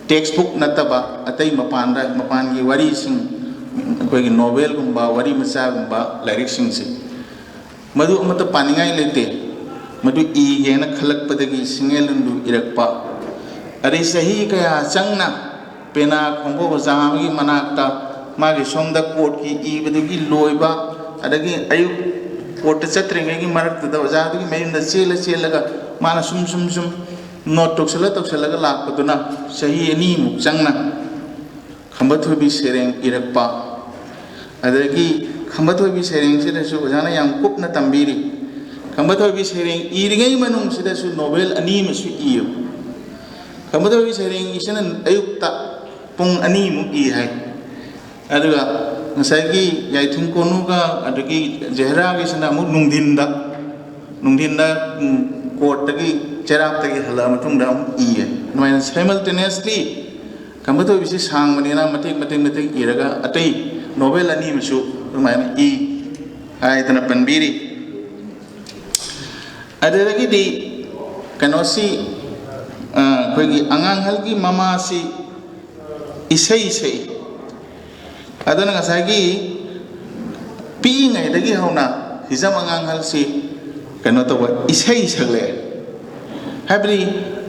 ꯇꯦꯛꯁꯕꯨꯛ ꯅꯠꯇꯕ ꯑꯇꯩ ꯃꯄꯥꯟꯗ, ꯃꯄꯥꯟꯒꯤ ꯋꯥꯔꯤꯁꯤꯡ, ꯑꯩꯈꯣꯏꯒꯤ ꯅꯣꯕꯦꯜꯒꯨꯝꯕ, ꯋꯥꯔꯤ ꯃꯆꯥꯒꯨꯝꯕ ꯂꯥꯏꯔꯤꯛꯁꯤꯡꯁꯦ, ꯃꯗꯨ ꯑꯃꯠꯇ ꯄꯥꯅꯤꯡꯉꯥꯏ ꯂꯩꯇꯦ꯫ ꯃꯗꯨ ꯏꯒꯦꯅ ꯈꯜꯂꯛꯄꯗꯒꯤ ꯁꯤꯡꯍꯦꯜꯂꯨꯟꯗꯨ ꯏꯔꯛꯄ꯫ ꯑꯗꯩ ꯆꯍꯤ ꯀꯌꯥ ꯆꯪꯅ ꯄꯦꯅꯥ ꯈꯣꯡꯕ ꯑꯣꯖꯥ ꯑꯃꯒꯤ ꯃꯅꯥꯛꯇ ꯃꯥꯒꯤ ꯁꯣꯝꯗ ꯀꯣꯔꯠꯀꯤ ꯏꯕꯗꯒꯤ ꯂꯣꯏꯕ, ꯑꯗꯒꯤ ꯑꯌꯨꯛ ꯀꯣꯔꯠꯇ ꯆꯠꯇ꯭ꯔꯤꯉꯩꯒꯤ ꯃꯔꯛꯇꯨꯗ ꯑꯣꯖꯥꯗꯨꯒꯤ ꯃꯌꯨꯝꯗ ꯆꯦꯜꯂ ꯆꯦꯜꯂꯒ ꯃꯥꯅ ꯁꯨꯝ ꯁꯨꯝ ꯁꯨꯝ ꯅꯣꯠ ꯇꯧꯁꯜꯂ ꯇꯧꯁꯜꯂꯒ ꯂꯥꯛꯄꯗꯨꯅ ꯆꯍꯤ ꯑꯅꯤꯃꯨꯛ ꯆꯪꯅ ꯈꯝꯕ ꯊꯣꯏꯕꯤ ꯁꯩꯔꯦꯡ ꯏꯔꯛꯄ꯫ ꯑꯗꯒꯤ ꯈꯝꯕ ꯊꯣꯏꯕꯤ ꯁꯩꯔꯦꯡꯁꯤꯗꯁꯨ ꯑꯣꯖꯥꯅ ꯌꯥꯝ ꯀꯨꯞꯅ ꯇꯝꯕꯤꯔꯤ꯫ ꯈꯝꯕ ꯊꯣꯏꯕꯤ ꯁꯩꯔꯦꯡ ꯏꯔꯤꯉꯩ ꯃꯅꯨꯡꯁꯤꯗꯁꯨ ꯅꯣꯕꯦꯜ ꯑꯅꯤ ꯑꯃꯁꯨ ꯏꯌꯦꯕ꯫ ꯈꯝꯕ ꯊꯣꯏꯕꯤ ꯁꯩꯔꯦꯡꯒꯤꯁꯤꯅ ꯑꯌꯨꯛꯇ ꯄꯨꯡ ꯑꯅꯤꯃꯨꯛ ꯏ ꯍꯥꯏ꯫ ꯑꯗꯨꯒ ꯉꯁꯥꯏꯒꯤ ꯌꯥꯏꯊꯤꯡ ꯀꯣꯅꯨꯒ ꯑꯗꯒꯤ ꯖꯍꯦꯔꯥꯒꯤꯁꯤꯅ ꯑꯃꯨꯛ ꯅꯨꯡꯊꯤꯟꯗ, ꯅꯨꯡꯊꯤꯟꯗ, ꯎꯝ, ꯀꯣꯔꯠꯇꯒꯤ, ꯆꯩꯔꯥꯛꯇꯒꯤ ꯍꯜꯂꯛꯑ ꯃꯇꯨꯡꯗ ꯑꯃꯨꯛ ꯏꯌꯦ꯫ ꯑꯗꯨꯃꯥꯏꯅ simultaneously ꯈꯝꯕ ꯊꯣꯏꯕꯤꯁꯤ ꯁꯥꯡꯕꯅꯤꯅ ꯃꯇꯦꯛ ꯃꯇꯦꯛ ꯃꯇꯦꯛ ꯏꯔꯒ ꯑꯇꯩ ꯅꯣꯕꯦꯜ ꯑꯅꯤ ꯑꯃꯁꯨ ꯑꯗꯨꯃꯥꯏꯅ ꯏ ꯍꯥꯏꯗꯅ ꯄꯟꯕꯤꯔꯤ꯫ ꯑꯗꯨꯗꯒꯤꯗꯤ ꯀꯩꯅꯣꯁꯤ, ꯑ, ꯑꯩꯈꯣꯏꯒꯤ ꯑꯉꯥꯡꯍꯜꯒꯤ ꯃꯃꯥꯁꯤ ꯏꯁꯩ ꯁꯛꯏ꯫ ꯑꯗꯨꯅ ꯉꯁꯥꯏꯒꯤ ꯄꯤꯛꯏꯉꯩꯗꯒꯤ ꯍꯧꯅ ꯍꯤꯖꯝ ꯑꯉꯥꯡꯍꯜꯁꯤ ꯀꯩꯅꯣ ꯇꯧꯕ, ꯏꯁꯩ ꯁꯛꯂꯛꯑꯦ꯫ ꯍꯥꯏꯕꯗꯤ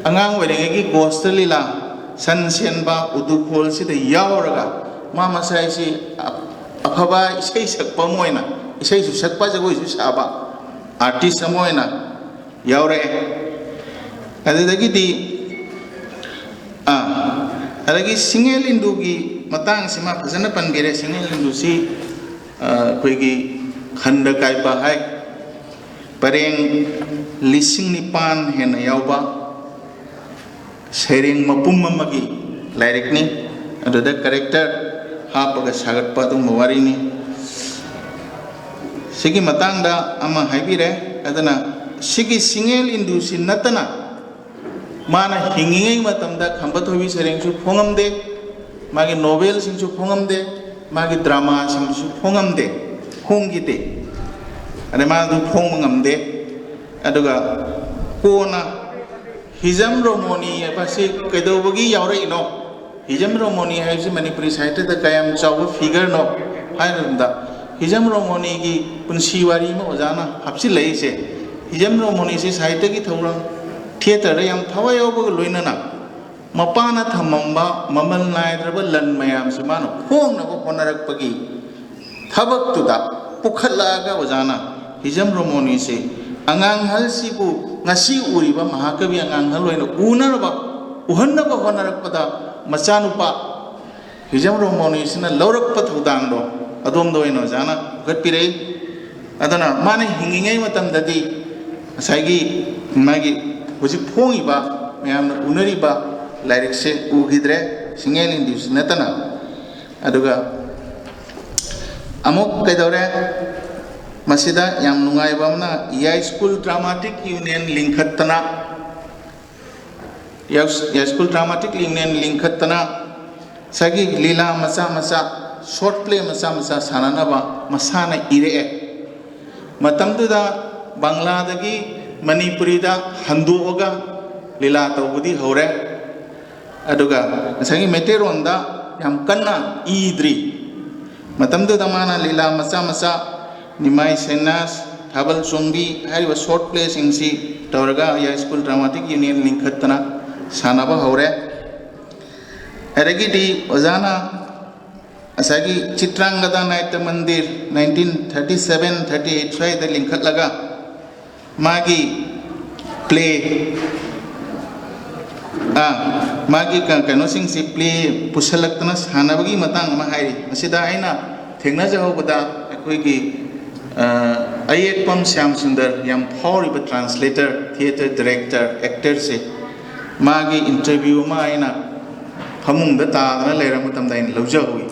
ꯑꯉꯥꯡ ꯑꯣꯏꯔꯤꯉꯩꯒꯤ ꯒꯣꯁꯇ ꯂꯤꯂꯥ, ꯁꯟ ꯁꯦꯟꯕ, ꯎꯗꯨ ꯈꯣꯜꯁꯤꯗ ꯌꯥꯎꯔꯒ ꯃꯥ ꯃꯁꯥꯁꯤ ꯑ-, ꯑꯐꯕ ꯏꯁꯩ ꯁꯛꯄ ꯑꯃ ꯑꯣꯏꯅ, ꯏꯁꯩꯁꯨ ꯁꯛꯄ, ꯖꯒꯣꯏꯁꯨ ꯁꯥꯕ ꯑꯥꯔꯇꯤꯁ ꯑꯃ ꯑꯣꯏꯅ ꯌꯥꯎꯔꯛꯑꯦ꯫ ꯑꯗꯨꯗꯒꯤꯗꯤ, ꯑꯥ, ꯑꯗꯒꯤ ꯁꯤꯡꯍꯦꯜ ꯏꯟꯗꯨꯒꯤ ꯃꯇꯥꯡꯁꯤꯃ ꯐꯖꯅ ꯄꯟꯕꯤꯔꯦ꯫ ꯁꯤꯡꯍꯦꯜ ꯏꯟꯗꯨꯁꯤ, ꯑ, ꯑꯩꯈꯣꯏꯒꯤ ꯈꯟꯗ ꯀꯥꯏꯕ ꯍꯥꯏ, ꯄꯔꯦꯡ ꯂꯤꯁꯤꯡ ꯅꯤꯄꯥꯟ ꯍꯦꯟꯅ ꯌꯥꯎꯕ ꯁꯩꯔꯦꯡ ꯃꯄꯨꯝ ꯑꯃꯒꯤ ꯂꯥꯏꯔꯤꯛꯅꯤ꯫ ꯑꯗꯨꯗ ꯀꯦꯔꯦꯛꯇꯔ ꯍꯥꯞꯄꯒ ꯁꯥꯒꯠꯄ ꯑꯗꯨꯒꯨꯝꯕ ꯋꯥꯔꯤꯅꯤ꯫ ꯁꯤꯒꯤ ꯃꯇꯥꯡꯗ ꯑꯃ ꯍꯥꯏꯕꯤꯔꯦ꯫ ꯑꯗꯨꯅ ꯁꯤꯒꯤ ꯁꯤꯡꯍꯦꯜ ꯏꯟꯗꯨꯁꯤ ꯅꯠꯇꯅ ꯃꯥꯅ ꯍꯤꯡꯉꯤꯉꯩ ꯃꯇꯝꯗ ꯈꯝꯕ ꯊꯣꯏꯕꯤ ꯁꯩꯔꯦꯡꯁꯨ ꯐꯣꯡꯉꯝꯗꯦ, ꯃꯥꯒꯤ ꯅꯣꯕꯦꯜꯁꯤꯡꯁꯨ ꯐꯣꯡꯉꯝꯗꯦ, ꯃꯥꯒꯤ ꯗ꯭ꯔꯃꯥꯁꯤꯡꯁꯨ ꯐꯣꯡꯉꯝꯗꯦ, ꯐꯣꯡꯈꯤꯗꯦ꯫ ꯑꯗꯩ ꯃꯥ ꯑꯗꯨ ꯐꯣꯡꯕ ꯉꯝꯗꯦ꯫ ꯑꯗꯨꯒ ꯀꯣꯟꯅ ꯍꯤꯖꯝ ꯔꯣꯃꯣꯅꯤ ꯍꯥꯏꯕꯁꯤ ꯀꯩꯗꯧꯕꯒꯤ ꯌꯥꯎꯔꯛꯏꯅꯣ? ꯍꯤꯖꯝ ꯔꯣꯃꯣꯅꯤ ꯍꯥꯏꯕꯁꯤ ꯃꯅꯤꯄꯨꯔꯤ ꯁꯥꯍꯤꯇ꯭ꯌꯗ ꯀꯌꯥꯝ ꯆꯥꯎꯕ ꯐꯤꯒꯔꯅꯣ ꯍꯥꯏꯕ ꯃꯇꯝꯗ, ꯍꯤꯖꯝ ꯔꯣꯃꯣꯅꯤꯒꯤ ꯄꯨꯟꯁꯤ ꯋꯥꯔꯤ ꯑꯃ ꯑꯣꯖꯥꯅ ꯍꯥꯞꯆꯤꯜꯂꯛꯏꯁꯦ, ꯍꯤꯖꯝ ꯔꯣꯃꯣꯅꯤꯁꯤ ꯁꯥꯍꯤꯇ꯭ꯌꯒꯤ ꯊꯧꯔꯝ, ꯊꯤꯌꯦꯇꯔꯗ ꯌꯥꯝ ꯊꯋꯥꯏ ꯌꯥꯎꯕꯒ ꯂꯣꯏꯅꯅ ꯃꯄꯥꯅ ꯊꯝꯃꯝꯕ ꯃꯃꯜ ꯅꯥꯏꯗ꯭ꯔꯕ ꯂꯟ ꯃꯌꯥꯝꯁꯤ ꯃꯥꯅ ꯐꯣꯡꯅꯕ ꯍꯣꯠꯅꯔꯛꯄꯒꯤ ꯊꯕꯛꯇꯨꯗ ꯄꯨꯈꯠꯂꯛꯑꯒ ꯑꯣꯖꯥꯅ ꯍꯤꯖꯝ ꯔꯣꯃꯣꯅꯤꯁꯦ ꯑꯉꯥꯡꯍꯜꯁꯤꯕꯨ ꯉꯁꯤ ꯎꯔꯤꯕ ꯃꯍꯥꯀꯕꯤ ꯑꯉꯥꯡꯍꯜ ꯑꯣꯏꯅ ꯎꯅꯅꯕ, ꯎꯍꯟꯅꯕ ꯍꯣꯠꯅꯔꯛꯄꯗ ꯃꯆꯥꯅꯨꯄꯥ ꯍꯤꯖꯝ ꯔꯣꯃꯣꯅꯤꯁꯤꯅ ꯂꯧꯔꯛꯄ ꯊꯧꯗꯥꯡꯗꯣ ꯑꯗꯣꯝꯗ ꯑꯣꯏꯅ ꯑꯣꯖꯥꯅ ꯄꯨꯈꯠꯄꯤꯔꯛꯏ꯫ ꯑꯗꯨꯅ ꯃꯥꯅ ꯍꯤꯡꯉꯤꯉꯩ ꯃꯇꯝꯗꯗꯤ ꯉꯁꯥꯏꯒꯤ ꯃꯥꯒꯤ ꯍꯧꯖꯤꯛ ꯐꯣꯡꯉꯤꯕ, ꯃꯌꯥꯝꯅ ꯎꯅꯔꯤꯕ ꯂꯥꯏꯔꯤꯛꯁꯦ ꯎꯈꯤꯗ꯭ꯔꯦ, ꯁꯤꯡꯉꯦꯜ ꯏꯟꯗ꯭ꯌꯨꯁ ꯅꯠꯇꯅ꯫ ꯑꯗꯨꯒ ꯑꯃꯨꯛ ꯀꯩꯗꯧꯔꯦ? ꯃꯁꯤꯗ ꯌꯥꯝ ꯅꯨꯡꯉꯥꯏꯕ ꯑꯃꯅ, ꯌꯥꯏꯁ꯭ꯀꯨꯜ ꯗ꯭ꯔꯥꯃꯥꯇꯤꯛ ꯌꯨꯅꯤꯌꯟ ꯂꯤꯡꯈꯠꯇꯅ, ꯌꯥꯏꯁ꯭ꯀꯨꯜ ꯗ꯭ꯔꯥꯃꯥꯇꯤꯛ ꯌꯨꯅꯤꯌꯟ ꯂꯤꯡꯈꯠꯇꯅ ꯉꯁꯥꯏꯒꯤ ꯂꯤꯂꯥ ꯃꯆꯥ ꯃꯆꯥ, ꯁꯣꯔꯠ ꯄ꯭ꯂꯦ ꯃꯆꯥ ꯃꯆꯥ ꯁꯥꯟꯅꯅꯕ ꯃꯁꯥꯅ ꯏꯔꯛꯑꯦ꯫ ꯃꯇꯝꯗꯨꯗ ꯕꯪꯂꯥꯗꯒꯤ ꯃꯅꯤꯄꯨꯔꯤꯗ ꯍꯟꯗꯣꯛꯑꯒ ꯂꯤꯂꯥ ꯇꯧꯕꯗꯤ ꯍꯧꯔꯦ꯫ ꯑꯗꯨꯒ ꯉꯁꯥꯏꯒꯤ ꯃꯩꯇꯩꯔꯣꯟꯗ ꯌꯥꯝ ꯀꯟꯅ ꯏꯗ꯭ꯔꯤ꯫ ꯃꯇꯝꯗꯨꯗ ꯃꯥꯅ ꯂꯤꯂꯥ ꯃꯆꯥ ꯃꯆꯥ, ꯅꯤꯃꯥꯏ ꯁꯦꯅꯥꯁ, ꯊꯥꯕꯜ ꯆꯣꯡꯕꯤ ꯍꯥꯏꯔꯤꯕ ꯁꯣꯔꯠ ꯄ꯭ꯂꯦꯁꯤꯡꯁꯤ ꯇꯧꯔꯒ ꯌꯥꯏꯁ꯭ꯀꯨꯜ ꯗ꯭ꯔꯥꯃꯥꯇꯤꯛ ꯌꯨꯅꯤꯌꯟ ꯂꯤꯡꯈꯠꯇꯅ ꯁꯥꯟꯅꯕ ꯍꯧꯔꯦ꯫ ꯑꯗꯒꯤꯗꯤ ꯑꯣꯖꯥꯅ ꯉꯁꯥꯏꯒꯤ ꯆꯤꯇ꯭ꯔꯥꯡꯒꯗ ꯅꯥꯇ꯭ꯌ ꯃꯟꯗꯤꯔ nineteen thirty seven thirty eight ꯁ꯭ꯋꯥꯏꯗ ꯂꯤꯡꯈꯠꯂꯒ ꯃꯥꯒꯤ ꯄ꯭ꯂꯦ, ꯑꯥ, ꯃꯥꯒꯤ ꯀ-, ꯀꯩꯅꯣꯁꯤꯡꯁꯤ ꯄ꯭ꯂꯦ ꯄꯨꯁꯜꯂꯛꯇꯅ ꯁꯥꯟꯅꯕꯒꯤ ꯃꯇꯥꯡ ꯑꯃ ꯍꯥꯏꯔꯤ꯫ ꯃꯁꯤꯗ ꯑꯩꯅ ꯊꯦꯡꯅꯖꯍꯧꯕꯗ ꯑꯩꯈꯣꯏꯒꯤ, ꯑ, ꯑꯌꯦꯛꯄꯝ ꯁ꯭ꯌꯥꯝ ꯁꯨꯟꯗꯔ, ꯌꯥꯝ ꯐꯥꯎꯔꯤꯕ ꯇ꯭ꯔꯥꯟꯁꯂꯦꯇꯔ, ꯊꯤꯌꯦꯇꯔ ꯗꯤꯔꯦꯛꯇꯔ, ꯑꯦꯛꯇꯔꯁꯦ, ꯃꯥꯒꯤ ꯏꯟꯇꯔꯚ꯭ꯌꯨ ꯑꯃ ꯑꯩꯅ ꯐꯃꯨꯡꯗ ꯇꯥꯗꯅ ꯂꯩꯔꯕ ꯃꯇꯝꯗ ꯑꯩꯅ ꯂꯧꯖꯍꯧꯏ꯫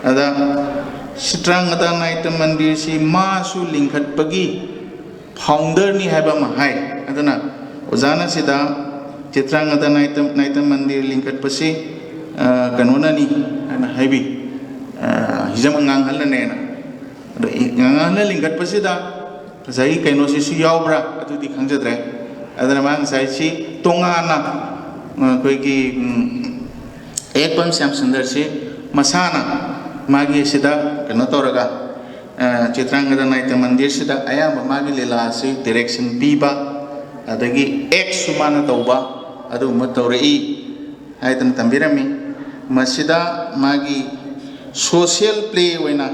ꯑꯗ ꯆꯤꯇ꯭ꯔꯥꯡꯒꯗ ꯅꯥꯇ꯭ꯌ ꯃꯟꯗꯤꯔꯁꯤ ꯃꯥꯁꯨ ꯂꯤꯡꯈꯠꯄꯒꯤ ꯐꯥꯎꯟꯗꯔꯅꯤ ꯍꯥꯏꯕ ꯑꯃ ꯍꯥꯏ꯫ ꯑꯗꯨꯅ ꯑꯣꯖꯥꯅ ꯁꯤꯗ ꯆꯤꯇ꯭ꯔꯥꯡꯒꯗ ꯅꯥꯇ꯭ꯌ, ꯅꯥꯇ꯭ꯌ ꯃꯟꯗꯤꯔ ꯂꯤꯡꯈꯠꯄꯁꯤ, ꯑ, ꯀꯩꯅꯣꯅꯅꯤ ꯍꯥꯏꯅ ꯍꯥꯏꯕꯤ, ꯑ, ꯍꯤꯖꯝ ꯑꯉꯥꯡꯍꯜꯅꯅꯦꯅ꯫ ꯑꯗꯣ ꯏ-, ꯑꯉꯥꯡꯍꯜꯅ ꯂꯤꯡꯈꯠꯄꯁꯤꯗ ꯉꯁꯥꯏꯒꯤ ꯀꯩꯅꯣꯁꯤꯁꯨ ꯌꯥꯎꯕ꯭ꯔꯥ ꯑꯗꯨꯗꯤ ꯈꯪꯖꯗ꯭ꯔꯦ꯫ ꯑꯗꯨꯅ ꯃꯥ ꯉꯁꯥꯏ ꯁꯤ ꯇꯣꯉꯥꯟꯅ, ꯑ, ꯑꯩꯈꯣꯏꯒꯤ, ꯎꯝ, ꯑꯌꯦꯛꯄꯝ ꯁ꯭ꯌꯥꯝ ꯁꯨꯟꯗꯔꯁꯤ ꯃꯁꯥꯅ ꯃꯥꯒꯤ ꯁꯤꯗ ꯀꯩꯅꯣ ꯇꯧꯔꯒ, ꯑ, ꯆꯤꯇ꯭ꯔꯥꯡꯒꯗ ꯅꯥꯇ꯭ꯌ ꯃꯟꯗꯤꯔꯁꯤꯗ ꯑꯌꯥꯝꯕ ꯃꯥꯒꯤ ꯂꯤꯂꯥꯁꯤ ꯗꯤꯔꯦꯛꯁꯟ ꯄꯤꯕ, ꯑꯗꯒꯤ ꯑꯦꯛꯁꯁꯨ ꯃꯥꯅ ꯇꯧꯕ, ꯑꯗꯨꯒꯨꯝꯕ ꯇꯧꯔꯛꯏ ꯍꯥꯏꯗꯅ ꯊꯝꯕꯤꯔꯝꯃꯤ꯫ ꯃꯁꯤꯗ ꯃꯥꯒꯤ ꯁꯣꯁꯤꯌꯦꯜ ꯄ꯭ꯂꯦ ꯑꯣꯏꯅ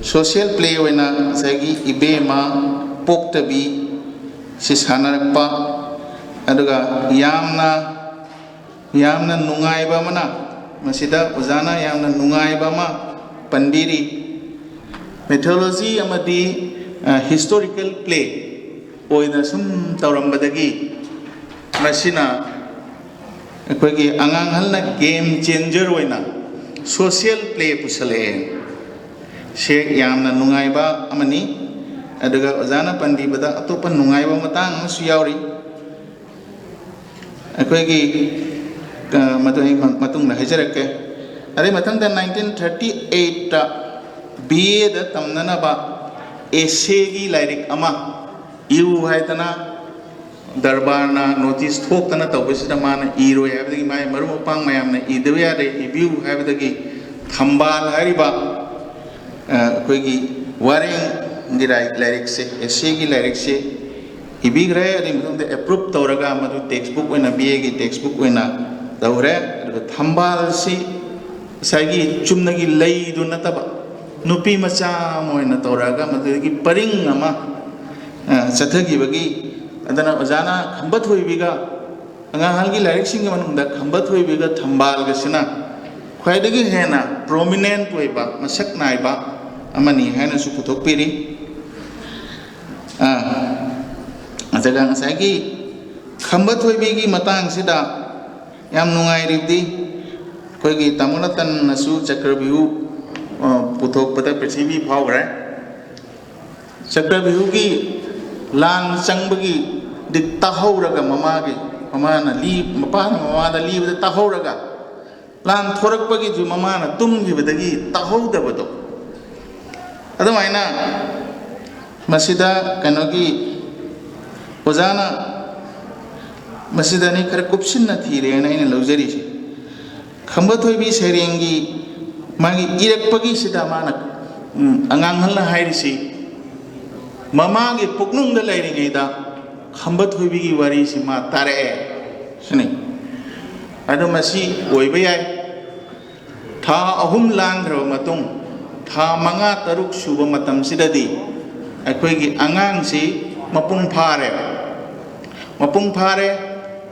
ꯁꯣꯁꯤꯌꯦꯜ ꯄ꯭ꯂꯦ ꯑꯣꯏꯅ ꯉꯁꯥꯏꯒꯤ ꯏꯕꯦꯝꯃ ꯄꯣꯛꯇꯕꯤ ꯁꯤ ꯁꯥꯟꯅꯔꯛꯄ, ꯑꯗꯨꯒ ꯌꯥꯝꯅ, ꯌꯥꯝꯅ ꯅꯨꯡꯉꯥꯏꯕ ꯑꯃꯅ, ꯃꯁꯤꯗ ꯑꯣꯖꯥꯅ ꯌꯥꯝꯅ ꯅꯨꯡꯉꯥꯏꯕ ꯑꯃ ꯄꯟꯕꯤꯔꯤ꯫ ꯃꯤꯊꯣꯂꯣꯖꯤ ꯑꯃꯗꯤ, ꯑ, ꯍꯤꯁꯇꯣꯔꯤꯀꯦꯜ ꯄ꯭ꯂꯦ ꯑꯣꯏꯅ ꯁꯨꯝ ꯇꯧꯔꯝꯕꯗꯒꯤ ꯃꯁꯤꯅ ꯑꯩꯈꯣꯏꯒꯤ ꯑꯉꯥꯡ ꯑꯍꯜꯅ ꯒꯦꯝ ꯆꯦꯟꯖꯔ ꯑꯣꯏꯅ ꯁꯣꯁꯤꯌꯦꯜ ꯄ꯭ꯂꯦ ꯄꯨꯁꯜꯂꯛꯑꯦ꯫ ꯁꯦ ꯌꯥꯝꯅ ꯅꯨꯡꯉꯥꯏꯕ ꯑꯃꯅꯤ꯫ ꯑꯗꯨꯒ ꯑꯣꯖꯥꯅ ꯄꯟꯕꯤꯕꯗ ꯑꯇꯣꯞꯄ ꯅꯨꯡꯉꯥꯏꯕ ꯃꯇꯥꯡ ꯑꯃꯁꯨ ꯌꯥꯎꯔꯤ꯫ ꯑꯩꯈꯣꯏꯒꯤ, ꯑ, ꯃꯗꯨ ꯑꯩ ꯃ-, ꯃꯇꯨꯡꯗ ꯍꯥꯏꯖꯔꯛꯀꯦ꯫ ꯑꯗꯩ ꯃꯊꯪꯗ ꯅꯥꯏꯟꯇꯤꯟ ꯊꯥꯔꯇꯤ ꯑꯩꯠꯇ ꯕꯤ ꯑꯦꯗ ꯇꯝꯅꯅꯕ ꯑꯦꯁꯦꯒꯤ ꯂꯥꯏꯔꯤꯛ ꯑꯃ ꯏꯌꯨ ꯍꯥꯏꯗꯅ ꯗꯔꯕꯥꯔꯅ ꯅꯣꯇꯤꯁ ꯊꯣꯛꯇꯅ ꯇꯧꯕꯁꯤꯗ ꯃꯥꯅ ꯏꯔꯣꯏ ꯍꯥꯏꯕꯗꯒꯤ ꯃꯥꯒꯤ ꯃꯔꯨꯞ ꯃꯄꯥꯡ ꯃꯌꯥꯝꯅ ꯏꯗꯕ ꯌꯥꯗꯦ, ꯏꯕꯤꯌꯨ ꯍꯥꯏꯕꯗꯒꯤ ꯊꯝꯕꯥꯜ ꯍꯥꯏꯔꯤꯕ, ꯑ, ꯑꯩꯈꯣꯏꯒꯤ ꯋꯥꯔꯦꯡꯒꯤ ꯂꯥꯏ-, ꯂꯥꯏꯔꯤꯛꯁꯦ, ꯑꯦꯁꯦꯒꯤ ꯂꯥꯏꯔꯤꯛꯁꯦ ꯏꯕꯤꯈ꯭ꯔꯦ꯫ ꯑꯗꯨꯒꯤ ꯃꯇꯨꯡꯗ ꯑꯦꯄ꯭ꯔꯨꯞ ꯇꯧꯔꯒ ꯃꯗꯨ ꯇꯦꯛꯁ ꯕꯨꯛ ꯑꯣꯏꯅ, ꯕꯤ ꯑꯦꯒꯤ ꯇꯦꯛꯁ ꯕꯨꯛ ꯑꯣꯏꯅ ꯇꯧꯈ꯭ꯔꯦ꯫ ꯑꯗꯨꯒ ꯊꯝꯕꯥꯜꯁꯤ ꯉꯁꯥꯏꯒꯤ ꯆꯨꯝꯅꯒꯤ ꯂꯩꯗꯨ ꯅꯠꯇꯕ, ꯅꯨꯄꯤ ꯃꯆꯥ ꯑꯃ ꯑꯣꯏꯅ ꯇꯧꯔꯛꯑꯒ ꯃꯗꯨꯗꯒꯤ ꯄꯔꯤꯡ ꯑꯃ, ꯑ, ꯆꯠꯊꯈꯤꯕꯒꯤ, ꯑꯗꯨꯅ ꯑꯣꯖꯥꯅ ꯈꯝꯕ ꯊꯣꯏꯕꯤꯒ ꯑꯉꯥꯡ ꯑꯍꯜꯒꯤ ꯂꯥꯏꯔꯤꯛꯁꯤꯡꯒꯤ ꯃꯅꯨꯡꯗ ꯈꯝꯕ ꯊꯣꯏꯕꯤꯒ ꯊꯝꯕꯥꯜꯒꯁꯤꯅ ꯈ꯭ꯋꯥꯏꯗꯒꯤ ꯍꯦꯟꯅ ꯄ꯭ꯔꯣꯃꯤꯅꯦꯟꯠ ꯑꯣꯏꯕ, ꯃꯁꯛ ꯅꯥꯏꯕ ꯑꯃꯅꯤ ꯍꯥꯏꯅꯁꯨ ꯄꯨꯊꯣꯛꯄꯤꯔꯤ꯫ ꯑ, ꯑꯗꯨꯒ ꯉꯁꯥꯏꯒꯤ ꯈꯝꯕ ꯊꯣꯏꯕꯤꯒꯤ ꯃꯇꯥꯡꯁꯤꯗ ꯌꯥꯝ ꯅꯨꯡꯉꯥꯏꯔꯤꯕꯗꯤ, ꯑꯩꯈꯣꯏꯒꯤ ꯇꯥꯃꯣ ꯔꯇꯟꯅꯁꯨ ꯆꯀ꯭ꯔꯕ꯭ꯌꯨꯍ, ꯑ, ꯄꯨꯊꯣꯛꯄꯗ ꯄ꯭ꯔꯤꯊꯤꯕꯤ ꯐꯥꯎꯈ꯭ꯔꯦ꯫ ꯆꯀ꯭ꯔꯕ꯭ꯌꯨꯍꯒꯤ ꯂꯥꯟ ꯆꯪꯕꯒꯤ ꯗꯤ ꯇꯥꯍꯧꯔꯒ ꯃꯃꯥꯒꯤ, ꯃꯃꯥꯅ ꯂꯤ-, ꯃꯄꯥꯅ ꯃꯃꯥꯗ ꯂꯤꯕꯗ ꯇꯥꯍꯧꯔꯒ, ꯂꯥꯟ ꯊꯣꯔꯛꯄꯒꯤꯁꯨ ꯃꯃꯥꯅ ꯇꯨꯝꯈꯤꯕꯗꯒꯤ ꯇꯥꯍꯧꯗꯕꯗꯣ꯫ ꯑꯗꯨꯃꯥꯏꯅ ꯃꯁꯤꯗ ꯀꯩꯅꯣꯒꯤ ꯑꯣꯖꯥꯅ ꯃꯁꯤꯗꯅꯤ ꯈꯔ ꯀꯨꯞꯁꯤꯟꯅ ꯊꯤꯔꯦꯅ ꯑꯩꯅ ꯂꯧꯖꯔꯤꯁꯦ꯫ ꯈꯝꯕ ꯊꯣꯏꯕꯤ ꯁꯩꯔꯦꯡꯒꯤ ꯃꯥꯒꯤ ꯏꯔꯛꯄꯒꯤꯁꯤꯗ ꯃꯥꯅ, ꯎꯝ, ꯑꯉꯥꯡ ꯑꯍꯜꯅ ꯍꯥꯏꯔꯤꯁꯤ, ꯃꯃꯥꯒꯤ ꯄꯨꯛꯅꯨꯡꯗ ꯂꯩꯔꯤꯉꯩꯗ ꯈꯝꯕ ꯊꯣꯏꯕꯤꯒꯤ ꯋꯥꯔꯤꯁꯤ ꯃꯥ ꯇꯥꯔꯛꯑꯦ ꯁꯤꯅꯤ꯫ ꯑꯗꯣ ꯃꯁꯤ ꯑꯣꯏꯕ ꯌꯥꯏ꯫ ꯊꯥ ꯑꯍꯨꯝ ꯂꯥꯟꯈ꯭ꯔꯕ ꯃꯇꯨꯡ ꯊꯥ ꯃꯉꯥ ꯇꯔꯨꯛ ꯁꯨꯕ ꯃꯇꯝꯁꯤꯗꯗꯤ ꯑꯩꯈꯣꯏꯒꯤ ꯑꯉꯥꯡꯁꯤ ꯃꯄꯨꯡ ꯐꯥꯔꯦ꯫ ꯃꯄꯨꯡ ꯐꯥꯔꯦ,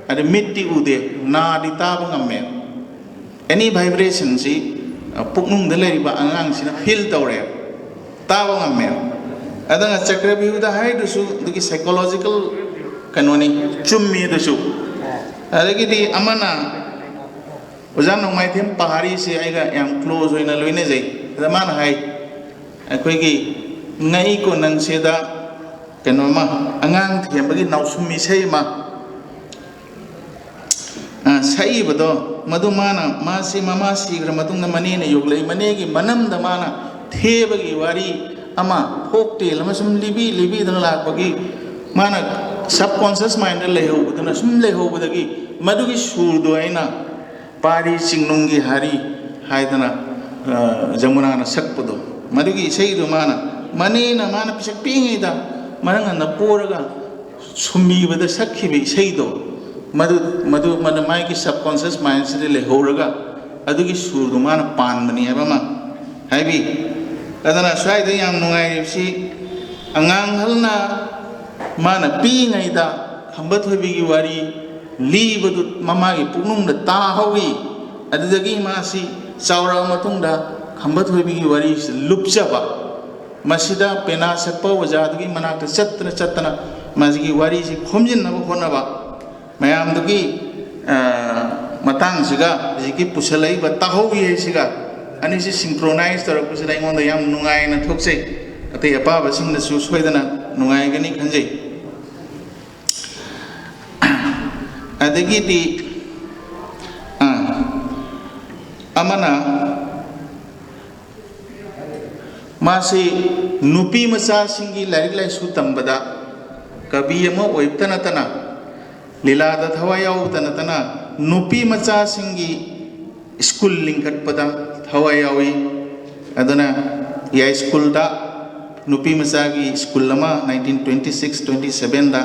ꯑꯗ ꯃꯤꯠꯇꯤ ꯎꯗꯦ, ꯅꯥꯗꯤ ꯇꯥꯕ ꯉꯝꯃꯦ꯫ ꯑꯦꯅꯤ ꯚꯥꯏꯕ꯭ꯔꯦꯁꯟꯁꯤ, ꯑ, ꯄꯨꯛꯅꯨꯡꯗ ꯂꯩꯔꯤꯕ ꯑꯉꯥꯡꯁꯤꯅ ꯐꯤꯜ ꯇꯧꯔꯦ, ꯇꯥꯕ ꯉꯝꯃꯦ꯫ ꯑꯗꯨꯅ ꯆꯀ꯭ꯔꯕ꯭ꯌꯨꯍꯗ ꯍꯥꯏꯗꯨꯁꯨ ꯑꯗꯨꯒꯤ ꯁꯥꯏꯀꯣꯂꯣꯖꯤꯀꯦꯜ ꯀꯩꯅꯣꯅꯤ, ꯆꯨꯝꯃꯤ ꯑꯗꯨꯁꯨ꯫ ꯑꯗꯒꯤꯗꯤ ꯑꯃꯅ ꯑꯣꯖꯥ ꯅꯣꯡꯃꯥꯏꯊꯦꯝ ꯄꯍꯥꯔꯤꯁꯦ ꯑꯩꯒ ꯌꯥꯝ ꯀ꯭ꯂꯣꯖ ꯑꯣꯏꯅ ꯂꯣꯏꯅꯖꯩ꯫ ꯑꯗ ꯃꯥꯅ ꯍꯥꯏ, ꯑꯩꯈꯣꯏꯒꯤ ꯉꯛꯏꯀꯣ ꯅꯪꯁꯦꯗ ꯀꯩꯅꯣꯃ, ꯑꯉꯥꯡ ꯊꯦꯝꯕꯒꯤ ꯅꯥꯎꯁꯨꯝ ꯏꯁꯩ ꯑꯃ, ꯑ, ꯁꯛꯏꯕꯗꯣ, ꯃꯗꯨ ꯃꯥꯅ, ꯃꯥꯁꯤ ꯃꯃꯥ ꯁꯤꯈ꯭ꯔ ꯃꯇꯨꯡꯗ ꯃꯅꯦꯅ ꯌꯣꯛꯂꯛꯏ, ꯃꯅꯦꯒꯤ ꯃꯅꯝꯗ ꯃꯥꯅ ꯊꯦꯕꯒꯤ ꯋꯥꯔꯤ ꯑꯃ, ꯐꯣꯛ ꯇꯦꯜ ꯑꯃ ꯁꯨꯝ ꯂꯤꯕꯤ ꯂꯤꯕꯤꯗꯅ ꯂꯥꯛꯄꯒꯤ, ꯃꯥꯅ ꯁꯕꯀꯣꯟꯁꯤꯌꯁ ꯃꯥꯏꯟꯗ ꯂꯩꯍꯧꯕꯗꯨꯅ ꯁꯨꯝ ꯂꯩꯍꯧꯕꯗꯒꯤ ꯃꯗꯨꯒꯤ ꯁꯨꯔꯗꯣ ꯑꯩꯅ ꯄꯥꯔꯤ ꯆꯤꯡꯅꯨꯡꯒꯤ ꯍꯥꯔꯤ ꯍꯥꯏꯗꯅ, ꯑ, ꯖꯃꯨꯅꯥꯅ ꯁꯛꯄꯗꯣ, ꯃꯗꯨꯒꯤ ꯏꯁꯩꯗꯨ ꯃꯥꯅ, ꯃꯅꯦꯅ ꯃꯥꯅ ꯄꯤꯁꯛ ꯄꯤꯛꯏꯉꯩꯗ ꯃꯔꯪ ꯍꯟꯗ ꯄꯣꯔꯒ ꯁꯨꯝꯕꯤꯕꯗ ꯁꯛꯈꯤꯕ ꯏꯁꯩꯗꯣ, ꯃꯗꯨ, ꯃꯗꯨ, ꯃꯗꯨ ꯃꯥꯒꯤ ꯁꯕꯀꯣꯟꯁꯤꯌꯁ ꯃꯥꯏꯟꯁꯤꯗ ꯂꯩꯍꯧꯔꯒ ꯑꯗꯨꯒꯤ ꯁꯨꯔꯗꯨ ꯃꯥꯅ ꯄꯥꯟꯕꯅꯤ ꯍꯥꯏꯕ ꯑꯃ ꯍꯥꯏꯕꯤ꯫ ꯑꯗꯨꯅ ꯁ꯭ꯋꯥꯏꯗ ꯌꯥꯝ ꯅꯨꯡꯉꯥꯏꯔꯤꯕꯁꯤ, ꯑꯉꯥꯡ ꯑꯍꯜꯅ ꯃꯥꯅ ꯄꯤꯛꯏꯉꯩꯗ ꯈꯝꯕ ꯊꯣꯏꯕꯤꯒꯤ ꯋꯥꯔꯤ ꯂꯤꯕꯗꯨ ꯃꯃꯥꯒꯤ ꯄꯨꯛꯅꯨꯡꯗ ꯇꯥꯍꯧꯏ꯫ ꯑꯗꯨꯗꯒꯤ ꯃꯥꯁꯤ ꯆꯥꯎꯔꯛꯑ ꯃꯇꯨꯡꯗ ꯈꯝꯕ ꯊꯣꯏꯕꯤꯒꯤ ꯋꯥꯔꯤꯁꯤ ꯂꯨꯞꯆꯕ, ꯃꯁꯤꯗ ꯄꯦꯅꯥ ꯁꯛꯄ ꯑꯣꯖꯥꯗꯨꯒꯤ ꯃꯅꯥꯛꯇ ꯆꯠꯇꯅ ꯆꯠꯇꯅ ꯃꯁꯤꯒꯤ ꯋꯥꯔꯤꯁꯤ ꯈꯣꯝꯖꯤꯟꯅꯕ ꯍꯣꯠꯅꯕ, ꯃꯌꯥꯝꯗꯨꯒꯤ, ꯑ, ꯃꯇꯥꯡꯁꯤꯒ ꯍꯧꯖꯤꯛꯀꯤ ꯄꯨꯁꯜꯂꯛꯏꯕ ꯇꯥꯍꯧꯏ ꯍꯥꯏꯁꯤꯒ ꯑꯅꯤꯁꯤ ꯁꯤꯡꯀ꯭ꯔꯣꯅꯥꯏꯖ ꯇꯧꯔꯛꯄꯁꯤꯗ ꯑꯩꯉꯣꯟꯗ ꯌꯥꯝ ꯅꯨꯡꯉꯥꯏꯅ ꯊꯣꯛꯆꯩ꯫ ꯑꯇꯩ ꯑꯄꯥꯕꯁꯤꯡꯅꯁꯨ ꯁꯣꯏꯗꯅ ꯅꯨꯡꯉꯥꯏꯒꯅꯤ ꯈꯟꯖꯩ꯫ ꯑꯗꯒꯤꯗꯤ, ꯑ, ꯑꯃꯅ ꯃꯥꯁꯤ ꯅꯨꯄꯤ ꯃꯆꯥꯁꯤꯡꯒꯤ ꯂꯥꯏꯔꯤꯛ ꯂꯥꯏꯁꯨ ꯇꯝꯕꯗ ꯀꯕꯤ ꯑꯃ ꯑꯣꯏꯕꯇ ꯅꯠꯇꯅ, ꯂꯤꯂꯥꯗ ꯊꯋꯥꯏ ꯌꯥꯎꯕꯇ ꯅꯠꯇꯅ, ꯅꯨꯄꯤ ꯃꯆꯥꯁꯤꯡꯒꯤ ꯁ꯭ꯀꯨꯜ ꯂꯤꯡꯈꯠꯄꯗ ꯊꯋꯥꯏ ꯌꯥꯎꯏ꯫ ꯑꯗꯨꯅ ꯌꯥꯏꯁ꯭ꯀꯨꯜꯗ ꯅꯨꯄꯤ ꯃꯆꯥꯒꯤ ꯁ꯭ꯀꯨꯜ ꯑꯃ nineteen twenty six twenty sevenꯗ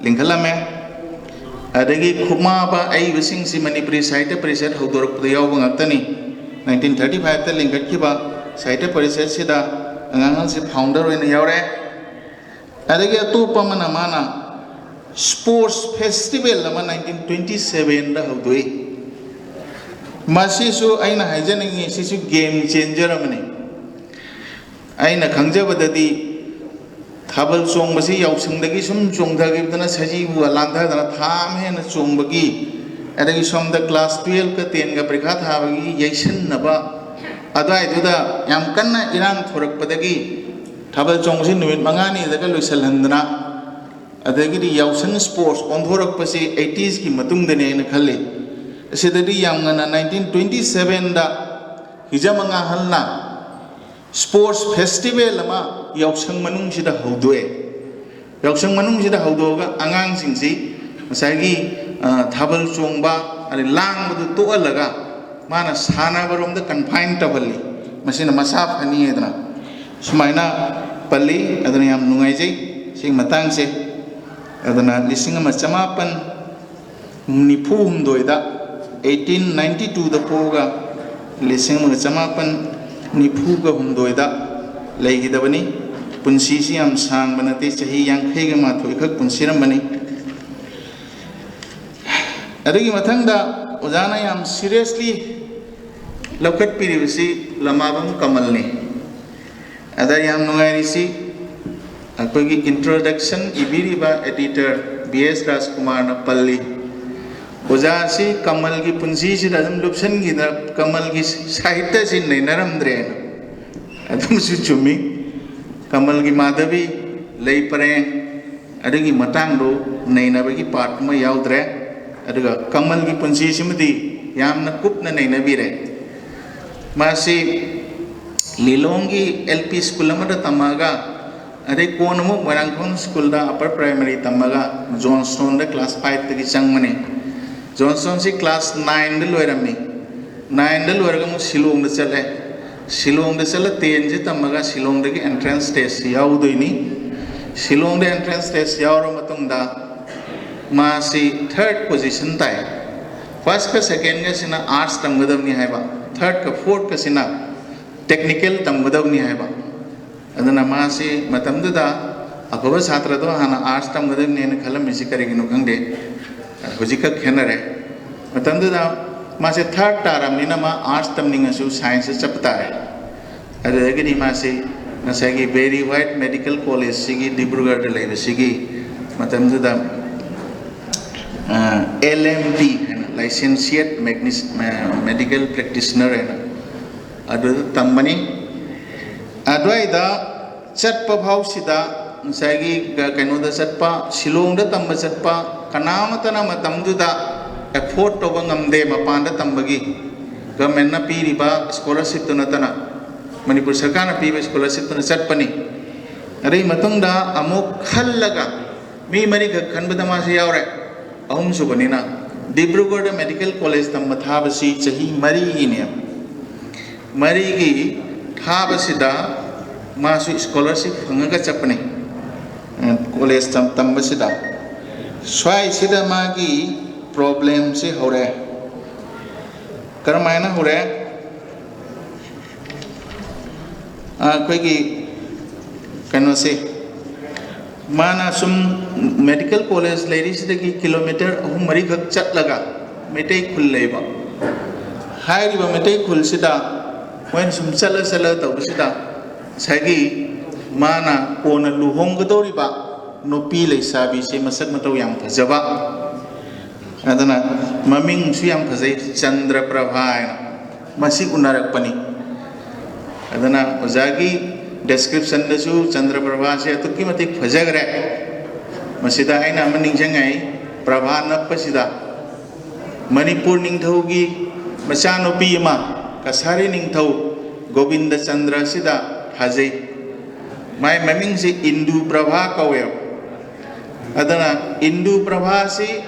ꯂꯤꯡꯈꯠꯂꯝꯃꯦ꯫ ꯑꯗꯒꯤ ꯈꯨꯃꯥꯕ ꯑꯏꯕꯁꯤꯡꯁꯤ ꯃꯅꯤꯄꯨꯔꯤ ꯁꯥꯍꯤꯇ꯭ꯌ ꯄꯔꯤꯁꯠ ꯍꯧꯗꯣꯔꯛꯄꯗ ꯌꯥꯎꯕ ꯉꯥꯛꯇꯅꯤ꯫ Nineteen thirty fiveꯇ ꯂꯤꯡꯈꯠꯈꯤꯕ ꯁꯥꯍꯤꯇ꯭ꯌ ꯄꯔꯤꯁꯠꯁꯤꯗ ꯑꯉꯥꯡ ꯑꯍꯟꯁꯤ ꯐꯥꯎꯟꯗꯔ ꯑꯣꯏꯅ ꯌꯥꯎꯔꯦ꯫ ꯑꯗꯒꯤ ꯑꯇꯣꯞꯄ ꯑꯃꯅ ꯃꯥꯅ ꯁ꯭ꯄꯣꯔꯠꯁ ꯐꯦꯁꯇꯤꯚꯦꯜ ꯑꯃ ꯅꯥꯏꯟꯇꯤꯟ ꯇ꯭ꯋꯦꯟꯇꯤ ꯁꯚꯦꯟꯗ ꯍꯧꯗꯣꯛꯏ꯫ ꯃꯁꯤꯁꯨ ꯑꯩꯅ ꯍꯥꯏꯖꯅꯤꯡꯉꯤ, ꯁꯤꯁꯨ ꯒꯦꯝ ꯆꯦꯟꯖꯔ ꯑꯃꯅꯤ꯫ ꯑꯩꯅ ꯈꯪꯖꯕꯗꯗꯤ ꯊꯥꯕꯜ ꯆꯣꯡꯕꯁꯤ ꯌꯥꯎꯁꯪꯗꯒꯤ ꯁꯨꯝ ꯆꯣꯡꯊꯈꯤꯕꯗꯅ ꯁꯖꯤꯕꯨ ꯂꯥꯟꯊꯗꯅ ꯊꯥ ꯑꯃ ꯍꯦꯟꯅ ꯆꯣꯡꯕꯒꯤ, ꯑꯗꯒꯤ ꯁꯣꯝꯗ ꯀ꯭ꯂꯥꯁ ꯇꯨꯌꯦꯜꯐꯀ ꯇꯦꯟꯒ ꯄꯔꯤꯈꯥ ꯊꯥꯕꯒꯤ ꯌꯩꯁꯤꯟꯅꯕ, ꯑꯗꯨꯋꯥꯏꯗꯨꯗ ꯌꯥꯝ ꯀꯟꯅ ꯏꯔꯥꯡ ꯊꯣꯔꯛꯄꯗꯒꯤ ꯊꯥꯕꯜ ꯆꯣꯡꯕꯁꯤ ꯅꯨꯃꯤꯠ ꯃꯉꯥꯅꯤꯗꯒ ꯂꯣꯏꯁꯤꯜꯍꯟꯗꯅ, ꯑꯗꯒꯤꯗꯤ ꯌꯥꯎꯁꯪ ꯁ꯭ꯄꯣꯔꯠꯁ ꯑꯣꯟꯊꯣꯔꯛꯄꯁꯤ ꯑꯩꯇꯤꯁꯀꯤ ꯃꯇꯨꯡꯗꯅꯦꯅ ꯈꯜꯂꯤ꯫ ꯑꯁꯤꯗꯗꯤ ꯌꯥꯝ ꯉꯟꯅ ꯅꯥꯏꯟꯇꯤꯟ ꯇ꯭ꯋꯦꯟꯇꯤ ꯁꯚꯦꯟꯗ ꯍꯤꯖꯝ ꯑꯉꯥ ꯑꯍꯜꯅ ꯁ꯭ꯄꯣꯔꯠꯁ ꯐꯦꯁꯇꯤꯚꯦꯜ ꯑꯃ ꯌꯥꯎꯁꯪ ꯃꯅꯨꯡꯁꯤꯗ ꯍꯧꯗꯣꯛꯑꯦ꯫ ꯌꯥꯎꯁꯪ ꯃꯅꯨꯡꯁꯤꯗ ꯍꯧꯗꯣꯛꯑꯒ ꯑꯉꯥꯡꯁꯤꯡꯁꯤ ꯉꯁꯥꯏꯒꯤ, ꯑ, ꯊꯥꯕꯜ ꯆꯣꯡꯕ, ꯑꯗꯩ ꯂꯥꯡꯕꯗꯨ ꯇꯣꯛꯍꯜꯂꯒ ꯃꯥꯅ ꯁꯥꯟꯅꯕꯔꯣꯝꯗ ꯀꯟꯐꯥꯏꯟ ꯇꯧꯍꯜꯂꯤ꯫ ꯃꯁꯤꯅ ꯃꯁꯥ ꯐꯅꯤ ꯍꯥꯏꯗꯅ ꯁꯨꯃꯥꯏꯅ ꯄꯜꯂꯤ꯫ ꯑꯗꯨꯅ ꯌꯥꯝ ꯅꯨꯡꯉꯥꯏꯖꯩ ꯁꯤꯒꯤ ꯃꯇꯥꯡꯁꯦ꯫ ꯑꯗꯨꯅ ꯂꯤꯁꯤꯡ ꯑꯃ ꯆꯃꯥꯄꯟ ꯅꯤꯐꯨ ꯍꯨꯝꯗꯣꯏꯗ, eighteen ninety twoꯗ ꯄꯣꯛꯑꯒ ꯂꯤꯁꯤꯡ ꯑꯃꯒ ꯆꯃꯥꯄꯟ ꯅꯤꯐꯨꯒ ꯍꯨꯝꯗꯣꯏꯗ ꯂꯩꯈꯤꯗꯕꯅꯤ꯫ ꯄꯨꯟꯁꯤꯁꯤ ꯌꯥꯝ ꯁꯥꯡꯕ ꯅꯠꯇꯦ, ꯆꯍꯤ ꯌꯥꯡꯈꯩꯒ ꯃꯥꯊꯣꯏ ꯈꯛ ꯄꯨꯟꯁꯤꯔꯝꯕꯅꯤ꯫ ꯑꯗꯨꯒꯤ ꯃꯊꯪꯗ ꯑꯣꯖꯥꯅ ꯌꯥꯝ ꯁꯤꯔꯤꯌꯁꯂꯤ ꯂꯧꯈꯠꯄꯤꯔꯤꯕꯁꯤ ꯂꯃꯥꯕꯝ ꯀꯃꯜꯅꯤ꯫ ꯑꯗ ꯌꯥꯝ ꯅꯨꯡꯉꯥꯏꯔꯤꯁꯤ, ꯑꯩꯈꯣꯏꯒꯤ ꯏꯟꯇ꯭ꯔꯣꯗꯛꯁꯟ ꯏꯕꯤꯔꯤꯕ ꯑꯦꯗꯤꯇꯔ ꯕꯤ ꯑꯦꯁ ꯔꯥꯖꯀꯨꯃꯥꯔꯅ ꯄꯜꯂꯤ, ꯑꯣꯖꯥꯁꯤ ꯀꯃꯜꯒꯤ ꯄꯨꯟꯁꯤꯁꯤꯗ ꯑꯗꯨꯝ ꯂꯨꯞꯁꯟꯈꯤꯗ, ꯀꯃꯜꯒꯤ ꯁꯥꯍꯤꯇ꯭ꯌꯁꯤ ꯅꯩꯅꯔꯝꯗ꯭ꯔꯦꯅ꯫ ꯑꯗꯨꯝꯁꯨ ꯆꯨꯝꯃꯤ꯫ ꯀꯃꯜꯒꯤ ꯃꯥꯙꯕꯤ, ꯂꯩ ꯄꯔꯦꯡ, ꯑꯗꯨꯒꯤ ꯃꯇꯥꯡꯗꯣ ꯅꯩꯅꯕꯒꯤ ꯄꯥꯔꯠ ꯑꯃ ꯌꯥꯎꯗ꯭ꯔꯦ꯫ ꯑꯗꯨꯒ ꯀꯃꯜꯒꯤ ꯄꯨꯟꯁꯤꯁꯤꯃꯗꯤ ꯌꯥꯝꯅ ꯀꯨꯞꯅ ꯅꯩꯅꯕꯤꯔꯦ꯫ ꯃꯥꯁꯤ ꯂꯤꯂꯣꯡꯒꯤ ꯑꯦꯜ ꯄꯤ ꯁ꯭ꯀꯨꯜ ꯑꯃꯗ ꯇꯝꯃꯛꯑꯒ, ꯑꯗꯩ ꯀꯣꯟꯅ ꯑꯃꯨꯛ ꯃꯣꯏꯔꯥꯡꯊꯣꯡ ꯁ꯭ꯀꯨꯜꯗ ꯑꯄꯔ ꯄ꯭ꯔꯥꯏꯃꯔꯤ ꯇꯝꯃꯒ ꯖꯣꯟꯁꯇꯣꯟꯗ ꯀ꯭ꯂꯥꯁ ꯐꯥꯏꯚꯇꯒꯤ ꯆꯪꯕꯅꯤ꯫ ꯖꯣꯟꯁꯇꯣꯟꯁꯤ ꯀ꯭ꯂꯥꯁ ꯅꯥꯏꯟꯗ ꯂꯣꯏꯔꯝꯃꯤ꯫ ꯅꯥꯏꯟꯗ ꯂꯣꯏꯔꯒ ꯑꯃꯨꯛ ꯁꯤꯂꯣꯡꯗ ꯆꯠꯂꯦ꯫ ꯁꯤꯂꯣꯡꯗ ꯆꯠꯂ ꯇꯦꯟꯁꯤ ꯇꯝꯃꯒ ꯁꯤꯂꯣꯡꯗꯒꯤ ꯑꯦꯟꯇ꯭ꯔꯦꯟꯁ ꯇꯦꯁꯁꯤ ꯌꯥꯎꯗꯣꯏꯅꯤ꯫ ꯁꯤꯂꯣꯡꯗ ꯑꯦꯟꯇ꯭ꯔꯦꯟꯁ ꯇꯦꯁ ꯌꯥꯎꯔ ꯃꯇꯨꯡꯗ ꯃꯥꯁꯤ ꯊꯔꯠ ꯄꯣꯖꯤꯁꯟ ꯇꯥꯏ꯫ ꯐꯥꯔꯁꯀ ꯁꯦꯀꯦꯟꯒꯁꯤꯅ ꯑꯥꯔꯠꯁ ꯇꯝꯒꯗꯕꯅꯤ ꯍꯥꯏꯕ, ꯊꯔꯠꯀ ꯐꯣꯔꯠꯀꯁꯤꯅ ꯇꯦꯛꯅꯤꯀꯦꯜ ꯇꯝꯒꯗꯕꯅꯤ ꯍꯥꯏꯕ꯫ ꯑꯗꯨꯅ ꯃꯥꯁꯤ ꯃꯇꯝꯗꯨꯗ ꯑꯐꯕ ꯁꯥꯇ꯭ꯔꯗꯣ ꯍꯥꯟꯅ ꯑꯥꯔꯠꯁ ꯇꯝꯒꯗꯕꯅꯦꯅ ꯈꯜꯂꯝꯃꯤꯁꯤ ꯀꯔꯤꯒꯤꯅꯣ ꯈꯪꯗꯦ꯫ ꯍꯧꯖꯤꯛ ꯈꯛ ꯈꯦꯠꯅꯔꯦ꯫ ꯃꯇꯝꯗꯨꯗ ꯃꯥꯁꯦ ꯊꯥꯔꯠ ꯇꯥꯔꯕꯅꯤꯅ ꯃꯥ ꯑꯥꯔꯠꯁ ꯇꯝꯅꯤꯡꯉꯁꯨ ꯁꯥꯏꯟꯁꯇ ꯆꯠꯄ ꯇꯥꯔꯦ꯫ ꯑꯗꯨꯗꯒꯤꯗꯤ ꯃꯥꯁꯤ ꯉꯁꯥꯏꯒꯤ ꯕꯦꯔꯤ ꯋꯥꯏꯠ ꯃꯦꯗꯤꯀꯦꯜ ꯀꯣꯂꯦꯖꯁꯤꯒꯤ ꯗꯤꯕ꯭ꯔꯨꯒꯔꯗ ꯂꯩꯕꯁꯤꯒꯤ ꯃꯇꯝꯗꯨꯗ ꯑꯦꯜ ꯑꯦꯝ ꯄꯤ ꯍꯥꯏꯅ, ꯂꯥꯏꯁꯦꯟꯁꯤꯌꯦꯠ ꯃꯦꯗꯤꯀꯦꯜ ꯄ꯭ꯔꯦꯛꯇꯤꯁꯅꯔ ꯍꯥꯏꯅ ꯑꯗꯨꯗ ꯇꯝꯕꯅꯤ꯫ ꯑꯗꯨꯋꯥꯏꯗ ꯆꯠꯄ ꯐꯥꯎꯁꯤꯗ ꯉꯁꯥꯏꯒꯤ ꯀꯩꯅꯣꯗ ꯆꯠꯄ, ꯁꯤꯂꯣꯡꯗ ꯇꯝꯕ ꯆꯠꯄ, ꯀꯅꯥꯃꯠꯇꯅ ꯃꯇꯝꯗꯨꯗ ꯑꯦꯐꯣꯔꯠ ꯇꯧꯕ ꯉꯝꯗꯦ ꯃꯄꯥꯟꯗ ꯇꯝꯕꯒꯤ꯫ ꯒꯚꯔꯟꯃꯦꯟꯠꯅ ꯄꯤꯔꯤꯕ ꯁ꯭ꯀꯣꯂꯔꯁꯤꯞꯇꯨ ꯅꯠꯇꯅ, ꯃꯅꯤꯄꯨꯔ ꯁꯔꯀꯥꯔꯅ ꯄꯤꯕ ꯁ꯭ꯀꯣꯂꯔꯁꯤꯞꯇꯨꯅ ꯆꯠꯄꯅꯤ꯫ ꯑꯗꯨꯒꯤ ꯃꯇꯨꯡꯗ ꯑꯃꯨꯛ ꯈꯜꯂꯒ, ꯃꯤ ꯃꯔꯤꯈꯛ ꯈꯟꯕꯗ ꯃꯥꯁꯨ ꯌꯥꯎꯔꯦ, ꯑꯍꯨꯝꯁꯨꯕꯅꯤꯅ꯫ ꯗꯤꯕ꯭ꯔꯨꯒꯔꯗ ꯃꯦꯗꯤꯀꯦꯜ ꯀꯣꯂꯦꯖ ꯇꯝꯕ ꯊꯥꯕꯁꯤ ꯆꯍꯤ ꯃꯔꯤꯒꯤꯅꯦ꯫ ꯃꯔꯤꯒꯤ ꯊꯥꯕꯁꯤꯗ ꯃꯥꯁꯨ ꯁ꯭ꯀꯣꯂꯔꯁꯤꯞ ꯐꯪꯉꯒ ꯆꯠꯄꯅꯤ꯫ ꯀꯣꯂꯦꯖ ꯇꯝꯕꯁꯤꯗ ꯁ꯭ꯋꯥꯏꯁꯤꯗ ꯃꯥꯒꯤ ꯄ꯭ꯔꯣꯕ꯭ꯂꯦꯝꯁꯤ ꯍꯧꯔꯛꯑꯦ꯫ ꯀꯔꯝꯍꯥꯏꯅ ꯍꯧꯔꯛꯑꯦ? ꯑꯩꯈꯣꯏꯒꯤ ꯀꯩꯅꯣꯁꯦ, ꯃꯥꯅ ꯁꯨꯝ ꯃꯦꯗꯤꯀꯦꯜ ꯀꯣꯂꯦꯖ ꯂꯩꯔꯤꯁꯤꯗꯒꯤ ꯀꯤꯂꯣꯃꯤꯇꯔ ꯑꯍꯨꯝ ꯃꯔꯤꯈꯛ ꯆꯠꯂꯒ ꯃꯩꯇꯩ ꯈꯨꯜ ꯂꯩꯕ꯫ ꯍꯥꯏꯔꯤꯕ ꯃꯩꯇꯩ ꯈꯨꯜꯁꯤꯗ ꯃꯣꯏꯅ ꯁꯨꯝ ꯆꯠꯂ ꯆꯠꯂ ꯇꯧꯕꯁꯤꯗ ꯉꯁꯥꯏꯒꯤ ꯃꯥꯅ ꯀꯣꯟꯅ ꯂꯨꯍꯣꯡꯒꯗꯧꯔꯤꯕ ꯅꯨꯄꯤ ꯂꯩꯁꯥꯕꯤꯁꯦ ꯃꯁꯛ ꯃꯇꯧ ꯌꯥꯝ ꯐꯖꯕ, ꯑꯗꯨꯅ ꯃꯃꯤꯡꯁꯨ ꯌꯥꯝ ꯐꯖꯩ, ꯆꯟꯗ꯭ꯔ ꯄ꯭ꯔꯚꯥ ꯍꯥꯏꯅ꯫ ꯃꯁꯤ ꯎꯅꯔꯛꯄꯅꯤ꯫ ꯑꯗꯨꯅ ꯑꯣꯖꯥꯒꯤ ꯗꯦꯁꯀ꯭ꯔꯤꯞꯁꯟꯗꯁꯨ ꯆꯟꯗ꯭ꯔ ꯄ꯭ꯔꯚꯥꯁꯦ ꯑꯗꯨꯛꯀꯤ ꯃꯇꯤꯛ ꯐꯖꯈ꯭ꯔꯦ꯫ ꯃꯁꯤꯗ ꯑꯩꯅ ꯑꯃ ꯅꯤꯡꯁꯤꯡꯉꯛꯏ, ꯄ꯭ꯔꯚꯥ ꯅꯞꯄꯁꯤꯗ ꯃꯅꯤꯄꯨꯔ ꯅꯤꯡꯊꯧꯒꯤ ꯃꯆꯥꯅꯨꯄꯤ ꯑꯃ, ꯀꯁꯥꯔꯤ ꯅꯤꯡꯊꯧ ꯒꯣꯕꯤꯟꯗ ꯆꯟꯗ꯭ꯔ ꯑꯁꯤꯗ ꯊꯥꯖꯩ꯫ ꯃꯥꯏ ꯃꯃꯤꯡꯁꯤ ꯏꯟꯗꯨ ꯄ꯭ꯔꯚꯥ ꯀꯧꯋꯦꯕ꯫ ꯑꯗꯨꯅ ꯏꯟꯗꯨ ꯄ꯭ꯔꯚꯥꯁꯤ,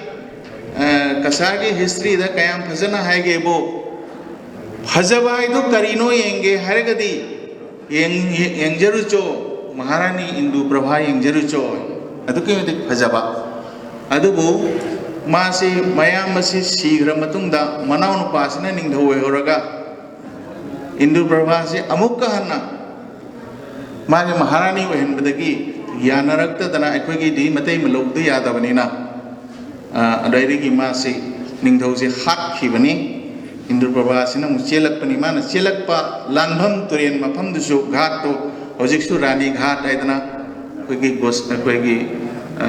ꯑ, ꯀꯁꯥꯔꯒꯤ ꯍꯤꯁꯇ꯭ꯔꯤꯗ ꯀꯌꯥꯝ ꯐꯖꯅ ꯍꯥꯏꯒꯦꯕꯨ, ꯐꯖꯕ ꯍꯥꯏꯗꯨ ꯀꯔꯤꯅꯣ ꯌꯦꯡꯒꯦ ꯍꯥꯏꯔꯒꯗꯤ, ꯌꯦꯡ-, ꯌꯦꯡꯖꯔꯨꯆꯣ, ꯃꯍꯥꯔꯥꯅꯤ ꯏꯟꯗꯨ ꯄ꯭ꯔꯚꯥ ꯌꯦꯡꯖꯔꯨꯆꯣ꯫ ꯑꯗꯨꯛꯀꯤ ꯃꯇꯤꯛ ꯐꯖꯕ꯫ ꯑꯗꯨꯕꯨ ꯃꯥꯁꯤ, ꯃꯌꯥꯝꯕꯁꯤ ꯁꯤꯈ꯭ꯔ ꯃꯇꯨꯡꯗ ꯃꯅꯥꯎꯅꯨꯄꯥꯁꯤꯅ ꯅꯤꯡꯊꯧ ꯑꯣꯏꯍꯧꯔꯒ, ꯏꯟꯗꯨ ꯄ꯭ꯔꯚꯥꯁꯤ ꯑꯃꯨꯛꯀ ꯍꯟꯅ ꯃꯥꯒꯤ ꯃꯍꯥꯔꯥꯅꯤ ꯑꯣꯏꯍꯟꯕꯗꯒꯤ ꯌꯥꯅꯔꯛꯇꯗꯅ ꯑꯩꯈꯣꯏꯒꯤꯗꯤ ꯃꯇꯩ ꯃꯂꯧꯗ ꯌꯥꯗꯕꯅꯤꯅ, ꯑ, ꯑꯗꯨꯗꯒꯤ ꯃꯥꯁꯤ ꯅꯤꯡꯊꯧꯁꯤ ꯍꯥꯠꯈꯤꯕꯅꯤ꯫ ꯏꯟꯗꯨ ꯄ꯭ꯔꯚꯥꯁꯤꯅ ꯑꯃꯨꯛ ꯆꯦꯜꯂꯛꯄꯅꯤ꯫ ꯃꯥꯅ ꯆꯦꯜꯂꯛꯄ ꯂꯥꯟꯐꯝ ꯇꯨꯔꯦꯟ ꯃꯐꯝꯗꯨꯁꯨ ꯘꯥꯠꯇꯣ ꯍꯧꯖꯤꯛꯁꯨ ꯔꯥꯅꯤ ꯘꯥꯠ ꯍꯥꯏꯗꯅ ꯑꯩꯈꯣꯏꯒꯤ ꯒꯣꯁ-, ꯑꯩꯈꯣꯏꯒꯤ, ꯑ,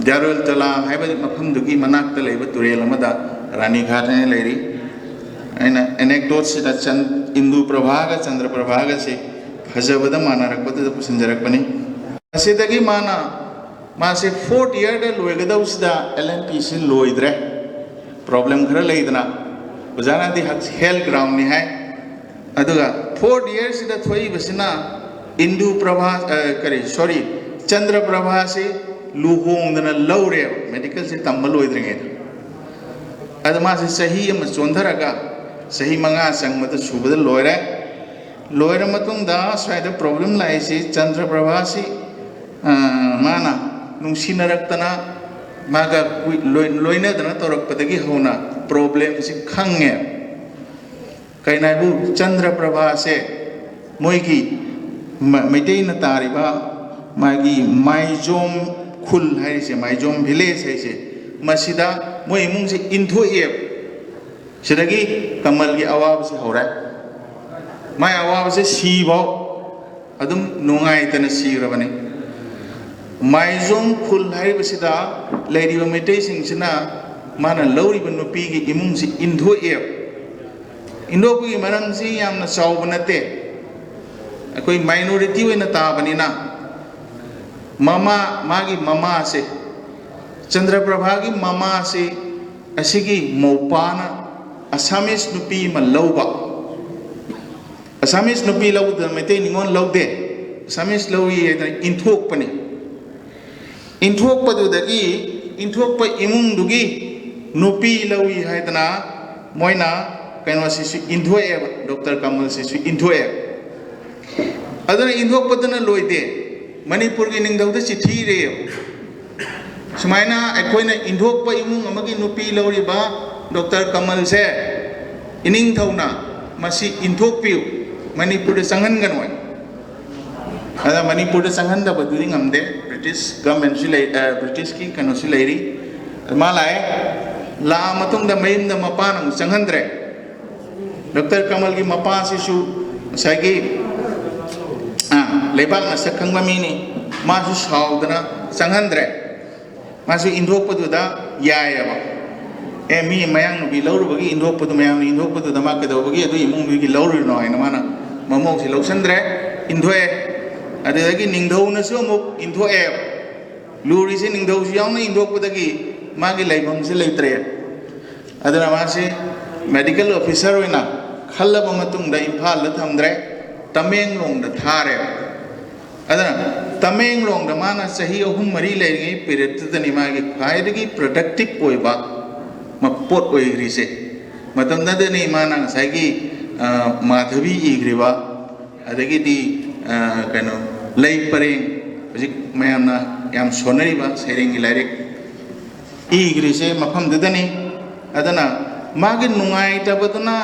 ꯖꯥꯔꯣꯏꯜ ꯇꯂꯥ ꯍꯥꯏꯕ ꯃꯐꯝꯗꯨꯒꯤ ꯃꯅꯥꯛꯇ ꯂꯩꯕ ꯇꯨꯔꯦꯜ ꯑꯃꯗ ꯔꯥꯅꯤ ꯘꯥꯠ ꯍꯥꯏꯅ ꯂꯩꯔꯤ꯫ ꯑꯩꯅ ꯑꯦꯅꯦꯛꯗꯣꯠꯁꯤꯗ ꯆꯟ-, ꯏꯟꯗꯨ ꯄ꯭ꯔꯚꯥꯒ ꯆꯟꯗ꯭ꯔ ꯄ꯭ꯔꯚꯥꯒꯁꯦ ꯐꯖꯕꯗ ꯃꯥꯟꯅꯔꯛꯄꯗꯨꯗ ꯄꯨꯁꯤꯟꯖꯔꯛꯄꯅꯤ꯫ ꯃꯁꯤꯗꯒꯤ ꯃꯥꯅ, ꯃꯥꯁꯦ ꯐꯣꯔꯠ ꯏꯌꯔꯗ ꯂꯣꯏꯒꯗꯧꯁꯤꯗ ꯑꯦꯜ ꯑꯦꯟ ꯄꯤꯁꯤ ꯂꯣꯏꯗ꯭ꯔꯦ, ꯄ꯭ꯔꯣꯕ꯭ꯂꯦꯝ ꯈꯔ ꯂꯩꯗꯅ꯫ ꯑꯣꯖꯥꯅꯗꯤ ꯍꯦꯜ ꯒ꯭ꯔꯥꯎꯟꯅꯤ ꯍꯥꯏ꯫ ꯑꯗꯨꯒ ꯐꯣꯔꯠ ꯏꯌꯔꯁꯤꯗ ꯊꯣꯛꯏꯕꯁꯤꯅ ꯏꯟꯗꯨ ꯄ꯭ꯔꯚꯥ, ꯑ, ꯀꯔꯤ, ꯁꯣꯔꯤ, ꯆꯟꯗ꯭ꯔ ꯄ꯭ꯔꯚꯥꯁꯤ ꯂꯨꯍꯣꯡꯗꯅ ꯂꯧꯔꯦꯕ, ꯃꯦꯗꯤꯀꯦꯜꯁꯤ ꯇꯝꯕ ꯂꯣꯏꯗ꯭ꯔꯤꯉꯩꯗ꯫ ꯑꯗ ꯃꯥꯁꯤ ꯆꯍꯤ ꯑꯃ ꯆꯣꯟꯊꯔꯒ ꯆꯍꯤ ꯃꯉꯥ ꯆꯪꯕꯗ ꯁꯨꯕꯗ ꯂꯣꯏꯔꯦ꯫ ꯂꯣꯏꯔ ꯃꯇꯨꯡꯗ ꯁ꯭ꯋꯥꯏꯗ ꯄ꯭ꯔꯣꯕ꯭ꯂꯦꯝ ꯂꯥꯛꯏꯁꯤ, ꯆꯟꯗ꯭ꯔ ꯄ꯭ꯔꯚꯥꯁꯤ, ꯑ, ꯃꯥꯅ ꯅꯨꯡꯁꯤꯅꯔꯛꯇꯅ ꯃꯥꯒ ꯀꯨꯏ-, ꯂꯣꯏ-, ꯂꯣꯏꯅꯗꯅ ꯇꯧꯔꯛꯄꯗꯒꯤ ꯍꯧꯅ ꯄ꯭ꯔꯣꯕ꯭ꯂꯦꯝꯁꯤ ꯈꯪꯉꯦ꯫ ꯀꯩꯅꯣ ꯍꯥꯏꯕꯨ ꯆꯟꯗ꯭ꯔ ꯄ꯭ꯔꯚꯥꯁꯦ ꯃꯣꯏꯒꯤ ꯃ-, ꯃꯩꯇꯩꯅ ꯇꯥꯔꯤꯕ ꯃꯥꯒꯤ ꯃꯥꯏꯖꯣꯝ ꯈꯨꯜ ꯍꯥꯏꯔꯤꯁꯦ, ꯃꯥꯏꯖꯣꯝ ꯚꯤꯂꯦꯖ ꯍꯥꯏꯁꯦ, ꯃꯁꯤꯗ ꯃꯣꯏ ꯏꯃꯨꯡꯁꯦ ꯏꯟꯊꯣꯛꯑꯦꯕ꯫ ꯁꯤꯗꯒꯤ ꯀꯃꯜꯒꯤ ꯑꯋꯥꯕꯁꯤ ꯍꯧꯔꯦ꯫ ꯃꯥꯏ ꯑꯋꯥꯕꯁꯦ ꯁꯤꯐꯥꯎ ꯑꯗꯨꯝ ꯅꯨꯡꯉꯥꯏꯇꯅ ꯁꯤꯈ꯭ꯔꯕꯅꯤ꯫ ꯃꯥꯏꯖꯣꯝ ꯈꯨꯜ ꯍꯥꯏꯔꯤꯕꯁꯤꯗ ꯂꯩꯔꯤꯕ ꯃꯩꯇꯩꯁꯤꯡꯁꯤꯅ ꯃꯥꯅ ꯂꯧꯔꯤꯕ ꯅꯨꯄꯤꯒꯤ ꯏꯃꯨꯡꯁꯤ ꯏꯟꯊꯣꯛꯑꯦꯕ꯫ ꯏꯟꯊꯣꯛꯄꯒꯤ ꯃꯔꯝꯁꯤ ꯌꯥꯝꯅ ꯆꯥꯎꯕ ꯅꯠꯇꯦ, ꯑꯩꯈꯣꯏ ꯃꯥꯏꯅꯣꯔꯤꯇꯤ ꯑꯣꯏꯅ ꯇꯥꯕꯅꯤꯅ꯫ ꯃꯃꯥ, ꯃꯥꯒꯤ ꯃꯃꯥꯁꯦ, ꯆꯟꯗ꯭ꯔ ꯄ꯭ꯔꯚꯥꯒꯤ ꯃꯃꯥꯁꯦ, ꯑꯁꯤꯒꯤ ꯃꯧꯄꯥꯅ ꯑꯁꯥꯃꯤꯁ ꯅꯨꯄꯤ ꯑꯃ ꯂꯧꯕ꯫ ꯑꯁꯥꯃꯤꯁ ꯅꯨꯄꯤ ꯂꯧꯗꯅ ꯃꯩꯇꯩ ꯅꯤꯉꯣꯜ ꯂꯧꯗꯦ, ꯑꯁꯥꯃꯤꯁ ꯂꯧꯏ ꯍꯥꯏꯗꯅ ꯏꯟꯊꯣꯛꯄꯅꯤ꯫ ꯏꯟꯊꯣꯛꯄꯗꯨꯗꯒꯤ, ꯏꯟꯊꯣꯛꯄ ꯏꯃꯨꯡꯗꯨꯒꯤ ꯅꯨꯄꯤ ꯂꯧꯏ ꯍꯥꯏꯗꯅ ꯃꯣꯏꯅ ꯀꯩꯅꯣꯁꯤꯁꯨ ꯏꯟꯊꯣꯛꯑꯦꯕ, ꯗꯣꯛꯇꯔ ꯀꯃꯜꯁꯤꯁꯨ ꯏꯟꯊꯣꯛꯑꯦ꯫ ꯑꯗꯨꯅ ꯏꯟꯊꯣꯛꯄꯗꯨꯅ ꯂꯣꯏꯗꯦ, ꯃꯅꯤꯄꯨꯔꯒꯤ ꯅꯤꯡꯊꯧꯗ ꯆꯤꯊꯤ ꯏꯔꯦꯕ꯫ ꯁꯨꯃꯥꯏꯅ ꯑꯩꯈꯣꯏꯅ ꯏꯟꯊꯣꯛꯄ ꯏꯃꯨꯡ ꯑꯃꯒꯤ ꯅꯨꯄꯤ ꯂꯧꯔꯤꯕ ꯗꯣꯛꯇꯔ ꯀꯃꯜꯁꯦ ꯏꯅꯤꯡꯊꯧꯅ ꯃꯁꯤ ꯏꯟꯊꯣꯛꯄꯤꯌꯨ, ꯃꯅꯤꯄꯨꯔꯗ ꯆꯪꯍꯟꯒꯅꯨ ꯍꯥꯏ꯫ ꯑꯗ ꯃꯅꯤꯄꯨꯔꯗ ꯆꯪꯍꯟꯗꯕꯗꯨꯗꯤ ꯉꯝꯗꯦ, ꯕ꯭ꯔꯤꯇꯤꯁ ꯒꯃꯦꯟꯁꯨ ꯂꯩ, ꯑ, ꯕ꯭ꯔꯤꯇꯤꯁꯀꯤ ꯀꯩꯅꯣꯁꯨ ꯂꯩꯔꯤ꯫ ꯃꯥ ꯂꯥꯛꯑꯦ, ꯂꯥꯛꯑ ꯃꯇꯨꯡꯗ ꯃꯌꯨꯝꯗ ꯃꯄꯥꯅ ꯑꯃꯨꯛ ꯆꯪꯍꯟꯗ꯭ꯔꯦ꯫ ꯗꯣꯛꯇꯔ ꯀꯃꯜꯒꯤ ꯃꯄꯥꯁꯤꯁꯨ ꯉꯁꯥꯏꯒꯤ, ꯑ, ꯂꯩꯕꯥꯛꯅ ꯁꯛ ꯈꯪꯕ ꯃꯤꯅꯤ, ꯃꯥꯁꯨ ꯁꯥꯎꯗꯅ ꯆꯪꯍꯟꯗ꯭ꯔꯦ꯫ ꯃꯥꯁꯨ ꯏꯟꯊꯣꯛꯄꯗꯨꯗ ꯌꯥꯏꯑꯕ꯫ ꯑꯦ, ꯃꯤ ꯃꯌꯥꯡ ꯅꯨꯄꯤ ꯂꯧꯔꯨꯕꯒꯤ ꯏꯟꯊꯣꯛꯄꯗꯨ, ꯃꯌꯥꯝꯅ ꯏꯟꯊꯣꯛꯄꯗꯨꯗ ꯃꯥ ꯀꯩꯗꯧꯕꯒꯤ ꯑꯗꯨ ꯏꯃꯨꯡꯗꯨꯒꯤ ꯂꯧꯔꯨꯔꯤꯅꯣ ꯍꯥꯏꯅ ꯃꯥꯅ ꯃꯃꯧꯁꯤ ꯂꯧꯁꯟꯗ꯭ꯔꯦ, ꯏꯟꯊꯣꯛꯑꯦ꯫ ꯑꯗꯨꯗꯒꯤ ꯅꯤꯡꯊꯧꯅꯁꯨ ꯑꯃꯨꯛ ꯏꯟꯊꯣꯛꯑꯦ꯫ ꯂꯨꯔꯤꯁꯦ ꯅꯤꯡꯊꯧꯁꯨ ꯌꯥꯎꯅ ꯏꯟꯊꯣꯛꯄꯗꯒꯤ ꯃꯥꯒꯤ ꯂꯩꯐꯝꯁꯦ ꯂꯩꯇ꯭ꯔꯦ꯫ ꯑꯗꯨꯅ ꯃꯥꯁꯤ ꯃꯦꯗꯤꯀꯦꯜ ꯑꯣꯐꯤꯁꯔ ꯑꯣꯏꯅ ꯈꯜꯂꯕ ꯃꯇꯨꯡꯗ ꯏꯝꯐꯥꯜꯗ ꯊꯝꯗ꯭ꯔꯦ, ꯇꯃꯦꯡꯂꯣꯡꯗ ꯊꯥꯔꯦ꯫ ꯑꯗꯨꯅ ꯇꯃꯦꯡꯂꯣꯡꯗ ꯃꯥꯅ ꯆꯍꯤ ꯑꯍꯨꯝ ꯃꯔꯤ ꯂꯩꯔꯤꯉꯩ ꯄꯤꯔꯤꯌꯠꯇꯨꯗꯅꯤ ꯃꯥꯒꯤ ꯈ꯭ꯋꯥꯏꯗꯒꯤ ꯄ꯭ꯔꯗꯛꯇꯤꯞ ꯑꯣꯏꯕ ꯃ-, ꯄꯣꯠ ꯑꯣꯏꯈ꯭ꯔꯤꯁꯦ꯫ ꯃꯇꯝꯗꯨꯗꯅꯤ ꯃꯥꯅ ꯉꯁꯥꯏꯒꯤ, ꯑ, ꯃꯥꯙꯕꯤ ꯏꯈ꯭ꯔꯤꯕ, ꯑꯗꯒꯤꯗꯤ, ꯑ, ꯀꯩꯅꯣ, ꯂꯩ ꯄꯔꯦꯡ, ꯍꯧꯖꯤꯛ ꯃꯌꯥꯝꯅ ꯌꯥꯝ ꯁꯣꯟꯅꯔꯤꯕ ꯁꯩꯔꯦꯡꯒꯤ ꯂꯥꯏꯔꯤꯛ ꯏꯈ꯭ꯔꯤꯁꯦ ꯃꯐꯝꯗꯨꯗꯅꯤ꯫ ꯑꯗꯨꯅ ꯃꯥꯒꯤ ꯅꯨꯡꯉꯥꯏꯇꯕꯗꯨꯅ,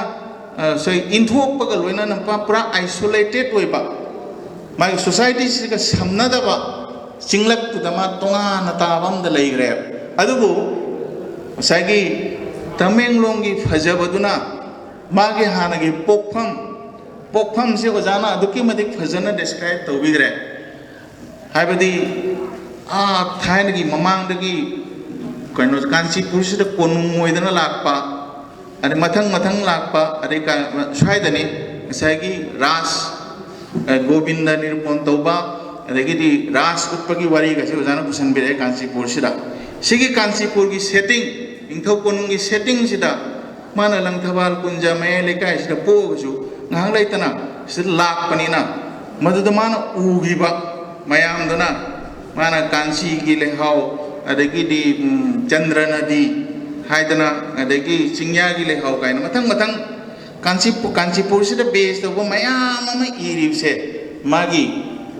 ꯑ, ꯁꯣꯏ ꯏꯟꯊꯣꯛꯄꯒ ꯂꯣꯏꯅꯅ ꯄꯨꯔꯥ, ꯄꯨꯔꯥ ꯑꯥꯏꯁꯣꯂꯦꯇꯦꯠ ꯑꯣꯏꯕ, ꯃꯥꯒꯤ ꯁꯣꯁꯥꯏꯇꯤꯁꯤꯒ ꯁꯝꯅꯗꯕ ꯆꯤꯡꯂꯛꯇꯨꯗ ꯃꯥ ꯇꯣꯉꯥꯟꯅ ꯇꯥꯕ ꯑꯃꯗ ꯂꯩꯈ꯭ꯔꯦ꯫ ꯑꯗꯨꯕꯨ ꯉꯁꯥꯏꯒꯤ ꯇꯃꯦꯡꯂꯣꯡꯒꯤ ꯐꯖꯕꯗꯨꯅ ꯃꯥꯒꯤ ꯍꯥꯟꯅꯒꯤ ꯄꯣꯛꯐꯝ, ꯄꯣꯛꯐꯝꯁꯦ ꯑꯣꯖꯥꯅ ꯑꯗꯨꯛꯀꯤ ꯃꯇꯤꯛ ꯐꯖꯅ ꯗꯦꯁꯀ꯭ꯔꯥꯏꯕ ꯇꯧꯕꯤꯈ꯭ꯔꯦ꯫ ꯍꯥꯏꯕꯗꯤ, ꯑꯥ, ꯊꯥꯏꯅꯒꯤ ꯃꯃꯥꯡꯗꯒꯤ ꯀꯩꯅꯣ, ꯀꯥꯟꯆꯤꯄꯨꯔꯁꯤꯗ ꯀꯣꯅꯨꯡ ꯑꯣꯏꯗꯅ ꯂꯥꯛꯄ, ꯑꯗꯩ ꯃꯊꯪ ꯃꯊꯪ ꯂꯥꯛꯄ, ꯑꯗꯩ ꯀ-, ꯁ꯭ꯋꯥꯏꯗꯅꯤ ꯉꯁꯥꯏꯒꯤ ꯔꯥꯁ, ꯑ, ꯒꯣꯕꯤꯟꯗ ꯅꯤꯔꯨꯄꯟ ꯇꯧꯕ, ꯑꯗꯒꯤꯗꯤ ꯔꯥꯁ ꯎꯠꯄꯒꯤ ꯋꯥꯔꯤꯒꯁꯦ ꯑꯣꯖꯥꯅ ꯄꯨꯁꯟꯕꯤꯔꯛꯑꯦ ꯀꯥꯟꯆꯤꯄꯨꯔꯁꯤꯗ꯫ ꯁꯤꯒꯤ ꯀꯥꯟꯆꯤꯄꯨꯔꯒꯤ ꯁꯦꯇꯤꯡ, ꯅꯤꯡꯊꯧ ꯀꯣꯅꯨꯡꯒꯤ ꯁꯦꯇꯤꯡꯁꯤꯗ ꯃꯥꯅ ꯂꯪꯊꯕꯥꯜ ꯀꯨꯟꯖ ꯃꯌꯥꯏ ꯂꯩꯀꯥꯏꯁꯤꯗ ꯄꯣꯛꯑꯒꯁꯨ ꯉꯥꯏꯍꯥꯛ ꯂꯩꯇꯅ ꯁꯤꯗ ꯂꯥꯛꯄꯅꯤꯅ, ꯃꯗꯨꯗ ꯃꯥꯅ ꯎꯈꯤꯕ ꯃꯌꯥꯝꯗꯨꯅ, ꯃꯥꯅ ꯀꯥꯟꯆꯤꯒꯤ ꯂꯩꯍꯥꯎ, ꯑꯗꯒꯤꯗꯤ, ꯎꯝ, ꯆꯟꯗ꯭ꯔ ꯅꯗꯤ ꯍꯥꯏꯗꯅ, ꯑꯗꯒꯤ ꯆꯤꯡꯌꯥꯒꯤ ꯂꯩꯍꯥꯎ ꯀꯥꯏꯅ ꯃꯊꯪ ꯃꯊꯪ ꯀꯥꯟꯆꯤꯄꯨ-, ꯀꯥꯟꯆꯤꯄꯨꯔꯁꯤꯗ ꯕꯦꯁ ꯇꯧꯕ ꯃꯌꯥꯝ ꯑꯃ ꯏꯔꯤꯕꯁꯦ ꯃꯥꯒꯤ,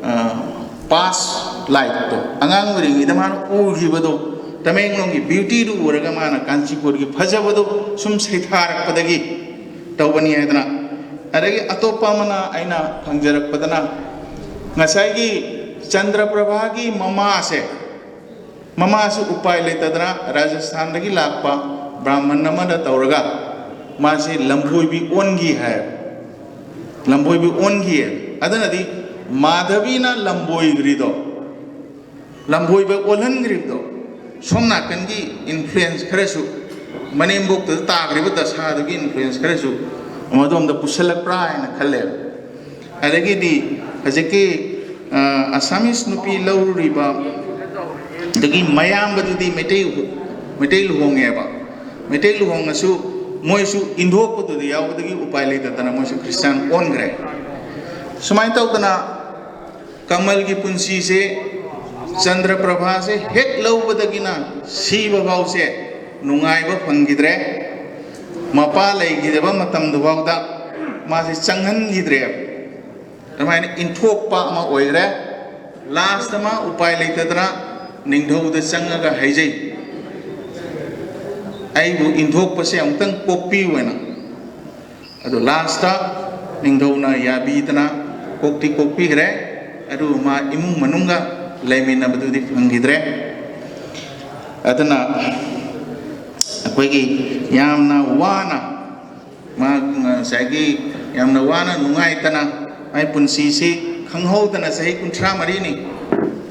ꯑ, ꯄꯥꯁ ꯂꯥꯏꯐꯇꯣ, ꯑꯉꯥꯡ ꯑꯣꯏꯔꯤꯉꯩꯗ ꯃꯥꯅ ꯎꯈꯤꯕꯗꯣ, ꯇꯃꯦꯡꯂꯣꯡꯒꯤ ꯕ꯭ꯌꯨꯇꯤꯗꯨ ꯎꯔꯒ ꯃꯥꯅ ꯀꯥꯟꯆꯤꯄꯨꯔꯒꯤ ꯐꯖꯕꯗꯣ ꯁꯨꯝ ꯁꯩꯊꯥꯔꯛꯄꯗꯒꯤ ꯇꯧꯕꯅꯤ ꯍꯥꯏꯗꯅ ꯑꯗꯒꯤ ꯑꯇꯣꯞꯄ ꯑꯃꯅ ꯑꯩꯅ ꯐꯪꯖꯔꯛꯄꯗꯅ ꯉꯁꯥꯏꯒꯤ ꯆꯟꯗ꯭ꯔ ꯄ꯭ꯔꯚꯥꯒꯤ ꯃꯃꯥꯁꯦ, ꯃꯃꯥꯁꯨ ꯎꯄꯥꯏ ꯂꯩꯇꯗꯅ ꯔꯥꯖꯁꯊꯥꯟꯗꯒꯤ ꯂꯥꯛꯄ ꯕ꯭ꯔꯥꯍꯃꯟ ꯑꯃꯗ ꯇꯧꯔꯒ ꯃꯥꯁꯦ ꯂꯝꯕꯣꯏꯕꯤ ꯑꯣꯟꯈꯤ ꯍꯥꯏ꯫ ꯂꯝꯕꯣꯏꯕꯤ ꯑꯣꯟꯈꯤꯌꯦ꯫ ꯑꯗꯨꯅꯗꯤ ꯃꯥꯙꯕꯤꯅ ꯂꯝꯕꯣꯏꯈ꯭ꯔꯤꯗꯣ, ꯂꯝꯕꯣꯏꯕ ꯑꯣꯜꯍꯟꯈ꯭ꯔꯤꯕꯗꯣ ꯁꯣꯝ ꯅꯥꯀꯟꯒꯤ ꯏꯟꯐ꯭ꯂꯨꯌꯦꯟꯁ ꯈꯔꯁꯨ, ꯃꯅꯦꯝꯕꯣꯛꯇꯨꯗ ꯇꯥꯈ꯭ꯔꯤꯕ ꯗꯁꯥꯗꯨꯒꯤ ꯏꯟꯐ꯭ꯂꯨꯌꯦꯟꯁ ꯈꯔꯁꯨ ꯑꯃꯗꯣꯝꯗ ꯄꯨꯁꯜꯂꯛꯄ꯭ꯔꯥ ꯍꯥꯏꯅ ꯈꯜꯂꯦꯕ꯫ ꯑꯗꯒꯤꯗꯤ ꯍꯧꯖꯤꯛꯀꯤ ꯑꯁꯥꯃꯤꯁ ꯅꯨꯄꯤ ꯂꯧꯔꯨꯔꯤꯕ ꯑꯗꯒꯤ ꯃꯌꯥꯝꯕꯗꯨꯗꯤ ꯃꯩꯇꯩ ꯃꯩꯇꯩ ꯂꯨꯍꯣꯡꯉꯦꯕ꯫ ꯃꯩꯇꯩ ꯂꯨꯍꯣꯡꯉꯁꯨ ꯃꯣꯏꯁꯨ ꯏꯟꯊꯣꯛꯄꯗꯨꯗ ꯌꯥꯎꯕꯗꯒꯤ ꯎꯄꯥꯏ ꯂꯩꯇꯗꯅ ꯃꯣꯏꯁꯨ ꯈ꯭ꯔꯤꯁꯇꯥꯟ ꯑꯣꯟꯈ꯭ꯔꯦ꯫ ꯁꯨꯃꯥꯏꯅ ꯇꯧꯗꯅ ꯀꯃꯜꯒꯤ ꯄꯨꯟꯁꯤꯁꯦ, ꯆꯟꯗ꯭ꯔ ꯄ꯭ꯔꯚꯥꯁꯦ ꯍꯦꯛ ꯂꯧꯕꯗꯒꯤꯅ ꯁꯤꯕ ꯐꯥꯎꯁꯦ ꯅꯨꯡꯉꯥꯏꯕ ꯐꯪꯈꯤꯗ꯭ꯔꯦ꯫ ꯃꯄꯥ ꯂꯩꯈꯤꯗꯕ ꯃꯇꯝꯗꯨꯐꯥꯎꯗ ꯃꯥꯁꯦ ꯆꯪꯍꯟꯈꯤꯗ꯭ꯔꯦꯕ꯫ ꯑꯗꯨꯃꯥꯏꯅ ꯏꯟꯊꯣꯛꯄ ꯑꯃ ꯑꯣꯏꯈ꯭ꯔꯦ꯫ ꯂꯥꯁꯇ ꯃꯥ ꯎꯄꯥꯏ ꯂꯩꯇꯗꯅ ꯅꯤꯡꯊꯧꯗ ꯆꯪꯉꯒ ꯍꯥꯏꯖꯩ, "ꯑꯩꯕꯨ ꯏꯟꯊꯣꯛꯄꯁꯦ ꯑꯃꯨꯛꯇꯪ ꯀꯣꯛꯄꯤꯌꯨ" ꯍꯥꯏꯅ꯫ ꯑꯗꯨ ꯂꯥꯁꯇ ꯅꯤꯡꯊꯧꯅ ꯌꯥꯕꯤꯗꯅ ꯀꯣꯛꯇꯤ ꯀꯣꯛꯄꯤꯈ꯭ꯔꯦ꯫ ꯑꯗꯨꯕꯨ ꯃꯥ ꯏꯃꯨꯡ ꯃꯅꯨꯡꯒ ꯂꯩꯃꯤꯟꯅꯕꯗꯨꯗꯤ ꯐꯪꯈꯤꯗ꯭ꯔꯦ꯫ ꯑꯗꯨꯅ ꯑꯩꯈꯣꯏꯒꯤ ꯌꯥꯝꯅ ꯋꯥꯅ ꯃꯥ ꯉꯁꯥꯏꯒꯤ ꯌꯥꯝꯅ ꯋꯥꯅ ꯅꯨꯡꯉꯥꯏꯇꯅ ꯃꯥꯏ ꯄꯨꯟꯁꯤꯁꯤ ꯈꯪꯍꯧꯗꯅ ꯆꯍꯤ ꯀꯨꯟꯊ꯭ꯔꯥ ꯃꯔꯤꯅꯤ,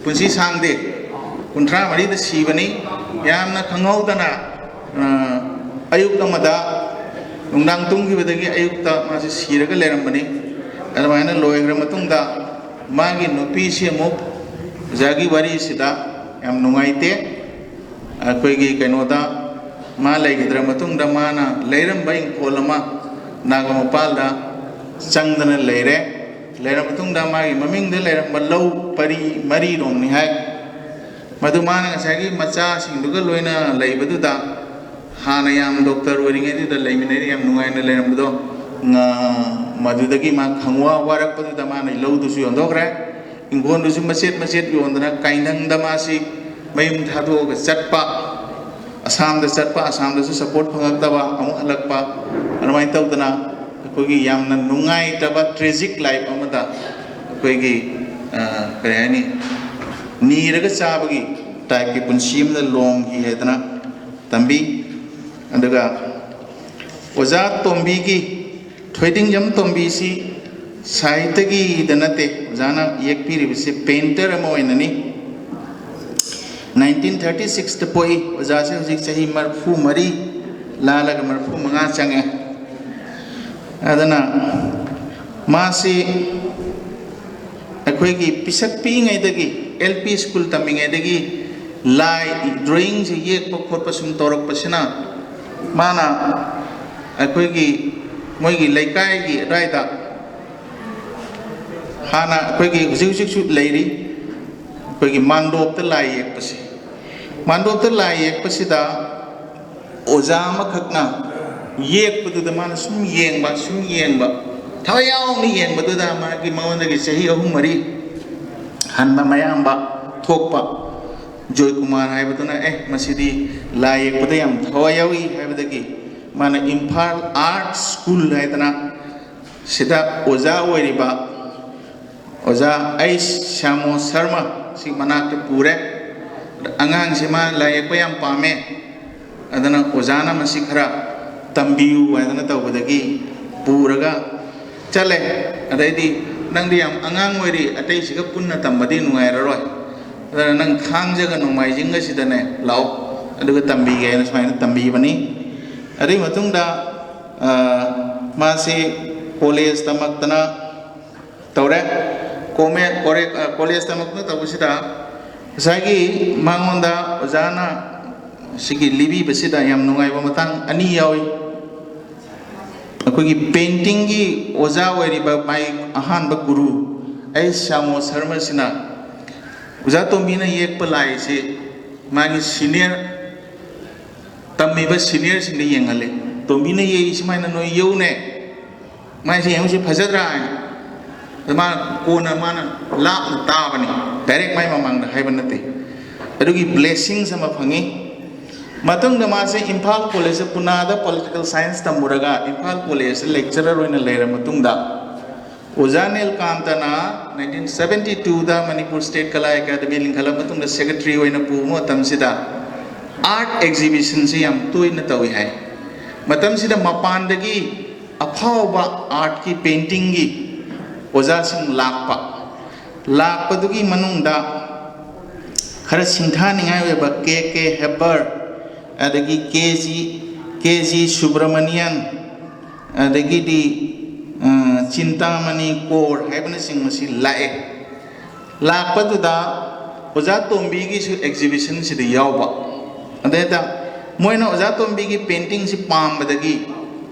ꯄꯨꯟꯁꯤ ꯁꯥꯡꯗꯦ, ꯀꯨꯟꯊ꯭ꯔꯥ ꯃꯔꯤꯗ ꯁꯤꯕꯅꯤ꯫ ꯌꯥꯝꯅ ꯈꯪꯍꯧꯗꯅ, ꯑ, ꯑꯌꯨꯛ ꯑꯃꯗ, ꯅꯨꯡꯗꯥꯡ ꯇꯨꯝꯈꯤꯕꯗꯒꯤ ꯑꯌꯨꯛꯇ ꯃꯥꯁꯤ ꯁꯤꯔꯒ ꯂꯩꯔꯝꯕꯅꯤ꯫ ꯑꯗꯨꯃꯥꯏꯅ ꯂꯣꯏꯈ꯭ꯔ ꯃꯇꯨꯡꯗ ꯃꯥꯒꯤ ꯅꯨꯄꯤꯁꯤ ꯑꯃꯨꯛ ꯑꯣꯖꯥꯒꯤ ꯋꯥꯔꯤꯁꯤꯗ ꯌꯥꯝ ꯅꯨꯡꯉꯥꯏꯇꯦ꯫ ꯑꯩꯈꯣꯏꯒꯤ ꯀꯩꯅꯣꯗ ꯃꯥ ꯂꯩꯈꯤꯗ꯭ꯔ ꯃꯇꯨꯡꯗ ꯃꯥꯅ ꯂꯩꯔꯝꯕ ꯏꯪꯈꯣꯜ ꯑꯃ ꯅꯥꯒꯥ ꯃꯄꯥꯜꯗ ꯆꯪꯗꯅ ꯂꯩꯔꯦ꯫ ꯂꯩꯔ ꯃꯇꯨꯡꯗ ꯃꯥꯒꯤ ꯃꯃꯤꯡꯗ ꯂꯩꯔꯝꯕ ꯂꯧ ꯄꯔꯤ ꯃꯔꯤꯔꯣꯝꯅꯤ ꯍꯥꯏ꯫ ꯃꯗꯨ ꯃꯥꯅ ꯉꯁꯥꯏꯒꯤ ꯃꯆꯥꯁꯤꯡꯗꯨꯒ ꯂꯣꯏꯅ ꯂꯩꯕꯗꯨꯗ ꯍꯥꯟꯅ ꯌꯥꯝ ꯗꯣꯛꯇꯔ ꯑꯣꯏꯔꯤꯉꯩꯗꯨꯗ ꯂꯩꯃꯤꯟꯅꯩ, ꯌꯥꯝ ꯅꯨꯡꯉꯥꯏꯅ ꯂꯩꯔꯝꯕꯗꯣ, ꯉ-, ꯃꯗꯨꯗꯒꯤ ꯃꯥ ꯈꯪꯋꯥ ꯋꯥꯔꯛꯄꯗꯨꯗ ꯃꯥꯅ ꯂꯧꯗꯨꯁꯨ ꯌꯣꯟꯊꯣꯛꯈ꯭ꯔꯦ꯫ ꯏꯪꯈꯣꯜꯗꯨꯁꯨ ꯃꯆꯦꯠ ꯃꯆꯦꯠ ꯌꯣꯟꯗꯅ ꯀꯥꯏꯅꯪꯗ ꯃꯥꯁꯤ ꯃꯌꯨꯝ ꯊꯥꯗꯣꯛꯑꯒ ꯆꯠꯄ, ꯑꯁꯥꯝꯗ ꯆꯠꯄ, ꯑꯁꯥꯝꯗꯁꯨ ꯁꯄꯣꯔꯠ ꯐꯪꯉꯛꯇꯕ, ꯑꯃꯨꯛ ꯍꯜꯂꯛꯄ, ꯑꯗꯨꯃꯥꯏꯅ ꯇꯧꯗꯅ ꯑꯩꯈꯣꯏꯒꯤ ꯌꯥꯝꯅ ꯅꯨꯡꯉꯥꯏꯇꯕ tragic life ꯑꯃꯗ ꯑꯩꯈꯣꯏꯒꯤ, ꯑ, ꯀꯔꯤ ꯍꯥꯏꯅꯤ, ꯅꯤꯔꯒ ꯆꯥꯕꯒꯤ typeꯀꯤ ꯄꯨꯟꯁꯤ ꯑꯃꯗ ꯂꯣꯡꯈꯤ ꯍꯥꯏꯗꯅ ꯇꯝꯕꯤ꯫ ꯑꯗꯨꯒ ꯑꯣꯖꯥ ꯇꯣꯝꯕꯤꯒꯤ, ꯊꯣꯏꯗꯤꯡꯖꯝ ꯇꯣꯝꯕꯤꯁꯤ ꯁꯥꯍꯤꯇꯒꯤꯗ ꯅꯠꯇꯦ, ꯑꯣꯖꯥꯅ ꯌꯦꯛꯄꯤꯔꯤꯕꯁꯤ painter ꯑꯃ ꯑꯣꯏꯅꯅꯤ꯫ Nineteen thirty sixꯇ ꯄꯣꯛꯏ꯫ ꯑꯣꯖꯥꯁꯦ ꯍꯧꯖꯤꯛ ꯆꯍꯤ ꯃꯔꯤꯐꯨ ꯃꯔꯤ ꯂꯥꯜꯂꯒ ꯃꯔꯤꯐꯨ ꯃꯉꯥ ꯆꯪꯉꯦ꯫ ꯑꯗꯨꯅ ꯃꯥꯁꯤ ꯑꯩꯈꯣꯏꯒꯤ ꯄꯤꯁꯛ ꯄꯤꯛꯏꯉꯩꯗꯒꯤ, L P school ꯇꯝꯃꯤꯉꯩꯗꯒꯤ ꯂꯥꯏ drawingꯁꯦ ꯌꯦꯛꯄ ꯈꯣꯠꯄ ꯁꯨꯝ ꯇꯧꯔꯛꯄꯁꯤꯅ, ꯃꯥꯅ ꯑꯩꯈꯣꯏꯒꯤ, ꯃꯣꯏꯒꯤ ꯂꯩꯀꯥꯏꯒꯤ ꯑꯗꯨꯋꯥꯏꯗ, ꯍꯥꯟꯅ ꯑꯩꯈꯣꯏꯒꯤ ꯍꯧꯖꯤꯛ ꯍꯧꯖꯤꯛꯁꯨ ꯂꯩꯔꯤ, ꯑꯩꯈꯣꯏꯒꯤ ꯃꯥꯟꯗꯣꯞꯇ ꯂꯥꯏ ꯌꯦꯛꯄꯁꯦ꯫ ꯃꯥꯟꯗꯣꯞꯇ ꯂꯥꯏ ꯌꯦꯛꯄꯁꯤꯗ ꯑꯣꯖꯥ ꯑꯃꯈꯛꯅ ꯌꯦꯛꯄꯗꯨꯗ ꯃꯥꯅ ꯁꯨꯝ ꯌꯦꯡꯕ, ꯁꯨꯝ ꯌꯦꯡꯕ, ꯊꯋꯥꯏ ꯌꯥꯎꯅ ꯌꯦꯡꯕꯗꯨꯗ ꯃꯥꯒꯤ, ꯃꯉꯣꯟꯗꯒꯤ ꯆꯍꯤ ꯑꯍꯨꯝ ꯃꯔꯤ ꯍꯟꯕ ꯃꯌꯥꯝꯕ ꯊꯣꯛꯄ ꯖꯣꯏꯀꯨꯃꯥꯔ ꯍꯥꯏꯕꯗꯨꯅ, "ꯑꯦ, ꯃꯁꯤꯗꯤ ꯂꯥꯏ ꯌꯦꯛꯄꯗ ꯌꯥꯝ ꯊꯋꯥꯏ ꯌꯥꯎꯏ" ꯍꯥꯏꯕꯗꯒꯤ ꯃꯥꯅ ꯏꯝꯐꯥꯜ Art School ꯍꯥꯏꯗꯅ ꯁꯤꯗ ꯑꯣꯖꯥ ꯑꯣꯏꯔꯤꯕ ꯑꯣꯖꯥ ꯑꯩꯆ ꯁ꯭ꯌꯥꯃꯣ ꯁꯔꯃ ꯁꯤ ꯃꯅꯥꯛꯇ ꯄꯨꯔꯦ꯫ ꯑꯉꯥꯡꯁꯤ ꯃꯥ ꯂꯥꯏ ꯌꯦꯛꯄ ꯌꯥꯝ ꯄꯥꯝꯃꯦ, ꯑꯗꯨꯅ ꯑꯣꯖꯥꯅ ꯃꯁꯤ ꯈꯔ ꯇꯝꯕꯤꯌꯨ ꯍꯥꯏꯗꯅ ꯇꯧꯕꯗꯒꯤ ꯄꯨꯔꯒ ꯆꯠꯂꯦ꯫ ꯑꯗꯩꯗꯤ, "ꯅꯪꯗꯤ ꯌꯥꯝ ꯑꯉꯥꯡ ꯑꯣꯏꯔꯤ, ꯑꯇꯩꯁꯤꯒ ꯄꯨꯟꯅ ꯇꯝꯕꯗꯤ ꯅꯨꯡꯉꯥꯏꯔꯔꯣꯏ, ꯑꯗꯨꯅ ꯅꯪ ꯊꯥꯡꯖꯒ ꯅꯣꯡꯃꯥꯏꯖꯤꯡꯒꯁꯤꯗꯅꯦ ꯂꯥꯛꯑꯣ, ꯑꯗꯨꯒ ꯇꯝꯕꯤꯒꯦ" ꯍꯥꯏꯅ ꯁꯨꯃꯥꯏꯅ ꯇꯝꯕꯤꯕꯅꯤ꯫ ꯑꯗꯨꯒꯤ ꯃꯇꯨꯡꯗ, ꯑ, ꯃꯥꯁꯤ ꯀꯣꯂꯦꯖ ꯇꯝꯃꯛꯇꯅ ꯇꯧꯔꯦ꯫ ꯀꯣꯃꯦ-, ꯀꯣꯔꯦ-, ꯑ, ꯀꯣꯂꯦꯖ ꯇꯝꯃꯛꯇꯅ ꯇꯧꯕꯁꯤꯗ ꯉꯁꯥꯏꯒꯤ ꯃꯉꯣꯟꯗ ꯑꯣꯖꯥꯅ ꯁꯤꯒꯤ ꯂꯤꯕꯤꯕꯁꯤꯗ ꯌꯥꯝ ꯅꯨꯡꯉꯥꯏꯕ ꯃꯇꯥꯡ ꯑꯅꯤ ꯌꯥꯎꯏ꯫ ꯑꯩꯈꯣꯏꯒꯤ paintingꯒꯤ ꯑꯣꯖꯥ ꯑꯣꯏꯔꯤꯕ ꯃꯥꯒꯤ ꯑꯍꯥꯟꯕ ꯒꯨꯔꯨ ꯑꯩꯆ ꯁ꯭ꯌꯥꯃꯣ ꯁꯔꯃꯁꯤꯅ ꯑꯣꯖꯥ ꯇꯣꯝꯕꯤꯅ ꯌꯦꯛꯄ ꯂꯥꯏꯁꯤ ꯃꯥꯒꯤ senior, ꯇꯝꯃꯤꯕ seniorꯁꯤꯡꯗ ꯌꯦꯡꯍꯜꯂꯤ꯫ "ꯇꯣꯝꯕꯤꯅ ꯌꯦꯛꯏ ꯁꯨꯃꯥꯏꯅ ꯅꯣꯏ ꯌꯦꯛꯎꯅꯦ, ꯃꯥꯏꯁꯦ ꯌꯦꯡꯉꯨꯁꯤ ꯐꯖꯗ꯭ꯔꯥ?" ꯍꯥꯏꯅ꯫ ꯑꯗ ꯃꯥ ꯀꯣꯟꯅ ꯃꯥꯅ ꯂꯥꯞꯅ ꯇꯥꯕꯅꯤ, direct ꯃꯥꯏ ꯃꯃꯥꯡꯗ ꯍꯥꯏꯕ ꯅꯠꯇꯦ꯫ ꯑꯗꯨꯒꯤ blessings ꯑꯃ ꯐꯪꯉꯤ꯫ ꯃꯇꯨꯡꯗ ꯃꯥꯁꯦ ꯏꯝꯐꯥꯜ ꯀꯣꯂꯦꯖꯇ, ꯄꯨꯅꯥꯗ ꯄꯣꯂꯤꯇꯤꯀꯦꯜ ꯁꯥꯏꯟꯁ ꯇꯝꯃꯨꯔꯒ ꯏꯝꯐꯥꯜ ꯀꯣꯂꯦꯖꯇ ꯂꯦꯛꯆꯔꯔ ꯑꯣꯏꯅ ꯂꯩꯔ ꯃꯇꯨꯡꯗ, ꯑꯣꯖꯥ ꯅꯤꯜꯀꯥꯟꯇꯅ ꯅꯥꯏꯟꯇꯤꯟ ꯁꯕꯦꯟꯇꯤ ꯇꯨꯗ ꯃꯅꯤꯄꯨꯔ ꯁ꯭ꯇꯦꯠ ꯀꯂꯥ ꯑꯦꯀꯥꯗꯃꯤ ꯂꯤꯡꯈꯠꯂꯕ ꯃꯇꯨꯡꯗ ꯁꯦꯀ꯭ꯔꯦꯇꯔꯤ ꯑꯣꯏꯅ ꯄꯨꯕ ꯃꯇꯝꯁꯤꯗ ꯑꯥꯔꯠ ꯑꯦꯛꯖꯤꯕꯤꯁꯟꯁꯤ ꯌꯥꯝ ꯇꯣꯏꯅ ꯇꯧꯏ ꯍꯥꯏ꯫ ꯃꯇꯝꯁꯤꯗ ꯃꯄꯥꯟꯗꯒꯤ ꯑꯐꯥꯎꯕ ꯑꯥꯔꯠꯀꯤ, ꯄꯦꯟꯇꯤꯡꯒꯤ ꯑꯣꯖꯥꯁꯤꯡ ꯂꯥꯛꯄ꯫ ꯂꯥꯛꯄꯗꯨꯒꯤ ꯃꯅꯨꯡꯗ ꯈꯔ ꯁꯤꯡꯊꯥꯅꯤꯡꯉꯥꯏ ꯑꯣꯏꯕ ꯀꯦ ꯀꯦ ꯍꯦꯕꯔ, ꯑꯗꯒꯤ ꯀꯦ ꯖꯤ, ꯀꯦ ꯖꯤ ꯁꯨꯕ꯭ꯔꯃꯅꯤꯌꯟ, ꯑꯗꯒꯤꯗꯤ, ꯑ, ꯆꯤꯟꯇꯥꯃꯅꯤ ꯀꯣꯔ ꯍꯥꯏꯕꯅꯆꯤꯡꯕꯁꯤ ꯂꯥꯛꯑꯦ꯫ ꯂꯥꯛꯄꯗꯨꯗ ꯑꯣꯖꯥ ꯇꯣꯝꯕꯤꯒꯤꯁꯨ ꯑꯦꯛꯖꯤꯕꯤꯁꯟꯁꯤꯗ ꯌꯥꯎꯕ꯫ ꯑꯗꯩꯗ ꯃꯣꯏꯅ ꯑꯣꯖꯥ ꯇꯣꯝꯕꯤꯒꯤ ꯄꯦꯟꯇꯤꯡꯁꯤ ꯄꯥꯝꯕꯗꯒꯤ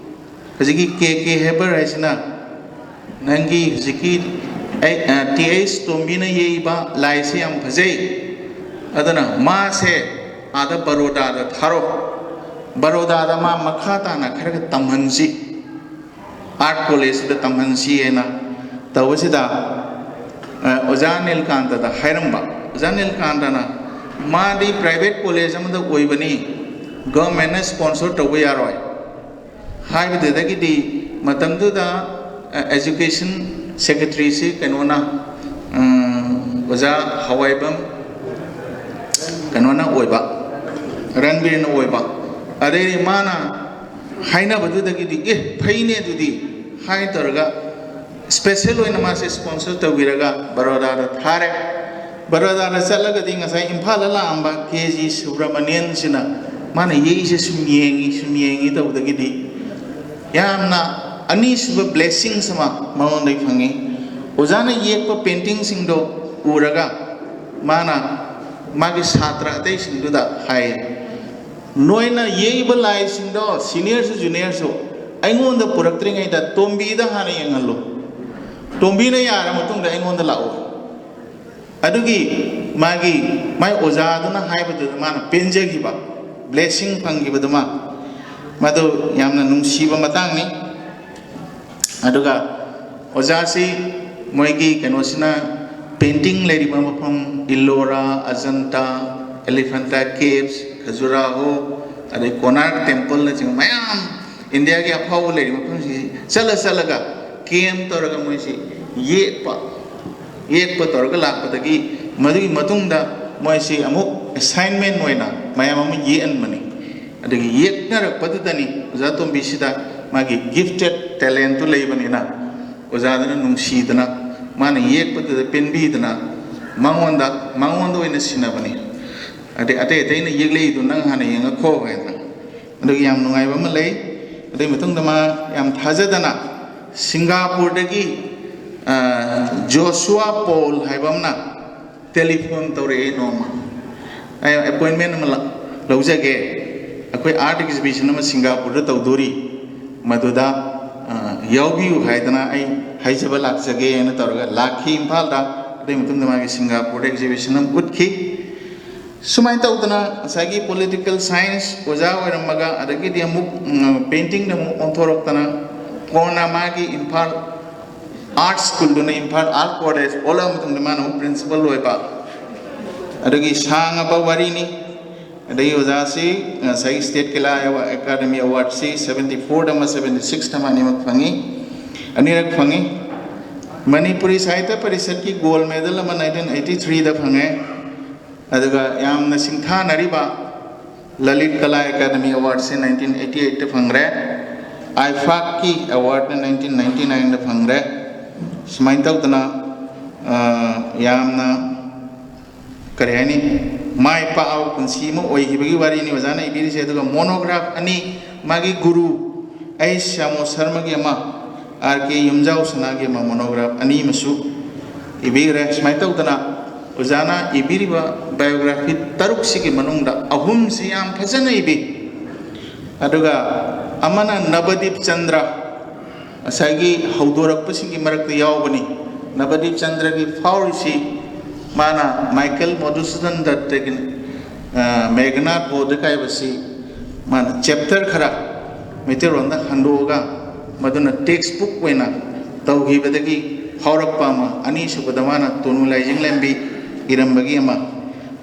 ꯍꯧꯖꯤꯛꯀꯤ ꯀꯦ ꯀꯦ ꯍꯦꯕꯔ ꯍꯥꯏꯁꯤꯅ, "ꯅꯪꯒꯤ ꯍꯧꯖꯤꯛꯀꯤ ꯑꯩ, ꯑ, ꯇꯤ ꯑꯩꯆ ꯇꯣꯝꯕꯤꯅ ꯌꯦꯛꯏꯕ ꯂꯥꯏꯁꯤ ꯌꯥꯝ ꯐꯖꯩ, ꯑꯗꯨꯅ ꯃꯥꯁꯦ ꯑꯥꯗ ꯕꯔꯣꯗꯥꯗ ꯊꯥꯔꯣ, ꯕꯔꯣꯗꯥꯗ ꯃꯥ ꯃꯈꯥ ꯇꯥꯅ ꯈꯔꯒ ꯇꯝꯍꯟꯁꯤ, ꯑꯥꯔꯠ ꯀꯣꯂꯦꯖꯁꯤꯗ ꯇꯝꯍꯟꯁꯤ" ꯍꯥꯏꯅ ꯇꯧꯕꯁꯤꯗ, ꯑ, ꯑꯣꯖꯥ ꯅꯤꯜꯀꯥꯟꯇꯗ ꯍꯥꯏꯔꯝꯕ꯫ ꯑꯣꯖꯥ ꯅꯤꯜꯀꯥꯟꯇꯅ, "ꯃꯥꯗꯤ ꯄ꯭ꯔꯥꯏꯚꯦꯠ ꯀꯣꯂꯦꯖ ꯑꯃꯗ ꯑꯣꯏꯕꯅꯤ, ꯒꯚꯔꯟꯃꯦꯟꯅ ꯁ꯭ꯄꯣꯟꯁꯔ ꯇꯧꯕ ꯌꯥꯔꯣꯏ" ꯍꯥꯏꯕꯗꯨꯗꯒꯤꯗꯤ ꯃꯇꯝꯗꯨꯗ, ꯑ, ꯑꯦꯖꯨꯀꯦꯁꯟ ꯁꯦꯀ꯭ꯔꯦꯇꯔꯤꯁꯤ ꯀꯩꯅꯣꯅ, ꯎꯝ, ꯑꯣꯖꯥ ꯍꯋꯥꯏꯕꯝ ꯀꯩꯅꯣꯅ ꯑꯣꯏꯕ, ꯔꯟꯕꯤꯔꯅ ꯑꯣꯏꯕ꯫ ꯑꯗꯩꯗꯤ ꯃꯥꯅ ꯍꯥꯏꯅꯕꯗꯨꯗꯒꯤꯗꯤ, "ꯑꯦ, ꯐꯩꯅꯦ ꯑꯗꯨꯗꯤ" ꯍꯥꯏꯅ ꯇꯧꯔꯒ ꯁ꯭ꯄꯦꯁꯦꯜ ꯑꯣꯏꯅ ꯃꯥꯁꯦ ꯁ꯭ꯄꯣꯟꯁꯔ ꯇꯧꯕꯤꯔꯒ ꯕꯔꯣꯗꯥꯗ ꯊꯥꯔꯦ꯫ ꯕꯔꯣꯗꯥꯗ ꯆꯠꯂꯒꯗꯤ ꯉꯁꯥꯏ ꯏꯝꯐꯥꯜꯗ ꯂꯥꯛꯑꯝꯕ ꯀꯦ ꯖꯤ ꯁꯨꯕ꯭ꯔꯃꯅꯤꯌꯟꯁꯤꯅ ꯃꯥꯅ ꯌꯦꯛꯏꯁꯦ ꯁꯨꯝ ꯌꯦꯡꯉꯤ, ꯁꯨꯝ ꯌꯦꯡꯉꯤ ꯇꯧꯕꯗꯒꯤꯗꯤ ꯌꯥꯝꯅ ꯑꯅꯤꯁꯨꯕ ꯕ꯭ꯂꯦꯁꯤꯡꯁ ꯑꯃ ꯃꯉꯣꯟꯗꯒꯤ ꯐꯪꯉꯤ꯫ ꯑꯣꯖꯥꯅ ꯌꯦꯛꯄ ꯄꯦꯟꯇꯤꯡꯁꯤꯡꯗꯣ ꯎꯔꯒ ꯃꯥꯅ ꯃꯥꯒꯤ ꯁꯥꯇ꯭ꯔ ꯑꯇꯩꯁꯤꯡꯗꯨꯗ ꯍꯥꯏꯌꯦ, "ꯅꯣꯏꯅ ꯌꯦꯛꯏꯕ ꯂꯥꯏꯁꯤꯡꯗꯣ, ꯁꯤꯅꯤꯌꯔꯁꯨ ꯖꯨꯅꯤꯌꯔꯁꯨ, ꯑꯩꯉꯣꯟꯗ ꯄꯨꯔꯛꯇ꯭ꯔꯤꯉꯩꯗ ꯇꯣꯝꯕꯤꯗ ꯍꯥꯟꯅ ꯌꯦꯡꯍꯜꯂꯨ꯫ ꯇꯣꯝꯕꯤꯅ ꯌꯥꯔ ꯃꯇꯨꯡꯗ ꯑꯩꯉꯣꯟꯗ ꯂꯥꯛꯎ"꯫ ꯑꯗꯨꯒꯤ ꯃꯥꯒꯤ, ꯃꯥꯏ ꯑꯣꯖꯥꯗꯨꯅ ꯍꯥꯏꯕꯗꯨꯗ ꯃꯥꯅ ꯄꯦꯟꯖꯈꯤꯕ, ꯕ꯭ꯂꯦꯁꯤꯡ ꯐꯪꯈꯤꯕꯗꯨꯃ, ꯃꯗꯨ ꯌꯥꯝꯅ ꯅꯨꯡꯁꯤꯕ ꯃꯇꯥꯡꯅꯤ꯫ ꯑꯗꯨꯒ ꯑꯣꯖꯥꯁꯤ ꯃꯣꯏꯒꯤ ꯀꯩꯅꯣꯁꯤꯅ, ꯄꯦꯟꯇꯤꯡ ꯂꯩꯔꯤꯕ ꯃꯐꯝ, ꯏꯂꯣꯔꯥ, ꯑꯖꯟꯇꯥ, ꯑꯦꯂꯤꯐꯦꯟꯇꯥ ꯀꯦꯚꯁ, ꯈꯖꯨꯔꯥꯍꯣ, ꯑꯗꯩ ꯀꯣꯅꯥꯔꯛ ꯇꯦꯝꯄꯜꯅꯆꯤꯡꯕ ꯃꯌꯥꯝ, ꯏꯟꯗꯤꯌꯥꯒꯤ ꯑꯐꯥꯎꯕ ꯂꯩꯔꯤꯕ ꯃꯐꯝꯁꯤ ꯆꯠꯂ ꯆꯠꯂꯒ ꯀꯦꯝ ꯇꯧꯔꯒ ꯃꯣꯏꯁꯤ ꯌꯦꯛꯄ, ꯌꯦꯛꯄ ꯇꯧꯔꯒ ꯂꯥꯛꯄꯗꯒꯤ, ꯃꯗꯨꯒꯤ ꯃꯇꯨꯡꯗ ꯃꯣꯏꯁꯤ ꯑꯃꯨꯛ ꯑꯦꯁꯥꯏꯟꯃꯦꯟ ꯑꯣꯏꯅ ꯃꯌꯥꯝ ꯑꯃ ꯌꯦꯛꯍꯟꯕꯅꯤ꯫ ꯑꯗꯒꯤ ꯌꯦꯛꯅꯔꯛꯄꯗꯨꯗꯅꯤ ꯑꯣꯖꯥ ꯇꯣꯝꯕꯤꯁꯤꯗ ꯃꯥꯒꯤ ꯒꯤꯐꯇꯦꯠ ꯇꯦꯂꯦꯟꯠꯇꯨ ꯂꯩꯕꯅꯤꯅ, ꯑꯣꯖꯥꯗꯨꯅ ꯅꯨꯡꯁꯤꯗꯅ, ꯃꯥꯅ ꯌꯦꯛꯄꯗꯨꯗ ꯄꯦꯟꯕꯤꯗꯅ, ꯃꯉꯣꯟꯗ, ꯃꯉꯣꯟꯗ ꯑꯣꯏꯅ ꯁꯤꯟꯅꯕꯅꯤ꯫ ꯑꯗꯩ ꯑꯇꯩ ꯑꯇꯩꯅ ꯌꯦꯛꯂꯛꯏꯗꯨ ꯅꯪ ꯍꯥꯟꯅ ꯌꯦꯡꯉꯛꯈꯣ ꯍꯥꯏꯅ꯫ ꯑꯗꯨꯒꯤ ꯌꯥꯝ ꯅꯨꯡꯉꯥꯏꯕ ꯑꯃ ꯂꯩ꯫ ꯑꯗꯨꯒꯤ ꯃꯇꯨꯡꯗ ꯃꯥ ꯌꯥꯝ ꯊꯥꯖꯗꯅ ꯁꯤꯡꯒꯥꯄꯨꯔꯗꯒꯤ, ꯑ, ꯖꯣꯁꯨꯋꯥ ꯄꯣꯜ ꯍꯥꯏꯕ ꯑꯃꯅ ꯇꯦꯂꯤꯐꯣꯟ ꯇꯧꯔꯛꯑꯦ ꯅꯣꯡꯃ꯫ "ꯑꯩ ꯑꯦꯄꯣꯏꯟꯃꯦꯟ ꯑꯃ ꯂ-, ꯂꯧꯖꯒꯦ, ꯑꯩꯈꯣꯏ ꯑꯥꯔꯠ ꯑꯦꯛꯖꯤꯕꯤꯁꯟ ꯑꯃ ꯁꯤꯡꯒꯥꯄꯨꯔꯗ ꯇꯧꯗꯣꯔꯤ, ꯃꯗꯨꯗ, ꯑ, ꯌꯥꯎꯕꯤꯌꯨ" ꯍꯥꯏꯗꯅ ꯑꯩ ꯍꯥꯏꯖꯕ ꯂꯥꯛꯆꯒꯦꯅ ꯇꯧꯔꯒ ꯂꯥꯛꯈꯤ ꯏꯝꯐꯥꯜꯗ꯫ ꯑꯗꯨꯒꯤ ꯃꯇꯨꯡꯗ ꯃꯥꯒꯤ ꯁꯤꯡꯒꯥꯄꯨꯔꯗ ꯑꯦꯛꯖꯤꯕꯤꯁꯟ ꯑꯃ ꯎꯠꯈꯤ꯫ ꯁꯨꯃꯥꯏꯅ ꯇꯧꯗꯅ ꯉꯁꯥꯏꯒꯤ ꯄꯣꯂꯤꯇꯤꯀꯦꯜ ꯁꯥꯏꯟꯁ ꯑꯣꯖꯥ ꯑꯣꯏꯔꯝꯃꯒ, ꯑꯗꯒꯤꯗꯤ ꯑꯃꯨꯛ, ꯎꯝ, ꯄꯦꯟꯇꯤꯡꯗ ꯑꯃꯨꯛ ꯑꯣꯟꯊꯣꯔꯛꯇꯅ, ꯀꯣꯟꯅ ꯃꯥꯒꯤ ꯏꯝꯐꯥꯜ ꯑꯥꯔꯠ ꯁ꯭ꯀꯨꯜꯗꯨꯅ ꯏꯝꯐꯥꯜ ꯑꯥꯔꯠ ꯀꯣꯂꯦꯖ ꯑꯣꯜꯂꯕ ꯃꯇꯨꯡꯗ ꯃꯥꯅ ꯑꯃꯨꯛ ꯄ꯭ꯔꯤꯟꯁꯤꯄꯜ ꯑꯣꯏꯕ꯫ ꯑꯗꯨꯒꯤ ꯁꯥꯡꯉꯕ ꯋꯥꯔꯤꯅꯤ꯫ ꯑꯗꯒꯤ ꯑꯣꯖꯥꯁꯤ ꯉꯁꯥꯏꯒꯤ ꯁ꯭ꯇꯦꯠ ꯀꯂꯥ ꯑꯦꯀꯥꯗꯃꯤ ꯑꯦꯋꯥꯔꯗꯁꯤ ꯁꯕꯦꯟꯇꯤ ꯐꯣꯔꯗ ꯑꯃ, ꯁꯕꯦꯟꯇꯤ ꯁꯤꯛꯁꯇ ꯑꯃ ꯑꯅꯤꯃꯛ ꯐꯪꯉꯤ, ꯑꯅꯤꯔꯛ ꯐꯪꯉꯤ꯫ ꯃꯅꯤꯄꯨꯔꯤ ꯁꯥꯍꯤꯇ꯭ꯌ ꯄꯔꯤꯁꯠꯀꯤ ꯒꯣꯜ ꯃꯦꯗꯜ ꯑꯃ ꯅꯥꯏꯟꯇꯤꯟ ꯑꯩꯠꯇꯤ ꯊ꯭ꯔꯤꯗ ꯐꯪꯉꯦ꯫ ꯑꯗꯨꯒ ꯌꯥꯝꯅ ꯁꯤꯡꯊꯥꯅꯔꯤꯕ ꯂꯂꯤꯠ ꯀꯂꯥ ꯑꯦꯀꯥꯗꯃꯤ ꯑꯦꯋꯥꯔꯗꯁꯦ ꯅꯥꯏꯟꯇꯤꯟ ꯑꯩꯠꯇꯤ ꯑꯩꯠꯇ ꯐꯪꯈ꯭ꯔꯦ, ꯑꯥꯏꯐꯥꯛꯀꯤ ꯑꯦꯋꯥꯔꯗꯅ ꯅꯥꯏꯟꯇꯤꯟ ꯅꯥꯏꯟꯇꯤ ꯅꯥꯏꯟꯗ ꯐꯪꯈ꯭ꯔꯦ꯫ ꯁꯨꯃꯥꯏꯅ ꯇꯧꯗꯅ, ꯑ, ꯌꯥꯝꯅ, ꯀꯔꯤ ꯍꯥꯏꯅꯤ, ꯃꯥꯏ ꯄꯥꯛꯑꯕ ꯄꯨꯟꯁꯤ ꯑꯃ ꯑꯣꯏꯈꯤꯕꯒꯤ ꯋꯥꯔꯤꯅꯤ ꯑꯣꯖꯥꯅ ꯏꯕꯤꯔꯤꯁꯦ꯫ ꯑꯗꯨꯒ ꯃꯣꯅꯣꯒ꯭ꯔꯥꯐ ꯑꯅꯤ, ꯃꯥꯒꯤ ꯒꯨꯔꯨ ꯑꯩ ꯁ꯭ꯌꯥꯃꯣ ꯁꯔꯃꯒꯤ ꯑꯃ, ꯑꯥꯔ ꯀꯦ ꯌꯨꯝꯖꯥꯎ ꯁꯅꯥꯒꯤ ꯑꯃ, ꯃꯣꯅꯣꯒ꯭ꯔꯥꯐ ꯑꯅꯤ ꯑꯃꯁꯨ ꯏꯕꯤꯈ꯭ꯔꯦ꯫ ꯁꯨꯃꯥꯏꯅ ꯇꯧꯗꯅ ꯑꯣꯖꯥꯅ ꯏꯕꯤꯔꯤꯕ ꯕꯥꯏꯑꯣꯒ꯭ꯔꯥꯐꯤ ꯇꯔꯨꯛꯁꯤꯒꯤ ꯃꯅꯨꯡꯗ ꯑꯍꯨꯝꯁꯤ ꯌꯥꯝ ꯐꯖꯅ ꯏꯕꯤ꯫ ꯑꯗꯨꯒ ꯑꯃꯅ ꯅꯕꯗꯤꯞ ꯆꯟꯗ꯭ꯔ, ꯉꯁꯥꯏꯒꯤ ꯍꯧꯗꯣꯔꯛꯄꯁꯤꯡꯒꯤ ꯃꯔꯛꯇ ꯌꯥꯎꯕꯅꯤ꯫ ꯅꯕꯗꯤꯞ ꯆꯟꯗ꯭ꯔꯒꯤ ꯐꯥꯎꯔꯤꯁꯤ ꯃꯥꯅ ꯃꯥꯏꯀꯦꯜ ꯃꯣꯙꯨꯁꯨꯗꯟ ꯗꯠꯇꯒꯤ, ꯑ, ꯃꯦꯘꯅꯥꯊ ꯕꯣꯙ ꯀꯥꯏꯕꯁꯤ ꯃꯥꯅ ꯆꯦꯞꯇꯔ ꯈꯔ ꯃꯩꯇꯩꯂꯣꯟꯗ ꯍꯟꯗꯣꯛꯑꯒ ꯃꯗꯨꯅ ꯇꯦꯛꯁ ꯕꯨꯛ ꯑꯣꯏꯅ ꯇꯧꯈꯤꯕꯗꯒꯤ ꯐꯥꯎꯔꯛꯄ ꯑꯃ, ꯑꯅꯤꯁꯨꯕꯗ ꯃꯥꯅ ꯇꯣꯅꯨ ꯂꯥꯏꯖꯤꯡꯂꯦꯝꯕꯤ ꯏꯔꯝꯕꯒꯤ ꯑꯃ,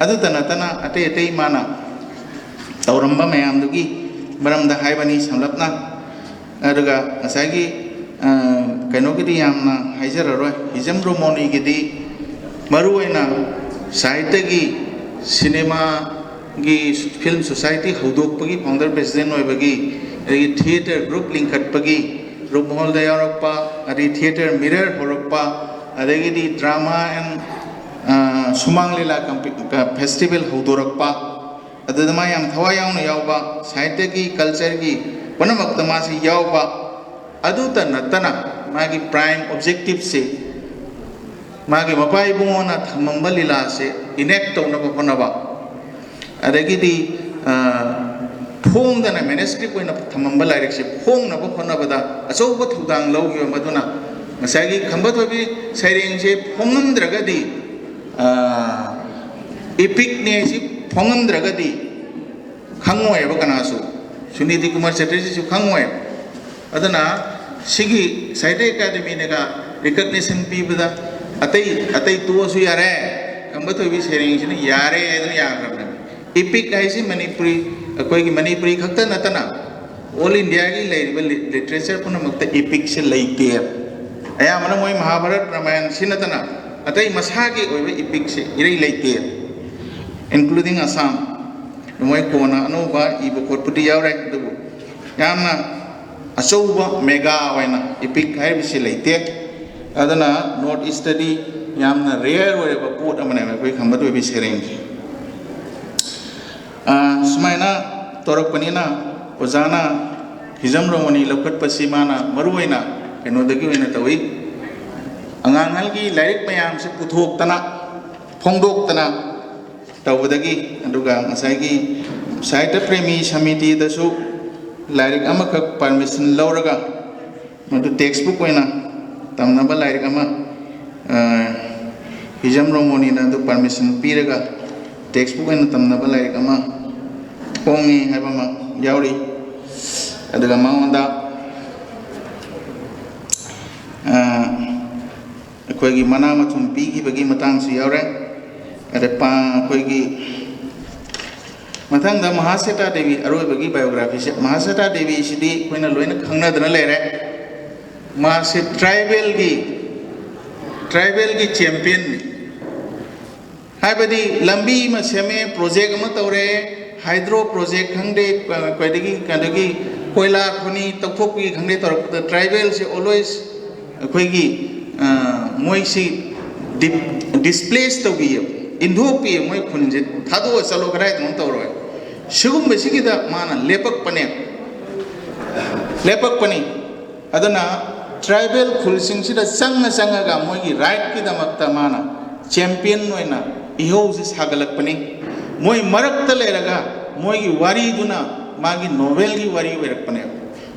ꯑꯗꯨꯇ ꯅꯠꯇꯅ ꯑꯇꯩ ꯑꯇꯩ ꯃꯥꯅ ꯇꯧꯔꯝꯕ ꯃꯌꯥꯝꯗꯨꯒꯤ ꯃꯔꯝꯗ ꯍꯥꯏꯕꯅꯤ ꯁꯝꯂꯞꯅ꯫ ꯑꯗꯨꯒ ꯉꯁꯥꯏꯒꯤ, ꯑ, ꯀꯩꯅꯣꯒꯤꯗꯤ ꯌꯥꯝꯅ ꯍꯥꯏꯖꯔꯔꯣꯏ, ꯍꯤꯖꯝ ꯔꯣꯃꯣꯅꯤꯒꯤꯗꯤ ꯃꯔꯨꯑꯣꯏꯅ ꯁꯥꯍꯤꯇ꯭ꯌꯒꯤ, ꯁꯤꯅꯦꯃꯥꯒꯤ, ꯐꯤꯜꯝ ꯁꯣꯁꯥꯏꯇꯤ ꯍꯧꯗꯣꯛꯄꯒꯤ ꯐꯥꯎꯟꯗꯔ ꯄ꯭ꯔꯦꯁꯤꯗꯦꯟ ꯑꯣꯏꯕꯒꯤ, ꯑꯗꯒꯤ ꯊꯤꯌꯦꯇꯔ ꯒ꯭ꯔꯨꯞ ꯂꯤꯡꯈꯠꯄꯒꯤ, ꯔꯨꯞꯃꯍꯜꯗ ꯌꯥꯎꯔꯛꯄ, ꯑꯗꯩ ꯊꯤꯌꯦꯇꯔ ꯃꯤꯔꯔ ꯍꯧꯔꯛꯄ, ꯑꯗꯒꯤꯗꯤ ꯗ꯭ꯔꯥꯃꯥ ꯑꯦꯟ, ꯑ, ꯁꯨꯃꯥꯡ ꯂꯤꯂꯥ ꯀꯝꯄꯤ-, ꯑ, ꯐꯦꯁꯇꯤꯚꯦꯜ ꯍꯧꯗꯣꯔꯛꯄ, ꯑꯗꯨꯗ ꯃꯥ ꯌꯥꯝ ꯊꯋꯥꯏ ꯌꯥꯎꯅ ꯌꯥꯎꯕ, ꯁꯥꯍꯤꯇ꯭ꯌꯒꯤ, ꯀꯜꯆꯔꯒꯤ ꯄꯨꯝꯅꯃꯛꯇ ꯃꯥꯁꯤ ꯌꯥꯎꯕ, ꯑꯗꯨꯇ ꯅꯠꯇꯅ ꯃꯥꯒꯤ ꯄ꯭ꯔꯥꯏꯝ ꯑꯣꯕꯖꯦꯛꯇꯤꯞꯁꯤ ꯃꯥꯒꯤ ꯃꯄꯥ ꯏꯕꯨꯡꯉꯣꯅ ꯊꯝꯃꯝꯕ ꯂꯤꯂꯥꯁꯦ ꯏꯅꯦꯛ ꯇꯧꯅꯕ ꯍꯣꯠꯅꯕ, ꯑꯗꯒꯤꯗꯤ, ꯑ, ꯐꯣꯡꯗꯅ ꯃꯦꯅꯁꯀ꯭ꯔꯤꯞ ꯑꯣꯏꯅ ꯊꯝꯃꯝꯕ ꯂꯥꯏꯔꯤꯛꯁꯦ ꯐꯣꯡꯅꯕ ꯍꯣꯠꯅꯕꯗ ꯑꯆꯧꯕ ꯊꯧꯗꯥꯡ ꯂꯧꯈꯤꯕ꯫ ꯃꯗꯨꯅ ꯉꯁꯥꯏꯒꯤ ꯈꯝꯕ ꯊꯣꯏꯕꯤ ꯁꯩꯔꯦꯡꯁꯦ ꯐꯣꯡꯉꯝꯗ꯭ꯔꯒꯗꯤ, ꯑ, ꯏꯄꯤꯛꯅꯦ ꯁꯤ ꯐꯣꯡꯉꯝꯗ꯭ꯔꯒꯗꯤ ꯈꯪꯉꯣꯏꯕ ꯀꯅꯥꯁꯨ, ꯁꯨꯅꯤꯙꯤ ꯀꯨꯃꯥꯔ ꯆꯦꯇꯔꯖꯤꯁꯨ ꯈꯪꯉꯣꯏꯕ꯫ ꯑꯗꯨꯅ ꯁꯤꯒꯤ ꯁꯥꯍꯤꯇ꯭ꯌ ꯑꯦꯀꯥꯗꯃꯤꯅꯒ ꯔꯤꯀꯛꯅꯤꯁꯟ ꯄꯤꯕꯗ ꯑꯇꯩ, ꯑꯇꯩ ꯇꯣꯛꯑꯁꯨ ꯌꯥꯔꯦ, ꯈꯝꯕ ꯊꯣꯏꯕꯤ ꯁꯩꯔꯦꯡꯁꯤꯅ ꯌꯥꯔꯦ ꯍꯥꯏꯗꯅ ꯌꯥꯈ꯭ꯔꯕꯅꯦ꯫ ꯏꯄꯤꯛ ꯍꯥꯏꯁꯤ ꯃꯅꯤꯄꯨꯔꯤ, ꯑꯩꯈꯣꯏꯒꯤ ꯃꯅꯤꯄꯨꯔꯤ ꯈꯛꯇ ꯅꯠꯇꯅ ꯑꯣꯜ ꯏꯟꯗꯤꯌꯥꯒꯤ ꯂꯩꯔꯤꯕ ꯂꯤ-, ꯂꯤꯇꯔꯦꯆꯔ ꯄꯨꯝꯅꯃꯛꯇ ꯏꯄꯤꯛꯁꯦ ꯂꯩꯇꯦ꯫ ꯑꯌꯥꯝꯕꯅ ꯃꯣꯏ ꯃꯍꯥꯚꯥꯔꯠ, ꯔꯥꯃꯥꯌꯟ ꯁꯤ ꯅꯠꯇꯅ ꯑꯇꯩ ꯃꯁꯥꯒꯤ ꯑꯣꯏꯕ ꯏꯄꯤꯛꯁꯦ ꯏꯔꯩ ꯂꯩꯇꯦ, including Assam꯫ ꯃꯣꯏ ꯀꯣꯟꯅ ꯑꯅꯧꯕ ꯏꯕ ꯈꯣꯠꯄꯗꯤ ꯌꯥꯎꯔꯦ, ꯑꯗꯨꯕꯨ ꯌꯥꯝꯅ ꯑꯆꯧꯕ ꯃꯦꯒꯥ ꯑꯣꯏꯅ ꯏꯄꯤꯛ ꯍꯥꯏꯔꯤꯕꯁꯤ ꯂꯩꯇꯦ꯫ ꯑꯗꯨꯅ ꯅꯣꯔꯠ ꯏꯁꯇꯗꯤ ꯌꯥꯝꯅ ꯔꯦꯌꯔ ꯑꯣꯏꯔꯕ ꯄꯣꯠ ꯑꯃꯅꯦꯕ ꯑꯩꯈꯣꯏ ꯈꯝꯕ ꯊꯣꯏꯕꯤ ꯁꯩꯔꯦꯡꯁꯦ꯫ ꯑ, ꯁꯨꯃꯥꯏꯅ ꯇꯧꯔꯛꯄꯅꯤꯅ ꯑꯣꯖꯥꯅ ꯍꯤꯖꯝ ꯔꯣꯃꯣꯅꯤ ꯂꯧꯈꯠꯄꯁꯤ ꯃꯥꯅ ꯃꯔꯨꯑꯣꯏꯅ ꯀꯩꯅꯣꯗꯒꯤ ꯑꯣꯏꯅ ꯇꯧꯏ꯫ ꯑꯉꯥꯡ ꯑꯍꯜꯒꯤ ꯂꯥꯏꯔꯤꯛ ꯃꯌꯥꯝꯁꯦ ꯄꯨꯊꯣꯛꯇꯅ, ꯐꯣꯡꯗꯣꯛꯇꯅ ꯇꯧꯕꯗꯒꯤ, ꯑꯗꯨꯒ ꯉꯁꯥꯏꯒꯤ ꯁꯥꯍꯤꯇ꯭ꯌ ꯄ꯭ꯔꯦꯃꯤ ꯁꯃꯤꯇꯤꯗꯁꯨ ꯂꯥꯏꯔꯤꯛ ꯑꯃꯈꯛ ꯄꯔꯃꯤꯁꯟ ꯂꯧꯔꯒ, ꯃꯗꯨ ꯇꯦꯛꯁꯕꯨꯛ ꯑꯣꯏꯅ ꯇꯝꯅꯕ ꯂꯥꯏꯔꯤꯛ ꯑꯃ, ꯑ, ꯍꯤꯖꯝ ꯔꯣꯃꯣꯅꯤꯅ ꯑꯗꯨ ꯄꯔꯃꯤꯁꯟ ꯄꯤꯔꯒ ꯇꯦꯛꯁꯕꯨꯛ ꯑꯣꯏꯅ ꯇꯝꯅꯕ ꯂꯥꯏꯔꯤꯛ ꯑꯃ ꯐꯣꯡꯉꯤ ꯍꯥꯏꯕ ꯑꯃ ꯌꯥꯎꯔꯤ꯫ ꯑꯗꯨꯒ ꯃꯉꯣꯟꯗ, ꯑ, ꯑꯩꯈꯣꯏꯒꯤ ꯃꯅꯥ ꯃꯊꯨꯝ ꯄꯤꯈꯤꯕꯒꯤ ꯃꯇꯥꯡꯁꯨ ꯌꯥꯎꯔꯦ꯫ ꯑꯗ ꯄꯥ-, ꯑꯩꯈꯣꯏꯒꯤ ꯃꯊꯪꯗ ꯃꯍꯥꯁꯦꯇꯥ ꯗꯦꯕꯤ, ꯑꯔꯣꯏꯕꯒꯤ ꯕꯥꯏꯑꯣꯒ꯭ꯔꯥꯐꯤꯁꯦ꯫ ꯃꯍꯥꯁꯦꯇꯥ ꯗꯦꯕꯤꯁꯤꯗꯤ ꯑꯩꯈꯣꯏꯅ ꯂꯣꯏꯅ ꯈꯪꯅꯗꯅ ꯂꯩꯔꯦ꯫ ꯃꯥꯁꯦ ꯇ꯭ꯔꯥꯏꯕꯦꯜꯒꯤ, ꯇ꯭ꯔꯥꯏꯕꯦꯜꯒꯤ ꯆꯦꯝꯄꯤꯌꯟꯅꯤ꯫ ꯍꯥꯏꯕꯗꯤ ꯂꯝꯕꯤ ꯑꯃ ꯁꯦꯝꯃꯦ, ꯄ꯭ꯔꯣꯖꯦꯛ ꯑꯃ ꯇꯧꯔꯦ, ꯍꯥꯏꯗ꯭ꯔꯣ ꯄ꯭ꯔꯣꯖꯦꯛ ꯈꯪꯗꯦ, ꯑꯩꯈꯣꯏꯗꯒꯤ ꯑꯗꯒꯤ ꯀꯣꯏꯂꯥ ꯈꯨꯅꯤ ꯇꯧꯊꯣꯛꯄꯤ ꯈꯪꯗꯦ, ꯇꯧꯔꯛꯄꯗ ꯇ꯭ꯔꯥꯏꯕꯦꯜꯁꯦ always ꯑꯩꯈꯣꯏꯒꯤ, ꯑ, ꯃꯣꯏꯁꯤ ꯗꯤ-, ꯗꯤꯁꯄ꯭ꯂꯦꯁ ꯇꯧꯕꯤꯌꯦꯕ, ꯏꯟꯊꯣꯛꯄꯤꯌꯦ, ꯃꯣꯏ ꯈꯨꯟꯁꯦ ꯊꯥꯗꯣꯛꯑ ꯆꯠꯂꯣ, ꯀꯗꯥꯏꯗꯅꯣ ꯇꯧꯔꯣꯏ꯫ ꯁꯤꯒꯨꯝꯕꯁꯤꯒꯤꯗ ꯃꯥꯅ ꯂꯦꯞꯄꯛꯄꯅꯦ, ꯂꯦꯞꯄꯛꯄꯅꯤ꯫ ꯑꯗꯨꯅ ꯇ꯭ꯔꯥꯏꯕꯦꯜ ꯈꯨꯜꯁꯤꯡꯁꯤꯗ ꯆꯪꯉ ꯆꯪꯉꯒ ꯃꯣꯏꯒꯤ ꯔꯥꯏꯠꯀꯤꯗꯃꯛꯇ ꯃꯥꯅ ꯆꯦꯝꯄꯤꯌꯟ ꯑꯣꯏꯅ ꯏꯍꯧꯁꯤ ꯁꯥꯒꯠꯂꯛꯄꯅꯤ꯫ ꯃꯣꯏ ꯃꯔꯛꯇ ꯂꯩꯔꯒ ꯃꯣꯏꯒꯤ ꯋꯥꯔꯤꯗꯨꯅ ꯃꯥꯒꯤ ꯅꯣꯚꯦꯜꯒꯤ ꯋꯥꯔꯤ ꯑꯣꯏꯔꯛꯄꯅꯦꯕ꯫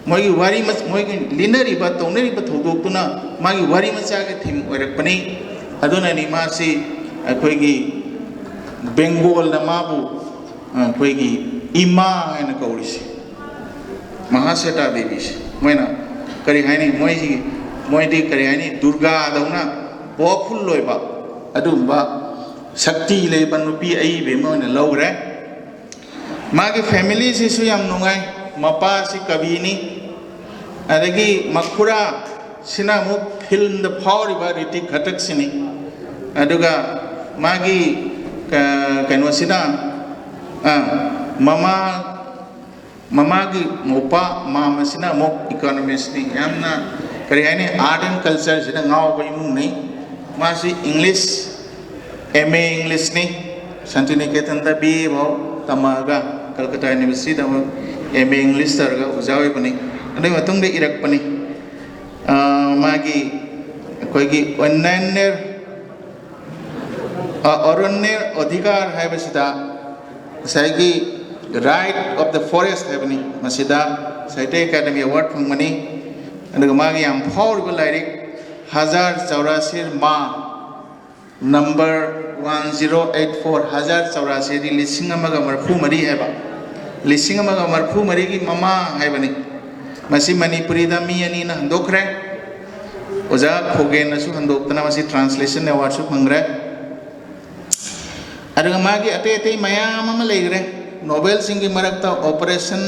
ꯃꯣꯏꯒꯤ ꯋꯥꯔꯤ ꯃꯆ-, ꯃꯣꯏꯒꯤ ꯂꯤꯅꯔꯤꯕ, ꯇꯧꯅꯔꯤꯕ ꯊꯧꯗꯣꯛꯇꯨꯅ ꯃꯥꯒꯤ ꯋꯥꯔꯤ ꯃꯆꯥꯒꯤ ꯊꯤꯝ ꯑꯣꯏꯔꯛꯄꯅꯤ꯫ ꯑꯗꯨꯅꯅꯤ ꯃꯥꯁꯤ ꯑꯩꯈꯣꯏꯒꯤ ꯕꯦꯡꯒꯣꯜꯗ ꯃꯥꯕꯨ, ꯑ, ꯑꯩꯈꯣꯏꯒꯤ ꯏꯃꯥ ꯍꯥꯏꯅ ꯀꯧꯔꯤꯁꯦ, ꯃꯍꯥꯁꯦꯇꯥ ꯗꯦꯕꯤꯁꯦ꯫ ꯃꯣꯏꯅ ꯀꯔꯤ ꯍꯥꯏꯅꯤ? ꯃꯣꯏꯁꯤ, ꯃꯣꯏꯗꯤ ꯀꯔꯤ ꯍꯥꯏꯅꯤ? ꯗꯨꯔꯒꯥꯗꯧꯅ powerful ꯑꯣꯏꯕ, ꯑꯗꯨꯒꯨꯝꯕ ꯁꯛꯇꯤ ꯂꯩꯕ ꯅꯨꯄꯤ ꯑꯏꯕ ꯑꯃ ꯑꯣꯏꯅ ꯂꯧꯈ꯭ꯔꯦ꯫ ꯃꯥꯒꯤ ꯐꯦꯃꯤꯂꯤꯁꯤꯁꯨ ꯌꯥꯝ ꯅꯨꯡꯉꯥꯏ꯫ ꯃꯄꯥꯁꯤ ꯀꯕꯤꯅꯤ, ꯑꯗꯒꯤ ꯃꯈꯨꯔꯥꯁꯤꯅ ꯑꯃꯨꯛ ꯐꯤꯜꯝꯗ ꯐꯥꯎꯔꯤꯕ ꯔꯤꯇꯤꯛ ꯘꯇꯛꯁꯤꯅꯤ꯫ ꯑꯗꯨꯒ ꯃꯥꯒꯤ, ꯑ, ꯀꯩꯅꯣꯁꯤꯅ, ꯑ, ꯃꯃꯥ, ꯃꯃꯥꯒꯤ ꯃꯧꯄꯥ ꯃꯥꯝꯃꯁꯤꯅ ꯑꯃꯨꯛ ꯏꯀꯣꯅꯣꯃꯤꯁꯅꯤ꯫ ꯌꯥꯝꯅ, ꯀꯔꯤ ꯍꯥꯏꯅꯤ, art and cultureꯁꯤꯗ ꯉꯥꯎꯕ ꯏꯃꯨꯡꯅꯤ꯫ ꯃꯥꯁꯤ English, M A ꯏꯪꯂꯤꯁꯅꯤ꯫ ꯁꯥꯟꯇꯤꯅꯤꯀꯦꯇꯟꯗ B A ꯐꯥꯎ ꯇꯝꯃꯛꯑꯒ ꯀꯜꯀꯇꯥ ꯌꯨꯅꯤꯚꯔꯁꯤꯇꯤꯗ ꯑꯃꯨꯛ M A ꯏꯪꯂꯤꯁ ꯇꯧꯔꯒ ꯑꯣꯖꯥ ꯑꯣꯏꯕꯅꯤ꯫ ꯑꯗꯨꯒꯤ ꯃꯇꯨꯡꯗ ꯏꯔꯛꯄꯅꯤ꯫ ꯑ, ꯃꯥꯒꯤ ꯑꯩꯈꯣꯏꯒꯤ ꯑꯣꯟꯅꯟꯅꯔ, ꯑ, ꯑꯔꯣꯟꯅꯔ ꯑꯣꯙꯤꯀꯥꯔ ꯍꯥꯏꯕꯁꯤꯗ ꯉꯁꯥꯏꯒꯤ Right of the Forest ꯍꯥꯏꯕꯅꯤ꯫ ꯃꯁꯤꯗ ꯁꯥꯍꯤꯇ꯭ꯌ ꯑꯦꯀꯥꯗꯃꯤ ꯑꯦꯋꯥꯔꯗ ꯐꯪꯕꯅꯤ꯫ ꯑꯗꯨꯒ ꯃꯥꯒꯤ ꯌꯥꯝ ꯐꯥꯎꯔꯤꯕ ꯂꯥꯏꯔꯤꯛ ꯍꯖꯥꯔ ꯆꯧꯔꯥꯁꯤꯔ ꯃꯥ, number one zero eight four, ꯍꯖꯥꯔ ꯆꯧꯔꯥꯁꯤꯔꯗꯤ ꯂꯤꯁꯤꯡ ꯑꯃꯒ ꯃꯔꯐꯨ ꯃꯔꯤ ꯍꯥꯏꯕ, ꯂꯤꯁꯤꯡ ꯑꯃꯒ ꯃꯔꯐꯨ ꯃꯔꯤꯒꯤ ꯃꯃꯥ ꯍꯥꯏꯕꯅꯤ꯫ ꯃꯁꯤ ꯃꯅꯤꯄꯨꯔꯤꯗ ꯃꯤ ꯑꯅꯤꯅ ꯍꯟꯗꯣꯛꯈ꯭ꯔꯦ꯫ ꯑꯣꯖꯥ ꯈꯣꯒꯦꯟꯅꯁꯨ ꯍꯟꯗꯣꯛꯇꯅ ꯃꯁꯤ translation awardꯁꯨ ꯐꯪꯈ꯭ꯔꯦ꯫ ꯑꯗꯨꯒ ꯃꯥꯒꯤ ꯑꯇꯩ ꯑꯇꯩ ꯃꯌꯥꯝ ꯑꯃ ꯂꯩꯈ꯭ꯔꯦ꯫ ꯅꯣꯕꯦꯜꯁꯤꯡꯒꯤ ꯃꯔꯛꯇ ꯑꯣꯄꯔꯦꯁꯟ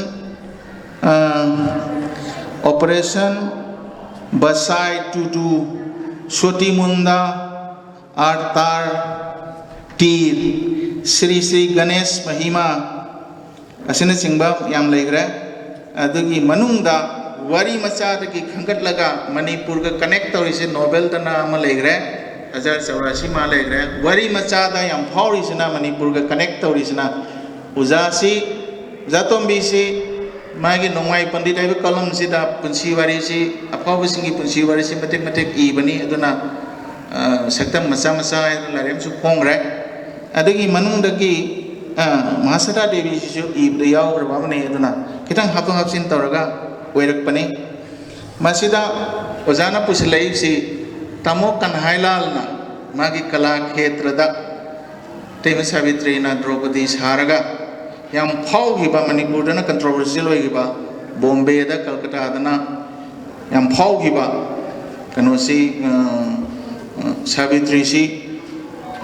ꯑꯣꯄꯔꯦꯁꯟ ꯕꯁꯥꯏ ꯇꯨꯗꯨ, ꯁꯣꯇꯤ ꯃꯨꯟꯗꯥ, ꯑꯥꯔꯇꯥꯔ, ꯇꯤꯔ, ꯁ꯭ꯔꯤ ꯁ꯭ꯔꯤ ꯒꯅꯦꯁ ꯃꯍꯤꯃꯥ ꯑꯁꯤꯅꯆꯤꯡꯕ ꯌꯥꯝ ꯂꯩꯈ꯭ꯔꯦ꯫ ꯑꯗꯨꯒꯤ ꯃꯅꯨꯡꯗ ꯋꯥꯔꯤ ꯃꯆꯥꯗꯒꯤ ꯈꯟꯒꯠꯂꯒ ꯃꯅꯤꯄꯨꯔꯒ ꯀꯅꯦꯛ ꯇꯧꯔꯤꯁꯦ ꯅꯣꯕꯦꯜꯗꯅ ꯑꯃ ꯂꯩꯈ꯭ꯔꯦ, ꯍꯖꯥꯔ ꯆꯧꯔꯥꯁꯤ ꯃꯥ ꯂꯩꯈ꯭ꯔꯦ꯫ ꯋꯥꯔꯤ ꯃꯆꯥꯗ ꯌꯥꯝ ꯐꯥꯎꯔꯤꯁꯤꯅ, ꯃꯅꯤꯄꯨꯔꯒ ꯀꯅꯦꯛ ꯇꯧꯔꯤꯁꯤꯅ ꯑꯣꯖꯥꯁꯤ, ꯑꯣꯖꯥ ꯇꯣꯝꯕꯤꯁꯤ ꯃꯥꯒꯤ ꯅꯣꯡꯃꯥꯏ ꯄꯟꯗꯤꯠ ꯍꯥꯏꯕ ꯀꯣꯂꯝꯁꯤꯗ ꯄꯨꯟꯁꯤ ꯋꯥꯔꯤꯁꯤ, ꯑꯐꯥꯎꯕꯁꯤꯡꯒꯤ ꯄꯨꯟꯁꯤ ꯋꯥꯔꯤꯁꯤ ꯃꯇꯦꯛ ꯃꯇꯦꯛ ꯏꯕꯅꯤ꯫ ꯑꯗꯨꯅ ꯑ, ꯁꯛꯇꯝ ꯃꯆꯥ ꯃꯆꯥ ꯍꯥꯏꯗꯅ ꯂꯥꯏꯔꯤꯛ ꯑꯃꯁꯨ ꯐꯣꯡꯈ꯭ꯔꯦ꯫ ꯑꯗꯨꯒꯤ ꯃꯅꯨꯡꯗꯒꯤ ꯑ, ꯃꯍꯥꯁꯥꯗꯥ ꯗꯦꯕꯤꯁꯤꯁꯨ ꯏꯕꯗ ꯌꯥꯎꯈ꯭ꯔꯕ ꯑꯃꯅꯤ꯫ ꯑꯗꯨꯅ ꯈꯤꯇꯪ ꯍꯥꯞꯇꯣꯛ ꯍꯥꯞꯆꯤꯟ ꯇꯧꯔꯒ ꯑꯣꯏꯔꯛꯄꯅꯤ꯫ ꯃꯁꯤꯗ ꯑꯣꯖꯥꯅ ꯄꯨꯁꯤꯜꯂꯛꯏꯕꯁꯤ ꯇꯥꯃꯣ ꯀꯟꯍꯥꯏꯂꯥꯜꯅ ꯃꯥꯒꯤ ꯀꯂꯥ ꯈꯦꯇ꯭ꯔꯗ ꯏꯇꯩꯃ ꯁꯥꯕꯤꯇ꯭ꯔꯤꯅ ꯗ꯭ꯔꯧꯄꯗꯤ ꯁꯥꯔꯒ ꯌꯥꯝ ꯐꯥꯎꯈꯤꯕ, ꯃꯅꯤꯄꯨꯔꯗꯅ ꯀꯟꯇ꯭ꯔꯣꯚꯔꯁꯤꯌꯦꯜ ꯑꯣꯏꯈꯤꯕ, ꯕꯣꯝꯕꯦꯗ, ꯀꯜꯀꯇꯥꯗꯅ ꯌꯥꯝ ꯐꯥꯎꯈꯤꯕ ꯀꯩꯅꯣꯁꯤ, ꯑ, ꯑ, ꯁꯥꯕꯤꯇ꯭ꯔꯤꯁꯤ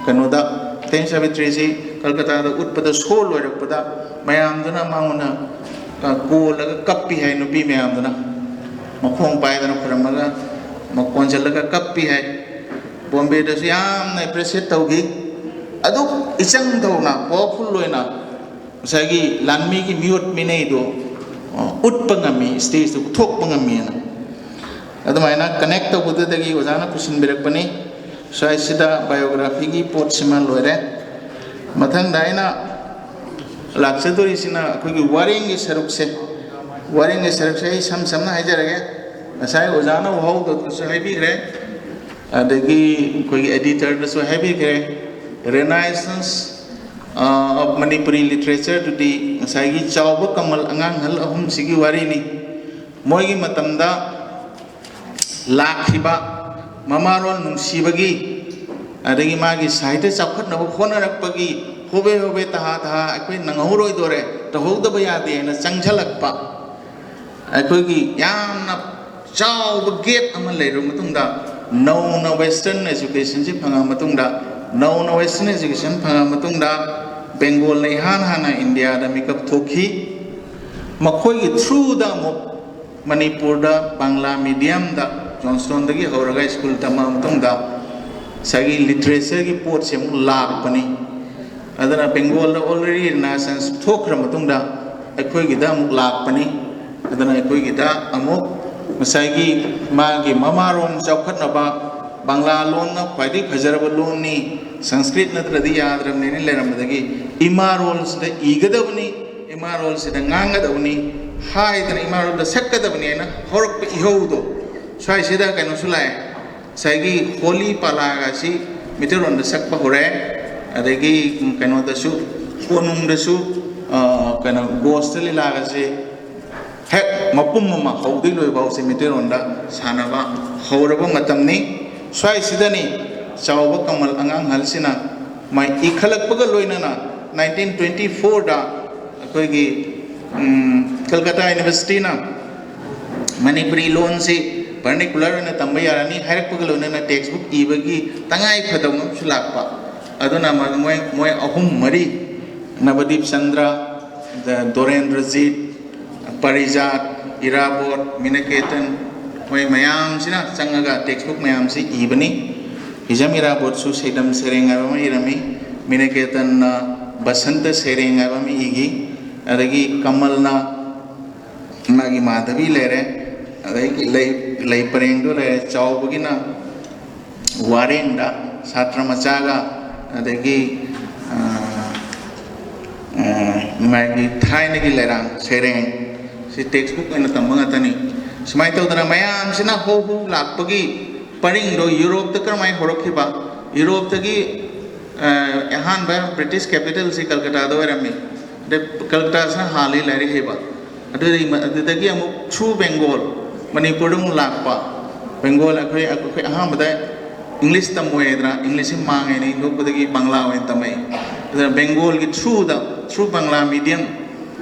ꯀꯩꯅꯣꯗ, ꯏꯇꯩꯃ ꯁꯥꯕꯤꯇ꯭ꯔꯤꯁꯤ ꯀꯜꯀꯇꯥꯗ ꯎꯠꯄꯗ ꯁꯣ ꯂꯣꯏꯔꯛꯄꯗ ꯃꯌꯥꯝꯗꯨꯅ ꯃꯉꯣꯟꯗ, ꯑ, ꯀꯣꯜꯂꯒ ꯀꯞꯄꯤ ꯍꯥꯏ, ꯅꯨꯄꯤ ꯃꯌꯥꯝꯗꯨꯅ ꯃꯈꯣꯡ ꯄꯥꯏꯗꯅ ꯈꯨꯔꯝꯃꯒ ꯃꯀꯣꯟꯁꯤꯜꯂꯒ ꯀꯞꯄꯤ ꯍꯥꯏ꯫ ꯕꯣꯝꯕꯦꯗꯁꯨ ꯌꯥꯝꯅ ꯑꯦꯄ꯭ꯔꯤꯁꯤꯌꯦꯠ ꯇꯧꯈꯤ꯫ ꯑꯗꯨ ꯏꯆꯪ ꯊꯧꯅ, ꯄꯥꯋꯔꯐꯨꯜ ꯑꯣꯏꯅ ꯉꯁꯥꯏꯒꯤ ꯂꯥꯟꯃꯤꯒꯤ ꯃꯤꯑꯣꯠ ꯃꯤꯅꯩꯗꯣ, ꯑ, ꯎꯠꯄ ꯉꯝꯃꯤ, ꯁ꯭ꯇꯦꯖꯇ ꯎꯠꯊꯣꯛꯄ ꯉꯝꯃꯤꯅ꯫ ꯑꯗꯨꯃꯥꯏꯅ ꯀꯅꯦꯛ ꯇꯧꯕꯗꯨꯗꯒꯤ ꯑꯣꯖꯥꯅ ꯄꯨꯁꯤꯟꯕꯤꯔꯛꯄꯅꯤ꯫ ꯁ꯭ꯋꯥꯏꯁꯤꯗ ꯕꯥꯏꯑꯣꯒ꯭ꯔꯥꯐꯤꯒꯤ ꯄꯣꯠꯁꯤꯃ ꯂꯣꯏꯔꯦ꯫ ꯃꯊꯪꯗ ꯑꯩꯅ ꯂꯥꯛꯆꯗꯣꯔꯤꯁꯤꯅ ꯑꯩꯈꯣꯏꯒꯤ ꯋꯥꯔꯦꯡꯒꯤ ꯁꯔꯨꯛꯁꯦ꯫ ꯋꯥꯔꯦꯡꯒꯤ ꯁꯔꯨꯛꯁꯦ ꯑꯩ ꯏꯁꯝ ꯁꯝꯅ ꯍꯥꯏꯖꯔꯒꯦ꯫ ꯉꯁꯥꯏ ꯑꯣꯖꯥꯅ ꯋꯥꯍꯧꯗꯣꯛꯇꯁꯨ ꯍꯥꯏꯕꯤꯈ꯭ꯔꯦ, ꯑꯗꯒꯤ ꯑꯩꯈꯣꯏꯒꯤ ꯑꯦꯗꯤꯇꯔꯗꯁꯨ ꯍꯥꯏꯕꯤꯈ꯭ꯔꯦ꯫ Renaissance, ꯑ, of Manipuri Literature ꯗꯨꯗꯤ ꯉꯁꯥꯏꯒꯤ ꯆꯥꯎꯕ ꯀꯃꯜ ꯑꯉꯥꯡ ꯑꯍꯜ ꯑꯍꯨꯝꯁꯤꯒꯤ ꯋꯥꯔꯤꯅꯤ꯫ ꯃꯣꯏꯒꯤ ꯃꯇꯝꯗ ꯂꯥꯛꯈꯤꯕ ꯃꯃꯥꯔꯣꯟ ꯅꯨꯡꯁꯤꯕꯒꯤ, ꯑꯗꯒꯤ ꯃꯥꯒꯤ ꯁꯥꯍꯤꯇ꯭ꯌ ꯆꯥꯎꯈꯠꯅꯕ ꯍꯣꯠꯅꯔꯛꯄꯒꯤ ꯍꯣꯕꯦ ꯍꯣꯕꯦ, ꯇꯍꯥ ꯇꯍꯥ, ꯑꯩꯈꯣꯏ ꯅꯪꯍꯧꯔꯣꯏꯗꯣꯔꯦ, ꯇꯧꯍꯧꯗꯕ ꯌꯥꯗꯦ ꯍꯥꯏꯅ ꯆꯪꯁꯤꯜꯂꯛꯄ, ꯑꯩꯈꯣꯏꯒꯤ ꯌꯥꯝꯅ ꯆꯥꯎꯕ ꯒꯦꯞ ꯑꯃ ꯂꯩꯔꯕ ꯃꯇꯨꯡꯗ, ꯅꯧꯅ ꯋꯦꯁꯇꯔꯟ ꯑꯦꯖꯨꯀꯦꯁꯟꯁꯤ ꯐꯪꯉ ꯃꯇꯨꯡꯗ, ꯅꯧꯅ ꯋꯦꯁꯇꯔꯟ ꯑꯦꯖꯨꯀꯦꯁꯟ ꯐꯪꯉ ꯃꯇꯨꯡꯗ, ꯕꯦꯡꯒꯣꯜꯅ ꯏꯍꯥꯟ ꯍꯥꯟꯅ ꯏꯟꯗꯤꯌꯥꯗ ꯃꯤꯀꯞ ꯊꯣꯛꯈꯤ꯫ ꯃꯈꯣꯏꯒꯤ through ꯗ ꯑꯃꯨꯛ ꯃꯅꯤꯄꯨꯔꯗ ꯕꯪꯒ꯭ꯂꯥ medium ꯗ ꯖꯣꯟꯁꯇꯣꯟꯗꯒꯤ ꯍꯧꯔꯒ ꯁ꯭ꯀꯨꯜ ꯇꯝꯃꯕ ꯃꯇꯨꯡꯗ ꯉꯁꯥꯏꯒꯤ literature ꯒꯤ ꯄꯣꯠꯁꯦ ꯑꯃꯨꯛ ꯂꯥꯛꯄꯅꯤ꯫ ꯑꯗꯨꯅ ꯕꯦꯡꯒꯣꯜꯗ already Renaissance ꯊꯣꯛꯈ꯭ꯔ ꯃꯇꯨꯡꯗ ꯑꯩꯈꯣꯏꯒꯤꯗ ꯑꯃꯨꯛ ꯂꯥꯛꯄꯅꯤ꯫ ꯑꯗꯨꯅ ꯑꯩꯈꯣꯏꯒꯤꯗ ꯑꯃꯨꯛ ꯉꯁꯥꯏꯒꯤ ꯃꯥꯒꯤ ꯃꯃꯥꯔꯣꯝ ꯆꯥꯎꯈꯠꯅꯕ, ꯕꯪꯒ꯭ꯂꯥ ꯂꯣꯟꯅ ꯈ꯭ꯋꯥꯏꯗꯒꯤ ꯐꯖꯔꯕ ꯂꯣꯟꯅꯤ, ꯁꯪꯁꯀ꯭ꯔꯤꯠ ꯅꯠꯇ꯭ꯔꯗꯤ ꯌꯥꯗ꯭ꯔꯕꯅꯦꯅ ꯂꯩꯔꯝꯕꯗꯒꯤ ꯏꯃꯥꯔꯣꯜꯁꯤꯗ ꯏꯒꯗꯕꯅꯤ, ꯏꯃꯥꯔꯣꯜꯁꯤꯗ ꯉꯥꯡꯒꯗꯕꯅꯤ ꯍꯥꯏꯗꯅ ꯏꯃꯥꯔꯣꯜꯗ ꯁꯛꯀꯗꯕꯅꯦꯅ ꯍꯧꯔꯛꯄ ꯏꯍꯧꯗꯣ ꯁ꯭ꯋꯥꯏꯁꯤꯗ ꯀꯩꯅꯣꯁꯨ ꯂꯥꯛꯑꯦ꯫ ꯉꯁꯥꯏꯒꯤ ꯍꯣꯂꯤ ꯄꯥꯂꯥꯒꯁꯤ ꯃꯤꯇꯩꯔꯣꯟꯗ ꯁꯛꯄ ꯍꯧꯔꯦ꯫ ꯑꯗꯒꯤ ꯀꯩꯅꯣꯗꯁꯨ, ꯀꯣꯅꯨꯡꯗꯁꯨ, ꯑ, ꯀꯩꯅꯣ, ꯒꯣꯁꯇ ꯂꯤꯂꯥꯒꯁꯦ ꯍꯦꯛ ꯃꯄꯨꯝ ꯑꯃ ꯍꯧꯗꯩ ꯂꯣꯏꯐꯥꯎꯁꯦ ꯃꯤꯇꯩꯔꯣꯟꯗ ꯁꯥꯟꯅꯕ ꯍꯧꯔꯕ ꯃꯇꯝꯅꯤ꯫ ꯁ꯭ꯋꯥꯏꯁꯤꯗꯅꯤ ꯆꯥꯎꯕ ꯀꯃꯜ ꯑꯉꯥꯡ ꯑꯍꯜꯁꯤꯅ ꯃꯥꯏ ꯏꯈꯠꯂꯛꯄꯒ ꯂꯣꯏꯅꯅ nineteen twenty four ꯗ ꯑꯩꯈꯣꯏꯒꯤ, ꯎꯝ, ꯀꯜꯀꯇꯥ ꯌꯨꯅꯤꯚꯔꯁꯤꯇꯤꯅ ꯃꯅꯤꯄꯨꯔꯤ ꯂꯣꯟꯁꯤ vernacular ꯑꯣꯏꯅ ꯇꯝꯕ ꯌꯥꯔꯅꯤ ꯍꯥꯏꯔꯛꯄꯒ ꯂꯣꯏꯅꯅ textbook ꯏꯕꯒꯤ ꯇꯉꯥꯏ ꯐꯗꯕ ꯑꯃꯁꯨ ꯂꯥꯛꯄ꯫ ꯑꯗꯨꯅ ꯃ-, ꯃꯣꯏ, ꯃꯣꯏ ꯑꯍꯨꯝ ꯃꯔꯤ, ꯅꯕꯗꯤꯞ ꯆꯟꯗ꯭ꯔ, ꯗ-, ꯗꯣꯔꯦꯟꯗ꯭ꯔꯖꯤꯠ, ꯄꯔꯤꯖꯥꯠ, ꯏꯔꯥꯕꯣꯠ, ꯃꯤꯅꯀꯦꯇꯟ, ꯃꯣꯏ ꯃꯌꯥꯝꯁꯤꯅ ꯆꯪꯉꯒ textbook ꯃꯌꯥꯝꯁꯤ ꯏꯕꯅꯤ꯫ ꯍꯤꯖꯝ ꯏꯔꯥꯕꯣꯠꯁꯨ ꯁꯩꯗꯝ ꯁꯩꯔꯦꯡ ꯍꯥꯏꯕ ꯑꯃ ꯏꯔꯝꯃꯤ꯫ ꯃꯤꯅꯀꯦꯇꯟꯅ ꯕꯁꯟꯇ ꯁꯩꯔꯦꯡ ꯍꯥꯏꯕ ꯑꯃ ꯏꯈꯤ꯫ ꯑꯗꯒꯤ ꯀꯃꯜꯅ ꯃꯥꯒꯤ ꯃꯥꯙꯕꯤ ꯂꯩꯔꯦ, ꯑꯗꯒꯤ ꯂꯩ, ꯂꯩ ꯄꯔꯦꯡꯗꯣ ꯂꯩꯔꯦ, ꯆꯥꯎꯕꯒꯤꯅ ꯋꯥꯔꯦꯡꯗ ꯁꯥꯇ꯭ꯔ ꯃꯆꯥꯒ, ꯑꯗꯒꯤ, ꯑ, ꯑ, ꯃꯥꯒꯤ ꯊꯥꯏꯅꯒꯤ ꯂꯩꯔꯥꯡ ꯁꯩꯔꯦꯡ ꯁꯤ textbook ꯑꯣꯏꯅ ꯇꯝꯕ ꯉꯥꯛꯇꯅꯤ꯫ ꯁꯨꯃꯥꯏꯅ ꯇꯧꯗꯅ ꯃꯌꯥꯝꯁꯤꯅ ꯍꯧ ꯍꯧ ꯂꯥꯛꯄꯒꯤ ꯄꯔꯤꯡꯗꯣ ꯌꯨꯔꯣꯞꯇ ꯀꯔꯝꯍꯥꯏꯅ ꯍꯧꯔꯛꯈꯤꯕ? ꯌꯨꯔꯣꯞꯇꯒꯤ, ꯑ, ꯑꯍꯥꯟꯕ British capital ꯁꯤ ꯀꯜꯀꯇꯥꯗ ꯑꯣꯏꯔꯝꯃꯤ꯫ ꯑꯗꯩ ꯀꯜꯀꯇꯥꯁꯤꯅ ꯍꯥꯜꯂꯤ ꯂꯥꯏꯔꯤꯛ ꯍꯩꯕ꯫ ꯑꯗꯨꯗꯒꯤ, ꯑꯗꯨꯗꯒꯤ ꯑꯃꯨꯛ through Bengal ꯃꯅꯤꯄꯨꯔꯗ ꯑꯃꯨꯛ ꯂꯥꯛꯄ꯫ ꯕꯦꯡꯒꯣꯜ ꯑꯩꯈꯣꯏ, ꯑꯩꯈꯣꯏ ꯑꯍꯥꯟꯕꯗ ꯏꯪꯂꯤꯁ ꯇꯝꯃꯣꯏꯗꯅ ꯏꯪꯂꯤꯁꯁꯤ ꯃꯥꯡꯉꯦꯅ ꯏꯟꯊꯣꯛꯄꯗꯒꯤ ꯕꯪꯒ꯭ꯂꯥ ꯑꯣꯏꯅ ꯇꯝꯃꯛꯏ꯫ ꯑꯗꯨꯅ ꯕꯦꯡꯒꯣꯜꯒꯤ through ꯗ, through ꯕꯪꯒ꯭ꯂꯥ medium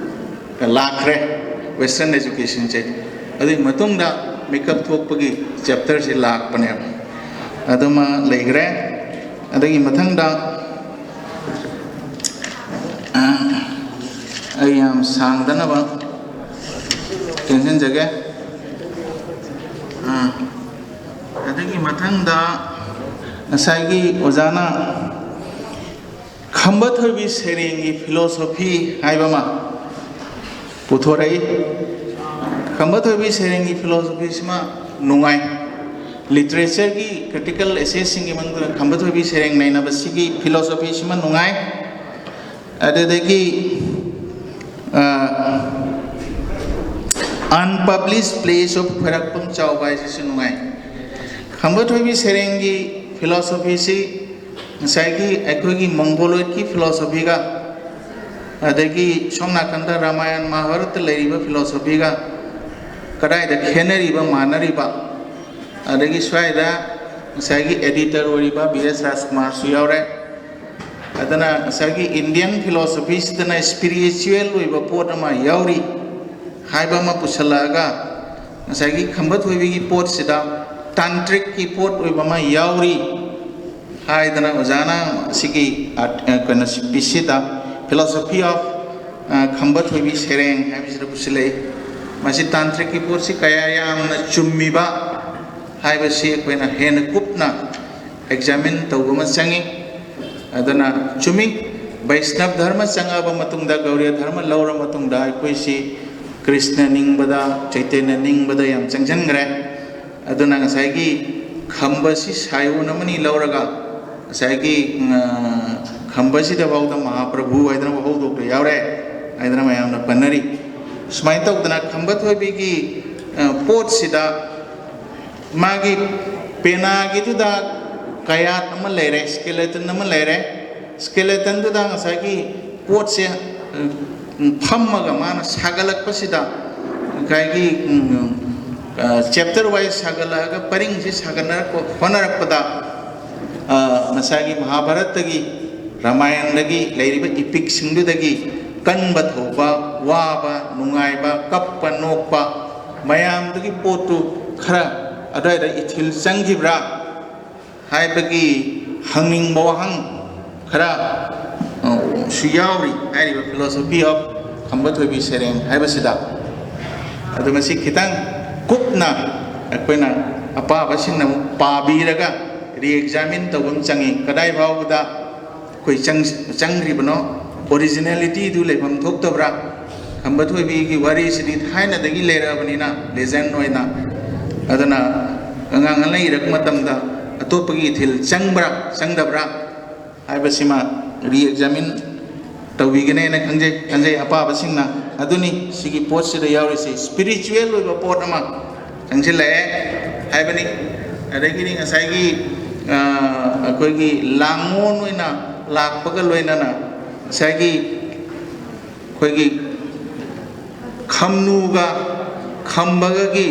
ꯂꯥꯛꯈ꯭ꯔꯦ western education ꯁꯦ꯫ ꯑꯗꯨꯒꯤ ꯃꯇꯨꯡꯗ ꯃꯤꯀꯞ ꯊꯣꯛꯄꯒꯤ chapter ꯁꯤ ꯂꯥꯛꯄꯅꯦꯕ꯫ ꯑꯗꯨꯃ ꯂꯩꯈ꯭ꯔꯦ꯫ ꯑꯗꯨꯒꯤ ꯃꯊꯪꯗ ꯑꯩ ꯌꯥꯝ ꯁꯥꯡꯗꯅꯕ ꯇꯦꯟꯁꯤꯟꯖꯒꯦ꯫ ꯑꯥ, ꯑꯗꯨꯒꯤ ꯃꯊꯪꯗ ꯉꯁꯥꯏꯒꯤ ꯑꯣꯖꯥꯅ ꯈꯝꯕ ꯊꯣꯏꯕꯤ ꯁꯩꯔꯦꯡꯒꯤ philosophy ꯍꯥꯏꯕ ꯑꯃ ꯄꯨꯊꯣꯔꯛꯏ꯫ ꯈꯝꯕ ꯊꯣꯏꯕꯤ ꯁꯩꯔꯦꯡꯒꯤ philosophyꯁꯤꯃ ꯅꯨꯡꯉꯥꯏ꯫ Literatureꯒꯤ critical essayꯁꯤꯡꯒꯤ ꯃꯅꯨꯡꯗ ꯈꯝꯕ ꯊꯣꯏꯕꯤ ꯁꯩꯔꯦꯡ ꯅꯩꯅꯕꯁꯤꯒꯤ philosophyꯁꯤꯃ ꯅꯨꯡꯉꯥꯏ꯫ ꯑꯗꯨꯗꯒꯤ unpublished plays of ꯈ꯭ꯋꯥꯏꯔꯥꯛꯄꯝ ꯆꯥꯎꯕ ꯍꯥꯏꯁꯤꯁꯨ ꯅꯨꯡꯉꯥꯏ꯫ ꯈꯝꯕ ꯊꯣꯏꯕꯤ ꯁꯩꯔꯦꯡꯒꯤ philosophyꯁꯤ ꯉꯁꯥꯏꯒꯤ ꯑꯩꯈꯣꯏꯒꯤ Mongoloidꯀꯤ philosophyꯒ, ꯑꯗꯒꯤ ꯁꯣꯝ ꯅꯥꯀꯟꯗ ꯔꯥꯃꯥꯌꯟ ꯃꯍꯥꯚꯥꯔꯠꯇ ꯂꯩꯔꯤꯕ philosophyꯒ ꯀꯗꯥꯏꯗ ꯈꯦꯠꯅꯔꯤꯕ, ꯃꯥꯟꯅꯔꯤꯕ, ꯑꯗꯒꯤ ꯁ꯭ꯋꯥꯏꯗ ꯉꯁꯥꯏꯒꯤ editor ꯑꯣꯏꯔꯤꯕ ꯕꯤ ꯑꯦꯁ ꯔꯥꯖꯀꯨꯃꯥꯔꯁꯨ ꯌꯥꯎꯔꯦ꯫ ꯑꯗꯨꯅ ꯉꯁꯥꯏꯒꯤ Indian philosophyꯁꯤꯗꯅ spiritual ꯑꯣꯏꯕ ꯄꯣꯠ ꯑꯃ ꯌꯥꯎꯔꯤ ꯍꯥꯏꯕ ꯑꯃ ꯄꯨꯁꯜꯂꯛꯑꯒ, ꯉꯁꯥꯏꯒꯤ ꯈꯝꯕ ꯊꯣꯏꯕꯤꯒꯤ ꯄꯣꯠꯁꯤꯗ ꯇꯥꯟꯇ꯭ꯔꯤꯛꯀꯤ ꯄꯣꯠ ꯑꯣꯏꯕ ꯑꯃ ꯌꯥꯎꯔꯤ ꯍꯥꯏꯗꯅ ꯑꯣꯖꯥꯅ ꯁꯤꯒꯤ art-, ꯑ, ꯀꯩꯅꯣꯁꯤ, ꯄꯤꯁꯤꯗ philosophy of, ꯑ, ꯈꯝꯕ ꯊꯣꯏꯕꯤ ꯁꯩꯔꯦꯡ ꯍꯥꯏꯕꯁꯤꯗ ꯄꯨꯁꯤꯜꯂꯛꯏ꯫ ꯃꯁꯤ ꯇꯥꯟꯇ꯭ꯔꯤꯛꯀꯤ ꯄꯣꯠꯁꯤ ꯀꯌꯥ ꯌꯥꯝꯅ ꯆꯨꯝꯃꯤꯕ ꯍꯥꯏꯕꯁꯤ ꯑꯩꯈꯣꯏꯅ ꯍꯦꯟꯅ ꯀꯨꯞꯅ examine ꯇꯧꯕ ꯑꯃ ꯆꯪꯉꯤ꯫ ꯑꯗꯨꯅ ꯆꯨꯝꯃꯤ, ꯕꯩꯁꯅꯕ ꯙꯔꯃ ꯆꯪꯉꯛꯑꯕ ꯃꯇꯨꯡꯗ, ꯒꯧꯔꯤꯌ ꯙꯔꯃ ꯂꯧꯔ ꯃꯇꯨꯡꯗ ꯑꯩꯈꯣꯏꯁꯤ ꯀ꯭ꯔꯤꯁꯅ ꯅꯤꯡꯕꯗ, ꯆꯩꯇꯟꯌ ꯅꯤꯡꯕꯗ ꯌꯥꯝ ꯆꯪꯁꯤꯟꯈ꯭ꯔꯦ꯫ ꯑꯗꯨꯅ ꯉꯁꯥꯏꯒꯤ ꯈꯝꯕꯁꯤ ꯁꯥꯏꯑꯣꯟ ꯑꯃꯅꯤ ꯂꯧꯔꯒ, ꯉꯁꯥꯏꯒꯤ, ꯑ, ꯈꯝꯕꯁꯤꯗ ꯐꯥꯎꯗ ꯃꯍꯥꯄ꯭ꯔꯚꯨ ꯍꯥꯏꯗꯅ ꯍꯧꯗꯣꯛꯄ ꯌꯥꯎꯔꯦ ꯍꯥꯏꯗꯅ ꯃꯌꯥꯝꯅ ꯄꯟꯅꯔꯤ꯫ ꯁꯨꯃꯥꯏꯅ ꯇꯧꯗꯅ ꯈꯝꯕ ꯊꯣꯏꯕꯤꯒꯤ, ꯑ, ꯄꯣꯠꯁꯤꯗ ꯃꯥꯒꯤ ꯄꯦꯅꯥꯒꯤꯗꯨꯗ ꯀꯌꯥꯠ ꯑꯃ ꯂꯩꯔꯦ, skeleton ꯑꯃ ꯂꯩꯔꯦ꯫ Skeletonꯗꯨꯗ ꯉꯁꯥꯏꯒꯤ ꯄꯣꯠꯁꯦ, ꯎꯝ, ꯐꯝꯃꯒ ꯃꯥꯅ ꯁꯥꯒꯠꯂꯛꯄꯁꯤꯗ, ꯉꯁꯥꯏꯒꯤ, ꯎꯝ, ꯑ, chapter wise ꯁꯥꯒꯠꯂꯛꯑꯒ ꯄꯔꯤꯡꯁꯤ ꯁꯥꯒꯠꯅꯔꯛꯄ ꯍꯣꯠꯅꯔꯛꯄꯗ, ꯑ, ꯉꯁꯥꯏꯒꯤ ꯃꯍꯥꯚꯥꯔꯠꯇꯒꯤ, ꯔꯥꯃꯥꯌꯟꯗꯒꯤ ꯂꯩꯔꯤꯕ epicꯁꯤꯡꯗꯨꯗꯒꯤ ꯀꯟꯕ ꯊꯧꯕ, ꯋꯥꯕ, ꯅꯨꯡꯉꯥꯏꯕ, ꯀꯞꯄ, ꯅꯣꯛꯄ, ꯃꯌꯥꯝꯗꯨꯒꯤ ꯄꯣꯠꯇꯨ ꯈꯔ ꯑꯗꯨꯋꯥꯏꯗ ꯏꯊꯤꯜ ꯆꯪꯈꯤꯕ꯭ꯔꯥ ꯍꯥꯏꯕꯒꯤ ꯍꯪꯅꯤꯡꯕ ꯋꯥꯍꯪ ꯈꯔ, ꯑ, ꯁꯨ ꯌꯥꯎꯔꯤ ꯍꯥꯏꯔꯤꯕ philosophy of ꯈꯝꯕ ꯊꯣꯏꯕꯤ ꯁꯩꯔꯦꯡ ꯍꯥꯏꯕꯁꯤꯗ꯫ ꯑꯗꯨ ꯃꯁꯤ ꯈꯤꯇꯪ ꯀꯨꯞꯅ ꯑꯩꯈꯣꯏꯅ ꯑꯄꯥꯕꯁꯤꯡꯅ ꯑꯃꯨꯛ ꯄꯥꯕꯤꯔꯒ ꯔꯤꯑꯦꯛꯖꯥꯃꯤꯟ ꯇꯧꯕ ꯑꯃ ꯆꯪꯉꯤ꯫ ꯀꯗꯥꯏ ꯐꯥꯎꯕꯗ ꯑꯩꯈꯣꯏ ꯆꯪ-, ꯆꯪꯈ꯭ꯔꯤꯕꯅꯣ, ꯑꯣꯔꯤꯖꯤꯅꯦꯂꯤꯇꯤꯗꯨ ꯂꯩꯐꯝ ꯊꯣꯛꯇꯕ꯭ꯔꯥ? ꯈꯝꯕ ꯊꯣꯏꯕꯤꯒꯤ ꯋꯥꯔꯤꯁꯤꯗꯤ ꯊꯥꯏꯅꯗꯒꯤ ꯂꯩꯔꯛꯑꯕꯅꯤꯅ, ꯂꯦꯖꯦꯟ ꯑꯣꯏꯅ꯫ ꯑꯗꯨꯅ ꯑꯉꯥꯡ ꯑꯃꯅ ꯏꯔꯛꯄ ꯃꯇꯝꯗ ꯑꯇꯣꯞꯄꯒꯤ ꯏꯊꯤꯜ ꯆꯪꯕ꯭ꯔꯥ, ꯆꯪꯗꯕ꯭ꯔꯥ ꯍꯥꯏꯕꯁꯤꯃ ꯔꯤꯑꯦꯛꯖꯥꯃꯤꯟ ꯇꯧꯕꯤꯒꯅꯦꯅ ꯈꯪꯖꯩ, ꯈꯟꯖꯩ ꯑꯄꯥꯕꯁꯤꯡꯅ꯫ ꯑꯗꯨꯅꯤ ꯁꯤꯒꯤ ꯄꯣꯠꯁꯤꯗ ꯌꯥꯎꯔꯤꯁꯤ, ꯏꯁꯄꯤꯔꯤꯆꯨꯋꯦꯜ ꯑꯣꯏꯕ ꯄꯣꯠ ꯑꯃ ꯆꯪꯁꯤꯜꯂꯛꯑꯦ ꯍꯥꯏꯕꯅꯤ꯫ ꯑꯗꯒꯤꯗꯤ ꯉꯁꯥꯏꯒꯤ, ꯑ, ꯑꯩꯈꯣꯏꯒꯤ ꯂꯥꯡꯑꯣꯟ ꯑꯣꯏꯅ ꯂꯥꯛꯄꯒ ꯂꯣꯏꯅꯅ ꯉꯁꯥꯏꯒꯤ ꯑꯩꯈꯣꯏꯒꯤ ꯈꯝꯅꯨꯒ ꯈꯝꯕꯒꯒꯤ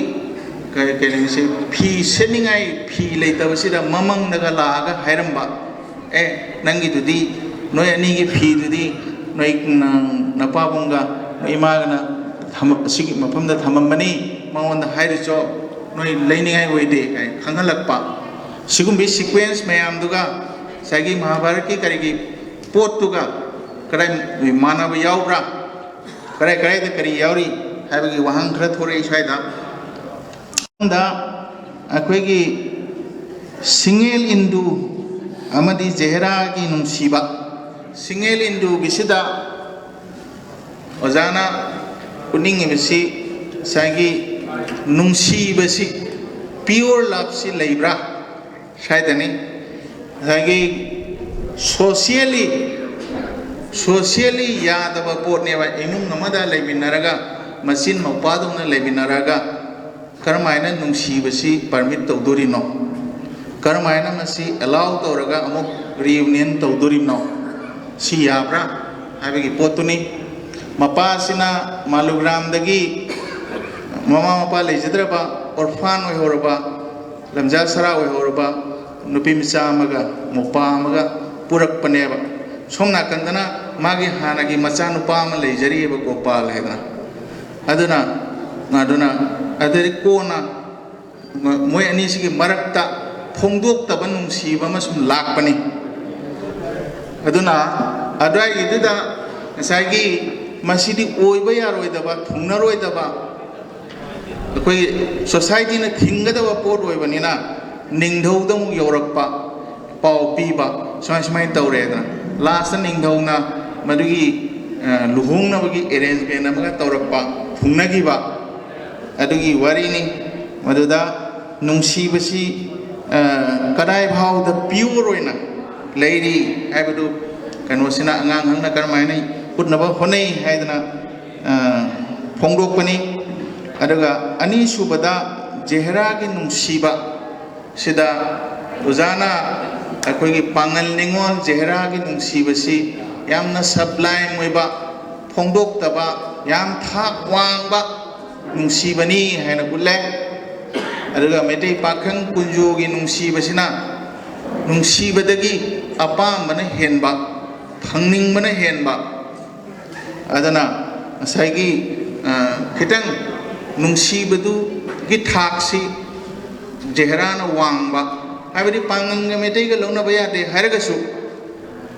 ꯀꯩ-, ꯀꯩꯅꯣꯁꯦ, ꯐꯤ ꯁꯦꯠꯅꯤꯡꯉꯥꯏ ꯐꯤ ꯂꯩꯇꯕꯁꯤꯗ ꯃꯃꯪꯗꯒ ꯂꯥꯛꯑꯒ ꯍꯥꯏꯔꯝꯕ, "ꯑꯦ, ꯅꯪꯒꯤꯗꯨꯗꯤ, ꯅꯣꯏ ꯑꯅꯤꯒꯤ ꯐꯤꯗꯨꯗꯤ ꯅꯣꯏ ꯅ-, ꯅꯄꯥꯕꯨꯡꯒ ꯅꯣꯏ ꯏꯃꯥꯒꯅ ꯊꯝꯃ-, ꯑꯁꯤꯒꯤ ꯃꯐꯝꯗ ꯊꯝꯃꯝꯕꯅꯤ, ꯃꯉꯣꯟꯗ ꯍꯥꯏꯔꯨꯆꯣ, ꯅꯣꯏ ꯂꯩꯅꯤꯡꯉꯥꯏ ꯑꯣꯏꯗꯦ" ꯀꯥꯏꯅ ꯈꯪꯍꯜꯂꯛꯄ꯫ ꯁꯤꯒꯨꯝꯕꯒꯤ ꯁꯤꯀ꯭ꯋꯦꯟꯁ ꯃꯌꯥꯝꯗꯨꯒ ꯉꯁꯥꯏꯒꯤ ꯃꯍꯥꯚꯥꯔꯠꯀꯤ ꯀꯔꯤꯒꯤ ꯄꯣꯠꯇꯨꯒ ꯀꯗꯥꯏ ꯃꯥꯟꯅꯕ ꯌꯥꯎꯕ꯭ꯔꯥ? ꯀꯗꯥꯏ ꯀꯗꯥꯏꯗ ꯀꯔꯤ ꯌꯥꯎꯔꯤ ꯍꯥꯏꯕꯒꯤ ꯋꯥꯍꯪ ꯈꯔ ꯊꯣꯔꯛꯏ ꯁ꯭ꯋꯥꯏꯗ꯫ ꯃꯊꯪꯗ ꯑꯩꯈꯣꯏꯒꯤ ꯁꯤꯡꯉꯦꯜ ꯏꯟꯗꯨ ꯑꯃꯗꯤ ꯖꯦꯍꯦꯔꯥꯒꯤ ꯅꯨꯡꯁꯤꯕ꯫ ꯁꯤꯡꯉꯦꯜ ꯏꯟꯗꯨꯒꯤꯁꯤꯗ ꯑꯣꯖꯥꯅ ꯎꯠꯅꯤꯡꯉꯤꯕꯁꯤ ꯉꯁꯥꯏꯒꯤ ꯅꯨꯡꯁꯤꯕꯁꯤ, ꯄꯤꯌꯣꯔ ꯂꯞꯁꯤ ꯂꯩꯕ꯭ꯔꯥ? ꯁ꯭ꯋꯥꯏꯗꯅꯤ꯫ ꯉꯁꯥꯏꯒꯤ ꯁꯣꯁꯤꯌꯦꯜꯂꯤ, ꯁꯣꯁꯤꯌꯦꯜꯂꯤ ꯌꯥꯗꯕ ꯄꯣꯠꯅꯦꯕ꯫ ꯏꯃꯨꯡ ꯑꯃꯗ ꯂꯩꯃꯤꯟꯅꯔꯒ, ꯃꯆꯤꯟ ꯃꯧꯄ꯭ꯋꯥꯗꯧꯅ ꯂꯩꯃꯤꯟꯅꯔꯒ ꯀꯔꯝꯍꯥꯏꯅ ꯅꯨꯡꯁꯤꯕꯁꯤ ꯄꯔꯃꯤꯠ ꯇꯧꯗꯣꯔꯤꯅꯣ? ꯀꯔꯝꯍꯥꯏꯅ ꯃꯁꯤ ꯑꯦꯂꯥꯎ ꯇꯧꯔꯒ ꯑꯃꯨꯛ ꯔꯤꯌꯨꯅꯤꯌꯟ ꯇꯧꯗꯣꯔꯤꯕꯅꯣ? ꯁꯤ ꯌꯥꯕ꯭ꯔꯥ ꯍꯥꯏꯕꯒꯤ ꯄꯣꯠꯇꯨꯅꯤ꯫ ꯃꯄꯥꯁꯤꯅ ꯃꯥꯂꯨꯒ꯭ꯔꯥꯝꯗꯒꯤ ꯃꯃꯥ ꯃꯄꯥ ꯂꯩꯖꯗ꯭ꯔꯕ, ꯑꯣꯔꯐꯥꯟ ꯑꯣꯏꯍꯧꯔꯕ, ꯂꯝꯖꯥ ꯁꯔꯥ ꯑꯣꯏꯍꯧꯔꯕ ꯅꯨꯄꯤ ꯃꯆꯥ ꯑꯃꯒ ꯃꯧꯄ꯭ꯋꯥ ꯑꯃꯒ ꯄꯨꯔꯛꯄꯅꯦꯕ꯫ ꯁꯣꯝ ꯅꯥꯀꯟꯗꯅ ꯃꯥꯒꯤ ꯍꯥꯟꯅꯒꯤ ꯃꯆꯥꯅꯨꯄꯥ ꯑꯃ ꯂꯩꯖꯔꯤꯑꯕ, ꯒꯣꯄꯥꯜ ꯍꯥꯏꯗꯅ꯫ ꯑꯗꯨꯅ, ꯑꯗꯨꯅ ꯑꯗꯨꯗꯒꯤ ꯀꯣꯟꯅ ꯃ-, ꯃꯣꯏ ꯑꯅꯤꯁꯤꯒꯤ ꯃꯔꯛꯇ ꯐꯣꯡꯗꯣꯛꯇꯕ ꯅꯨꯡꯁꯤꯕ ꯑꯃ ꯁꯨꯝ ꯂꯥꯛꯄꯅꯤ꯫ ꯑꯗꯨꯅ ꯑꯗꯨꯋꯥꯏꯒꯤꯗꯨꯗ ꯉꯁꯥꯏꯒꯤ ꯃꯁꯤꯗꯤ ꯑꯣꯏꯕ ꯌꯥꯔꯣꯏꯗꯕ, ꯊꯨꯡꯅꯔꯣꯏꯗꯕ, ꯑꯩꯈꯣꯏ ꯁꯣꯁꯥꯏꯇꯤꯅ ꯊꯤꯡꯒꯗꯕ ꯄꯣꯠ ꯑꯣꯏꯕꯅꯤꯅ ꯅꯤꯡꯊꯧꯗ ꯑꯃꯨꯛ ꯌꯧꯔꯛꯄ, ꯄꯥꯎ ꯄꯤꯕ, ꯁꯨꯃꯥꯏ ꯁꯨꯃꯥꯏꯅ ꯇꯧꯔꯦꯗꯅ꯫ ꯂꯥꯁꯇ ꯅꯤꯡꯊꯧꯅ ꯃꯗꯨꯒꯤ, ꯑ, ꯂꯨꯍꯣꯡꯅꯕꯒꯤ ꯑꯦꯔꯦꯟꯖꯃꯦꯟ ꯑꯃꯒ ꯇꯧꯔꯛꯄ, ꯊꯨꯡꯅꯈꯤꯕ, ꯑꯗꯨꯒꯤ ꯋꯥꯔꯤꯅꯤ꯫ ꯃꯗꯨꯗ ꯅꯨꯡꯁꯤꯕꯁꯤ, ꯑ, ꯀꯗꯥꯏ ꯐꯥꯎꯗ ꯄꯤꯌꯣꯔ ꯑꯣꯏꯅ ꯂꯩꯔꯤ ꯍꯥꯏꯕꯗꯨ ꯀꯩꯅꯣꯁꯤꯅ, ꯑꯉꯥꯡ ꯈꯪꯅ ꯀꯔꯝꯍꯥꯏꯅ ꯎꯠꯅꯕ ꯍꯣꯠꯅꯩ ꯍꯥꯏꯗꯅ, ꯑ, ꯐꯣꯡꯗꯣꯛꯄꯅꯤ꯫ ꯑꯗꯨꯒ ꯑꯅꯤꯁꯨꯕꯗ ꯖꯦꯍꯔꯥꯒꯤ ꯅꯨꯡꯁꯤꯕ ꯁꯤꯗ ꯑꯣꯖꯥꯅ ꯑꯩꯈꯣꯏꯒꯤ ꯄꯥꯉꯜ ꯅꯤꯉꯣꯜ ꯖꯦꯍꯔꯥꯒꯤ ꯅꯨꯡꯁꯤꯕꯁꯤ ꯌꯥꯝꯅ ꯁꯕ꯭ꯂꯥꯏꯝ ꯑꯣꯏꯕ, ꯐꯣꯡꯗꯣꯛꯇꯕ, ꯌꯥꯝ ꯊꯥꯛ ꯋꯥꯡꯕ ꯅꯨꯡꯁꯤꯕꯅꯤ ꯍꯥꯏꯅ ꯎꯠꯂꯦ꯫ ꯑꯗꯨꯒ ꯃꯩꯇꯩ ꯄꯥꯈꯪ ꯀꯨꯟꯖꯣꯒꯤ ꯅꯨꯡꯁꯤꯕꯁꯤꯅ ꯅꯨꯡꯁꯤꯕꯗꯒꯤ ꯑꯄꯥꯝꯕꯅ ꯍꯦꯟꯕ, ꯐꯪꯅꯤꯡꯕꯅ ꯍꯦꯟꯕ, ꯑꯗꯨꯅ ꯉꯁꯥꯏꯒꯤ, ꯑ, ꯈꯤꯇꯪ ꯅꯨꯡꯁꯤꯕꯗꯨꯒꯤ ꯊꯥꯛꯁꯤ ꯖꯦꯍꯔꯥꯅ ꯋꯥꯡꯕ, ꯍꯥꯏꯕꯗꯤ ꯄꯥꯡꯒꯜꯒ ꯃꯩꯇꯩꯒ ꯂꯧꯅꯕ ꯌꯥꯗꯦ ꯍꯥꯏꯔꯒꯁꯨ,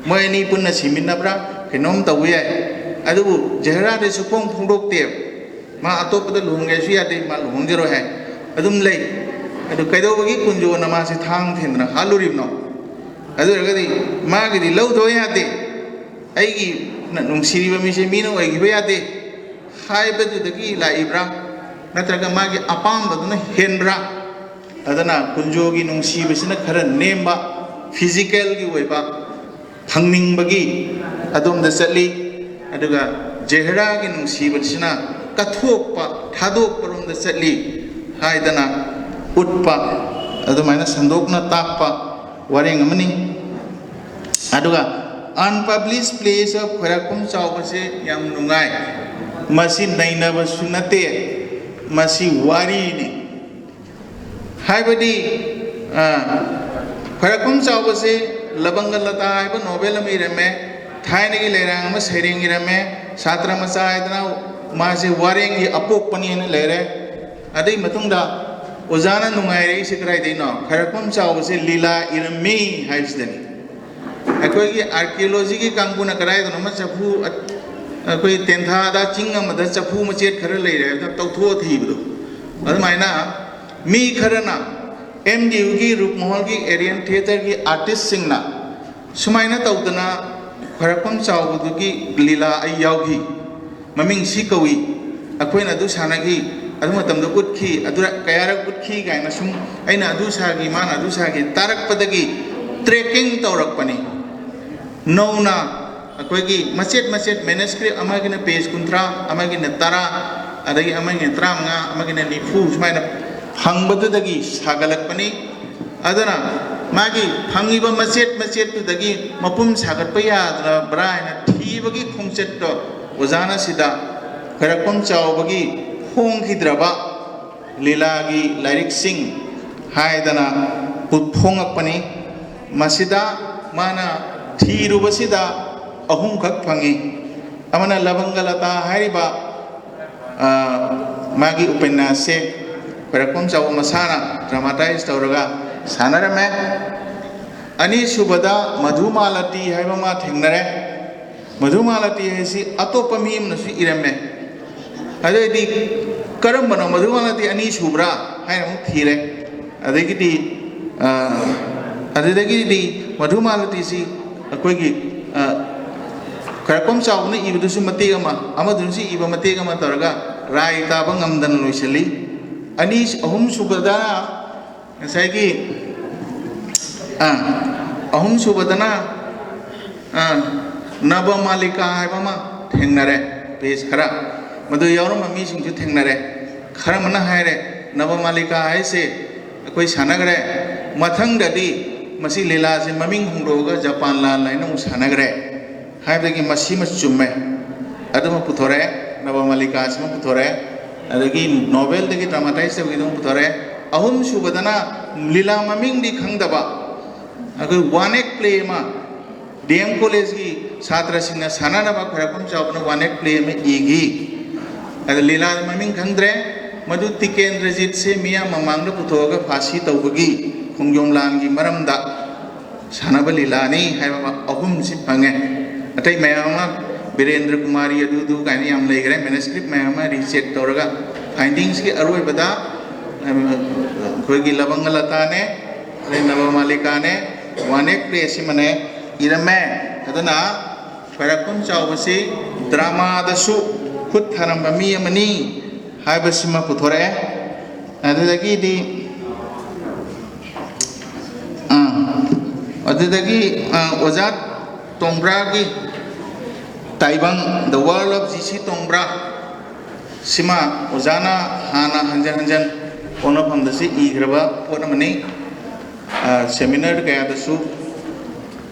ꯃꯣꯏ ꯑꯅꯤ ꯄꯨꯟꯅ ꯁꯤꯃꯤꯟꯅꯕ꯭ꯔꯥ ꯀꯩꯅꯣꯝ ꯇꯧꯕ ꯌꯥꯏ꯫ ꯑꯗꯨꯕꯨ ꯖꯦꯍꯔꯥꯗꯤ ꯁꯨꯛꯐꯣꯡ ꯐꯣꯡꯗꯣꯛꯇꯦꯕ꯫ ꯃꯥ ꯑꯇꯣꯞꯄꯗ ꯂꯨꯍꯣꯡꯒꯦꯁꯨ ꯌꯥꯗꯦ, ꯃꯥ ꯂꯨꯍꯣꯡꯖꯔꯣꯏ ꯍꯥꯏ꯫ ꯑꯗꯨꯝ ꯂꯩ꯫ ꯑꯗꯨ ꯀꯩꯗꯧꯕꯒꯤ ꯀꯨꯟꯖꯣꯅ ꯃꯥꯁꯦ ꯊꯥꯡ ꯊꯤꯟꯗꯅ ꯍꯥꯠꯂꯨꯔꯤꯕꯅꯣ? ꯑꯗꯨ ꯑꯣꯏꯔꯒꯗꯤ ꯃꯥꯒꯤꯗꯤ ꯂꯧꯗꯕ ꯌꯥꯗꯦ꯫ ꯑꯩꯒꯤ ꯅ-, ꯅꯨꯡꯁꯤꯔꯤꯕ ꯃꯤꯁꯦ ꯃꯤꯅ ꯑꯣꯏꯈꯤꯕ ꯌꯥꯗꯦ ꯍꯥꯏꯕꯗꯨꯗꯒꯤ ꯂꯥꯛꯏꯕ꯭ꯔꯥ? ꯅꯠꯇ꯭ꯔꯒ ꯃꯥꯒꯤ ꯑꯄꯥꯝꯕꯗꯨꯅ ꯍꯦꯟꯕ꯭ꯔꯥ? ꯑꯗꯨꯅ ꯀꯨꯟꯖꯣꯒꯤ ꯅꯨꯡꯁꯤꯕꯁꯤꯅ ꯈꯔ ꯅꯦꯝꯕ, ꯐꯤꯖꯤꯀꯦꯜꯒꯤ ꯑꯣꯏꯕ, ꯐꯪꯅꯤꯡꯕꯒꯤ ꯑꯗꯣꯝꯗ ꯆꯠꯂꯤ꯫ ꯑꯗꯨꯒ ꯖꯦꯍꯔꯥꯒꯤ ꯅꯨꯡꯁꯤꯕꯁꯤꯅ ꯀꯠꯊꯣꯛꯄ, ꯊꯥꯗꯣꯛꯄꯔꯣꯝꯗ ꯆꯠꯂꯤ ꯍꯥꯏꯗꯅ ꯎꯠꯄ, ꯑꯗꯨꯃꯥꯏꯅ ꯁꯟꯗꯣꯛꯅ ꯇꯥꯛꯄ ꯋꯥꯔꯦꯡ ꯑꯃꯅꯤ꯫ ꯑꯗꯨꯒ unpublished plays of ꯈ꯭ꯋꯥꯏꯔꯥꯛꯄꯝ ꯆꯥꯎꯕꯁꯦ ꯌꯥꯝ ꯅꯨꯡꯉꯥꯏ꯫ ꯃꯁꯤ ꯅꯩꯅꯕꯁꯨ ꯅꯠꯇꯦ, ꯃꯁꯤ ꯋꯥꯔꯤꯅꯤ꯫ ꯍꯥꯏꯕꯗꯤ, ꯑ, ꯈ꯭ꯋꯥꯏꯔꯥꯛꯄꯝ ꯆꯥꯎꯕꯁꯦ ꯂꯕꯪꯒ ꯂꯇꯥ ꯍꯥꯏꯕ ꯅꯣꯕꯦꯜ ꯑꯃ ꯏꯔꯝꯃꯦ, ꯊꯥꯏꯅꯒꯤ ꯂꯩꯔꯥꯡ ꯑꯃ ꯁꯩꯔꯦꯡ ꯏꯔꯝꯃꯦ, ꯁꯥꯇ꯭ꯔ ꯃꯆꯥ ꯍꯥꯏꯗꯅ ꯃꯥꯁꯦ ꯋꯥꯔꯦꯡꯒꯤ ꯑꯄꯣꯛꯄꯅꯦꯅ ꯂꯩꯔꯦ꯫ ꯑꯗꯨꯒꯤ ꯃꯇꯨꯡꯗ ꯑꯣꯖꯥꯅ ꯅꯨꯡꯉꯥꯏꯔꯛꯏꯁꯦ ꯀꯗꯥꯏꯗꯩꯅꯣ? ꯈ꯭ꯋꯥꯏꯔꯥꯛꯄꯝ ꯆꯥꯎꯕꯁꯦ ꯂꯤꯂꯥ ꯏꯔꯝꯃꯤ ꯍꯥꯏꯕꯁꯤꯗꯅꯤ꯫ ꯑꯩꯈꯣꯏꯒꯤ ꯑꯥꯔꯀꯤꯑꯣꯂꯣꯖꯤꯒꯤ ꯀꯥꯡꯕꯨꯅ ꯀꯗꯥꯏꯗꯅꯣꯃ ꯆꯐꯨ ꯑ-, ꯑꯩꯈꯣꯏ ꯇꯦꯟꯊꯥꯗ ꯆꯤꯡ ꯑꯃꯗ ꯆꯐꯨ ꯃꯆꯦꯠ ꯈꯔ ꯂꯩꯔꯦ ꯍꯥꯏꯕꯗ ꯇꯧꯊꯣꯛꯑ ꯊꯤꯕꯗꯣ, ꯑꯗꯨꯃꯥꯏꯅ ꯃꯤ ꯈꯔꯅ ꯑꯦꯝ ꯗꯤ ꯌꯨꯒꯤ ꯔꯨꯞꯃꯍꯜꯒꯤ ꯑꯦꯔꯤꯌꯟ ꯊꯤꯌꯦꯇꯔꯒꯤ ꯑꯥꯔꯇꯤꯁꯁꯤꯡꯅ ꯁꯨꯃꯥꯏꯅ ꯇꯧꯗꯅ ꯈ꯭ꯋꯥꯏꯔꯥꯛꯄꯝ ꯆꯥꯎꯕꯗꯨꯒꯤ ꯂꯤꯂꯥ ꯑꯩ ꯌꯥꯎꯈꯤ, ꯃꯃꯤꯡ ꯁꯤ ꯀꯧꯏ, ꯑꯩꯈꯣꯏꯅ ꯑꯗꯨ ꯁꯥꯟꯅꯈꯤ, ꯑꯗꯨ ꯃꯇꯝꯗ ꯎꯠꯈꯤ, ꯑꯗꯨ ꯀꯌꯥꯔꯛ ꯎꯠꯈꯤ ꯀꯥꯏꯅ ꯁꯨꯝ ꯑꯩꯅ ꯑꯗꯨ ꯁꯥꯈꯤ, ꯃꯥꯅ ꯑꯗꯨ ꯁꯥꯈꯤ ꯇꯥꯔꯛꯄꯗꯒꯤ ꯇ꯭ꯔꯦꯀꯤꯡ ꯇꯧꯔꯛꯄꯅꯤ꯫ ꯅꯧꯅ ꯑꯩꯈꯣꯏꯒꯤ ꯃꯆꯦꯠ ꯃꯆꯦꯠ ꯃꯦꯅꯁꯀ꯭ꯔꯤꯞ ꯑꯃꯒꯤꯅ ꯄꯦꯖ ꯀꯨꯟꯊ꯭ꯔꯥ, ꯑꯃꯒꯤꯅ ꯇꯔꯥ, ꯑꯗꯒꯤ ꯑꯃꯒꯤꯅ ꯇꯔꯥꯃꯉꯥ, ꯑꯃꯒꯤꯅ ꯅꯤꯐꯨ ꯁꯨꯃꯥꯏꯅ ꯐꯪꯕꯗꯨꯗꯒꯤ ꯁꯥꯒꯠꯂꯛꯄꯅꯤ꯫ ꯑꯗꯨꯅ ꯃꯥꯒꯤ ꯐꯪꯉꯤꯕ ꯃꯆꯦꯠ ꯃꯆꯦꯠꯇꯨꯗꯒꯤ ꯃꯄꯨꯝ ꯁꯥꯒꯠꯄ ꯌꯥꯗ꯭ꯔꯕ꯭ꯔꯥ ꯍꯥꯏꯅ ꯊꯤꯕꯒꯤ ꯈꯣꯡꯆꯠꯇꯣ ꯑꯣꯖꯥꯅ ꯁꯤꯗ ꯈ꯭ꯋꯥꯏꯔꯥꯛꯄꯝ ꯆꯥꯎꯕꯒꯤ ꯐꯣꯡꯈꯤꯗ꯭ꯔꯕ ꯂꯤꯂꯥꯒꯤ ꯂꯥꯏꯔꯤꯛꯁꯤꯡ ꯍꯥꯏꯗꯅ ꯐꯣꯡꯉꯛꯄꯅꯤ꯫ ꯃꯁꯤꯗ ꯃꯥꯅ ꯊꯤꯔꯨꯕꯁꯤꯗ ꯑꯍꯨꯝꯈꯛ ꯐꯪꯉꯤ꯫ ꯑꯃꯅ ꯂꯕꯪꯒ ꯂꯇꯥ ꯍꯥꯏꯔꯤꯕ, ꯑ, ꯃꯥꯒꯤ ꯎꯄꯟꯌꯥꯁꯁꯦ ꯈ꯭ꯋꯥꯏꯔꯥꯛꯄꯝ ꯆꯥꯎꯕ ꯃꯁꯥꯅ ꯗ꯭ꯔꯃꯥꯇꯥꯏꯖ ꯇꯧꯔꯒ ꯁꯥꯟꯅꯔꯝꯃꯦ꯫ ꯑꯅꯤꯁꯨꯕꯗ ꯃꯙꯨꯃꯥꯂꯇꯤ ꯍꯥꯏꯕ ꯑꯃ ꯊꯦꯡꯅꯔꯦ꯫ ꯃꯙꯨꯃꯥꯂꯇꯤ ꯍꯥꯏꯁꯤ ꯑꯇꯣꯞꯄ ꯃꯤ ꯑꯃꯅꯁꯨ ꯏꯔꯝꯃꯦ꯫ ꯑꯗꯨꯑꯣꯏꯗꯤ ꯀꯔꯝꯕꯅꯣ ꯃꯙꯨꯃꯥꯂꯇꯤ ꯑꯅꯤ ꯁꯨꯕ꯭ꯔꯥ ꯍꯥꯏꯅ ꯑꯃꯨꯛ ꯊꯤꯔꯦ꯫ ꯑꯗꯒꯤꯗꯤ, ꯑ, ꯑꯗꯨꯗꯒꯤꯗꯤ ꯃꯙꯨꯃꯥꯂꯇꯤꯁꯤ ꯑꯩꯈꯣꯏꯒꯤ, ꯑ, ꯈ꯭ꯋꯥꯏꯔꯥꯛꯄꯝ ꯆꯥꯎꯕꯅ ꯏꯕꯗꯨꯁꯨ ꯃꯇꯦꯛ ꯑꯃ, ꯑꯃꯗꯨꯅꯁꯨ ꯏꯕ ꯃꯇꯦꯛ ꯑꯃ ꯇꯧꯔꯒ ꯔꯥꯏ ꯇꯥꯕ ꯉꯝꯗꯅ ꯂꯣꯏꯁꯤꯜꯂꯤ꯫ ꯑꯅꯤ, ꯑꯍꯨꯝꯁꯨꯕꯗ ꯉꯁꯥꯏꯒꯤ, ꯑ, ꯑꯍꯨꯝꯁꯨꯕꯗꯅ, ꯑ, ꯅꯕꯃꯥꯂꯤꯀꯥ ꯍꯥꯏꯕ ꯑꯃ ꯊꯦꯡꯅꯔꯦ, ꯄꯦꯖ ꯈꯔ꯫ ꯃꯗꯨ ꯌꯥꯎꯔꯝꯕ ꯃꯤꯁꯤꯡꯁꯨ ꯊꯦꯡꯅꯔꯦ꯫ ꯈꯔ ꯑꯃꯅ ꯍꯥꯏꯔꯦ, "ꯅꯕꯃꯥꯂꯤꯀꯥ ꯍꯥꯏꯁꯦ ꯑꯩꯈꯣꯏ ꯁꯥꯟꯅꯈ꯭ꯔꯦ, ꯃꯊꯪꯗꯗꯤ ꯃꯁꯤ ꯂꯤꯂꯥꯁꯦ ꯃꯃꯤꯡ ꯍꯣꯡꯗꯣꯛꯑꯒ ꯖꯄꯥꯟ ꯂꯥꯜ ꯍꯥꯏꯅ ꯑꯃꯨꯛ ꯁꯥꯟꯅꯈ꯭ꯔꯦ" ꯍꯥꯏꯕꯗꯒꯤ ꯃꯁꯤꯃ ꯆꯨꯝꯃꯦ꯫ ꯑꯗꯨꯃ ꯄꯨꯊꯣꯔꯛꯑꯦ, ꯅꯕꯃꯥꯂꯤꯀꯥꯁꯤꯃ ꯄꯨꯊꯣꯔꯛꯑꯦ꯫ ꯑꯗꯒꯤ ꯅꯣꯕꯦꯜꯗꯒꯤ ꯗ꯭ꯔꯃꯥꯇꯥꯏꯖ ꯇꯧꯕꯒꯤꯗꯨ ꯑꯃ ꯄꯨꯊꯣꯔꯛꯑꯦ꯫ ꯑꯍꯨꯝꯁꯨꯕꯗꯅ ꯂꯤꯂꯥ ꯃꯃꯤꯡꯗꯤ ꯈꯪꯗꯕ, ꯑꯩꯈꯣꯏ ꯋꯥꯟ ꯑꯦꯛ ꯄ꯭ꯂꯦ ꯑꯃ ꯗꯤ ꯑꯦꯝ ꯀꯣꯂꯦꯖꯀꯤ ꯁꯥꯇ꯭ꯔꯁꯤꯡꯅ ꯁꯥꯟꯅꯅꯕ ꯈ꯭ꯋꯥꯏꯔꯥꯛꯄꯝ ꯆꯥꯎꯕꯅ ꯋꯥꯟ ꯑꯦꯛ ꯄ꯭ꯂꯦ ꯑꯃ ꯏꯈꯤ꯫ ꯑꯗ ꯂꯤꯂꯥ ꯃꯃꯤꯡ ꯈꯪꯗ꯭ꯔꯦ꯫ ꯃꯗꯨ ꯇꯤꯀꯦꯟꯗ꯭ꯔꯖꯤꯠꯁꯦ ꯃꯤꯌꯥꯝ ꯃꯃꯥꯡꯗ ꯄꯨꯊꯣꯛꯑꯒ ꯐꯥꯁꯤ ꯇꯧꯕꯒꯤ ꯈꯣꯡꯖꯣꯝ ꯂꯥꯟꯒꯤ ꯃꯔꯝꯗ ꯁꯥꯟꯅꯕ ꯂꯤꯂꯥꯅꯤ ꯍꯥꯏꯕ ꯑꯃ, ꯑꯍꯨꯝꯁꯤ ꯐꯪꯉꯦ꯫ ꯑꯇꯩ ꯃꯌꯥꯝ ꯑꯃ ꯕꯤꯔꯦꯟꯗ꯭ꯔ ꯀꯨꯃꯥꯔꯤ ꯑꯗꯨꯗꯨ ꯀꯥꯏꯅ ꯌꯥꯝ ꯂꯩꯈ꯭ꯔꯦ꯫ ꯃꯦꯅꯁꯀ꯭ꯔꯤꯞ ꯃꯌꯥꯝ ꯑꯃ ꯔꯤꯆꯦꯛ ꯇꯧꯔꯒ ꯐꯥꯏꯟꯗꯤꯡꯁꯀꯤ ꯑꯔꯣꯏꯕꯗ, ꯑꯝ, ꯑꯩꯈꯣꯏꯒꯤ ꯂꯕꯪꯒ ꯂꯇꯥꯅꯦ, ꯑꯗꯩ ꯅꯕ ꯃꯥꯂꯤꯀꯥꯅꯦ, ꯋꯥꯅꯦꯛ ꯄ꯭ꯂꯦ ꯁꯤꯃꯅꯦ ꯏꯔꯝꯃꯦ꯫ ꯑꯗꯨꯅ ꯈ꯭ꯋꯥꯏꯔꯥꯛꯄꯝ ꯆꯥꯎꯕꯁꯤ ꯗ꯭ꯔꯃꯥꯗꯁꯨ ꯈꯨꯠ ꯊꯥꯔꯝꯕ ꯃꯤ ꯑꯃꯅꯤ ꯍꯥꯏꯕꯁꯤꯃ ꯄꯨꯊꯣꯔꯛꯑꯦ꯫ ꯑꯗꯨꯗꯒꯤꯗꯤ, ꯑꯥ, ꯑꯗꯨꯗꯒꯤ, ꯑꯥ, ꯑꯣꯖꯥ ꯇꯣꯡꯕ꯭ꯔꯥꯒꯤ ꯇꯥꯏꯕꯪ, The World of G C ꯇꯣꯡꯕ꯭ꯔꯥ, ꯁꯤꯃ ꯑꯣꯖꯥꯅ ꯍꯥꯟꯅ ꯍꯟꯖꯟ ꯍꯟꯖꯟ ꯄꯣꯛꯅꯐꯝꯗꯁꯨ ꯏꯈ꯭ꯔꯕ ꯄꯣꯠ ꯑꯃꯅꯤ꯫ ꯑ, ꯁꯦꯃꯤꯅꯥꯔ ꯀꯌꯥꯗꯁꯨ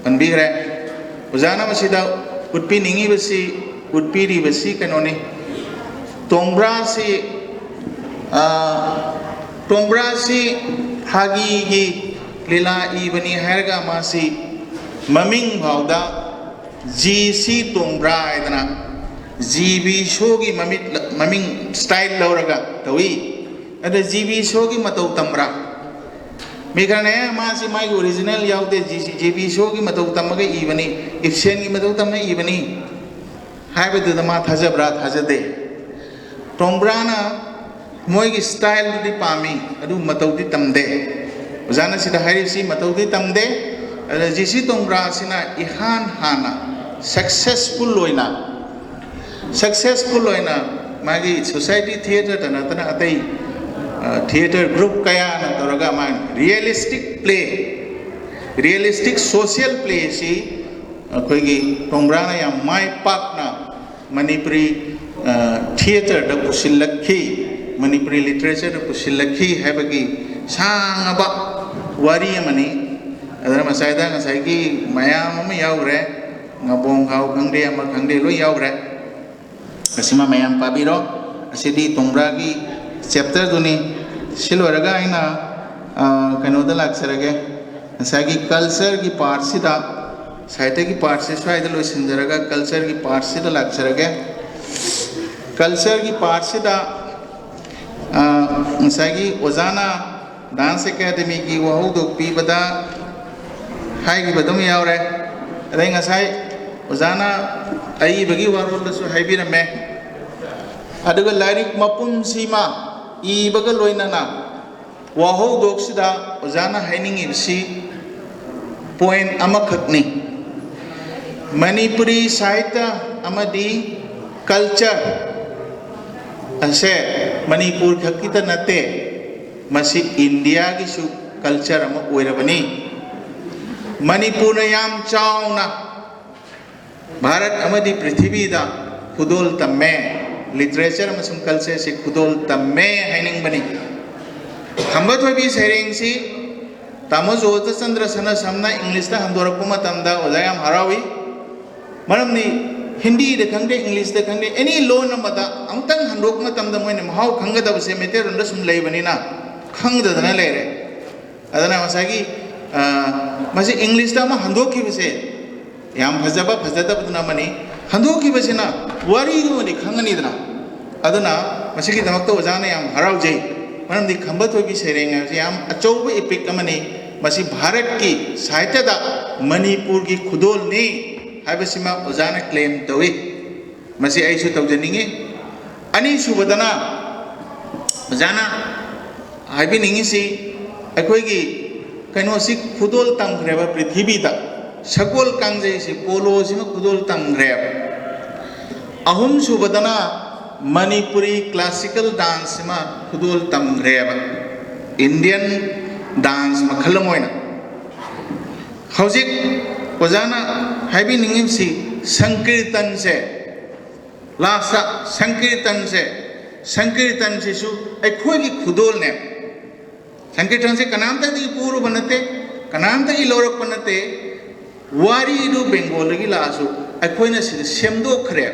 ꯄꯟꯕꯤꯈ꯭ꯔꯦ꯫ ꯑꯣꯖꯥꯅ ꯃꯁꯤꯗ ꯎꯠꯄꯤꯅꯤꯡꯉꯤꯕꯁꯤ, ꯎꯠꯄꯤꯔꯤꯕꯁꯤ ꯀꯩꯅꯣꯅꯤ, ꯇꯣꯡꯕ꯭ꯔꯥꯁꯤ, ꯑ, ꯇꯣꯡꯕ꯭ꯔꯥꯁꯤ ꯐꯥꯒꯤꯒꯤ ꯂꯤꯂꯥ ꯏꯕꯅꯤ ꯍꯥꯏꯔꯒ ꯃꯥꯁꯤ ꯃꯃꯤꯡ ꯐꯥꯎꯗ ꯖꯤ ꯁꯤ ꯇꯣꯡꯕ꯭ꯔꯥ ꯍꯥꯏꯗꯅ ꯖꯤ ꯕꯤ ꯁꯣꯒꯤ ꯃꯃꯤꯠ, ꯃꯃꯤꯡ ꯁ꯭ꯇꯥꯏꯜ ꯂꯧꯔꯒ ꯇꯧꯏ꯫ ꯑꯗ ꯖꯤ ꯕꯤ ꯁꯣꯒꯤ ꯃꯇꯧ ꯇꯝꯕ꯭ꯔꯥ? ꯃꯤ ꯈꯔꯅ, "ꯑꯦ, ꯃꯥꯁꯤ ꯃꯥꯒꯤ ꯑꯣꯔꯤꯖꯤꯅꯦꯜ ꯌꯥꯎꯗꯦ, ꯖꯤ ꯁꯤ, ꯖꯤ ꯕꯤ ꯁꯣꯒꯤ ꯃꯇꯧ ꯇꯝꯃꯒ ꯏꯕꯅꯤ, ꯏꯞꯁꯦꯟꯒꯤ ꯃꯇꯧ ꯇꯝꯃꯒ ꯏꯕꯅꯤ" ꯍꯥꯏꯕꯗꯨꯗ ꯃꯥ ꯊꯥꯖꯕ꯭ꯔꯥ? ꯊꯥꯖꯗꯦ꯫ ꯇꯣꯡꯕ꯭ꯔꯥꯅ ꯃꯣꯏꯒꯤ ꯁ꯭ꯇꯥꯏꯜꯗꯨꯗꯤ ꯄꯥꯝꯃꯤ, ꯑꯗꯨ ꯃꯇꯧꯗꯤ ꯇꯝꯗꯦ꯫ ꯑꯣꯖꯥꯅ ꯁꯤꯗ ꯍꯥꯏꯔꯤꯁꯤ ꯃꯇꯧꯗꯤ ꯇꯝꯗꯦ꯫ ꯑꯗ ꯖꯤ ꯁꯤ ꯇꯣꯡꯕ꯭ꯔꯥꯁꯤꯅ ꯏꯍꯥꯟ ꯍꯥꯟꯅ ꯁꯛꯁꯦꯁꯐꯨꯜ ꯑꯣꯏꯅ, ꯁꯛꯁꯦꯁꯐꯨꯜ ꯑꯣꯏꯅ ꯃꯥꯒꯤ ꯁꯣꯁꯥꯏꯇꯤ ꯊꯤꯌꯦꯇꯔꯗ ꯅꯠꯇꯅ ꯑꯇꯩ, ꯑ, ꯊꯤꯌꯦꯇꯔ ꯒ꯭ꯔꯨꯞ ꯀꯌꯥꯅ ꯇꯧꯔꯒ ꯃꯥꯒꯤ ꯔꯤꯌꯦꯂꯤꯁꯇꯤꯛ ꯄ꯭ꯂꯦ, ꯔꯤꯌꯦꯂꯤꯁꯇꯤꯛ ꯁꯣꯁꯤꯌꯦꯜ ꯄ꯭ꯂꯦꯁꯤ ꯑꯩꯈꯣꯏꯒꯤ ꯇꯣꯡꯕ꯭ꯔꯥꯅ ꯌꯥꯝ ꯃꯥꯏ ꯄꯥꯛꯅ ꯃꯅꯤꯄꯨꯔꯤ, ꯑ, ꯊꯤꯌꯦꯇꯔꯗ ꯄꯨꯁꯤꯜꯂꯛꯈꯤ, ꯃꯅꯤꯄꯨꯔꯤ ꯂꯤꯇꯔꯦꯆꯔꯗ ꯄꯨꯁꯤꯜꯂꯛꯈꯤ ꯍꯥꯏꯕꯒꯤ ꯁꯥꯡꯉꯕ ꯋꯥꯔꯤ ꯑꯃꯅꯤ꯫ ꯑꯗꯨꯅ ꯃꯁꯥꯏꯗ ꯉꯁꯥꯏꯒꯤ ꯃꯌꯥꯝ ꯑꯃ ꯌꯥꯎꯈ꯭ꯔꯦ, ꯉꯥꯕꯣꯡ ꯈꯥꯎ ꯈꯪꯗꯦ, ꯑꯃ ꯈꯪꯗꯦ, ꯂꯣꯏ ꯌꯥꯎꯈ꯭ꯔꯦ꯫ ꯃꯁꯤꯃ ꯃꯌꯥꯝ ꯄꯥꯕꯤꯔꯣ꯫ ꯑꯁꯤꯗꯤ ꯇꯣꯡꯕ꯭ꯔꯥꯒꯤ ꯆꯦꯞꯇꯔꯗꯨꯅꯤ꯫ ꯁꯤ ꯂꯣꯏꯔꯒ ꯑꯩꯅ, ꯑ, ꯀꯩꯅꯣꯗ ꯂꯥꯛꯆꯔꯒꯦ, ꯉꯁꯥꯏꯒꯤ ꯀꯜꯆꯔꯒꯤ ꯄꯥꯔꯠꯁꯤꯗ, ꯁꯥꯍꯤꯇ꯭ꯌꯒꯤ ꯄꯥꯔꯠꯁꯦ ꯁ꯭ꯋꯥꯏꯗ ꯂꯣꯏꯁꯤꯟꯖꯔꯒ ꯀꯜꯆꯔꯒꯤ ꯄꯥꯔꯠꯁꯤꯗ ꯂꯥꯛꯆꯔꯒꯦ꯫ ꯀꯜꯆꯔꯒꯤ ꯄꯥꯔꯠꯁꯤꯗ, ꯑ, ꯉꯁꯥꯏꯒꯤ ꯑꯣꯖꯥꯅ ꯗꯥꯟꯁ ꯑꯦꯀꯥꯗꯃꯤꯒꯤ ꯋꯥꯍꯧꯗꯣꯛ ꯄꯤꯕꯗ ꯍꯥꯏꯈꯤꯕ ꯑꯗꯨꯝ ꯌꯥꯎꯔꯦ꯫ ꯑꯗꯩ ꯉꯁꯥꯏ ꯑꯣꯖꯥꯅ ꯑꯏꯕꯒꯤ ꯋꯥꯔꯣꯜꯗꯁꯨ ꯍꯥꯏꯕꯤꯔꯝꯃꯦ꯫ ꯑꯗꯨꯒ ꯂꯥꯏꯔꯤꯛ ꯃꯄꯨꯝꯁꯤꯃ ꯏꯕꯒ ꯂꯣꯏꯅꯅ ꯋꯥꯍꯧꯗꯣꯛꯁꯤꯗ ꯑꯣꯖꯥꯅ ꯍꯥꯏꯅꯤꯡꯉꯤꯕꯁꯤ point ꯑꯃꯈꯛꯅꯤ꯫ ꯃꯅꯤꯄꯨꯔꯤ ꯁꯥꯍꯤꯇ꯭ꯌ ꯑꯃꯗꯤ culture ꯑꯁꯦ ꯃꯅꯤꯄꯨꯔ ꯈꯛꯀꯤꯇ ꯅꯠꯇꯦ, ꯃꯁꯤ ꯏꯟꯗꯤꯌꯥꯒꯤꯁꯨ culture ꯑꯃ ꯑꯣꯏꯔꯕꯅꯤ꯫ ꯃꯅꯤꯄꯨꯔꯅ ꯌꯥꯝ ꯆꯥꯎꯅ ꯚꯥꯔꯠ ꯑꯃꯗꯤ ꯄ꯭ꯔꯤꯊꯤꯕꯤꯗ ꯈꯨꯗꯣꯜ ꯇꯝꯃꯦ, literature ꯑꯃꯁꯨꯡ culture ꯑꯁꯤ ꯈꯨꯗꯣꯜ ꯇꯝꯃꯦ ꯍꯥꯏꯅꯤꯡꯕꯅꯤ꯫ ꯈꯝꯕ ꯊꯣꯏꯕꯤ ꯁꯩꯔꯦꯡꯁꯤ ꯇꯥꯃꯣ ꯖꯣꯙꯆꯟꯗ꯭ꯔ ꯁꯅꯥꯁꯝꯅ ꯏꯪꯂꯤꯁꯇ ꯍꯟꯗꯣꯔꯛꯄ ꯃꯇꯝꯗ ꯑꯣꯖꯥ ꯌꯥꯝ ꯍꯔꯥꯎꯏ꯫ ꯃꯔꯝꯗꯤ ꯍꯤꯟꯗꯤꯗ ꯈꯪꯗꯦ, ꯏꯪꯂꯤꯁꯇ ꯈꯪꯗꯦ, any loan ꯑꯃꯗ ꯑꯃꯨꯛꯇꯪ ꯍꯟꯗꯣꯛꯄ ꯃꯇꯝꯗ ꯃꯣꯏꯅ ꯃꯍꯥꯎ ꯈꯪꯒꯗꯕꯁꯦ ꯃꯩꯇꯩꯂꯣꯟꯗ ꯁꯨꯝ ꯂꯩꯕꯅꯤꯅ ꯈꯪꯗꯗꯅ ꯂꯩꯔꯦ꯫ ꯑꯗꯨꯅ ꯉꯁꯥꯏꯒꯤ, ꯑ, ꯃꯁꯤ ꯏꯪꯂꯤꯁꯇ ꯑꯃ ꯍꯟꯗꯣꯛꯈꯤꯕꯁꯦ ꯌꯥꯝ ꯐꯖꯕ, ꯐꯖꯗꯕꯗꯨꯅ ꯑꯃꯅꯤ꯫ ꯍꯟꯗꯣꯛꯈꯤꯕꯁꯤꯅ ꯋꯥꯔꯤꯗꯨꯃꯗꯤ ꯈꯪꯉꯅꯤꯗꯅ꯫ ꯑꯗꯨꯅ ꯃꯁꯤꯒꯤꯗꯃꯛꯇ ꯑꯣꯖꯥꯅ ꯌꯥꯝ ꯍꯔꯥꯎꯖꯩ꯫ ꯃꯔꯝꯗꯤ ꯈꯝꯕ ꯊꯣꯏꯕꯤ ꯁꯩꯔꯦꯡ ꯍꯥꯏꯕꯁꯤ ꯌꯥꯝ ꯑꯆꯧꯕ epic ꯑꯃꯅꯤ꯫ ꯃꯁꯤ ꯚꯥꯔꯠꯀꯤ ꯁꯥꯍꯤꯇ꯭ꯌꯗ ꯃꯅꯤꯄꯨꯔꯒꯤ ꯈꯨꯗꯣꯜꯅꯤ ꯍꯥꯏꯕꯁꯤꯃ ꯑꯣꯖꯥꯅ claim ꯇꯧꯏ꯫ ꯃꯁꯤ ꯑꯩꯁꯨ ꯇꯧꯖꯅꯤꯡꯉꯤ꯫ ꯑꯅꯤꯁꯨꯕꯗꯅ ꯑꯣꯖꯥꯅ ꯍꯥꯏꯕꯤꯅꯤꯡꯉꯤꯁꯤ, ꯑꯩꯈꯣꯏꯒꯤ ꯀꯩꯅꯣꯁꯤ ꯈꯨꯗꯣꯜ ꯇꯝꯈ꯭ꯔꯦꯕ ꯄ꯭ꯔꯤꯊꯤꯕꯤꯗ, ꯁꯒꯣꯜ ꯀꯥꯡꯖꯩꯁꯤ, ꯄꯣꯂꯣꯁꯤꯃ ꯈꯨꯗꯣꯜ ꯇꯝꯈ꯭ꯔꯦꯕ꯫ ꯑꯍꯨꯝꯁꯨꯕꯗꯅ ꯃꯅꯤꯄꯨꯔꯤ classical dance ꯁꯤꯃ ꯈꯨꯗꯣꯜ ꯇꯝꯈ꯭ꯔꯦꯕ, Indian dance ꯃꯈꯜ ꯑꯃ ꯑꯣꯏꯅ꯫ ꯍꯧꯖꯤꯛ ꯑꯣꯖꯥꯅ ꯍꯥꯏꯕꯤꯅꯤꯡꯉꯤꯕꯁꯤ ꯁꯪꯀꯤꯔꯇꯟꯁꯦ, last ꯁꯪꯀꯤꯔꯇꯟꯁꯦ, ꯁꯪꯀꯤꯔꯇꯟꯁꯤꯁꯨ ꯑꯩꯈꯣꯏꯒꯤ ꯈꯨꯗꯣꯜꯅꯦ꯫ ꯁꯪꯀꯤꯔꯇꯟꯁꯦ ꯀꯅꯥꯝꯇꯗꯒꯤ ꯄꯨꯔꯨꯕ ꯅꯠꯇꯦ, ꯀꯅꯥꯝꯇꯒꯤ ꯂꯧꯔꯛꯄ ꯅꯠꯇꯦ꯫ ꯋꯥꯔꯤꯗꯨ ꯕꯦꯡꯒꯣꯜꯗꯒꯤ ꯂꯥꯛꯑꯁꯨ ꯑꯩꯈꯣꯏꯅ ꯁꯤꯗ ꯁꯦꯝꯗꯣꯛꯈ꯭ꯔꯦ꯫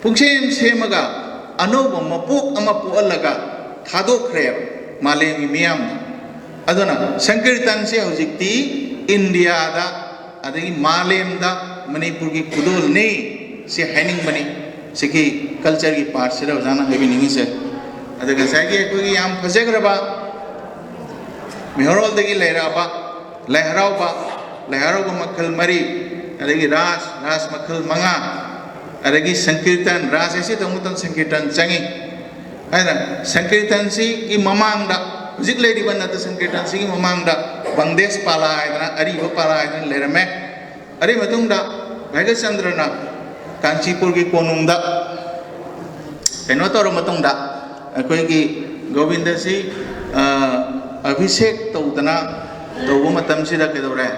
ꯄꯨꯡꯁꯦꯝ ꯁꯦꯝꯃꯒ ꯑꯅꯧꯕ ꯃꯄꯣꯛ ꯑꯃ ꯄꯣꯛꯍꯜꯂꯒ ꯊꯥꯗꯣꯛꯈ꯭ꯔꯦꯕ ꯃꯥꯂꯦꯝꯒꯤ ꯃꯤꯌꯥꯝꯗ꯫ ꯑꯗꯨꯅ ꯁꯪꯀꯤꯔꯇꯟꯁꯦ ꯍꯧꯖꯤꯛꯇꯤ ꯏꯟꯗꯤꯌꯥꯗ ꯑꯗꯒꯤ ꯃꯥꯂꯦꯝꯗ ꯃꯅꯤꯄꯨꯔꯒꯤ ꯈꯨꯗꯣꯜꯅꯤ ꯁꯤ ꯍꯥꯏꯅꯤꯡꯕꯅꯤ꯫ ꯁꯤꯒꯤ culture ꯒꯤ part ꯁꯤꯗ ꯑꯣꯖꯥꯅ ꯍꯥꯏꯕꯤꯅꯤꯡꯉꯤꯁꯦ꯫ ꯑꯗꯨꯒ ꯉꯁꯥꯏꯒꯤ ꯑꯩꯈꯣꯏꯒꯤ ꯌꯥꯝ ꯐꯖꯈ꯭ꯔꯕ ꯃꯩꯍꯧꯔꯣꯜꯗꯒꯤ ꯂꯩꯔꯛꯑꯕ ꯂꯥꯏ ꯍꯔꯥꯎꯕ, ꯂꯥꯏ ꯍꯔꯥꯎꯕ ꯃꯈꯜ ꯃꯔꯤ, ꯑꯗꯒꯤ ꯔꯥꯁ, ꯔꯥꯁ ꯃꯈꯜ ꯃꯉꯥ, ꯑꯗꯒꯤ ꯁꯪꯀꯤꯔꯇꯟ, ꯔꯥꯁ ꯑꯁꯤ ꯇꯧꯕ ꯃꯇꯝꯗ ꯁꯪꯀꯤꯔꯇꯟ ꯆꯪꯉꯤ꯫ ꯍꯥꯏꯅ ꯁꯪꯀꯤꯔꯇꯟꯁꯤꯒꯤ ꯃꯃꯥꯡꯗ, ꯍꯧꯖꯤꯛ ꯂꯩꯔꯤꯕ ꯅꯠꯇ ꯁꯪꯀꯤꯔꯇꯟꯁꯤꯒꯤ ꯃꯃꯥꯡꯗ ꯕꯪꯗꯦꯁ ꯄꯥꯂꯥ ꯍꯥꯏꯗꯅ, ꯑꯔꯤꯕ ꯄꯥꯂꯥ ꯍꯥꯏꯗꯅ ꯂꯩꯔꯝꯃꯦ꯫ ꯑꯗꯨꯒꯤ ꯃꯇꯨꯡꯗ ꯚꯥꯒ꯭ꯌꯆꯟꯗ꯭ꯔꯅ ꯀꯥꯟꯆꯤꯄꯨꯔꯒꯤ ꯀꯣꯅꯨꯡꯗ ꯀꯩꯅꯣ ꯇꯧꯔ ꯃꯇꯨꯡꯗ, ꯑꯩꯈꯣꯏꯒꯤ ꯒꯣꯕꯤꯟꯗꯁꯤ, ꯑ, ꯑꯚꯤꯁꯦꯛ ꯇꯧꯗꯅ ꯇꯧꯕ ꯃꯇꯝꯁꯤꯗ ꯀꯩꯗꯧꯔꯦ?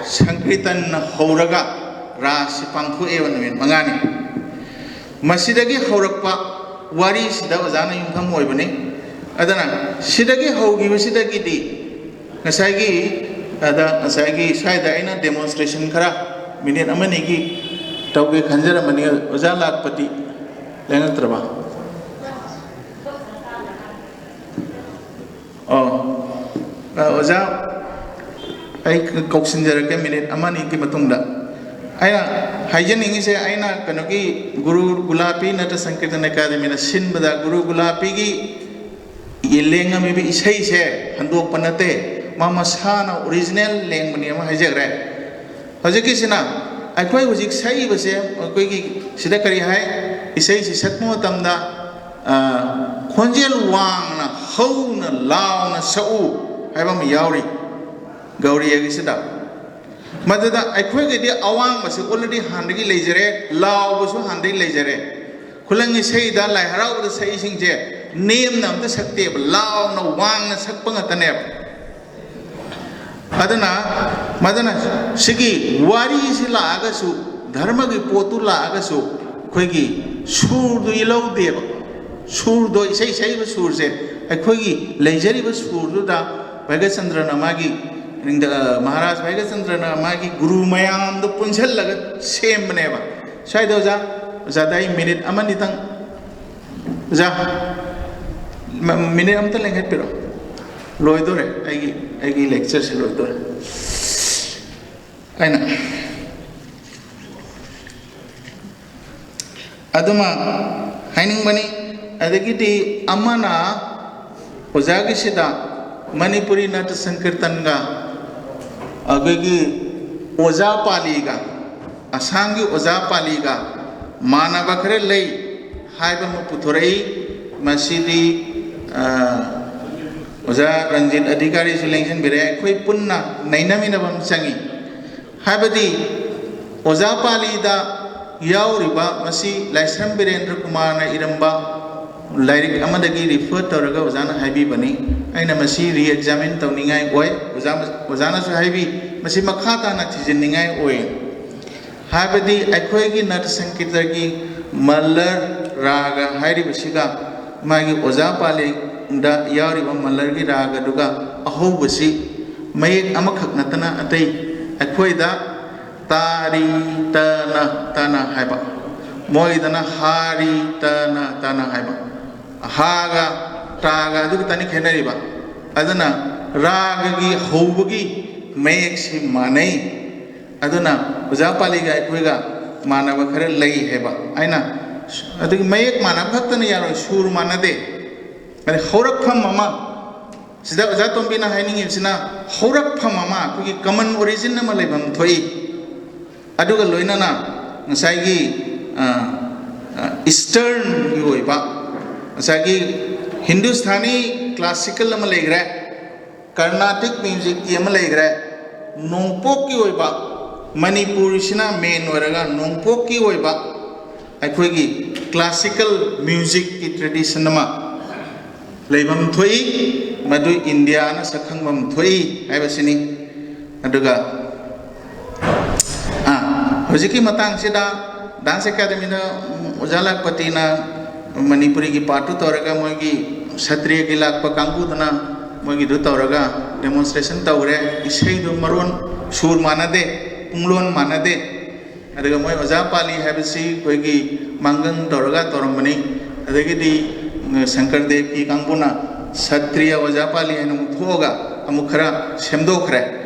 ꯁꯪꯀꯤꯔꯇꯟꯅ ꯍꯧꯔꯒ ꯔꯥꯁꯁꯤ ꯄꯥꯡꯊꯣꯛꯑꯦꯕ ꯅꯨꯃꯤꯠ ꯃꯉꯥꯅꯤ꯫ ꯃꯁꯤꯗꯒꯤ ꯍꯧꯔꯛꯄ ꯋꯥꯔꯤꯁꯤꯗ ꯑꯣꯖꯥꯅ ꯌꯨꯝꯐꯝ ꯑꯣꯏꯕꯅꯤ꯫ ꯑꯗꯨꯅ ꯁꯤꯗꯒꯤ ꯍꯧꯈꯤꯕꯁꯤꯗꯒꯤꯗꯤ ꯉꯁꯥꯏꯒꯤ, ꯑꯗ ꯉꯁꯥꯏꯒꯤ ꯁ꯭ꯋꯥꯏꯗ ꯑꯩꯅ demonstration ꯈꯔ ꯃꯤꯅꯤꯠ ꯑꯃꯅꯤꯒꯤ ꯇꯧꯒꯦ ꯈꯟꯖꯔꯝꯕꯅꯤ, ꯑꯣꯖꯥ ꯂꯥꯛꯄꯗꯤ ꯂꯦꯡꯉꯛꯇ꯭ꯔꯕ? ꯑꯣ, ꯑ, ꯑꯣꯖꯥ, ꯑꯩ ꯀꯧꯁꯤꯟꯖꯔꯛꯀꯦ ꯃꯤꯅꯤꯠ ꯑꯃꯅꯤꯒꯤ ꯃꯇꯨꯡꯗ꯫ ꯑꯩꯅ ꯍꯥꯏꯖꯅꯤꯡꯉꯤꯁꯦ, ꯑꯩꯅ ꯀꯩꯅꯣꯒꯤ ꯒꯨꯔꯨ ꯒꯨꯂꯥꯄꯤ ꯅꯠꯇ ꯁꯪꯀꯤꯔꯇꯟ ꯑꯦꯀꯥꯗꯃꯤꯅ ꯁꯤꯟꯕꯗ ꯒꯨꯔꯨ ꯒꯨꯂꯥꯄꯤꯒꯤ ꯂꯦꯡꯉꯝꯃꯤꯕ ꯏꯁꯩꯁꯦ ꯍꯟꯗꯣꯛꯄ ꯅꯠꯇꯦ, ꯃꯥ ꯃꯁꯥꯅ original ꯂꯦꯡꯕꯅꯤ ꯑꯃ ꯍꯥꯏꯖꯈ꯭ꯔꯦ꯫ ꯍꯧꯖꯤꯛꯀꯤꯁꯤꯅ ꯑꯩꯈꯣꯏ ꯍꯧꯖꯤꯛ ꯁꯛꯏꯕꯁꯦ, ꯑꯩꯈꯣꯏꯒꯤ ꯁꯤꯗ ꯀꯔꯤ ꯍꯥꯏ? ꯏꯁꯩꯁꯤ ꯁꯛꯄ ꯃꯇꯝꯗ, ꯑ, "ꯈꯣꯟꯖꯦꯜ ꯋꯥꯡꯅ ꯍꯧꯅ ꯂꯥꯎꯅ ꯁꯛꯎ" ꯍꯥꯏꯕ ꯑꯃ ꯌꯥꯎꯔꯤ ꯒꯧꯔꯤꯌꯥꯒꯤꯁꯤꯗ꯫ ꯃꯗꯨꯗ ꯑꯩꯈꯣꯏꯒꯤꯗꯤ ꯑꯋꯥꯡꯕꯁꯤ already ꯍꯥꯟꯅꯗꯒꯤ ꯂꯩꯖꯔꯦ, ꯂꯥꯎꯕꯁꯨ ꯍꯥꯟꯅꯗꯒꯤ ꯂꯩꯖꯔꯦ꯫ ꯈꯨꯂꯪ ꯏꯁꯩꯗ, ꯂꯥꯏ ꯍꯔꯥꯎꯕꯗ ꯁꯛꯏꯁꯤꯡꯁꯦ ꯅꯦꯝꯅ ꯑꯝꯇ ꯁꯛꯇꯦꯕ, ꯂꯥꯎꯅ ꯋꯥꯡꯅ ꯁꯛꯄ ꯉꯥꯛꯇꯅꯦꯕ꯫ ꯑꯗꯨꯅ ꯃꯗꯨꯅ ꯁꯤꯒꯤ ꯋꯥꯔꯤꯁꯤ ꯂꯥꯛꯑꯒꯁꯨ, ꯙꯔꯃꯒꯤ ꯄꯣꯠꯇꯨ ꯂꯥꯛꯑꯒꯁꯨ, ꯑꯩꯈꯣꯏꯒꯤ ꯁꯨꯔꯗꯨ ꯏꯜꯍꯧꯗꯦꯕ꯫ ꯁꯨꯔꯗꯣ, ꯏꯁꯩ ꯁꯛꯏꯕ ꯁꯨꯔꯁꯦ, ꯑꯩꯈꯣꯏꯒꯤ ꯂꯩꯖꯔꯤꯕ ꯁꯨꯔꯗꯨꯗ ꯚꯥꯒ꯭ꯌꯆꯟꯗ꯭ꯔꯅ ꯃꯥꯒꯤ, ꯃꯍꯥꯔꯥꯖ ꯚꯥꯒ꯭ꯌꯆꯟꯗ꯭ꯔꯅ ꯃꯥꯒꯤ ꯒꯨꯔꯨ ꯃꯌꯥꯝꯗꯣ ꯄꯨꯟꯁꯤꯜꯂꯒ ꯁꯦꯝꯕꯅꯦꯕ꯫ ꯁ꯭ꯋꯥꯏꯗ ꯑꯣꯖꯥ, ꯑꯣꯖꯥꯗ ꯑꯩ ꯃꯤꯅꯤꯠ ꯑꯃꯅꯤꯇꯪ, ꯑꯣꯖꯥ, ꯃ-, ꯃꯤꯅꯤꯠ ꯑꯃꯇ ꯂꯦꯡꯍꯠꯄꯤꯔꯣ꯫ ꯂꯣꯏꯗꯣꯔꯦ, ꯑꯩꯒꯤ, ꯑꯩꯒꯤ lectureꯁꯦ ꯂꯣꯏꯗꯣꯔꯦ꯫ ꯑꯩꯅ ꯑꯗꯨꯃ ꯍꯥꯏꯅꯤꯡꯕꯅꯤ꯫ ꯑꯗꯒꯤꯗꯤ ꯑꯃꯅ ꯑꯣꯖꯥꯒꯤꯁꯤꯗ ꯃꯅꯤꯄꯨꯔꯤ ꯅꯥꯇ꯭ꯌ ꯁꯪꯀꯤꯔꯇꯟꯒ ꯑꯩꯈꯣꯏꯒꯤ ꯑꯣꯖꯥ ꯄꯥꯂꯤꯒ, ꯑꯁꯥꯝꯒꯤ ꯑꯣꯖꯥ ꯄꯥꯂꯤꯒ ꯃꯥꯟꯅꯕ ꯈꯔ ꯂꯩ ꯍꯥꯏꯕ ꯑꯃ ꯄꯨꯊꯣꯔꯛꯏ꯫ ꯃꯁꯤꯗꯤ ꯑ, ꯑꯣꯖꯥ ꯔꯟꯖꯤꯠ ꯑꯙꯤꯀꯥꯔꯤꯁꯨ ꯂꯦꯡꯁꯤꯟꯕꯤꯔꯦ꯫ ꯑꯩꯈꯣꯏ ꯄꯨꯟꯅ ꯅꯩꯅꯃꯤꯟꯅꯕ ꯑꯃ ꯆꯪꯉꯤ꯫ ꯍꯥꯏꯕꯗꯤ ꯑꯣꯖꯥ ꯄꯥꯂꯤꯗ ꯌꯥꯎꯔꯤꯕ ꯃꯁꯤ ꯂꯥꯏꯁ꯭ꯔꯝ ꯕꯤꯔꯦꯟꯗ꯭ꯔ ꯀꯨꯃꯥꯔꯅ ꯏꯔꯝꯕ ꯂꯥꯏꯔꯤꯛ ꯑꯃꯗꯒꯤ ꯔꯤꯐꯔ ꯇꯧꯔꯒ ꯑꯣꯖꯥꯅ ꯍꯥꯏꯕꯤꯕꯅꯤ꯫ ꯑꯩꯅ ꯃꯁꯤ ꯔꯤꯑꯦꯛꯖꯥꯃꯤꯟ ꯇꯧꯅꯤꯡꯉꯥꯏ ꯑꯣꯏ꯫ ꯑꯣꯖꯥ, ꯑꯣꯖꯥꯅꯁꯨ ꯍꯥꯏꯕꯤ, ꯃꯁꯤ ꯃꯈꯥ ꯇꯥꯅ ꯊꯤꯖꯤꯟꯅꯤꯡꯉꯥꯏ ꯑꯣꯏ꯫ ꯍꯥꯏꯕꯗꯤ ꯑꯩꯈꯣꯏꯒꯤ ꯅꯠ ꯁꯪꯀꯤꯔꯇꯒꯤ ꯃꯜꯂꯔ ꯔꯥꯒ ꯍꯥꯏꯔꯤꯕꯁꯤꯒ ꯃꯥꯒꯤ ꯑꯣꯖꯥ ꯄꯥꯂꯤꯗ ꯌꯥꯎꯔꯤꯕ ꯃꯜꯂꯔꯒꯤ ꯔꯥꯒꯗꯨꯒ ꯑꯍꯧꯕꯁꯤ ꯃꯌꯦꯛ ꯑꯃꯈꯛ ꯅꯠꯇꯅ ꯑꯇꯩ ꯑꯩꯈꯣꯏꯗ ꯇꯥꯔꯤ ꯇꯅ ꯇꯅ ꯍꯥꯏꯕ, ꯃꯣꯏꯗꯅ ꯍꯥꯔꯤ ꯇꯅ ꯇꯅ ꯍꯥꯏꯕ, ꯍꯥꯒ ꯇꯥꯒ ꯑꯗꯨ ꯈꯛꯇꯅꯤ ꯈꯦꯠꯅꯔꯤꯕ꯫ ꯑꯗꯨꯅ ꯔꯥꯒꯒꯤ ꯍꯧꯕꯒꯤ ꯃꯌꯦꯛꯁꯤ ꯃꯥꯟꯅꯩ꯫ ꯑꯗꯨꯅ ꯑꯣꯖꯥ ꯄꯥꯂꯤꯒ ꯑꯩꯈꯣꯏꯒ ꯃꯥꯟꯅꯕ ꯈꯔ ꯂꯩ ꯍꯥꯏꯕ ꯑꯩꯅ꯫ ꯑꯗꯨꯒꯤ ꯃꯌꯦꯛ ꯃꯥꯟꯅꯕ ꯈꯛꯇꯅ ꯌꯥꯔꯣꯏ, ꯁꯨꯔ ꯃꯥꯟꯅꯗꯦ꯫ ꯑꯗꯩ ꯍꯧꯔꯛꯐꯝ ꯑꯃ, ꯁꯤꯗ ꯑꯣꯖꯥ ꯇꯣꯝꯕꯤꯅ ꯍꯥꯏꯅꯤꯡꯉꯤꯕꯁꯤꯅ ꯍꯧꯔꯛꯐꯝ ꯑꯃ, ꯑꯩꯈꯣꯏꯒꯤ ꯀꯃꯟ ꯑꯣꯔꯤꯖꯤꯟ ꯑꯃ ꯂꯩꯐꯝ ꯊꯣꯛꯏ꯫ ꯑꯗꯨꯒ ꯂꯣꯏꯅꯅ ꯉꯁꯥꯏꯒꯤ ꯏꯁꯇꯔꯟꯒꯤ ꯑꯣꯏꯕ, ꯉꯁꯥꯏꯒꯤ ꯍꯤꯟꯗꯨꯁꯊꯥꯅꯤ ꯀ꯭ꯂꯥꯁꯤꯀꯦꯜ ꯑꯃ ꯂꯩꯈ꯭ꯔꯦ, ꯀꯔꯅꯥꯇꯤꯛ ꯃ꯭ꯌꯨꯖꯤꯛꯀꯤ ꯑꯃ ꯂꯩꯈ꯭ꯔꯦ, ꯅꯣꯡꯄꯣꯛꯀꯤ ꯑꯣꯏꯕ, ꯃꯅꯤꯄꯨꯔꯁꯤꯅ ꯃꯦꯟ ꯑꯣꯏꯔꯒ ꯅꯣꯡꯄꯣꯛꯀꯤ ꯑꯣꯏꯕ ꯑꯩꯈꯣꯏꯒꯤ ꯀ꯭ꯂꯥꯁꯤꯀꯦꯜ ꯃ꯭ꯌꯨꯖꯤꯛꯀꯤ ꯇ꯭ꯔꯦꯗꯤꯁꯟ ꯑꯃ ꯂꯩꯐꯝ ꯊꯣꯛꯏ꯫ ꯃꯗꯨ ꯏꯟꯗꯤꯌꯥꯅ ꯁꯛꯈꯪꯐꯝ ꯊꯣꯛꯏ ꯍꯥꯏꯕꯁꯤꯅꯤ꯫ ꯑꯗꯨꯒ ꯑꯥ, ꯍꯧꯖꯤꯛꯀꯤ ꯃꯇꯥꯡꯁꯤꯗ ꯗꯥꯟꯁ ꯑꯦꯀꯥꯗꯃꯤꯗ ꯑꯣꯖꯥ ꯂꯥꯛꯄꯇꯤꯅ ꯃꯅꯤꯄꯨꯔꯤꯒꯤ ꯄꯥꯔꯠꯇꯨ ꯇꯧꯔꯒ ꯃꯣꯏꯒꯤ ꯁꯇ꯭ꯔꯤꯌꯒꯤ ꯂꯥꯛꯄ ꯀꯥꯡꯕꯨꯗꯨꯅ ꯃꯣꯏꯒꯤꯗꯨ ꯇꯧꯔꯒ ꯗꯦꯃꯣꯟꯁꯇ꯭ꯔꯦꯁꯟ ꯇꯧꯈ꯭ꯔꯦ꯫ ꯏꯁꯩꯗꯨ ꯃꯔꯣꯟ, ꯁꯨꯔ ꯃꯥꯟꯅꯗꯦ, ꯄꯨꯡꯂꯣꯟ ꯃꯥꯟꯅꯗꯦ꯫ ꯑꯗꯨꯒ ꯃꯣꯏ ꯑꯣꯖꯥ ꯄꯥꯂꯤ ꯍꯥꯏꯕꯁꯤ ꯑꯩꯈꯣꯏꯒꯤ ꯃꯥꯡꯒꯪ ꯇꯧꯔꯒ ꯇꯧꯔꯝꯕꯅꯤ꯫ ꯑꯗꯒꯤꯗꯤ ꯁꯪꯀꯔ ꯗꯦꯕꯀꯤ ꯀꯥꯡꯕꯨꯅ ꯁꯇ꯭ꯔꯤꯌ ꯑꯣꯖꯥ ꯄꯥꯂꯤ ꯍꯥꯏꯅ ꯑꯃꯨꯛ ꯊꯣꯛꯑꯒ ꯑꯃꯨꯛ ꯈꯔ ꯁꯦꯝꯗꯣꯛꯈ꯭ꯔꯦ꯫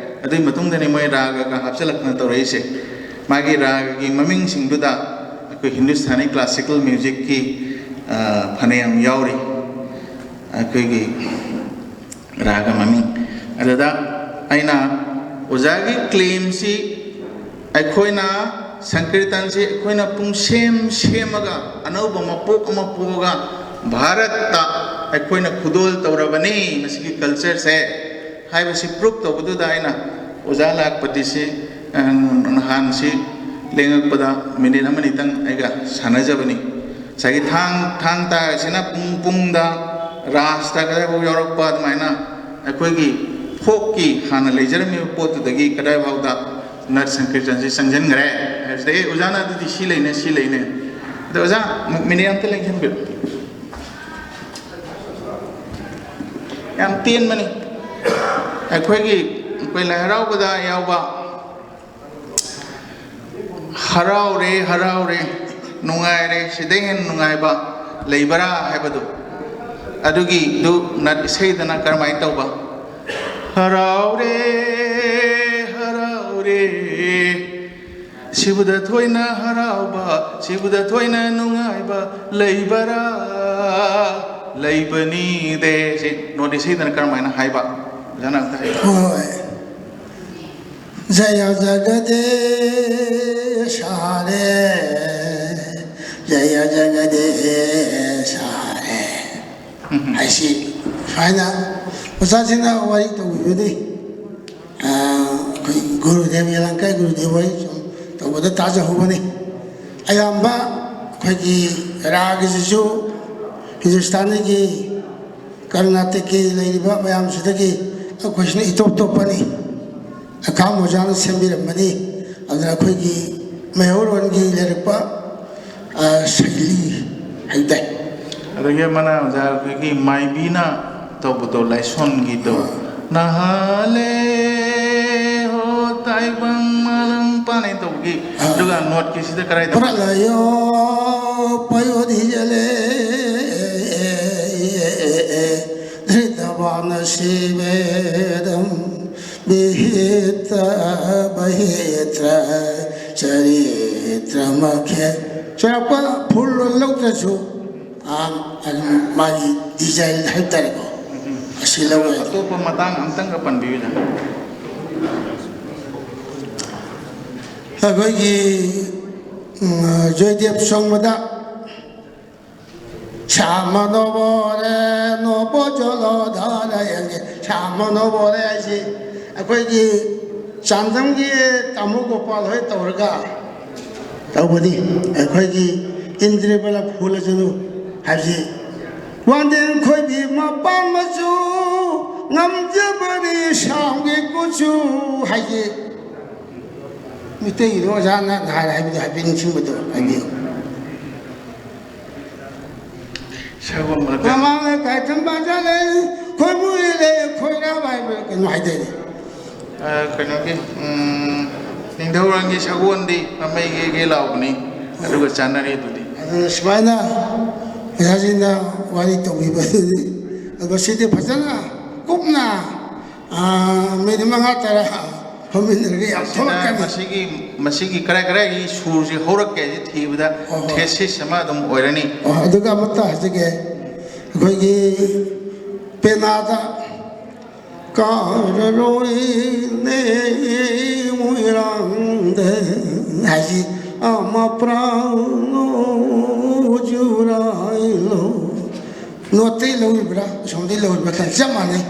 ꯑꯗꯨꯒꯤ ꯃꯇꯨꯡꯗꯅꯤ ꯃꯣꯏ ꯔꯥꯒꯒ ꯍꯥꯞꯆꯤꯜꯂꯛꯇꯅ ꯇꯧꯔꯛꯏꯁꯦ꯫ ꯃꯥꯒꯤ ꯔꯥꯒꯒꯤ ꯃꯃꯤꯡꯁꯤꯡꯗꯨꯗ ꯑꯩꯈꯣꯏ ꯍꯤꯟꯗꯨꯁꯊꯥꯅꯤ ꯀ꯭ꯂꯥꯁꯤꯀꯦꯜ ꯃ꯭ꯌꯨꯖꯤꯛꯀꯤ, ꯑ, ꯐꯅꯌꯥꯝ ꯌꯥꯎꯔꯤ꯫ ꯑꯩꯈꯣꯏꯒꯤ ꯔꯥꯒ ꯃꯃꯤꯡ ꯑꯗꯨꯗ ꯑꯩꯅ ꯑꯣꯖꯥꯒꯤ ꯀ꯭ꯂꯦꯝꯁꯤ ꯑꯩꯈꯣꯏꯅ ꯁꯪꯀꯤꯔꯇꯟꯁꯤ ꯑꯩꯈꯣꯏꯅ ꯄꯨꯡꯁꯦꯝ ꯁꯦꯝꯃꯒ ꯑꯅꯧꯕ ꯃꯄꯣꯛ ꯑꯃ ꯄꯣꯛꯑꯒ ꯚꯥꯔꯠꯇ ꯑꯩꯈꯣꯏꯅ ꯈꯨꯗꯣꯜ ꯇꯧꯔꯕꯅꯤ ꯃꯁꯤꯒꯤ ꯀꯜꯆꯔꯁꯦ ꯍꯥꯏꯕꯁꯤ ꯄ꯭ꯔꯨꯞ ꯇꯧꯕꯗꯨꯗ ꯑꯩꯅ ꯑꯣꯖꯥ ꯂꯥꯛꯄꯇꯤꯁꯤ, ꯑ, ꯅꯍꯥꯟꯁꯤ ꯂꯦꯡꯉꯛꯄꯗ ꯃꯤꯅꯤꯠ ꯑꯃꯅꯤꯇꯪ ꯑꯩꯒ ꯁꯥꯟꯅꯖꯕꯅꯤ꯫ ꯉꯁꯥꯏꯒꯤ ꯊꯥꯡ, ꯊꯥꯡ ꯇꯥ ꯑꯁꯤꯅ ꯄꯨꯡ ꯄꯨꯡꯗ ꯔꯥꯁꯇ ꯀꯗꯥꯏꯐꯥꯎ ꯌꯥꯎꯔꯛꯄ ꯑꯗꯨꯃꯥꯏꯅ ꯑꯩꯈꯣꯏꯒꯤ ꯐꯣꯛꯀꯤ ꯍꯥꯟꯅ ꯂꯩꯖꯔꯝꯃꯤꯕ ꯄꯣꯠꯇꯨꯗꯒꯤ ꯀꯗꯥꯏꯐꯥꯎꯗ ꯅꯠ ꯁꯪꯀꯤꯔꯇꯟꯁꯤ ꯆꯪꯁꯤꯟꯈ꯭ꯔꯦ ꯍꯥꯏꯕꯁꯤꯗ, "ꯑꯦ, ꯑꯣꯖꯥꯅ ꯑꯗꯨꯗꯤ ꯁꯤ ꯂꯩꯅꯦ, ꯁꯤ ꯂꯩꯅꯦ"꯫ ꯑꯗꯣ ꯑꯣꯖꯥ, ꯃꯤꯅꯤꯠ ꯑꯝꯇ ꯂꯦꯡꯁꯤꯟꯕꯤꯔꯣ꯫ ꯌꯥꯝ ꯇꯦꯟꯕꯅꯤ꯫ ꯑꯩꯈꯣꯏꯒꯤ, ꯑꯩꯈꯣꯏ ꯂꯥꯏ ꯍꯔꯥꯎꯕꯗ ꯌꯥꯎꯕ "ꯍꯔꯥꯎꯔꯦ, ꯍꯔꯥꯎꯔꯦ, ꯅꯨꯡꯉꯥꯏꯔꯦ, ꯁꯤꯗꯩ ꯍꯦꯟꯅ ꯅꯨꯡꯉꯥꯏꯕ ꯂꯩꯕꯔꯥ?" ꯍꯥꯏꯕꯗꯨ, ꯑꯗꯨꯒꯤꯗꯨ ꯅꯠ ꯏꯁꯩꯗꯅ ꯀꯔꯝꯍꯥꯏꯅ ꯇꯧꯕ? "ꯍꯔꯥꯎꯔꯦ, ꯍꯔꯥꯎꯔꯦ, ꯁꯤꯕꯨꯗ ꯊꯣꯏꯅ ꯍꯔꯥꯎꯕ, ꯁꯤꯕꯨꯗ ꯊꯣꯏꯅ ꯅꯨꯡꯉꯥꯏꯕ ꯂꯩꯕꯔꯥ? ꯂꯩꯕꯅꯤꯗꯦ"꯫ ꯁꯤ ꯅꯣꯠ ꯏꯁꯩꯗꯅ ꯀꯔꯝꯍꯥꯏꯅ ꯍꯥꯏꯕ? ꯑꯣꯖꯥꯅ ꯑꯝꯇ ꯍꯥꯏꯕꯤꯌꯨ꯫ ꯍꯣꯏ꯫ "ꯖꯌ ꯖꯒꯗꯦꯁ ꯍꯔꯦ, ꯖꯌ ꯖꯒꯗꯦꯁ ꯍꯔꯦ" ꯎꯝ꯫ ꯍꯥꯏꯁꯤ ꯁꯨꯃꯥꯏꯅ ꯑꯣꯖꯥꯁꯤꯅ ꯋꯥꯔꯤ ꯇꯧꯕꯤꯕꯅꯤ꯫ ꯑ, ꯑꯩꯈꯣꯏ ꯒꯨꯔꯨꯗꯦꯕ, ꯌꯦꯂꯪꯀꯥꯏ ꯒꯨꯔꯨꯗꯦꯕ ꯋꯥꯔꯤ ꯁꯨꯝ ꯇꯧꯕꯗ ꯇꯥꯖꯍꯧꯕꯅꯤ꯫ ꯑꯌꯥꯝꯕ ꯑꯩꯈꯣꯏꯒꯤ ꯔꯥꯒꯁꯤꯁꯨ ꯍꯤꯟꯗꯨꯁꯇꯥꯅꯤꯒꯤ, ꯀꯔꯅꯥꯇꯀꯀꯤ ꯂꯩꯔꯤꯕ ꯃꯌꯥꯝꯁꯤꯗꯒꯤ ꯑꯩꯈꯣꯏꯁꯤꯅ ꯏꯇꯣꯞ ꯇꯣꯞꯄꯅꯤ꯫ ꯑꯈꯥꯡ ꯑꯣꯖꯥꯅ ꯁꯦꯝꯕꯤꯔꯝꯕꯅꯤ꯫ ꯑꯗꯨꯅ ꯑꯩꯈꯣꯏꯒꯤ ꯃꯩꯍꯧꯔꯣꯟꯒꯤ ꯂꯩꯔꯛꯄ, ꯑ, ꯁꯩꯂꯤ ꯍꯥꯏꯇꯥꯏ꯫ ꯑꯗꯒꯤ ꯑꯃꯅ ꯑꯣꯖꯥ ꯑꯩꯈꯣꯏꯒꯤ ꯃꯥꯏꯕꯤꯅ ꯇꯧꯕꯗꯣ, ꯂꯥꯏꯁꯣꯟꯒꯤꯗꯣ, ꯑ꯫ "ꯅꯍꯥꯂꯦ ꯍꯣ ꯇꯥꯏꯕꯪ ꯃꯥꯂꯪ ꯄꯥꯅꯩ" ꯇꯧꯕꯒꯤ, ꯑ꯫ ꯑꯗꯨꯒ ꯅꯣꯠꯀꯤꯁꯤꯗ ꯀꯗꯥꯏꯗ? "ꯄ꯭ꯔꯂꯌꯣ ꯄꯌꯣꯙꯤꯖꯂꯦ ꯙ꯭ꯔꯤꯇꯕꯥꯅ ꯁꯤꯕꯦꯗꯝ ꯕꯤꯍꯤꯇ ꯕꯍꯤꯇ꯭ꯔ ꯆꯔꯤꯇ꯭ꯔ ꯃꯈꯦ"꯫ ꯆꯥꯎꯔꯥꯛꯄ ꯐꯨꯜ ꯂꯧꯗ꯭ꯔꯁꯨ, ꯑꯥ, ꯑꯗꯨꯝ ꯃꯥꯒꯤ ꯗꯤꯖꯥꯏꯟ ꯍꯥꯏꯕ ꯇꯥꯔꯦꯀꯣ, ꯑꯁꯤ ꯂꯧꯋꯦ꯫ ꯑꯇꯣꯞꯄ ꯃꯇꯥꯡ ꯑꯝꯇꯪꯒ ꯄꯟꯕꯤꯌꯨꯗꯅ꯫ ꯑꯩꯈꯣꯏꯒꯤ, ꯎꯝ, ꯖꯣꯏꯗꯦꯕ ꯁꯣꯡꯕꯗ "ꯁ꯭ꯌꯥꯃ ꯅꯣꯕꯣꯔꯦ ꯅꯣꯕꯣ ꯖꯣꯂꯣ ꯙꯥꯔꯥ ꯌꯦꯡꯒꯦ, ꯁ꯭ꯌꯥꯃ ꯅꯣꯕꯣꯔꯦ" ꯍꯥꯏꯁꯤ ꯑꯩꯈꯣꯏꯒꯤ ꯆꯥꯟꯗꯝꯒꯤ ꯇꯥꯃꯣ ꯒꯣꯄꯥꯜ ꯍꯣꯏ ꯇꯧꯔꯒ ꯇꯧꯕꯅꯤ꯫ ꯑꯩꯈꯣꯏꯒꯤ "ꯏꯟꯗ꯭ꯔꯤꯕꯂ ꯐꯨꯂꯖꯅꯨ" ꯍꯥꯏꯕꯁꯤ "ꯋꯥꯟꯗꯦꯟ ꯈꯣꯏꯕꯤ ꯃꯄꯥꯟ ꯃꯆꯨ, ꯉꯝꯖꯕꯅꯤ ꯁꯥꯝꯒꯤ ꯀꯨꯆꯨ" ꯍꯥꯏꯁꯤ ꯃꯤꯇꯩꯒꯤꯗꯣ ꯑꯣꯖꯥꯅ ꯅꯍꯥꯟ ꯍꯥꯏꯕꯗꯣ ꯍꯥꯏꯐꯦꯠ ꯅꯤꯡꯁꯤꯡꯕꯗꯣ ꯍꯥꯏꯕꯤꯌꯨ꯫ ꯁꯒꯣꯜ ꯃꯔꯛꯇ꯫ "ꯃꯃꯥꯡꯗ ꯀꯥꯏꯊꯟ ꯕꯖꯥꯔ ꯂꯩ, ꯈꯣꯏꯃꯨ ꯏꯜꯂꯦ, ꯈꯣꯏꯔꯥ ꯍꯥꯏꯕ ꯀꯩꯅꯣ ꯍꯥꯏꯗꯥꯏꯅꯦ?" ꯑ, ꯀꯩꯅꯣꯒꯤ, ꯎꯝ, "ꯅꯤꯡꯊꯧꯔꯪꯒꯤ ꯁꯒꯣꯜꯗꯤ ꯃꯃꯩ ꯒꯦ ꯒꯦ ꯂꯥꯎꯕꯅꯤ", ꯑꯗꯨꯒ ꯆꯥꯟꯅꯔꯦ ꯑꯗꯨꯗꯤ꯫ ꯑꯗꯨꯅ ꯁꯨꯃꯥꯏꯅ ꯑꯣꯖꯥꯁꯤꯡꯅ ꯋꯥꯔꯤ ꯇꯧꯕꯤꯕꯗꯨꯗꯤ, ꯑꯗꯣ ꯁꯤꯗꯤ ꯐꯖꯅ ꯀꯨꯞꯅ, ꯑ, ꯃꯤꯅꯤꯠ ꯃꯉꯥ ꯇꯔꯥ ꯐꯝꯃꯤꯟꯅꯔꯒ ꯌꯥꯝ ꯃꯁꯤꯅ, ꯊꯣꯛꯂꯛꯀꯅꯤ꯫ ꯃꯁꯤꯒꯤ, ꯃꯁꯤꯒꯤ ꯀꯗꯥꯏ ꯀꯗꯥꯏꯒꯤ ꯁꯨꯔꯁꯤ ꯍꯧꯔꯛꯀꯦ ꯍꯥꯏꯁꯤ ꯊꯤꯕꯗ ꯍꯣꯏ, ꯍꯣꯏ꯫ ꯊꯦꯁꯤꯁ ꯑꯃ ꯑꯗꯨꯝ ꯑꯣꯏꯔꯅꯤ꯫ ꯑꯣ, ꯑꯗꯨꯒ ꯑꯃꯠꯇ ꯍꯥꯏꯖꯒꯦ, ꯑꯩꯈꯣꯏꯒꯤ ꯄꯦꯅꯥꯗ "ꯀꯥꯔꯔꯣꯏꯅꯦ ꯃꯣꯏꯔꯥꯡꯗ" ꯍꯥꯏꯁꯤ "ꯑꯃ ꯄ꯭ꯔꯥꯎꯅꯣ ꯖꯨꯔꯥꯏꯂꯣ", ꯅꯣꯠꯇꯩ ꯂꯧꯔꯤꯕ꯭ꯔꯥ ꯑꯁꯣꯝꯗꯩ ꯂꯧꯔꯤꯕ꯭ꯔꯥ ꯈꯪꯗꯦ, ꯆꯞ ꯃꯥꯟꯅꯩ꯫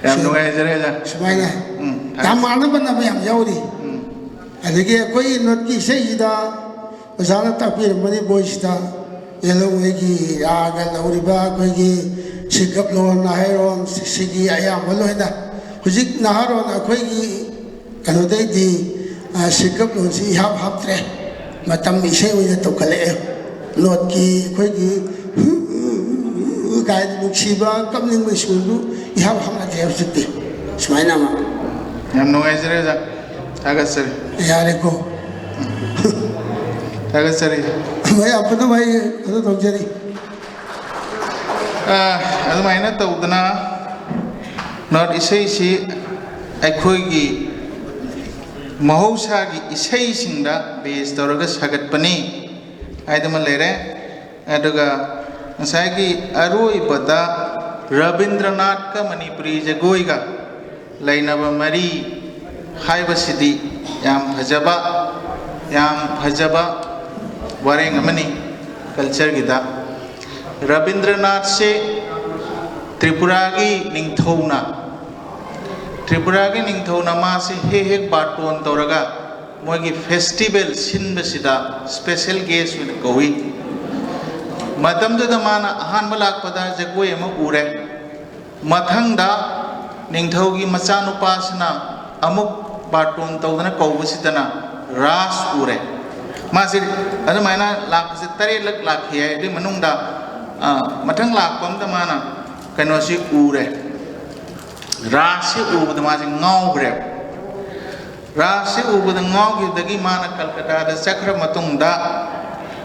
ꯌꯥꯝ ꯁꯤ-, ꯅꯨꯡꯉꯥꯏꯖꯔꯦ, ꯑꯣꯖꯥ꯫ ꯁꯨꯃꯥꯏꯅ ꯎꯝ, ꯌꯥꯝ ꯊꯥꯒꯠ-, ꯃꯥꯟꯅ ꯃꯥꯟꯅꯕ ꯌꯥꯝ ꯌꯥꯎꯔꯤ꯫ ꯎꯝ꯫ ꯑꯗꯒꯤ ꯑꯩꯈꯣꯏꯒꯤ ꯅꯣꯠꯀꯤ ꯏꯁꯩꯁꯤꯗ ꯑꯣꯖꯥꯅ ꯇꯥꯛꯄꯤꯔꯝꯕꯅꯤ ꯕꯣꯏꯁꯤꯗ, ꯌꯦꯜꯍꯧꯉꯩꯒꯤ ꯔꯥꯒ ꯂꯧꯔꯤꯕ ꯑꯩꯈꯣꯏꯒꯤ ꯁꯤꯀꯞꯂꯣꯟ ꯍꯥꯏꯔꯣꯟ ꯁꯤꯒꯤ ꯑꯌꯥꯝꯕ ꯂꯣꯏꯅ꯫ ꯍꯧꯖꯤꯛ ꯅꯍꯥꯔꯣꯟ ꯑꯩꯈꯣꯏꯒꯤ ꯀꯩꯅꯣꯗꯩꯗꯤ, ꯑ, ꯁꯤꯀꯞꯂꯣꯟꯁꯤ ꯏꯍꯥꯞ ꯍꯥꯞꯇ꯭ꯔꯦ꯫ ꯃꯇꯝ ꯏꯁꯩ ꯑꯣꯏꯅ ꯇꯧꯈꯠꯂꯛꯑꯦ꯫ ꯅꯣꯠꯀꯤ ꯑꯩꯈꯣꯏꯒꯤ ꯀꯥꯏꯅ ꯅꯨꯡꯁꯤꯕ ꯀꯞꯅꯤꯡꯕ ꯁꯨꯔꯗꯨ ꯏꯍꯥꯞ ꯍꯥꯞꯅꯗ꯭ꯔꯦ ꯍꯧꯖꯤꯛꯇꯤ꯫ ꯁꯨꯃꯥꯏꯅ ꯑꯃ꯫ ꯌꯥꯝ ꯅꯨꯡꯉꯥꯏꯖꯔꯦ ꯑꯣꯖꯥ꯫ ꯊꯥꯒꯠꯆꯔꯤ꯫ ꯌꯥꯔꯦꯀꯣ꯫ ꯊꯥꯒꯠꯆꯔꯤ꯫ ꯃꯌꯥꯝ ꯄꯨꯝꯅꯃꯛ ꯑꯩ ꯀꯩꯅꯣ ꯇꯧꯖꯔꯤ꯫ ꯑ, ꯑꯗꯨꯃꯥꯏꯅ ꯇꯧꯗꯅ ꯅꯣꯠ ꯏꯁꯩꯁꯤ ꯑꯩꯈꯣꯏꯒꯤ ꯃꯍꯧꯁꯥꯒꯤ ꯏꯁꯩꯁꯤꯡꯗ ꯕꯦꯖ ꯇꯧꯔꯒ ꯁꯥꯒꯠꯄꯅꯤ ꯍꯥꯏꯗꯨꯃ ꯂꯩꯔꯦ꯫ ꯑꯗꯨꯒ ꯉꯁꯥꯏꯒꯤ ꯑꯔꯣꯏꯕꯗ ꯔꯕꯤꯟꯗ꯭ꯔꯅꯥꯊꯀ ꯃꯅꯤꯄꯨꯔꯤ ꯖꯒꯣꯏꯒ ꯂꯩꯅꯕ ꯃꯔꯤ ꯍꯥꯏꯕꯁꯤꯗꯤ ꯌꯥꯝ ꯐꯖꯕ, ꯌꯥꯝ ꯐꯖꯕ ꯋꯥꯔꯦꯡ ꯑꯃꯅꯤ ꯀꯜꯆꯔꯒꯤꯗ꯫ ꯔꯕꯤꯟꯗ꯭ꯔꯅꯥꯊꯁꯦ ꯇ꯭ꯔꯤꯄꯨꯔꯥꯒꯤ ꯅꯤꯡꯊꯧꯅ, ꯇ꯭ꯔꯤꯄꯨꯔꯥꯒꯤ ꯅꯤꯡꯊꯧꯅ ꯃꯥꯁꯦ ꯍꯦꯛ ꯍꯦꯛ ꯕꯥꯔꯇꯣꯟ ꯇꯧꯔꯒ ꯃꯣꯏꯒꯤ ꯐꯦꯁꯇꯤꯚꯦꯜ ꯁꯤꯟꯕꯁꯤꯗ ꯁ꯭ꯄꯦꯁꯦꯜ ꯒꯦꯁ ꯑꯣꯏꯅ ꯀꯧꯏ꯫ ꯃꯇꯝꯗꯨꯗ ꯃꯥꯅ ꯑꯍꯥꯟꯕ ꯂꯥꯛꯄꯗ ꯖꯒꯣꯏ ꯑꯃ ꯎꯔꯦ꯫ ꯃꯊꯪꯗ ꯅꯤꯡꯊꯧꯒꯤ ꯃꯆꯥꯅꯨꯄꯥꯁꯤꯅ ꯑꯃꯨꯛ ꯕꯥꯔꯇꯣꯟ ꯇꯧꯗꯅ ꯀꯧꯕꯁꯤꯗꯅ ꯔꯥꯁ ꯎꯔꯦ꯫ ꯃꯥꯁꯤ ꯑꯗꯨꯃꯥꯏꯅ ꯂꯥꯛꯄꯁꯦ ꯇꯔꯦꯠꯂꯛ ꯂꯥꯛꯈꯤ ꯍꯥꯏ꯫ ꯑꯗꯨꯒꯤ ꯃꯅꯨꯡꯗ, ꯑ, ꯃꯊꯪ ꯂꯥꯛꯄ ꯑꯝꯗ ꯃꯥꯅ ꯀꯩꯅꯣꯁꯤ ꯎꯔꯦ, ꯔꯥꯁꯁꯤ ꯎꯕꯗ ꯃꯥꯁꯦ ꯉꯥꯎꯈ꯭ꯔꯦꯕ꯫ ꯔꯥꯁꯁꯤ ꯎꯕꯗ ꯉꯥꯎꯈꯤꯕꯗꯒꯤ ꯃꯥꯅ ꯀꯜꯀꯇꯥꯗ ꯆꯠꯈ꯭ꯔ ꯃꯇꯨꯡꯗ,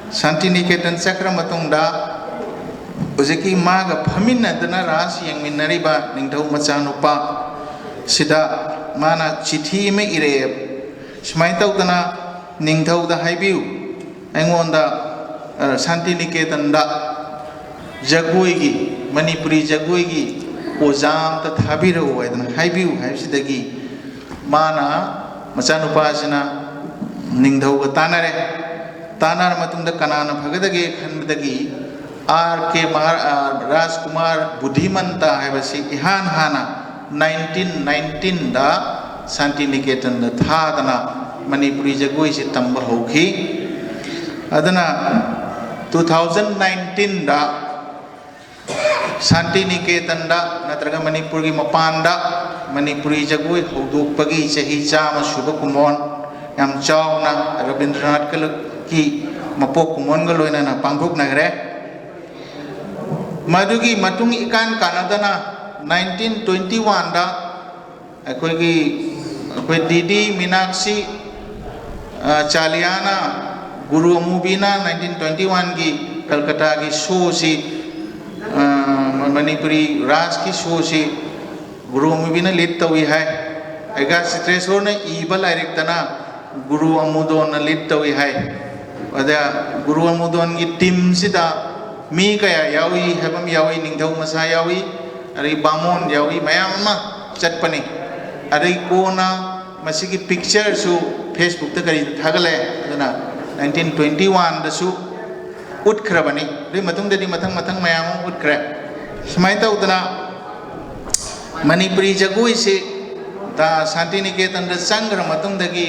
ꯁꯥꯟꯇꯤꯅꯤꯀꯦꯇꯟ ꯆꯠꯈ꯭ꯔ ꯃꯇꯨꯡꯗ, ꯍꯧꯖꯤꯛꯀꯤ ꯃꯥꯒ ꯐꯝꯃꯤꯟꯅꯗꯅ ꯔꯥꯁ ꯌꯦꯡꯃꯤꯟꯅꯔꯤꯕ ꯅꯤꯡꯊꯧ ꯃꯆꯥꯅꯨꯄꯥ ꯁꯤꯗ ꯃꯥꯅ ꯆꯤꯊꯤ ꯑꯃ ꯏꯔꯛꯑꯦꯕ꯫ ꯁꯨꯃꯥꯏꯅ ꯇꯧꯗꯅ ꯅꯤꯡꯊꯧꯗ ꯍꯥꯏꯕꯤꯌꯨ, ꯑꯩꯉꯣꯟꯗ, ꯑ, ꯁꯥꯟꯇꯤꯅꯤꯀꯦꯇꯟꯗ ꯖꯒꯣꯏꯒꯤ, ꯃꯅꯤꯄꯨꯔꯤ ꯖꯒꯣꯏꯒꯤ ꯑꯣꯖꯥ ꯑꯝꯇ ꯊꯥꯕꯤꯔꯛꯎ ꯍꯥꯏꯗꯅ ꯍꯥꯏꯕꯤꯌꯨ ꯍꯥꯏꯕꯁꯤꯗꯒꯤ ꯃꯥꯅ, ꯃꯆꯥꯅꯨꯄꯥꯁꯤꯅ ꯅꯤꯡꯊꯧꯒ ꯇꯥꯟꯅꯔꯦ꯫ ꯇꯥꯟꯅꯔ ꯃꯇꯨꯡꯗ ꯀꯅꯥꯅ ꯐꯒꯗꯒꯦ ꯈꯟꯕꯗꯒꯤ ꯑꯥꯔ ꯀꯦ ꯃꯍꯥ-, ꯑ, ꯔꯥꯖꯀꯨꯃꯥꯔ ꯕꯨꯙꯤꯃꯟꯇ ꯍꯥꯏꯕꯁꯤ ꯏꯍꯥꯟ ꯍꯥꯟꯅ ꯅꯥꯏꯟꯇꯤꯟ ꯅꯥꯏꯟꯇꯤꯟꯗ ꯁꯥꯟꯇꯤꯅꯤꯀꯦꯇꯟꯗ ꯊꯥꯗꯅ ꯃꯅꯤꯄꯨꯔꯤ ꯖꯒꯣꯏꯁꯤ ꯇꯝꯕ ꯍꯧꯈꯤ꯫ ꯑꯗꯨꯅ ꯇꯨ ꯊꯥꯎꯖꯟ ꯅꯥꯏꯟꯇꯤꯟꯗ ꯁꯥꯟꯇꯤꯅꯤꯀꯦꯇꯟꯗ ꯅꯠꯇ꯭ꯔꯒ ꯃꯅꯤꯄꯨꯔꯒꯤ ꯃꯄꯥꯟꯗ ꯃꯅꯤꯄꯨꯔꯤ ꯖꯒꯣꯏ ꯍꯧꯗꯣꯛꯄꯒꯤ ꯆꯍꯤ ꯆꯥꯝꯃ ꯁꯨꯕ ꯀꯨꯝꯑꯣꯟ ꯌꯥꯝ ꯆꯥꯎꯅ ꯔꯕꯤꯟꯗ꯭ꯔꯅꯥꯊꯀꯤ ꯃꯄꯣꯛ ꯀꯨꯝꯑꯣꯟꯒ ꯂꯣꯏꯅꯅ ꯄꯥꯡꯊꯣꯛꯅꯈ꯭ꯔꯦ꯫ ꯃꯗꯨꯒꯤ ꯃꯇꯨꯡ ꯏꯀꯥꯟ ꯀꯥꯟꯅꯗꯅ ꯅꯥꯏꯟꯇꯤꯟ ꯇ꯭ꯋꯦꯟꯇꯤ ꯋꯥꯟꯗ ꯑꯩꯈꯣꯏꯒꯤ, ꯑꯩꯈꯣꯏ ꯗꯤ ꯗꯤ ꯃꯤꯅꯥꯛꯁꯤ, ꯑ, ꯆꯥꯂꯤꯌꯥꯅ, ꯒꯨꯔꯨ ꯑꯃꯨꯕꯤꯅ ꯅꯥꯏꯟꯇꯤꯟ ꯇ꯭ꯋꯦꯟꯇꯤ ꯋꯥꯟꯒꯤ ꯀꯜꯀꯇꯥꯒꯤ ꯁꯣꯁꯤ, ꯑ, ꯃꯅꯤꯄꯨꯔꯤ ꯔꯥꯁꯀꯤ ꯁꯣꯁꯤ ꯒꯨꯔꯨ ꯑꯃꯨꯕꯤꯅ ꯂꯤꯗ ꯇꯧꯏ ꯍꯥꯏ꯫ ꯑꯩꯒꯥ ꯆꯤꯇ꯭ꯔꯦꯁꯣꯔꯅ ꯏꯕ ꯂꯥꯏꯔꯤꯛꯇꯅ ꯒꯨꯔꯨ ꯑꯃꯨꯗꯣꯟꯅ ꯂꯤꯗ ꯇꯧꯏ ꯍꯥꯏ꯫ ꯑꯗ ꯒꯨꯔꯨ ꯑꯃꯨꯗꯣꯟꯒꯤ ꯇꯤꯝꯁꯤꯗ ꯃꯤ ꯀꯌꯥ ꯌꯥꯎꯏ ꯍꯥꯏꯕ ꯑꯃ ꯌꯥꯎꯏ, ꯅꯤꯡꯊꯧ ꯃꯁꯥ ꯌꯥꯎꯏ, ꯑꯗꯒꯤ ꯕꯥꯃꯣꯟ ꯌꯥꯎꯏ, ꯃꯌꯥꯝ ꯑꯃ ꯆꯠꯄꯅꯤ꯫ ꯑꯗꯩ ꯀꯣꯟꯅ ꯃꯁꯤꯒꯤ ꯄꯤꯛꯆꯔꯁꯨ ꯐꯦꯁꯕꯨꯛꯇ ꯀꯔꯤꯗ ꯊꯥꯒꯠꯂꯛꯑꯦ꯫ ꯑꯗꯨꯅ ꯅꯥꯏꯟꯇꯤꯟ ꯇ꯭ꯋꯦꯟꯇꯤ ꯋꯥꯟꯗꯁꯨ ꯎꯠꯈ꯭ꯔꯕꯅꯤ꯫ ꯑꯗꯨꯒꯤ ꯃꯇꯨꯡꯗꯗꯤ ꯃꯊꯪ ꯃꯊꯪ ꯃꯌꯥꯝ ꯑꯃ ꯎꯠꯈ꯭ꯔꯦ꯫ ꯁꯨꯃꯥꯏꯅ ꯇꯧꯗꯅ ꯃꯅꯤꯄꯨꯔꯤ ꯖꯒꯣꯏꯁꯤ ꯁꯥꯟꯇꯤꯅꯤꯀꯦꯇꯟꯗ ꯆꯪꯈ꯭ꯔ ꯃꯇꯨꯡꯗꯒꯤ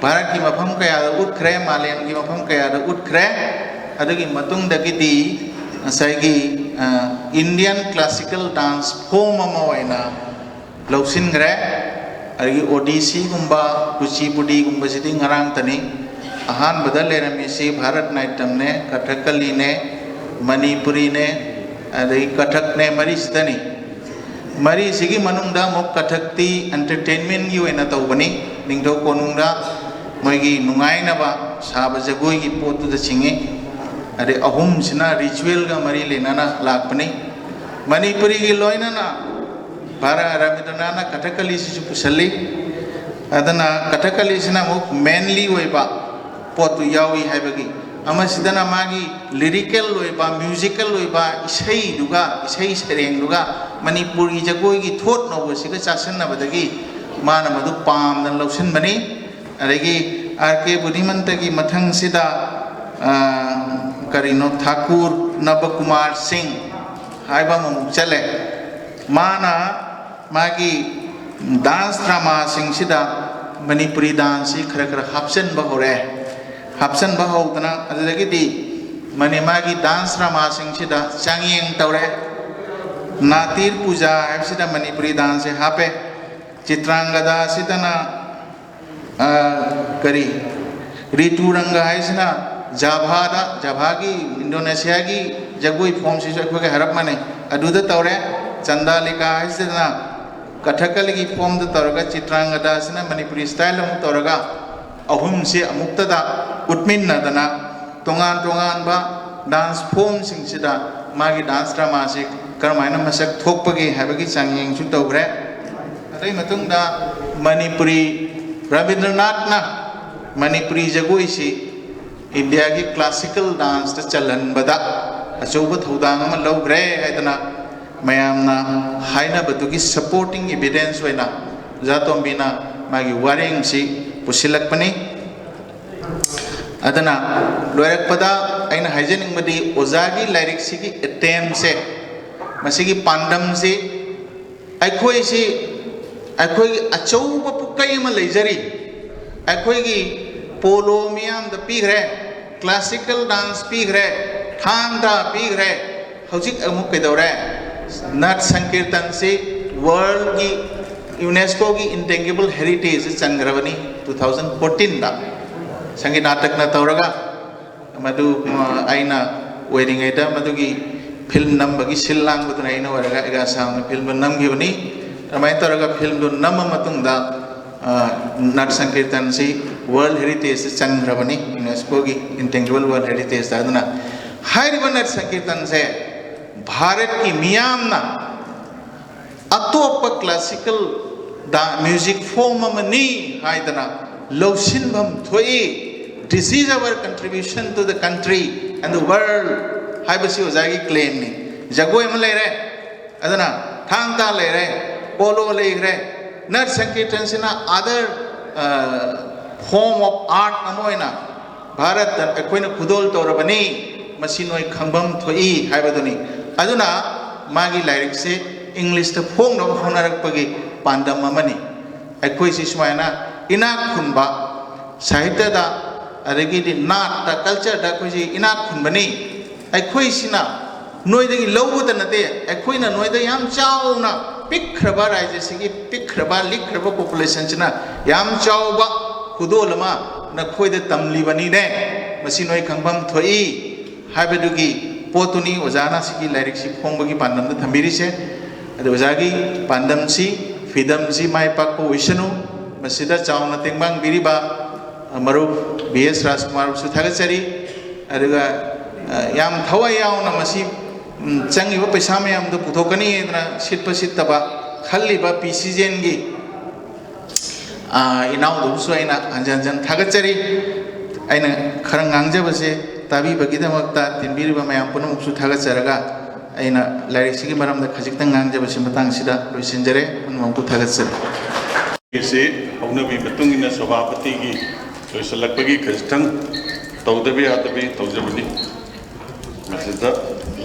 ꯚꯥꯔꯠꯀꯤ ꯃꯐꯝ ꯀꯌꯥꯗ ꯎꯠꯈ꯭ꯔꯦ, ꯃꯥꯂꯦꯝꯒꯤ ꯃꯐꯝ ꯀꯌꯥꯗ ꯎꯠꯈ꯭ꯔꯦ꯫ ꯑꯗꯨꯒꯤ ꯃꯇꯨꯡꯗꯒꯤꯗꯤ ꯉꯁꯥꯏꯒꯤ ꯏꯟꯗꯤꯌꯟ ꯀ꯭ꯂꯥꯁꯤꯀꯦꯜ ꯗꯥꯟꯁ ꯐꯣꯝ ꯑꯃ ꯑꯣꯏꯅ ꯂꯧꯁꯤꯟꯈ꯭ꯔꯦ꯫ ꯑꯗꯒꯤ ꯑꯣꯗꯤꯁꯤꯒꯨꯝꯕ, ꯀꯨꯆꯤꯄꯨꯗꯤꯒꯨꯝꯕꯁꯤꯗꯤ ꯉꯔꯥꯡꯇꯅꯤ꯫ ꯑꯍꯥꯟꯕꯗ ꯂꯩꯔꯝꯃꯤꯁꯤ ꯚꯥꯔꯠ ꯅꯥꯇ꯭ꯌꯝꯅꯦ, ꯀꯊꯛꯀꯂꯤꯅꯦ, ꯃꯅꯤꯄꯨꯔꯤꯅꯦ, ꯑꯗꯒꯤ ꯀꯊꯛꯅꯦ, ꯃꯔꯤꯁꯤꯗꯅꯤ꯫ ꯃꯔꯤꯁꯤꯒꯤ ꯃꯅꯨꯡꯗ ꯑꯃꯨꯛ ꯀꯊꯛꯇꯤ ꯑꯦꯟꯇꯔꯇꯦꯟꯃꯦꯟꯒꯤ ꯑꯣꯏꯅ ꯇꯧꯕꯅꯤ꯫ ꯅꯤꯡꯊꯧ ꯀꯣꯅꯨꯡꯗ ꯃꯣꯏꯒꯤ ꯅꯨꯡꯉꯥꯏꯅꯕ ꯁꯥꯕ ꯖꯒꯣꯏꯒꯤ ꯄꯣꯠꯇꯨꯗ ꯆꯤꯡꯏ꯫ ꯑꯗꯩ ꯑꯍꯨꯝꯁꯤꯅ ꯔꯤꯆꯨꯋꯦꯜꯒ ꯃꯔꯤ ꯂꯩꯅꯅ ꯂꯥꯛꯄꯅꯤ꯫ ꯃꯅꯤꯄꯨꯔꯤꯒꯤ ꯂꯣꯏꯅꯅ ꯚꯥꯔ ꯔꯕꯤꯟꯗ꯭ꯔꯅꯥꯊꯅ ꯀꯊꯛꯀꯂꯤꯁꯤꯁꯨ ꯄꯨꯁꯜꯂꯤ꯫ ꯑꯗꯨꯅ ꯀꯊꯛꯀꯂꯤꯁꯤꯅ ꯑꯃꯨꯛ ꯃꯦꯟꯂꯤ ꯑꯣꯏꯕ ꯄꯣꯠꯇꯨ ꯌꯥꯎꯏ ꯍꯥꯏꯕꯒꯤ, ꯑꯃꯁꯤꯗꯅ ꯃꯥꯒꯤ ꯂꯤꯔꯤꯀꯦꯜ ꯑꯣꯏꯕ, ꯃ꯭ꯌꯨꯖꯤꯀꯦꯜ ꯑꯣꯏꯕ ꯏꯁꯩꯗꯨꯒ, ꯏꯁꯩ ꯁꯩꯔꯦꯡꯗꯨꯒ ꯃꯅꯤꯄꯨꯔꯒꯤ ꯖꯒꯣꯏꯒꯤ ꯊꯣꯠ ꯅꯧꯕꯁꯤꯒ ꯆꯥꯁꯤꯟꯅꯕꯗꯒꯤ ꯃꯥꯅ ꯃꯗꯨ ꯄꯥꯝꯗꯅ ꯂꯧꯁꯤꯟꯕꯅꯤ꯫ ꯑꯗꯒꯤ ꯑꯥꯔ ꯀꯦ ꯕꯨꯙꯤꯃꯟꯇꯒꯤ ꯃꯊꯪꯁꯤꯗ ꯀꯔꯤꯅꯣ, ꯊꯥꯀꯨꯔ ꯅꯕꯀꯨꯃꯥꯔ ꯁꯤꯡ ꯍꯥꯏꯕ ꯑꯃꯃꯨꯛ ꯆꯠꯂꯦ꯫ ꯃꯥꯅ ꯃꯥꯒꯤ ꯗꯥꯟꯁ ꯗ꯭ꯔꯃꯥꯁꯤꯡꯁꯤꯗ ꯃꯅꯤꯄꯨꯔꯤ ꯗꯥꯟꯁꯁꯤ ꯈꯔ ꯈꯔ ꯍꯥꯞꯆꯤꯟꯕ ꯍꯧꯔꯛꯑꯦ꯫ ꯍꯥꯞꯆꯤꯟꯕ ꯍꯧꯗꯅ ꯑꯗꯨꯗꯒꯤꯗꯤ ꯃꯅꯤ ꯃꯥꯒꯤ ꯗꯥꯟꯁ ꯗ꯭ꯔꯃꯥꯁꯤꯡꯁꯤꯗ ꯆꯥꯡꯌꯦꯡ ꯇꯧꯔꯦ꯫ ꯅꯥꯇꯤꯔ ꯄꯨꯖꯥ ꯍꯥꯏꯕꯁꯤꯗ ꯃꯅꯤꯄꯨꯔꯤ ꯗꯥꯟꯁꯁꯦ ꯍꯥꯞꯄꯦ꯫ ꯆꯤꯇ꯭ꯔꯥꯡꯒꯗꯥꯁꯤꯗꯅ ꯀꯔꯤ, ꯔꯤꯇꯨ ꯔꯪꯒ ꯍꯥꯏꯁꯤꯅ ꯖꯥꯚꯥꯗ, ꯖꯥꯚꯥꯒꯤ, ꯏꯟꯗꯣꯅꯦꯁꯤꯌꯥꯒꯤ ꯖꯒꯣꯏ ꯐꯣꯝꯁꯤꯁꯨ ꯑꯩꯈꯣꯏꯒ ꯍꯥꯏꯔꯞ ꯃꯥꯟꯅꯩ, ꯑꯗꯨꯗ ꯇꯧꯔꯦ꯫ ꯆꯟꯗꯥꯂꯤꯀꯥ ꯍꯥꯏꯁꯤꯅ ꯀꯊꯛꯀꯂꯤꯒꯤ ꯐꯣꯝꯗ ꯇꯧꯔꯒ ꯆꯤꯇ꯭ꯔꯥꯡꯒꯗꯥꯁꯤꯅ ꯃꯅꯤꯄꯨꯔꯤ ꯁ꯭ꯇꯥꯏꯜ ꯑꯃꯨꯛ ꯇꯧꯔꯒ ꯑꯍꯨꯝꯁꯤ ꯑꯃꯨꯛꯇꯗ ꯎꯠꯃꯤꯟꯅꯗꯅ ꯇꯣꯉꯥꯟ ꯇꯣꯉꯥꯟꯕ ꯗꯥꯟꯁ ꯐꯣꯝꯁꯤꯡꯁꯤꯗ ꯃꯥꯒꯤ ꯗꯥꯟꯁ ꯗ꯭ꯔꯃꯥꯁꯤ ꯀꯔꯝꯍꯥꯏꯅ ꯃꯁꯛ ꯊꯣꯛꯄꯒꯦ ꯍꯥꯏꯕꯒꯤ ꯆꯥꯡꯌꯦꯡꯁꯨ ꯇꯧꯈ꯭ꯔꯦ꯫ ꯑꯗꯨꯒꯤ ꯃꯇꯨꯡꯗ ꯃꯅꯤꯄꯨꯔꯤ, ꯔꯕꯤꯟꯗ꯭ꯔꯅꯥꯊꯅ ꯃꯅꯤꯄꯨꯔꯤ ꯖꯒꯣꯏꯁꯤ ꯏꯟꯗꯤꯌꯥꯒꯤ ꯀ꯭ꯂꯥꯁꯤꯀꯦꯜ ꯗꯥꯟꯁꯇ ꯆꯜꯍꯟꯕꯗ ꯑꯆꯧꯕ ꯊꯧꯗꯥꯡ ꯑꯃ ꯂꯧꯈ꯭ꯔꯦ ꯍꯥꯏꯗꯅ ꯃꯌꯥꯝꯅ ꯍꯥꯏꯅꯕꯗꯨꯒꯤ ꯁꯄꯣꯔꯇꯤꯡ ꯏꯕꯤꯗꯦꯟꯁ ꯑꯣꯏꯅ ꯑꯣꯖꯥ ꯇꯣꯝꯕꯤꯅ ꯃꯥꯒꯤ ꯋꯥꯔꯦꯡꯁꯤ ꯄꯨꯁꯤꯜꯂꯛꯄꯅꯤ꯫ ꯑꯗꯨꯅ ꯂꯣꯏꯔꯛꯄꯗ ꯑꯩꯅ ꯍꯥꯏꯖꯅꯤꯡꯕꯗꯤ, ꯑꯣꯖꯥꯒꯤ ꯂꯥꯏꯔꯤꯛꯁꯤꯒꯤ ꯑꯦꯇꯦꯝꯁꯦ, ꯃꯁꯤꯒꯤ ꯄꯥꯟꯗꯝꯁꯤ, ꯑꯩꯈꯣꯏꯁꯤ, ꯑꯩꯈꯣꯏꯒꯤ ꯑꯆꯧꯕ ꯄꯨꯀꯩ ꯑꯃ ꯂꯩꯖꯔꯤ꯫ ꯑꯩꯈꯣꯏꯒꯤ ꯄꯣꯂꯣ ꯃꯤꯌꯥꯝꯗ ꯄꯤꯈ꯭ꯔꯦ, ꯀ꯭ꯂꯥꯁꯤꯀꯦꯜ ꯗꯥꯟꯁ ꯄꯤꯈ꯭ꯔꯦ, ꯊꯥꯡ ꯇꯥ ꯄꯤꯈ꯭ꯔꯦ, ꯍꯧꯖꯤꯛ ꯑꯃꯨꯛ ꯀꯩꯗꯧꯔꯦ? ꯅꯥꯠ ꯁꯪꯀꯤꯔꯇꯟꯁꯤ ꯋꯥꯔꯜꯒꯤ, ꯌꯨꯅꯦꯁꯀꯣꯒꯤ ꯏꯟꯇꯦꯡꯒꯤꯕꯜ ꯍꯦꯔꯤꯇꯦꯖꯇ ꯆꯟꯈ꯭ꯔꯕꯅꯤ, ꯇꯨ ꯊꯥꯎꯖꯟ ꯐꯣꯔꯇꯤꯟꯗ ꯁꯪꯒꯤꯠ ꯅꯥꯇꯛꯅ ꯇꯧꯔꯒ꯫ ꯃꯗꯨ, ꯑ, ꯑꯩꯅ ꯑꯣꯏꯔꯤꯉꯩꯗ ꯃꯗꯨꯒꯤ ꯐꯤꯂꯝ ꯅꯝꯕꯒꯤ ꯁꯤꯜ ꯂꯥꯡꯕꯗꯨꯅ ꯑꯩꯅ ꯑꯣꯏꯔꯒ ꯑꯩꯒ ꯁꯥꯡꯅ ꯐꯤꯂꯝꯗꯨ ꯅꯝꯈꯤꯕꯅꯤ꯫ ꯑꯗꯨꯃꯥꯏꯅ ꯇꯧꯔꯒ ꯐꯤꯂꯝꯗꯨ ꯅꯝꯕ ꯃꯇꯨꯡꯗ, ꯑ, ꯅꯥꯠ ꯁꯪꯀꯤꯔꯇꯟꯁꯤ ꯋꯥꯔꯜ ꯍꯦꯔꯤꯇꯦꯖꯇ ꯆꯟꯈ꯭ꯔꯕꯅꯤ, ꯌꯨꯅꯦꯁꯀꯣꯒꯤ ꯏꯟꯇꯦꯡꯒꯤꯕꯜ ꯋꯥꯔꯜ ꯍꯦꯔꯤꯇꯦꯖꯇ꯫ ꯑꯗꯨꯅ ꯍꯥꯏꯔꯤꯕ ꯅꯥꯠ ꯁꯪꯀꯤꯔꯇꯟꯁꯦ ꯚꯥꯔꯠꯀꯤ ꯃꯤꯌꯥꯝꯅ ꯑꯇꯣꯞꯄ ꯀ꯭ꯂꯥꯁꯤꯀꯦꯜ ꯗ ꯃ꯭ꯌꯨꯖꯤꯛ ꯐꯣꯝ ꯑꯃꯅꯤ ꯍꯥꯏꯗꯅ ꯂꯧꯁꯤꯟꯐꯝ ꯊꯣꯛꯏ꯫ "This is our contribution to the country and the world" ꯍꯥꯏꯕꯁꯤ ꯑꯣꯖꯥꯒꯤ ꯀ꯭ꯂꯦꯝꯅꯤ꯫ ꯖꯒꯣꯏ ꯑꯃ ꯂꯩꯔꯦ, ꯑꯗꯨꯅ ꯊꯥꯡ ꯇꯥ ꯂꯩꯔꯦ, ꯄꯣꯂꯣ ꯂꯩꯈ꯭ꯔꯦ, ꯅꯠ ꯁꯪꯀꯤꯔꯇꯟꯁꯤꯅ other form of art ꯑꯃ ꯑꯣꯏꯅ ꯚꯥꯔꯠꯇ ꯑꯩꯈꯣꯏꯅ ꯈꯨꯗꯣꯜ ꯇꯧꯔꯕꯅꯤ, ꯃꯁꯤ ꯅꯣꯏ ꯈꯪꯐꯝ ꯊꯣꯛꯏ ꯍꯥꯏꯕꯗꯨꯅꯤ꯫ ꯑꯗꯨꯅ ꯃꯥꯒꯤ ꯂꯥꯏꯔꯤꯛꯁꯦ ꯏꯪꯂꯤꯁꯇ ꯐꯣꯡꯅꯕ ꯍꯣꯠꯅꯔꯛꯄꯒꯤ ꯄꯥꯟꯗꯝ ꯑꯃꯅꯤ꯫ ꯑꯩꯈꯣꯏꯁꯤ ꯁꯨꯃꯥꯏꯅ ꯏꯅꯥꯛ ꯈꯨꯟꯕ, ꯁꯥꯍꯤꯇ꯭ꯌꯗ, ꯑꯗꯒꯤꯗꯤ ꯅꯥꯠꯇ, ꯀꯜꯆꯔꯗ ꯑꯩꯈꯣꯏꯁꯤ ꯏꯅꯥꯛ ꯈꯨꯟꯕꯅꯤ꯫ ꯑꯩꯈꯣꯏꯁꯤꯅ ꯅꯣꯏꯗꯒꯤ ꯂꯧꯕꯇ ꯅꯠꯇꯦ, ꯑꯩꯈꯣꯏꯅ ꯅꯣꯏꯗ ꯌꯥꯝ ꯆꯥꯎꯅ, ꯄꯤꯛꯈ꯭ꯔꯕ ꯔꯥꯏꯖ꯭ꯌꯁꯤꯒꯤ ꯄꯤꯛꯈ꯭ꯔꯕ, ꯂꯤꯛꯈ꯭ꯔꯕ ꯄꯣꯄꯨꯂꯦꯁꯟꯁꯤꯅ ꯌꯥꯝ ꯆꯥꯎꯕ ꯈꯨꯗꯣꯜ ꯑꯃ ꯅꯈꯣꯏꯗ ꯇꯝꯂꯤꯕꯅꯤꯅꯦ꯫ ꯃꯁꯤ ꯅꯣꯏ ꯈꯪꯐꯝ ꯊꯣꯛꯏ ꯍꯥꯏꯕꯗꯨꯒꯤ ꯄꯣꯠꯇꯨꯅꯤ ꯑꯣꯖꯥꯅ ꯁꯤꯒꯤ ꯂꯥꯏꯔꯤꯛꯁꯤ ꯐꯣꯡꯕꯒꯤ ꯄꯥꯟꯗꯝꯗ ꯊꯝꯕꯤꯔꯤꯁꯦ꯫ ꯑꯗꯨ ꯑꯣꯖꯥꯒꯤ ꯄꯥꯟꯗꯝꯁꯤ, ꯐꯤꯗꯝꯁꯤ ꯃꯥꯏ ꯄꯥꯛꯄ ꯑꯣꯏꯁꯅꯨ꯫ ꯃꯁꯤꯗ ꯆꯥꯎꯅ ꯇꯦꯡꯕꯥꯡꯕꯤꯔꯤꯕ, ꯑ, ꯃꯔꯨꯞ ꯕꯤ ꯑꯦꯁ ꯔꯥꯖꯀꯨꯃꯥꯔꯕꯨꯁꯨ ꯊꯥꯒꯠꯆꯔꯤ꯫ ꯑꯗꯨꯒ, ꯑ, ꯌꯥꯝ ꯊꯋꯥꯏ ꯌꯥꯎꯅ ꯃꯁꯤ, ꯎꯝ, ꯆꯪꯉꯤꯕ ꯄꯩꯁꯥ ꯃꯌꯥꯝꯗꯨ ꯄꯨꯊꯣꯛꯀꯅꯤ ꯍꯥꯏꯗꯅ ꯁꯤꯠꯄ ꯁꯤꯠꯇꯕ ꯈꯜꯂꯤꯕ ꯄꯤ ꯁꯤ ꯖꯦꯟꯒꯤ, ꯑ, ꯏꯅꯥꯎꯗꯨꯕꯨꯁꯨ ꯑꯩꯅ ꯍꯟꯖꯟ ꯍꯟꯖꯟ ꯊꯥꯒꯠꯆꯔꯤ꯫ ꯑꯩꯅ ꯈꯔ ꯉꯥꯡꯖꯕꯁꯦ ꯇꯥꯕꯤꯕꯒꯤꯗꯃꯛꯇ ꯇꯤꯟꯕꯤꯔꯤꯕ ꯃꯌꯥꯝ ꯄꯨꯝꯅꯃꯛꯁꯨ ꯊꯥꯒꯠꯆꯔꯒ, ꯑꯩꯅ ꯂꯥꯏꯔꯤꯛꯁꯤꯒꯤ ꯃꯔꯝꯗ ꯈꯖꯤꯛꯇꯪ ꯉꯥꯡꯖꯕꯁꯤ ꯃꯇꯥꯡꯁꯤꯗ ꯂꯣꯏꯁꯤꯟꯖꯔꯦ꯫ ꯄꯨꯝꯅꯃꯛꯄꯨ ꯊꯥꯒꯠꯆꯔꯤ꯫ ꯑꯁꯤ ꯍꯧꯅꯕꯤ ꯃꯇꯨꯡ ꯏꯟꯅ ꯁꯚꯥꯄꯇꯤꯒꯤ ꯂꯣꯏꯁꯤꯜꯂꯛꯄꯒꯤ ꯈꯖꯤꯛꯇꯪ ꯇꯧꯗꯕ ꯌꯥꯗꯕꯒꯤ ꯇꯧꯖꯕꯅꯤ꯫ ꯃꯁꯤꯗ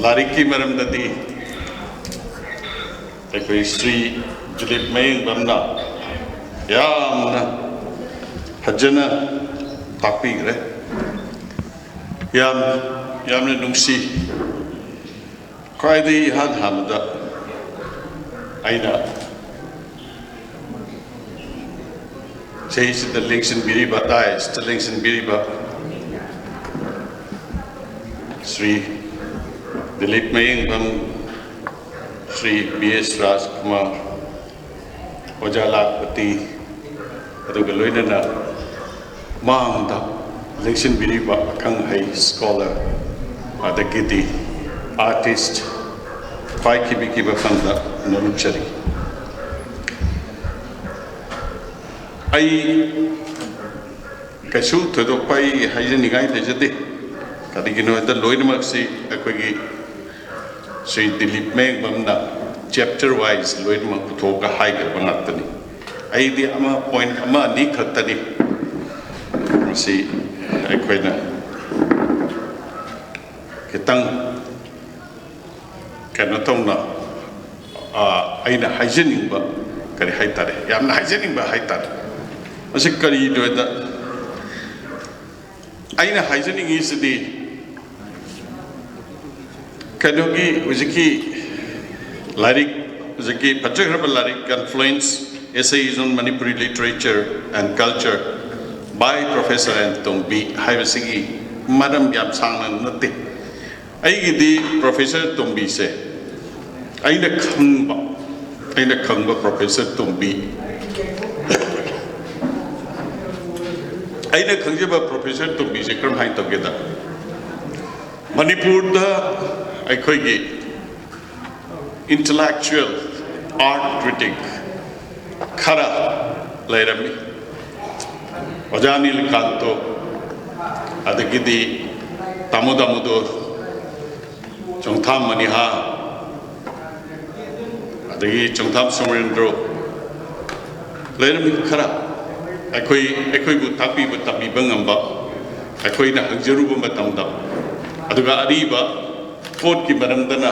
ꯂꯥꯏꯔꯤꯛꯀꯤ ꯃꯔꯝꯗꯗꯤ ꯑꯩꯈꯣꯏ ꯁ꯭ꯔꯤ ꯗꯤꯂꯤꯞ ꯃꯌꯦꯡꯕꯝꯅ ꯌꯥꯝꯅ ꯐꯖꯅ ꯇꯥꯛꯄꯤꯈ꯭ꯔꯦ꯫ ꯌꯥꯝ ꯌꯥꯝꯅ ꯅꯨꯡꯁꯤ꯫ ꯈ꯭ꯋꯥꯏꯗꯒꯤ ꯏꯍꯥꯟ ꯍꯥꯟꯕꯗ ꯑꯩꯅ ꯆꯍꯤꯁꯤꯗ ꯂꯦꯡꯁꯤꯟꯕꯤꯔꯤꯕ, ꯗꯥꯏꯁꯇ ꯂꯦꯡꯁꯤꯟꯕꯤꯔꯤꯕ ꯁ꯭ꯔꯤ ꯗꯤꯂꯤꯞ ꯃꯌꯦꯡꯕꯝ, ꯁ꯭ꯔꯤ ꯕꯤ ꯑꯦꯁ ꯔꯥꯖꯀꯨꯃꯥꯔ, ꯑꯣꯖꯥ ꯂꯥꯈꯄꯇꯤ, ꯑꯗꯨꯒ ꯂꯣꯏꯅꯅ ꯃꯥꯡꯗ ꯂꯦꯡꯁꯤꯟꯕꯤꯔꯤꯕ ꯑꯈꯪ ꯑꯍꯩ, ꯁ꯭ꯀꯣꯂꯔ, ꯑꯗꯒꯤꯗꯤ ꯑꯥꯔꯇꯤꯁ ꯄꯥꯏꯈꯤꯕꯤꯈꯤꯕ ꯐꯝꯗ ꯅꯣꯂꯨꯛꯆꯔꯤ꯫ ꯑꯩ ꯀꯩꯁꯨ ꯊꯣꯏꯗꯣꯛꯄ ꯑꯩ ꯍꯥꯏꯖꯅꯤꯡꯉꯥꯏ ꯂꯩꯖꯗꯦ꯫ ꯀꯔꯤꯒꯤꯅꯣ ꯍꯥꯏꯕꯗ ꯂꯣꯏꯅꯃꯛꯁꯤ ꯑꯩꯈꯣꯏꯒꯤ ꯁ꯭ꯔꯤ ꯗꯤꯂꯤꯞ ꯃꯌꯦꯡꯕꯝꯅ ꯆꯦꯞꯇꯔ ꯋꯥꯏꯁ ꯂꯣꯏꯅꯃꯛ ꯄꯨꯊꯣꯛꯑꯒ ꯍꯥꯏꯈ꯭ꯔꯕ ꯉꯥꯛꯇꯅꯤ꯫ ꯑꯩꯗꯤ ꯑꯃ, ꯄꯣꯏꯟꯠ ꯑꯃ ꯑꯅꯤ ꯈꯛꯇꯅꯤ ꯃꯁꯤ ꯑꯩꯈꯣꯏꯅ ꯈꯤꯇꯪ ꯀꯩꯅꯣ ꯇꯧꯅ, ꯑ, ꯑꯩꯅ ꯍꯥꯏꯖꯅꯤꯡꯕ ꯀꯔꯤ ꯍꯥꯏꯇꯥꯔꯦ, ꯌꯥꯝꯅ ꯍꯥꯏꯖꯅꯤꯡꯕ ꯍꯥꯏꯇꯥꯔꯦ꯫ ꯃꯁꯤ ꯀꯔꯤꯅꯣꯗ ꯑꯩꯅ ꯍꯥꯏꯖꯅꯤꯡꯉꯤꯁꯤꯗꯤ ꯀꯩꯅꯣꯒꯤ ꯍꯧꯖꯤꯛꯀꯤ ꯂꯥꯏꯔꯤꯛ, ꯍꯧꯖꯤꯛꯀꯤ ꯐꯖꯈ꯭ꯔꯕ ꯂꯥꯏꯔꯤꯛ Confluence Essays on Manipuri Literature and Culture by Professor N Tombi ꯍꯥꯏꯕꯁꯤꯒꯤ ꯃꯔꯝ ꯌꯥꯝ ꯁꯥꯡꯅ ꯅꯠꯇꯦ꯫ ꯑꯩꯒꯤꯗꯤ ꯄ꯭ꯔꯣꯐꯦꯁꯔ ꯇꯣꯝꯕꯤꯁꯦ ꯑꯩꯅ ꯈꯪꯕ, ꯑꯩꯅ ꯈꯪꯕ ꯄ꯭ꯔꯣꯐꯦꯁꯔ ꯇꯣꯝꯕꯤ, ꯑꯩꯅ ꯈꯪꯖꯕ ꯄ꯭ꯔꯣꯐꯦꯁꯔ ꯇꯣꯝꯕꯤꯁꯦ ꯀꯔꯝꯍꯥꯏꯅ ꯇꯧꯒꯦꯗ, ꯃꯅꯤꯄꯨꯔꯗ ꯑꯩꯈꯣꯏꯒꯤ intellectual, art critic ꯈꯔ ꯂꯩꯔꯝꯃꯤ꯫ ꯑꯣꯖꯥ ꯅꯤꯂꯀꯥꯟꯇꯣ, ꯑꯗꯒꯤꯗꯤ ꯇꯥꯃꯣ ꯗꯥꯃꯣꯗꯣꯔ, ꯆꯣꯡꯊꯥꯝ ꯃꯅꯤꯍꯥ, ꯑꯗꯒꯤ ꯆꯣꯡꯊꯥꯝ ꯁꯣꯃꯦꯟꯗ꯭ꯔꯣ, ꯂꯩꯔꯝꯃꯤ ꯈꯔ꯫ ꯑꯩꯈꯣꯏ ꯑꯩꯈꯣꯏꯕꯨ ꯇꯥꯛꯄꯤꯕ ꯇꯝꯕꯤꯕ ꯉꯝꯕ, ꯑꯩꯈꯣꯏꯅ ꯍꯪꯖꯔꯨꯕ ꯃꯇꯝꯗ꯫ ꯑꯗꯨꯒ ꯑꯔꯤꯕ ꯄꯣꯠꯀꯤ ꯃꯔꯝꯗꯅ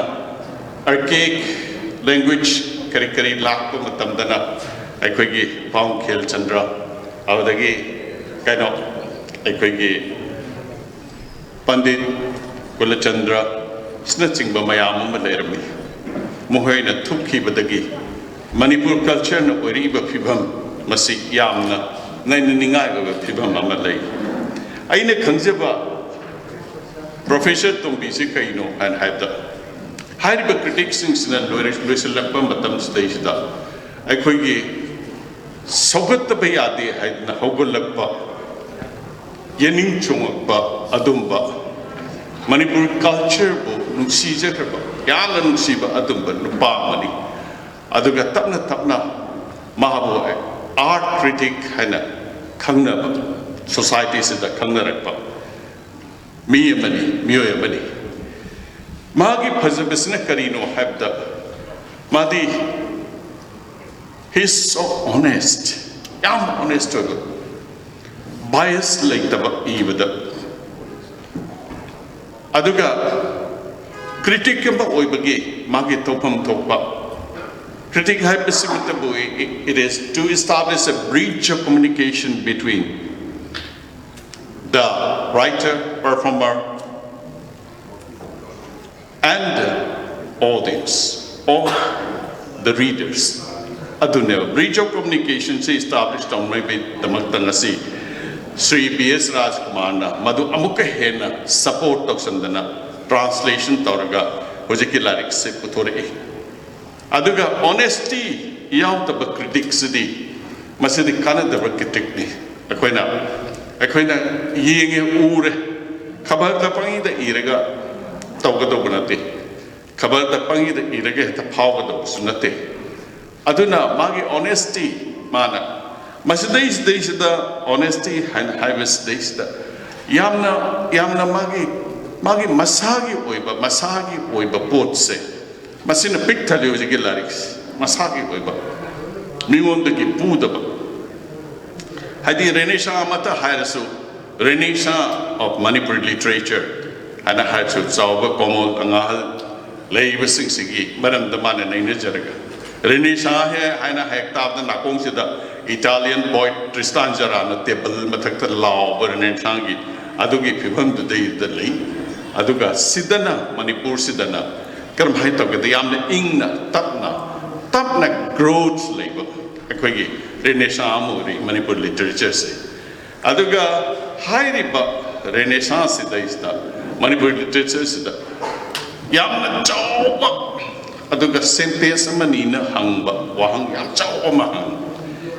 archaic language ꯀꯔꯤ ꯀꯔꯤ ꯂꯥꯛꯄ ꯃꯇꯝꯗꯅ ꯑꯩꯈꯣꯏꯒꯤ ꯄꯥꯎ ꯈꯦꯜꯆꯟꯗ꯭ꯔ, ꯑꯗꯨꯗꯒꯤ ꯀꯩꯅꯣ ꯑꯩꯈꯣꯏꯒꯤ ꯄꯟꯗꯤꯠ ꯀꯨꯂꯆꯟꯗ꯭ꯔ ꯑꯁꯤꯅꯆꯤꯡꯕ ꯃꯌꯥꯝ ꯑꯃ ꯂꯩꯔꯝꯃꯤ꯫ ꯃꯈꯣꯏꯅ ꯊꯣꯛꯈꯤꯕꯗꯒꯤ ꯃꯅꯤꯄꯨꯔ cultureꯅ ꯑꯣꯏꯔꯛꯏꯕ ꯐꯤꯕꯝ ꯃꯁꯤ ꯌꯥꯝꯅ ꯅꯩꯅꯅꯤꯡꯉꯥꯏ ꯑꯣꯏꯕ ꯐꯤꯕꯝ ꯑꯃ ꯂꯩ꯫ ꯑꯩꯅ ꯈꯪꯖꯕ Professor ꯇꯣꯝꯕꯤꯁꯤ ꯀꯩꯅꯣ ꯍꯥꯏꯅ ꯍꯥꯏꯕꯗ, ꯍꯥꯏꯔꯤꯕ criticꯁꯤꯡꯁꯤꯅ ꯂꯣꯏꯔ-, ꯂꯣꯏꯁꯤꯜꯂꯛꯄ ꯃꯇꯝꯁꯤꯗꯩꯁꯤꯗ ꯑꯩꯈꯣꯏꯒꯤ ꯁꯧꯒꯠꯇꯕ ꯌꯥꯗꯦ ꯍꯥꯏꯗꯅ ꯍꯧꯒꯠꯂꯛꯄ, ꯌꯦꯅꯤꯡ ꯆꯣꯡꯉꯛꯄ ꯑꯗꯨꯝꯕ, ꯃꯅꯤꯄꯨꯔ cultureꯕꯨ ꯅꯨꯡꯁꯤꯖꯈ꯭ꯔꯕ, ꯌꯥꯝꯅ ꯅꯨꯡꯁꯤꯕ ꯑꯗꯨꯝꯕ ꯅꯨꯄꯥ ꯑꯃꯅꯤ꯫ ꯑꯗꯨꯒ ꯇꯞꯅ ꯇꯞꯅ ꯃꯥꯕꯨ art critic ꯍꯥꯏꯅ ꯈꯪꯅꯕ, societyꯁꯤꯗ ꯈꯪꯅꯔꯛꯄ ꯃꯤ ꯑꯃꯅꯤ, ꯃꯤꯑꯣꯏ ꯑꯃꯅꯤ꯫ ꯃꯥꯒꯤ ꯐꯖꯕꯁꯤꯅ ꯀꯔꯤꯅꯣ ꯍꯥꯏꯕꯗ, ꯃꯥꯗꯤ he is so honest, ꯌꯥꯝ honest ꯑꯣꯏꯕ, bias ꯂꯩꯇꯕ ꯏꯕꯗ꯫ ꯑꯗꯨꯒ critic ꯑꯃ ꯑꯣꯏꯕꯒꯤ ꯃꯥꯒꯤ ꯇꯧꯐꯝ ꯊꯣꯛꯄ, critic ꯍꯥꯏꯕꯁꯤꯃꯛꯇꯕꯨ, it is to establish a bridge of communication between the writer, performer, and audience, or the readers. ꯑꯗꯨꯅꯦꯕ, bridge of communicationꯁꯤ establish ꯇꯧꯅꯕꯒꯤꯗꯃꯛꯇ ꯉꯁꯤ ꯁ꯭ꯔꯤ ꯕꯤ ꯑꯦꯁ ꯔꯥꯖꯀꯨꯃꯥꯔꯅ ꯃꯗꯨ ꯑꯃꯨꯛꯀ ꯍꯦꯟꯅ support ꯇꯧꯁꯟꯗꯅ translation ꯇꯧꯔꯒ ꯍꯧꯖꯤꯛꯀꯤ ꯂꯥꯏꯔꯤꯛꯁꯦ ꯄꯨꯊꯣꯔꯛꯏ꯫ ꯑꯗꯨꯒ honesty ꯌꯥꯎꯗꯕ criticꯁꯤꯗꯤ ꯃꯁꯤꯗꯤ ꯀꯥꯟꯅꯗꯕ criticꯅꯤ꯫ ꯑꯩꯈꯣꯏꯅ, ꯑꯩꯈꯣꯏꯅ ꯌꯦꯡꯉꯦ, ꯎꯔꯦ, ꯈꯕꯔꯗ ꯄꯪꯏꯗ ꯏꯔꯒ ꯇꯧꯒꯗꯧꯕ ꯅꯠꯇꯦ꯫ ꯈꯕꯔꯗ ꯄꯪꯏꯗ ꯏꯔꯒ ꯍꯦꯛꯇ ꯐꯥꯎꯒꯗꯧꯕꯁꯨ ꯅꯠꯇꯦ꯫ ꯑꯗꯨꯅ ꯃꯥꯒꯤ honesty, ꯃꯥꯅ ꯃꯁꯤꯗꯩꯁꯤꯗꯩꯁꯤꯗ honesty ꯍꯥꯏꯅ ꯍꯥꯏꯕꯁꯤꯗꯩꯁꯤꯗ ꯌꯥꯝꯅ, ꯌꯥꯝꯅ ꯃꯥꯒꯤ, ꯃꯥꯒꯤ ꯃꯁꯥꯒꯤ ꯑꯣꯏꯕ, ꯃꯁꯥꯒꯤ ꯑꯣꯏꯕ ꯄꯣꯠꯁꯦ ꯃꯁꯤꯅ ꯄꯤꯛ ꯊꯜꯂꯤ ꯍꯧꯖꯤꯛꯀꯤ ꯂꯥꯏꯔꯤꯛꯁꯦ꯫ ꯃꯁꯥꯒꯤ ꯑꯣꯏꯕ ꯃꯤꯉꯣꯟꯗꯒꯤ ꯄꯨꯗꯕ, ꯍꯥꯏꯗꯤ ꯔꯦꯅꯦꯁꯥ ꯑꯃꯠꯇ ꯍꯥꯏꯔꯁꯨ, Renaissance of Manipuri Literature ꯍꯥꯏꯅ ꯍꯥꯏꯔꯁꯨ, ꯆꯥꯎꯕ ꯀꯣꯃꯣꯜ ꯑꯉꯥꯍꯜ ꯂꯩꯔꯤꯕꯁꯤꯡꯁꯤꯒꯤ ꯃꯔꯝꯗ ꯃꯥꯅ ꯅꯩꯅꯖꯔꯒ, ꯔꯦꯅꯦꯁꯥ ꯍꯦ ꯍꯥꯏꯅ ꯍꯦꯛ ꯇꯥꯕꯗ ꯅꯥꯀꯣꯡꯁꯤꯗ ꯏꯇꯥꯂꯤꯌꯟ ꯄꯣꯏꯠ ꯇ꯭ꯔꯤꯁꯇꯥꯟ ꯖꯔꯥꯅ ꯇꯦꯕꯜ ꯃꯊꯛꯇ ꯂꯥꯎꯕ ꯔꯦꯅꯦꯁꯥꯒꯤ ꯑꯗꯨꯒꯤ ꯐꯤꯕꯝꯗꯨꯗꯩꯗ ꯂꯩ꯫ ꯑꯗꯨꯒ ꯁꯤꯗꯅ, ꯃꯅꯤꯄꯨꯔꯁꯤꯗꯅ ꯀꯔꯝꯍꯥꯏꯅ ꯇꯧꯒꯦꯗ, ꯌꯥꯝꯅ ꯏꯪꯅ ꯇꯞꯅ, ꯇꯞꯅ ꯒ꯭ꯔꯣꯊ ꯂꯩꯕ ꯑꯩꯈꯣꯏꯒꯤ ꯔꯦꯅꯦꯁꯥ ꯑꯃ ꯑꯣꯏꯔꯤ ꯃꯅꯤꯄꯨꯔ ꯂꯤꯇꯔꯦꯆꯔꯁꯦ꯫ ꯑꯗꯨꯒ ꯍꯥꯏꯔꯤꯕ ꯔꯦꯅꯦꯁꯥꯁꯤꯗꯩꯁꯤꯗ ꯃꯅꯤꯄꯨꯔ ꯂꯤꯇꯔꯦꯆꯔꯁꯤꯗ ꯌꯥꯝꯅ ꯆꯥꯎꯕ, ꯑꯗꯨꯒ ꯁꯦꯟꯇꯦꯟꯁ ꯑꯃꯅꯤꯅ ꯍꯪꯕ ꯋꯥꯍꯪ ꯌꯥꯝ ꯆꯥꯎꯕ ꯑꯃ ꯍꯪꯉꯤ꯫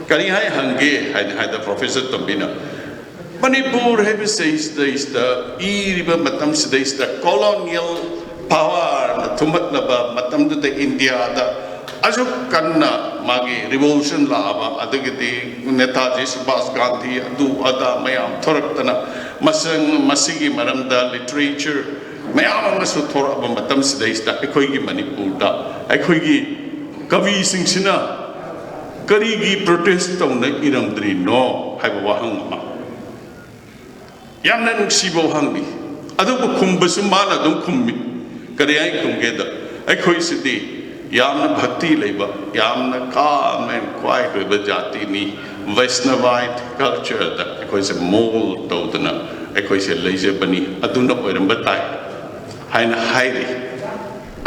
ꯀꯔꯤ ꯍꯥꯏ ꯍꯪꯒꯦ ꯍꯥꯏꯅ ꯍꯥꯏꯗ ꯄ꯭ꯔꯣꯐꯦꯁꯔ ꯇꯣꯝꯕꯤꯅ, ꯃꯅꯤꯄꯨꯔ ꯍꯥꯏꯕꯁꯤꯗꯩꯁꯤꯗ ꯏꯔꯤꯕ ꯃꯇꯝꯁꯤꯗꯩꯁꯤꯗ ꯀꯣꯂꯣꯅꯤꯌꯦꯜ ꯄꯥꯋꯔꯅ ꯊꯨꯝꯍꯠꯂꯕ ꯃꯇꯝꯗꯨꯗ ꯏꯟꯗꯤꯌꯥꯗ ꯑꯁꯨꯛ ꯀꯟꯅ ꯃꯥꯒꯤ ꯔꯤꯚꯣꯂꯨꯁꯟ ꯂꯥꯛꯑꯕ, ꯑꯗꯒꯤꯗꯤ ꯅꯦꯇꯥꯖꯤ ꯁꯨꯚꯥꯁ ꯒꯥꯟꯙꯤ ꯑꯗꯨ ꯑꯗꯥ ꯃꯌꯥꯝ ꯊꯣꯔꯛꯇꯅ ꯃꯁꯪ-, ꯃꯁꯤꯒꯤ ꯃꯔꯝꯗ ꯂꯤꯇꯔꯦꯆꯔ ꯃꯌꯥꯝ ꯑꯃꯁꯨ ꯊꯣꯔꯛꯑꯕ ꯃꯇꯝꯁꯤꯗꯩꯁꯤꯗ ꯑꯩꯈꯣꯏꯒꯤ ꯃꯅꯤꯄꯨꯔꯗ ꯑꯩꯈꯣꯏꯒꯤ ꯀꯕꯤꯁꯤꯡꯁꯤꯅ ꯀꯔꯤꯒꯤ ꯄ꯭ꯔꯣꯇꯦꯁ ꯇꯧꯅ ꯏꯔꯝꯗ꯭ꯔꯤꯅꯣ ꯍꯥꯏꯕ ꯋꯥꯍꯪ ꯑꯃ꯫ ꯌꯥꯝꯅ ꯅꯨꯡꯁꯤꯕ ꯋꯥꯍꯪꯅꯤ꯫ ꯑꯗꯨꯕꯨ ꯈꯨꯝꯕꯁꯨ ꯃꯥꯅ ꯑꯗꯨꯝ ꯈꯨꯝꯃꯤ꯫ ꯀꯔꯤ ꯍꯥꯏꯅ ꯈꯨꯝꯒꯦꯗ, ꯑꯩꯈꯣꯏꯁꯤꯗꯤ ꯌꯥꯝꯅ ꯚꯛꯇꯤ ꯂꯩꯕ, ꯌꯥꯝꯅ calm and quiet ꯑꯣꯏꯕ ꯖꯥꯇꯤꯅꯤ꯫ ꯋꯦꯁꯅꯚꯥꯏꯠ ꯀꯜꯆꯔꯗ ꯑꯩꯈꯣꯏꯁꯦ ꯃꯣꯜ ꯇꯧꯗꯅ ꯑꯩꯈꯣꯏꯁꯦ ꯂꯩꯖꯕꯅꯤ꯫ ꯑꯗꯨꯅ ꯑꯣꯏꯔꯝꯕ ꯇꯥꯏ ꯍꯥꯏꯅ ꯍꯥꯏꯔꯤ꯫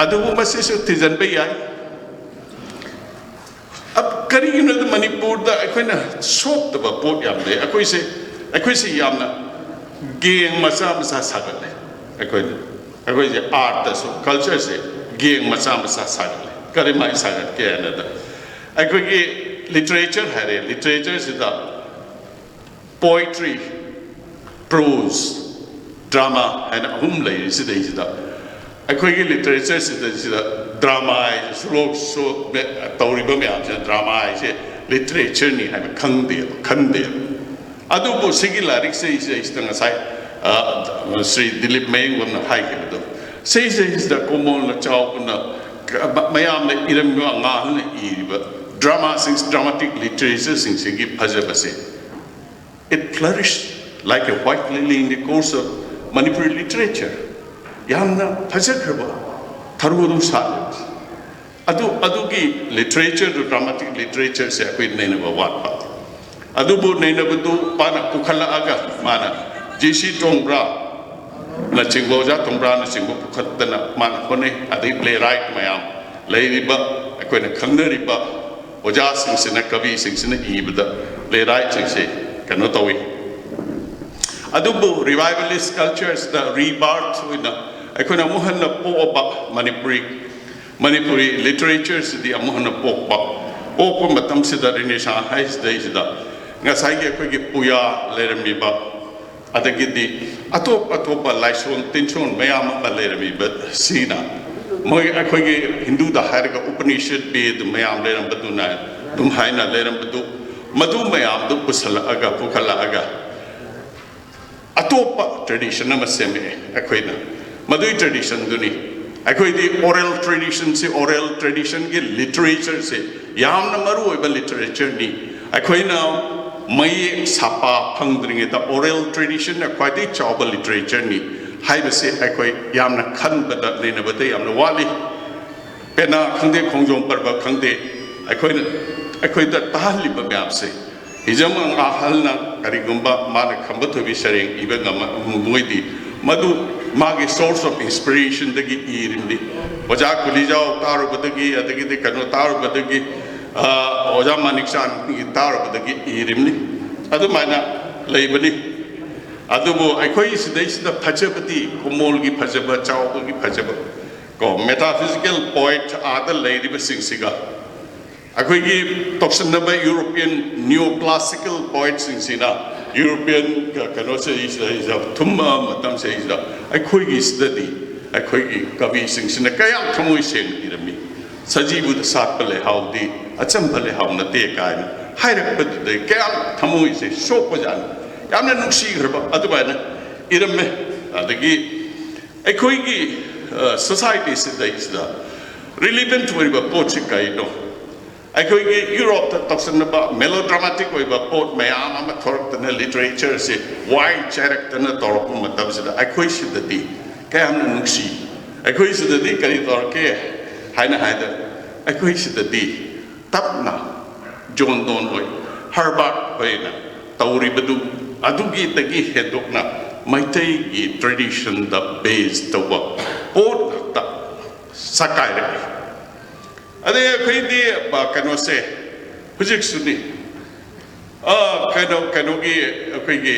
ꯑꯗꯨꯕꯨ ꯃꯁꯤꯁꯨ ꯊꯤꯖꯤꯟꯕ ꯌꯥꯏ꯫ ꯑꯞ-, ꯀꯔꯤꯒꯤꯅꯣꯗ ꯃꯅꯤꯄꯨꯔꯗ ꯑꯩꯈꯣꯏꯅ ꯁꯣꯛꯇꯕ ꯄꯣꯠ ꯌꯥꯝ ꯂꯩ꯫ ꯑꯩꯈꯣꯏꯁꯦ, ꯑꯩꯈꯣꯏꯁꯦ ꯌꯥꯝꯅ ꯒꯦꯡ ꯃꯆꯥ ꯃꯆꯥ ꯁꯥꯒꯠꯂꯦ꯫ ꯑꯩꯈꯣꯏꯅ, ꯑꯩꯈꯣꯏꯁꯦ ꯑꯥꯔꯠꯇꯁꯨ, ꯀꯜꯆꯔꯁꯦ ꯒꯦꯡ ꯃꯆꯥ ꯃꯆꯥ ꯁꯥꯒꯠꯂꯦ꯫ ꯀꯔꯤꯃꯥꯏꯅ ꯁꯥꯒꯠꯀꯦ ꯍꯥꯏꯅꯗ, ꯑꯩꯈꯣꯏꯒꯤ ꯂꯤꯇꯔꯦꯆꯔ ꯍꯥꯏꯔꯦ, ꯂꯤꯇꯔꯦꯆꯔꯁꯤꯗ ꯄꯣꯏꯇ꯭ꯔꯤ, ꯄ꯭ꯔꯣꯁ, ꯗ꯭ꯔꯃꯥ ꯍꯥꯏꯅ ꯑꯍꯨꯝ ꯂꯩꯔꯤ꯫ ꯁꯤꯗꯩꯁꯤꯗ ꯑꯩꯈꯣꯏꯒꯤ ꯂꯤꯇꯔꯦꯆꯔꯁꯤꯗ, ꯁꯤꯗ ꯗ꯭ꯔꯃꯥ ꯍꯥꯏꯁꯦ, ꯁꯨꯂꯣꯛ ꯁꯨ-, ꯇꯧꯔꯤꯕ ꯃꯌꯥꯝꯁꯤꯅ ꯗ꯭ꯔꯃꯥ ꯍꯥꯏꯁꯦ ꯂꯤꯇꯔꯦꯆꯔꯅꯤ ꯍꯥꯏꯕ ꯈꯪꯗꯦꯕ, ꯈꯟꯗꯦꯕ꯫ ꯑꯗꯨꯕꯨ ꯁꯤꯒꯤ ꯂꯥꯏꯔꯤꯛꯁꯦ ꯁꯤꯗꯩꯁꯤꯗ ꯉꯁꯥꯏ, ꯑ, ꯁ꯭ꯔꯤ ꯗꯤꯂꯤꯞ ꯃꯌꯦꯡꯕꯝꯅ ꯍꯥꯏꯈꯤꯕꯗꯣ, ꯁꯤꯁꯤꯗꯩꯁꯤꯗ ꯀꯣꯃꯣꯜꯅ ꯆꯥꯎꯕꯅ ꯃꯌꯥꯝꯅ ꯏꯔꯝꯃꯤꯕ, ꯑꯉꯥꯡꯅ ꯏꯔꯤꯕ ꯗ꯭ꯔꯃꯥꯁꯤꯡ, ꯗ꯭ꯔꯃꯥꯇꯤꯛ ꯂꯤꯇꯔꯦꯆꯔꯁꯤꯡꯁꯤꯒꯤ ꯐꯖꯕꯁꯦ, it flourished like a white lily in the course of Manipuri literature. ꯌꯥꯝꯅ ꯐꯖꯈ꯭ꯔꯕ ꯊꯔꯣꯗꯧ ꯁꯥꯠꯂꯦ꯫ ꯑꯗꯨ, ꯑꯗꯨꯒꯤ ꯂꯤꯇꯔꯦꯆꯔꯗꯨ, ꯗ꯭ꯔꯃꯥꯇꯤꯛ ꯂꯤꯇꯔꯦꯆꯔꯁꯦ ꯑꯩꯈꯣꯏ ꯅꯩꯅꯕ ꯋꯥꯠꯄ꯫ ꯑꯗꯨꯕꯨ ꯅꯩꯅꯕꯗꯨ ꯃꯥꯅ ꯄꯨꯈꯠꯂꯛꯑꯒ, ꯃꯥꯅ ꯖꯤ ꯁꯤ ꯇꯣꯡꯕ꯭ꯔꯥꯅꯆꯤꯡꯕ, ꯑꯣꯖꯥ ꯇꯣꯡꯕ꯭ꯔꯥꯅꯆꯤꯡꯕ ꯄꯨꯈꯠꯇꯅ ꯃꯥꯅ ꯍꯣꯠꯅꯩ꯫ ꯑꯗꯩ ꯄ꯭ꯂꯦ ꯔꯥꯏꯠ ꯃꯌꯥꯝ ꯂꯩꯔꯤꯕ, ꯑꯩꯈꯣꯏꯅ ꯈꯪꯅꯔꯤꯕ ꯑꯣꯖꯥꯁꯤꯡꯁꯤꯅ, ꯀꯕꯤꯁꯤꯡꯁꯤꯅ ꯏꯕꯗ ꯄ꯭ꯂꯦ ꯔꯥꯏꯠꯁꯤꯡꯁꯦ ꯀꯩꯅꯣ ꯇꯧꯏ꯫ ꯑꯗꯨꯕꯨ ꯔꯤꯚꯥꯏꯕꯂꯤꯁ ꯀꯜꯆꯔꯁꯤꯗ ꯔꯤꯕꯥꯔꯠ ꯑꯣꯏꯅ ꯑꯩꯈꯣꯏꯅ ꯑꯃꯨꯛ ꯍꯟꯅ ꯄꯣꯛꯑꯕ ꯃꯅꯤꯄꯨꯔꯤ, ꯃꯅꯤꯄꯨꯔꯤ ꯂꯤꯇꯔꯦꯆꯔꯁꯤꯗꯤ ꯑꯃꯨꯛ ꯍꯟꯅ ꯄꯣꯛꯄ, ꯄꯣꯛꯄ ꯃꯇꯝꯁꯤꯗ ꯔꯤꯅꯦꯁꯥꯟꯁ ꯍꯥꯏꯁꯤꯗꯩꯁꯤꯗ ꯉꯁꯥꯏꯒꯤ ꯑꯩꯈꯣꯏꯒꯤ ꯄꯨꯌꯥ ꯂꯩꯔꯝꯃꯤꯕ, ꯑꯗꯒꯤꯗꯤ ꯑꯇꯣꯞ ꯑꯇꯣꯞꯄ ꯂꯥꯏꯁꯣꯟ ꯇꯤꯟꯁꯣꯟ ꯃꯌꯥꯝ ꯑꯃ ꯂꯩꯔꯝꯃꯤꯕꯁꯤꯅ, ꯃꯣꯏ ꯑꯩꯈꯣꯏꯒꯤ ꯍꯤꯟꯗꯨꯗ ꯍꯥꯏꯔꯒ ꯎꯄꯅꯤꯁꯠ, ꯕꯦꯗ ꯃꯌꯥꯝ ꯂꯩꯔꯝꯕꯗꯨꯅ, ꯑꯗꯨꯝ ꯍꯥꯏꯅ ꯂꯩꯔꯝꯕꯗꯨ, ꯃꯗꯨ ꯃꯌꯥꯝꯗꯨ ꯄꯨꯁꯜꯂꯛꯑꯒ, ꯄꯨꯈꯠꯂꯛꯑꯒ ꯑꯇꯣꯞꯄ ꯇ꯭ꯔꯦꯗꯤꯁꯟ ꯑꯃ ꯁꯦꯝꯃꯛꯑꯦ ꯑꯩꯈꯣꯏꯅ꯫ ꯃꯗꯨꯒꯤ ꯇ꯭ꯔꯦꯗꯤꯁꯟꯗꯨꯅꯤ꯫ ꯑꯩꯈꯣꯏꯗꯤ ꯑꯣꯔꯦꯜ ꯇ꯭ꯔꯦꯗꯤꯁꯟꯁꯤ, ꯑꯣꯔꯦꯜ ꯇ꯭ꯔꯦꯗꯤꯁꯟꯒꯤ ꯂꯤꯇꯔꯦꯆꯔꯁꯦ ꯌꯥꯝꯅ ꯃꯔꯨ ꯑꯣꯏꯕ ꯂꯤꯇꯔꯦꯆꯔꯅꯤ꯫ ꯑꯩꯈꯣꯏꯅ ꯃꯌꯦꯛ ꯁꯥꯄꯥ ꯐꯪꯗ꯭ꯔꯤꯉꯩꯗ ꯑꯣꯔꯦꯜ ꯇ꯭ꯔꯦꯗꯤꯁꯟꯅ ꯈ꯭ꯋꯥꯏꯗꯒꯤ ꯆꯥꯎꯕ ꯂꯤꯇꯔꯦꯆꯔꯅꯤ ꯍꯥꯏꯕꯁꯦ ꯑꯩꯈꯣꯏ ꯌꯥꯝꯅ ꯈꯟꯕꯗ, ꯅꯩꯅꯕꯗ ꯌꯥꯝꯅ ꯋꯥꯠꯂꯤ꯫ ꯄꯦꯅꯥ ꯈꯪꯗꯦ, ꯈꯣꯡꯖꯣꯝ ꯄꯔꯕ ꯈꯪꯗꯦ, ꯑꯩꯈꯣꯏꯅ, ꯑꯩꯈꯣꯏꯗ ꯇꯥꯍꯜꯂꯤꯕ ꯃꯌꯥꯝꯁꯦ, ꯍꯤꯖꯝ ꯑꯍꯜꯅ ꯀꯔꯤꯒꯨꯝꯕ ꯃꯥꯅ ꯈꯝꯕ ꯊꯣꯏꯕꯤ ꯁꯩꯔꯦꯡ ꯏꯕ ꯉꯝꯃꯣꯏꯗꯤ, ꯃꯗꯨ ꯃꯥꯒꯤ source of inspirationꯗꯒꯤ ꯏꯔꯤꯕꯅꯤ꯫ ꯑꯣꯖꯥ ꯀꯨꯂꯤꯖꯥꯎ ꯇꯥꯔꯨꯕꯗꯒꯤ, ꯑꯗꯒꯤꯗꯤ ꯀꯩꯅꯣ ꯇꯥꯔꯨꯕꯗꯒꯤ, ꯑ, ꯑꯣꯖꯥ ꯃꯥꯅꯤꯛ ꯆꯥꯟꯒꯤ ꯇꯥꯔꯨꯕꯗꯒꯤ ꯏꯔꯤꯕꯅꯤ꯫ ꯑꯗꯨꯃꯥꯏꯅ ꯂꯩꯕꯅꯤ꯫ ꯑꯗꯨꯕꯨ ꯑꯩꯈꯣꯏ ꯁꯤꯗꯩꯁꯤꯗ ꯐꯖꯕꯗꯤ, ꯀꯨꯃꯣꯜꯒꯤ ꯐꯖꯕ, ꯆꯥꯎꯕꯒꯤ ꯐꯖꯕ, ꯀꯣ, ꯃꯦꯇꯥꯐꯤꯖꯤꯀꯦꯜ ꯄꯣꯏꯠ ꯑꯥꯗ ꯂꯩꯔꯤꯕꯁꯤꯡꯁꯤꯒ ꯑꯩꯈꯣꯏꯒꯤ ꯇꯧꯁꯤꯟꯅꯕ ꯌꯨꯔꯣꯄꯤꯌꯟ ꯅꯤꯌꯣ ꯀ꯭ꯂꯥꯁꯤꯀꯦꯜ ꯄꯣꯏꯠꯁꯤꯡꯁꯤꯅ ꯌꯨꯔꯣꯄꯤꯌꯟ ꯀ-, ꯀꯩꯅꯣꯁꯤꯗꯩꯁꯤꯗ ꯊꯨꯝꯕ ꯃꯇꯝꯁꯤꯗꯩꯁꯤꯗ ꯑꯩꯈꯣꯏꯒꯤꯁꯤꯗꯗꯤ, ꯑꯩꯈꯣꯏꯒꯤ ꯀꯕꯤꯁꯤꯡꯁꯤꯅ ꯀꯌꯥꯝ ꯊꯃꯣꯏ ꯁꯦꯡꯅ ꯏꯔꯝꯃꯤ꯫ "ꯁꯖꯤꯕꯨꯗ ꯁꯥꯠꯄ ꯂꯩꯍꯥꯎꯗꯤ ꯑꯆꯝꯕ ꯂꯩꯍꯥꯎ ꯅꯠꯇꯦ" ꯀꯥꯏꯅ ꯍꯥꯏꯔꯛꯄꯗꯨꯗꯩ ꯀꯌꯥꯝ ꯊꯃꯣꯏꯁꯦ ꯁꯣꯛꯄꯖꯥꯠꯅꯤ꯫ ꯌꯥꯝꯅ ꯅꯨꯡꯁꯤꯈ꯭ꯔꯕ ꯑꯗꯨꯃꯥꯏꯅ ꯏꯔꯝꯃꯦ꯫ ꯑꯗꯒꯤ ꯑꯩꯈꯣꯏꯒꯤ, ꯑ, ꯁꯣꯁꯥꯏꯇꯤꯁꯤꯗꯩꯁꯤꯗ ꯔꯤꯂꯤꯚꯦꯟꯠ ꯑꯣꯏꯔꯤꯕ ꯄꯣꯠꯁꯤ ꯀꯩꯅꯣ? ꯑꯩꯈꯣꯏꯒꯤ ꯌꯨꯔꯣꯞꯇ ꯇꯧꯁꯤꯟꯅꯕ melodramatic ꯑꯣꯏꯕ ꯄꯣꯠ ꯃꯌꯥꯝ ꯑꯃ ꯊꯣꯔꯛꯇꯅ, literature ꯁꯤ ꯋꯥꯏ ꯆꯥꯏꯔꯛꯇꯅ ꯇꯧꯔꯛꯄ ꯃꯇꯝꯁꯤꯗ, ꯑꯩꯈꯣꯏ ꯁꯤꯗꯗꯤ ꯀꯌꯥꯝꯅ ꯅꯨꯡꯁꯤ꯫ ꯑꯩꯈꯣꯏ ꯁꯤꯗꯗꯤ ꯀꯔꯤ ꯇꯧꯔꯛꯀꯦ ꯍꯥꯏꯅ ꯍꯥꯏꯗ, ꯑꯩꯈꯣꯏ ꯁꯤꯗꯗꯤ ꯇꯞꯅ ꯖꯣꯟ ꯗꯣꯟ ꯍꯣꯏ, ꯍꯔꯕꯥꯔꯠ ꯍꯣꯏꯅ ꯇꯧꯔꯤꯕꯗꯨ ꯑꯗꯨꯒꯤꯗꯒꯤ ꯍꯦꯟꯗꯣꯛꯅ ꯃꯩꯇꯩꯒꯤ tradition ꯗ base ꯇꯧꯕ ꯄꯣꯠ ꯉꯥꯛꯇ ꯁꯛꯀꯥꯏꯔꯛꯏ꯫ ꯑꯗꯩ ꯑꯩꯈꯣꯏꯗꯤ, ꯑ, ꯀꯩꯅꯣꯁꯦ ꯍꯧꯖꯤꯛꯁꯨꯅꯤ, ꯑ, ꯀꯩꯅꯣ, ꯀꯩꯅꯣꯒꯤ ꯑꯩꯈꯣꯏꯒꯤ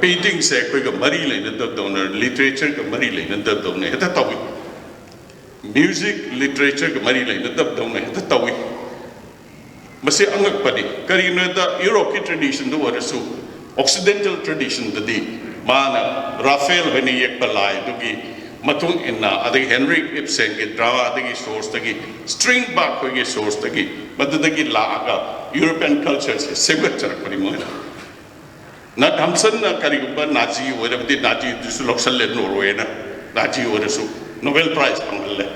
painting ꯁꯦ ꯑꯩꯈꯣꯏꯒ ꯃꯔꯤ ꯂꯩꯅꯗꯕꯗꯧꯅ, literature ꯒ ꯃꯔꯤ ꯂꯩꯅꯗꯕꯗꯧꯅ ꯍꯦꯛꯇ ꯇꯧꯏ꯫ Music literature ꯒ ꯃꯔꯤ ꯂꯩꯅꯗꯕꯗꯧꯅ ꯍꯦꯛꯇ ꯇꯧꯏ꯫ ꯃꯁꯤ ꯑꯉꯛꯄꯅꯤ꯫ ꯀꯔꯤꯒꯤꯅꯣꯗ, ꯌꯨꯔꯣꯞꯀꯤ tradition ꯗ ꯑꯣꯏꯔꯁꯨ, Occidental tradition ꯗꯗꯤ ꯃꯥꯅ ꯔꯥꯐꯦꯜ ꯍꯣꯏꯅ ꯌꯦꯛꯄ ꯂꯥꯏ ꯑꯗꯨꯒꯤ ꯃꯇꯨꯡ ꯏꯟꯅ, ꯑꯗꯒꯤ ꯍꯦꯟꯔꯤꯛ ꯏꯞꯁꯦꯟꯒꯤ drama ꯗꯒꯤ source ꯇꯒꯤ, ꯁ꯭ꯇ꯭ꯔꯤꯡꯕꯥꯛ ꯍꯣꯏꯒꯤ source ꯇꯒꯤ, ꯃꯗꯨꯗꯒꯤ ꯂꯥꯛꯑꯒ European culture ꯁꯦ ꯁꯦꯝꯒꯠꯆꯔꯛꯄꯅꯤ ꯃꯣꯏꯅ꯫ ꯅꯠ ꯍꯝꯁꯟꯅ ꯀꯔꯤꯒꯨꯝꯕ ꯅꯥꯖꯤ ꯑꯣꯏꯔꯕꯗꯤ, ꯅꯥꯖꯤꯗꯨꯁꯨ ꯂꯧꯁꯜꯂꯦ ꯅꯣꯔꯋꯦꯅ, ꯅꯥꯖꯤ ꯑꯣꯏꯔꯁꯨ Nobel Prize ꯐꯪꯍꯜꯂꯦ꯫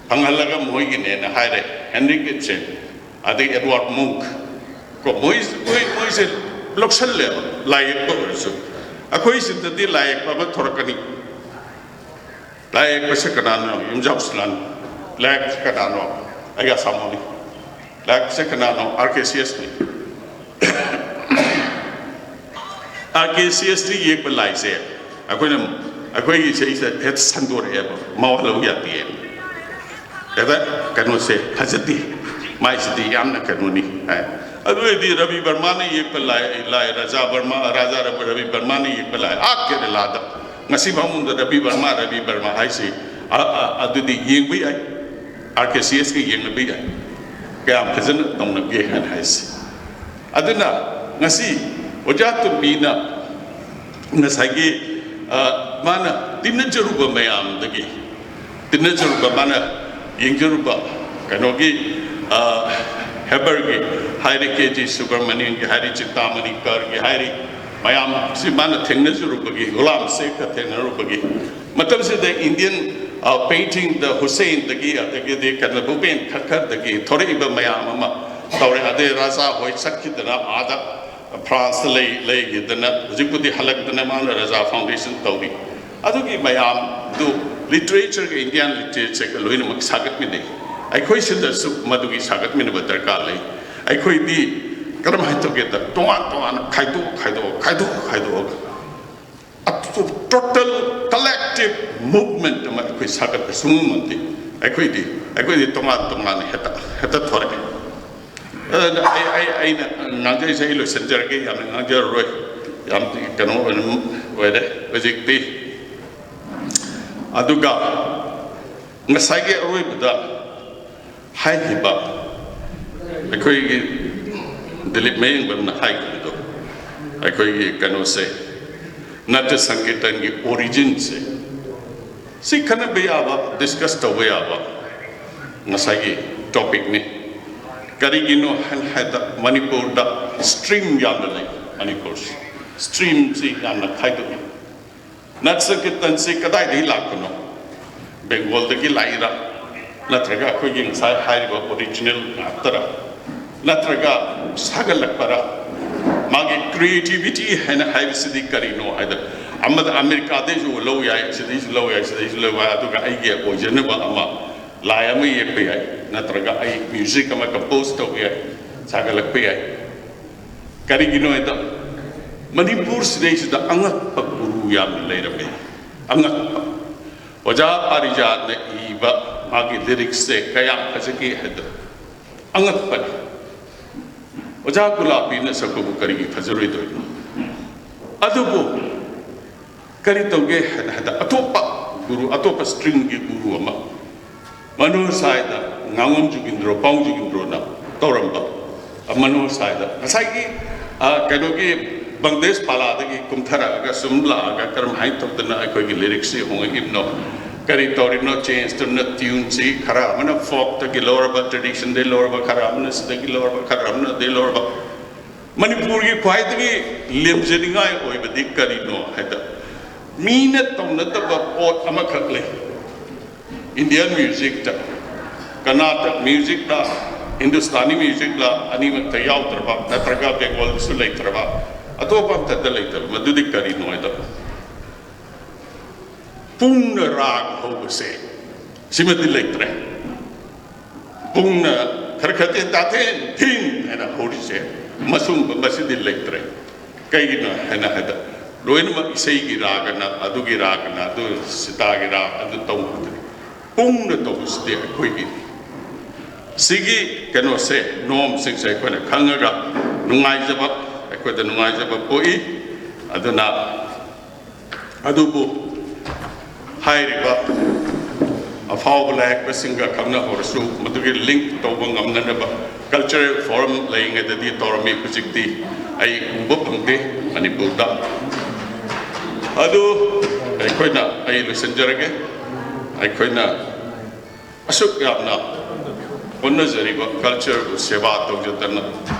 ꯐꯪꯍꯜꯂꯒ ꯃꯣꯏꯒꯤꯅꯦꯅ ꯍꯥꯏꯔꯦ꯫ ꯍꯦꯟꯔꯤꯛ ꯏꯞꯁꯦꯟ, ꯑꯗꯩ ꯑꯦꯗꯋꯥꯔꯗ ꯃꯨꯡ, ꯀꯣ, ꯃꯣꯏ, ꯃꯣꯏ, ꯃꯣꯏꯁꯦ ꯂꯧꯁꯜꯂꯦꯕ ꯂꯥꯏ ꯌꯦꯛꯄ ꯑꯣꯏꯔꯁꯨ꯫ ꯑꯩꯈꯣꯏ ꯁꯤꯗꯗꯤ ꯂꯥꯏ ꯌꯦꯛꯄ ꯑꯃ ꯊꯣꯔꯛꯀꯅꯤ꯫ ꯂꯥꯏ ꯌꯦꯛꯄꯁꯦ ꯀꯅꯥꯅꯣ? ꯌꯨꯝꯖꯥꯎ ꯁꯨꯂꯥꯟ꯫ ꯂꯥꯏ ꯌꯦꯛꯄꯁꯦ ꯀꯅꯥꯅꯣ? ꯑꯩꯒ ꯑꯁꯥꯃꯣꯅꯤ꯫ ꯂꯥꯏ ꯌꯦꯛꯄꯁꯦ ꯀꯅꯥꯅꯣ? R K C ꯑꯦꯁꯅꯤ꯫ R K C ꯑꯦꯁꯅ ꯌꯦꯛꯄ ꯂꯥꯏꯁꯦ ꯑꯩꯈꯣꯏꯅ, ꯑꯩꯈꯣꯏꯒꯤ ꯏꯁꯩꯁꯤꯗ ꯍꯦꯛꯇ ꯁꯟꯗꯣꯔꯛꯑꯦꯕ, ꯃꯋꯥ ꯂꯧ ꯌꯥꯗꯦ꯫ ꯍꯦꯛꯇ ꯀꯩꯅꯣꯁꯦ ꯐꯖꯗꯦ, ꯃꯥꯏꯁꯤꯗꯤ ꯌꯥꯝꯅ ꯀꯩꯅꯣꯅꯤ ꯍꯥꯏ꯫ ꯑꯗꯨ ꯑꯣꯏꯔꯗꯤ ꯔꯕꯤ ꯕꯔꯃꯥꯅ ꯌꯦꯛꯄ ꯂꯥꯏ, ꯂꯥꯏ ꯔꯥꯖꯥ ꯕꯔꯃꯥ, ꯔꯥꯖꯥ ꯔꯕꯤ, ꯔꯕꯤ ꯕꯔꯃꯥꯅ ꯌꯦꯛꯄ ꯂꯥꯏ, ꯑꯥ ꯀꯦꯔꯦꯂꯥꯗ ꯉꯁꯤ ꯐꯥꯎꯕꯗ ꯔꯕꯤ ꯕꯔꯃꯥ, ꯔꯕꯤ ꯕꯔꯃꯥ ꯍꯥꯏꯁꯤ, ꯑ, ꯑ, ꯑꯗꯨꯗꯤ ꯌꯦꯡꯕ ꯌꯥꯏ, ꯑꯥꯔ ꯀꯦ ꯁꯤ ꯑꯦꯁꯀ ꯌꯦꯡꯅꯕ ꯌꯥꯏ, ꯀꯌꯥꯝ ꯐꯖꯅ ꯇꯧꯅꯒꯦ ꯍꯥꯏꯅ ꯍꯥꯏꯁꯦ꯫ ꯑꯗꯨꯅ ꯉꯁꯤ ꯑꯣꯖꯥ ꯇꯣꯝꯕꯤꯅ ꯉꯁꯥꯏꯒꯤ, ꯑ, ꯃꯥꯅ ꯇꯤꯟꯅꯖꯔꯨꯕ ꯃꯌꯥꯝꯗꯒꯤ, ꯇꯤꯟꯅꯖꯔꯨꯕ, ꯃꯥꯅ ꯌꯦꯡꯖꯔꯨꯕ ꯀꯩꯅꯣꯒꯤ, ꯑ, ꯍꯦꯕꯔꯒꯤ ꯍꯥꯏꯔꯤ, ꯀꯦ ꯖꯤ ꯁꯨꯕ꯭ꯔꯃꯅꯤꯌꯟꯒꯤ ꯍꯥꯏꯔꯤ, ꯆꯤꯟꯇꯥꯃꯅꯤ ꯀꯔꯒꯤ ꯍꯥꯏꯔꯤ, ꯃꯌꯥꯝꯁꯤ ꯃꯥꯅ ꯊꯦꯡꯅꯖꯔꯨꯕꯒꯤ, ꯒꯨꯂꯥꯝ ꯁꯦꯈꯀ ꯊꯦꯡꯅꯔꯨꯕꯒꯤ, ꯃꯇꯝꯁꯤꯗ ꯏꯟꯗꯤꯌꯟ Painting the Hussein ꯗꯒꯤ, ꯑꯗꯒꯤꯗꯤ ꯀꯩꯅꯣ, ꯚꯨꯄꯦꯟ ꯈꯛꯈꯔꯗꯒꯤ ꯊꯣꯔꯛꯏꯕ ꯃꯌꯥꯝ ꯑꯃ ꯇꯧꯔꯦ꯫ ꯑꯗꯩ ꯔꯥꯖꯥ ꯍꯣꯏ ꯆꯠꯈꯤꯗꯅ ꯑꯥꯗ ꯐ꯭ꯔꯥꯟꯁꯇ ꯂꯩ ꯂꯩꯈꯤꯗꯅ ꯍꯧꯖꯤꯛꯄꯨꯗꯤ ꯍꯜꯂꯛꯇꯅ ꯃꯥꯅ ꯔꯥꯖꯥ ꯐꯥꯎꯟꯗꯦꯁꯟ ꯇꯧꯔꯤ꯫ ꯑꯗꯨꯒꯤ ꯃꯌꯥꯝꯗꯨ ꯂꯤꯇꯔꯦꯆꯔꯒ, ꯏꯟꯗꯤꯌꯥꯟ ꯂꯤꯇꯔꯦꯆꯔꯒ ꯂꯣꯏꯅꯃꯛ ꯁꯥꯒꯠꯃꯤꯟꯅꯩ꯫ ꯑꯩꯈꯣꯏ ꯁꯤꯗꯁꯨ ꯃꯗꯨꯒꯤ ꯁꯥꯒꯠꯃꯤꯟꯅꯕ ꯗꯔꯀꯥꯔ ꯂꯩ꯫ ꯑꯩꯈꯣꯏꯗꯤ ꯀꯔꯝꯍꯥꯏꯅ ꯇꯧꯒꯦꯗ, ꯇꯣꯉꯥꯟ ꯇꯣꯉꯥꯟꯅ ꯈꯥꯏꯗꯣꯛ ꯈꯥꯏꯗꯣꯛ ꯈꯥꯏꯗꯣꯛ ꯈꯥꯏꯗꯣꯛꯑꯒ total collective movement ꯑꯃ ꯑꯩꯈꯣꯏ ꯁꯥꯒꯠꯄ ꯁꯨꯡꯉꯝ ꯉꯝꯗꯦ꯫ ꯑꯩꯈꯣꯏꯗꯤ ꯑꯩꯈꯣꯏꯗꯤ ꯇꯣꯉꯥꯟ ꯇꯣꯉꯥꯟꯅ ꯍꯦꯛꯇ ꯍꯦꯛꯇ ꯊꯣꯔꯛꯑꯦ꯫ ꯑꯗꯨꯅ ꯑꯩ ꯑꯩ ꯑꯩꯅ ꯉꯥꯡꯖꯩꯁꯦ ꯑꯩ ꯂꯣꯏꯁꯤꯟꯖꯔꯒꯦ, ꯌꯥꯝꯅ ꯉꯥꯡꯖꯔꯔꯣꯏ꯫ ꯌꯥꯝ ꯀꯩꯅꯣ ꯑꯣꯏꯅ ꯑꯣꯏꯔꯦ ꯍꯧꯖꯤꯛꯇꯤ꯫ ꯑꯗꯨꯒ ꯉꯁꯥꯏꯒꯤ ꯑꯔꯣꯏꯕꯗ ꯍꯥꯏꯈꯤꯕ ꯑꯩꯈꯣꯏꯒꯤ ꯗꯤꯂꯤꯞ ꯃꯌꯦꯡꯕꯝꯅ ꯍꯥꯏꯈꯤꯕꯗꯣ, ꯑꯩꯈꯣꯏꯒꯤ ꯀꯩꯅꯣꯁꯦ, ꯅꯠꯇ꯭ꯌ ꯁꯪꯀꯤꯔꯇꯟꯒꯤ ꯑꯣꯔꯤꯖꯤꯟꯁꯦ, ꯁꯤ ꯈꯟꯅꯕ ꯌꯥꯕ, ꯗꯤꯁꯀꯁ ꯇꯧꯕ ꯌꯥꯕ ꯉꯁꯥꯏꯒꯤ ꯇꯣꯄꯤꯛꯅꯤ꯫ ꯀꯔꯤꯒꯤꯅꯣ ꯍꯥꯏꯅ ꯍꯥꯏꯕꯗ ꯃꯅꯤꯄꯨꯔꯗ ꯁ꯭ꯇ꯭ꯔꯤꯝ ꯌꯥꯝꯅ ꯂꯩ꯫ ꯃꯅꯤꯄꯨꯔꯁꯤ ꯁ꯭ꯇ꯭ꯔꯤꯝꯁꯤ ꯌꯥꯝꯅ ꯈꯥꯏꯗꯣꯛꯏ꯫ ꯅꯠꯁ ꯀꯤꯔꯇꯟꯁꯤ ꯀꯗꯥꯏꯗꯒꯤ ꯂꯥꯛꯄꯅꯣ? ꯕꯦꯡꯒꯣꯜꯗꯒꯤ ꯂꯥꯛꯏꯔꯥ? ꯅꯠꯇ꯭ꯔꯒ ꯑꯩꯈꯣꯏꯒꯤ ꯉꯁꯥꯏ ꯍꯥꯏꯔꯤꯕ ꯑꯣꯔꯤꯖꯤꯅꯦꯜ ꯉꯥꯛꯇꯔꯥ? ꯅꯠꯇ꯭ꯔꯒ ꯁꯥꯒꯠꯂꯛꯄꯔꯥ? ꯃꯥꯒꯤ ꯀ꯭ꯔꯤꯌꯦꯇꯤꯚꯤꯇꯤ ꯍꯥꯏꯅ ꯍꯥꯏꯕꯁꯤꯗꯤ ꯀꯔꯤꯅꯣ ꯍꯥꯏꯗ, ꯑꯃꯗ ꯑꯃꯦꯔꯤꯀꯥꯗꯩꯁꯨ ꯂꯧ ꯌꯥꯏ, ꯁꯤꯗꯩꯁꯨ ꯂꯧ ꯌꯥꯏ, ꯁꯤꯗꯩꯁꯨ ꯂꯧ ꯌꯥꯏ, ꯑꯗꯨꯒ ꯑꯩꯒꯤ ꯑꯣꯏꯖꯅꯕ ꯑꯃ ꯂꯥꯏ ꯑꯃ ꯌꯦꯛꯄ ꯌꯥꯏ, ꯅꯠꯇ꯭ꯔꯒ ꯑꯩ ꯃ꯭ꯌꯨꯖꯤꯛ ꯑꯃ ꯀꯝꯄꯣꯖ ꯇꯧꯕ ꯌꯥꯏ, ꯁꯥꯒꯠꯂꯛꯄ ꯌꯥꯏ꯫ ꯀꯔꯤꯒꯤꯅꯣ ꯍꯥꯏꯗ, ꯃꯅꯤꯄꯨꯔ ꯁꯤꯗꯩꯁꯤꯗ ꯑꯉꯛꯄ ꯒꯨꯔꯨ ꯌꯥꯝꯅ ꯂꯩꯔꯝꯃꯦ꯫ ꯑꯉꯛꯄ꯫ ꯑꯣꯖꯥ ꯄꯥꯔꯤꯖꯥꯠꯅ ꯏꯕ ꯃꯥꯒꯤ ꯂꯤꯔꯤꯛꯁꯁꯦ ꯀꯌꯥꯝ ꯐꯖꯒꯦ ꯍꯥꯏꯗ, ꯑꯉꯛꯄꯅꯤ꯫ ꯑꯣꯖꯥ ꯒꯨꯂꯥꯄꯤꯅ ꯁꯛꯄꯕꯨ ꯀꯔꯤꯒꯤ ꯐꯖꯔꯣꯏꯗꯣꯏꯅꯣ? ꯑꯗꯨꯕꯨ ꯀꯔꯤ ꯇꯧꯒꯦ ꯍꯥꯏꯅ ꯍꯥꯏꯗ, ꯑꯇꯣꯞꯄ ꯒꯨꯔꯨ, ꯑꯇꯣꯞꯄ ꯁ꯭ꯇ꯭ꯔꯤꯝꯒꯤ ꯒꯨꯔꯨ ꯑꯃ, ꯃꯅꯣꯍꯔ ꯁꯥꯏꯗ, ꯉꯥꯉꯣꯝ ꯖꯨꯒꯤꯟꯗ꯭ꯔꯣ, ꯄꯥꯎ ꯖꯨꯒꯤꯟꯗ꯭ꯔꯣꯅ ꯇꯧꯔꯝꯕ, ꯑ, ꯃꯅꯣꯍꯔ ꯁꯥꯏꯗ ꯉꯁꯥꯏꯒꯤ, ꯑ, ꯀꯩꯅꯣꯒꯤ ꯕꯪꯗꯦꯁ ꯄꯥꯂꯥꯗꯒꯤ ꯀꯨꯝꯊꯔꯛꯑꯒ ꯁꯨꯝ ꯂꯥꯛꯑꯒ ꯀꯔꯝꯍꯥꯏꯅ ꯇꯧꯗꯅ ꯑꯩꯈꯣꯏꯒꯤ ꯂꯤꯔꯤꯛꯁꯤ ꯍꯣꯡꯉꯛꯏꯕꯅꯣ? ꯀꯔꯤ ꯇꯧꯔꯤꯅꯣ? ꯆꯦꯟꯖꯇꯨꯅ ꯇ꯭ꯌꯨꯟꯁꯤ ꯈꯔ ꯑꯃꯅ ꯐꯣꯛꯇꯒꯤ ꯂꯧꯔꯕ, ꯇ꯭ꯔꯦꯗꯤꯁꯟꯗꯒꯤ ꯂꯧꯔꯕ, ꯈꯔ ꯑꯃꯅ ꯁꯤꯗꯒꯤ ꯂꯧꯔꯕ, ꯈꯔ ꯑꯃꯅ ꯑꯗꯩ ꯂꯧꯔꯕ꯫ ꯃꯅꯤꯄꯨꯔꯒꯤ ꯈ꯭ꯋꯥꯏꯗꯒꯤ ꯂꯦꯝꯖꯅꯤꯡꯉꯥꯏ ꯑꯣꯏꯕꯗꯤ ꯀꯔꯤꯅꯣ ꯍꯥꯏꯗ, ꯃꯤꯅ ꯇꯧꯅꯗꯕ ꯄꯣꯠ ꯑꯃꯈꯛ ꯂꯩ꯫ Indian musicꯇ, Carnatic musicꯂ, Hindustani musicꯂ, ꯑꯅꯤꯃꯛꯇ ꯌꯥꯎꯗ꯭ꯔꯕ, ꯅꯠꯇ꯭ꯔꯒ Bengalꯗꯁꯨ ꯂꯩꯇ꯭ꯔꯕ, ꯑꯇꯣꯞꯄ ꯑꯝꯇꯗ ꯂꯩꯇꯕ, ꯃꯗꯨꯗꯤ ꯀꯔꯤꯅꯣ ꯍꯥꯏꯗ, ꯄꯨꯡꯅ ꯔꯥꯒ ꯍꯧꯕꯁꯦ, ꯁꯤꯃꯗꯤ ꯂꯩꯇ꯭ꯔꯦ꯫ ꯄꯨꯡꯅ ꯈꯔ ꯈꯔ ꯇꯦꯟ ꯇꯥꯊꯦꯟ ꯊꯤꯟ ꯍꯥꯏꯅ ꯍꯧꯔꯤꯁꯦ, ꯃꯁꯨꯝꯕ ꯃꯁꯤꯗꯤ ꯂꯩꯇ꯭ꯔꯦ꯫ ꯀꯩꯒꯤꯅꯣ ꯍꯥꯏꯅ ꯍꯥꯏꯗ, ꯂꯣꯏꯅꯃꯛ ꯏꯁꯩꯒꯤ ꯔꯥꯒꯅ, ꯑꯗꯨꯒꯤ ꯔꯥꯒꯅ, ꯑꯗꯨ ꯁꯤꯇꯥꯒꯤ ꯔꯥꯒ, ꯑꯗꯨ ꯇꯧꯕꯗ ꯄꯨꯡꯅ ꯇꯧꯕꯁꯤꯗꯤ ꯑꯩꯈꯣꯏꯒꯤ ꯁꯤꯒꯤ ꯀꯩꯅꯣꯁꯦ, ꯅꯣꯝꯁꯤꯡꯁꯦ ꯑꯩꯈꯣꯏꯅ ꯈꯪꯉꯒ ꯅꯨꯡꯉꯥꯏꯖꯕ, ꯑꯩꯈꯣꯏꯗ ꯅꯨꯡꯉꯥꯏꯖꯕ ꯄꯣꯛꯏ꯫ ꯑꯗꯨꯅ ꯑꯗꯨꯕꯨ ꯍꯥꯏꯔꯤꯕ ꯑꯐꯥꯎꯕ ꯂꯥꯏꯌꯦꯛꯄꯁꯤꯡꯒ ꯈꯪꯅꯍꯧꯔꯁꯨ, ꯃꯗꯨꯒꯤ ꯂꯤꯡꯛ ꯇꯧꯕ ꯉꯝꯅꯅꯕ ꯀꯜꯆꯔꯦꯜ ꯐꯣꯔꯝ ꯂꯩꯔꯤꯉꯩꯗꯗꯤ ꯇꯧꯔꯝꯃꯤ, ꯍꯧꯖꯤꯛꯇꯤ ꯑꯩ ꯎꯕ ꯐꯪꯗꯦ ꯃꯅꯤꯄꯨꯔꯗ꯫ ꯑꯗꯨ ꯑꯩꯈꯣꯏꯅ, ꯑꯩ ꯂꯣꯏꯁꯤꯟꯖꯔꯒꯦ, ꯑꯩꯈꯣꯏꯅ ꯑꯁꯨꯛ ꯌꯥꯝꯅ ꯍꯣꯠꯅꯖꯔꯤꯕ ꯀꯜꯆꯔꯕꯨ ꯁꯦꯕꯥ ꯇꯧꯖꯗꯅ,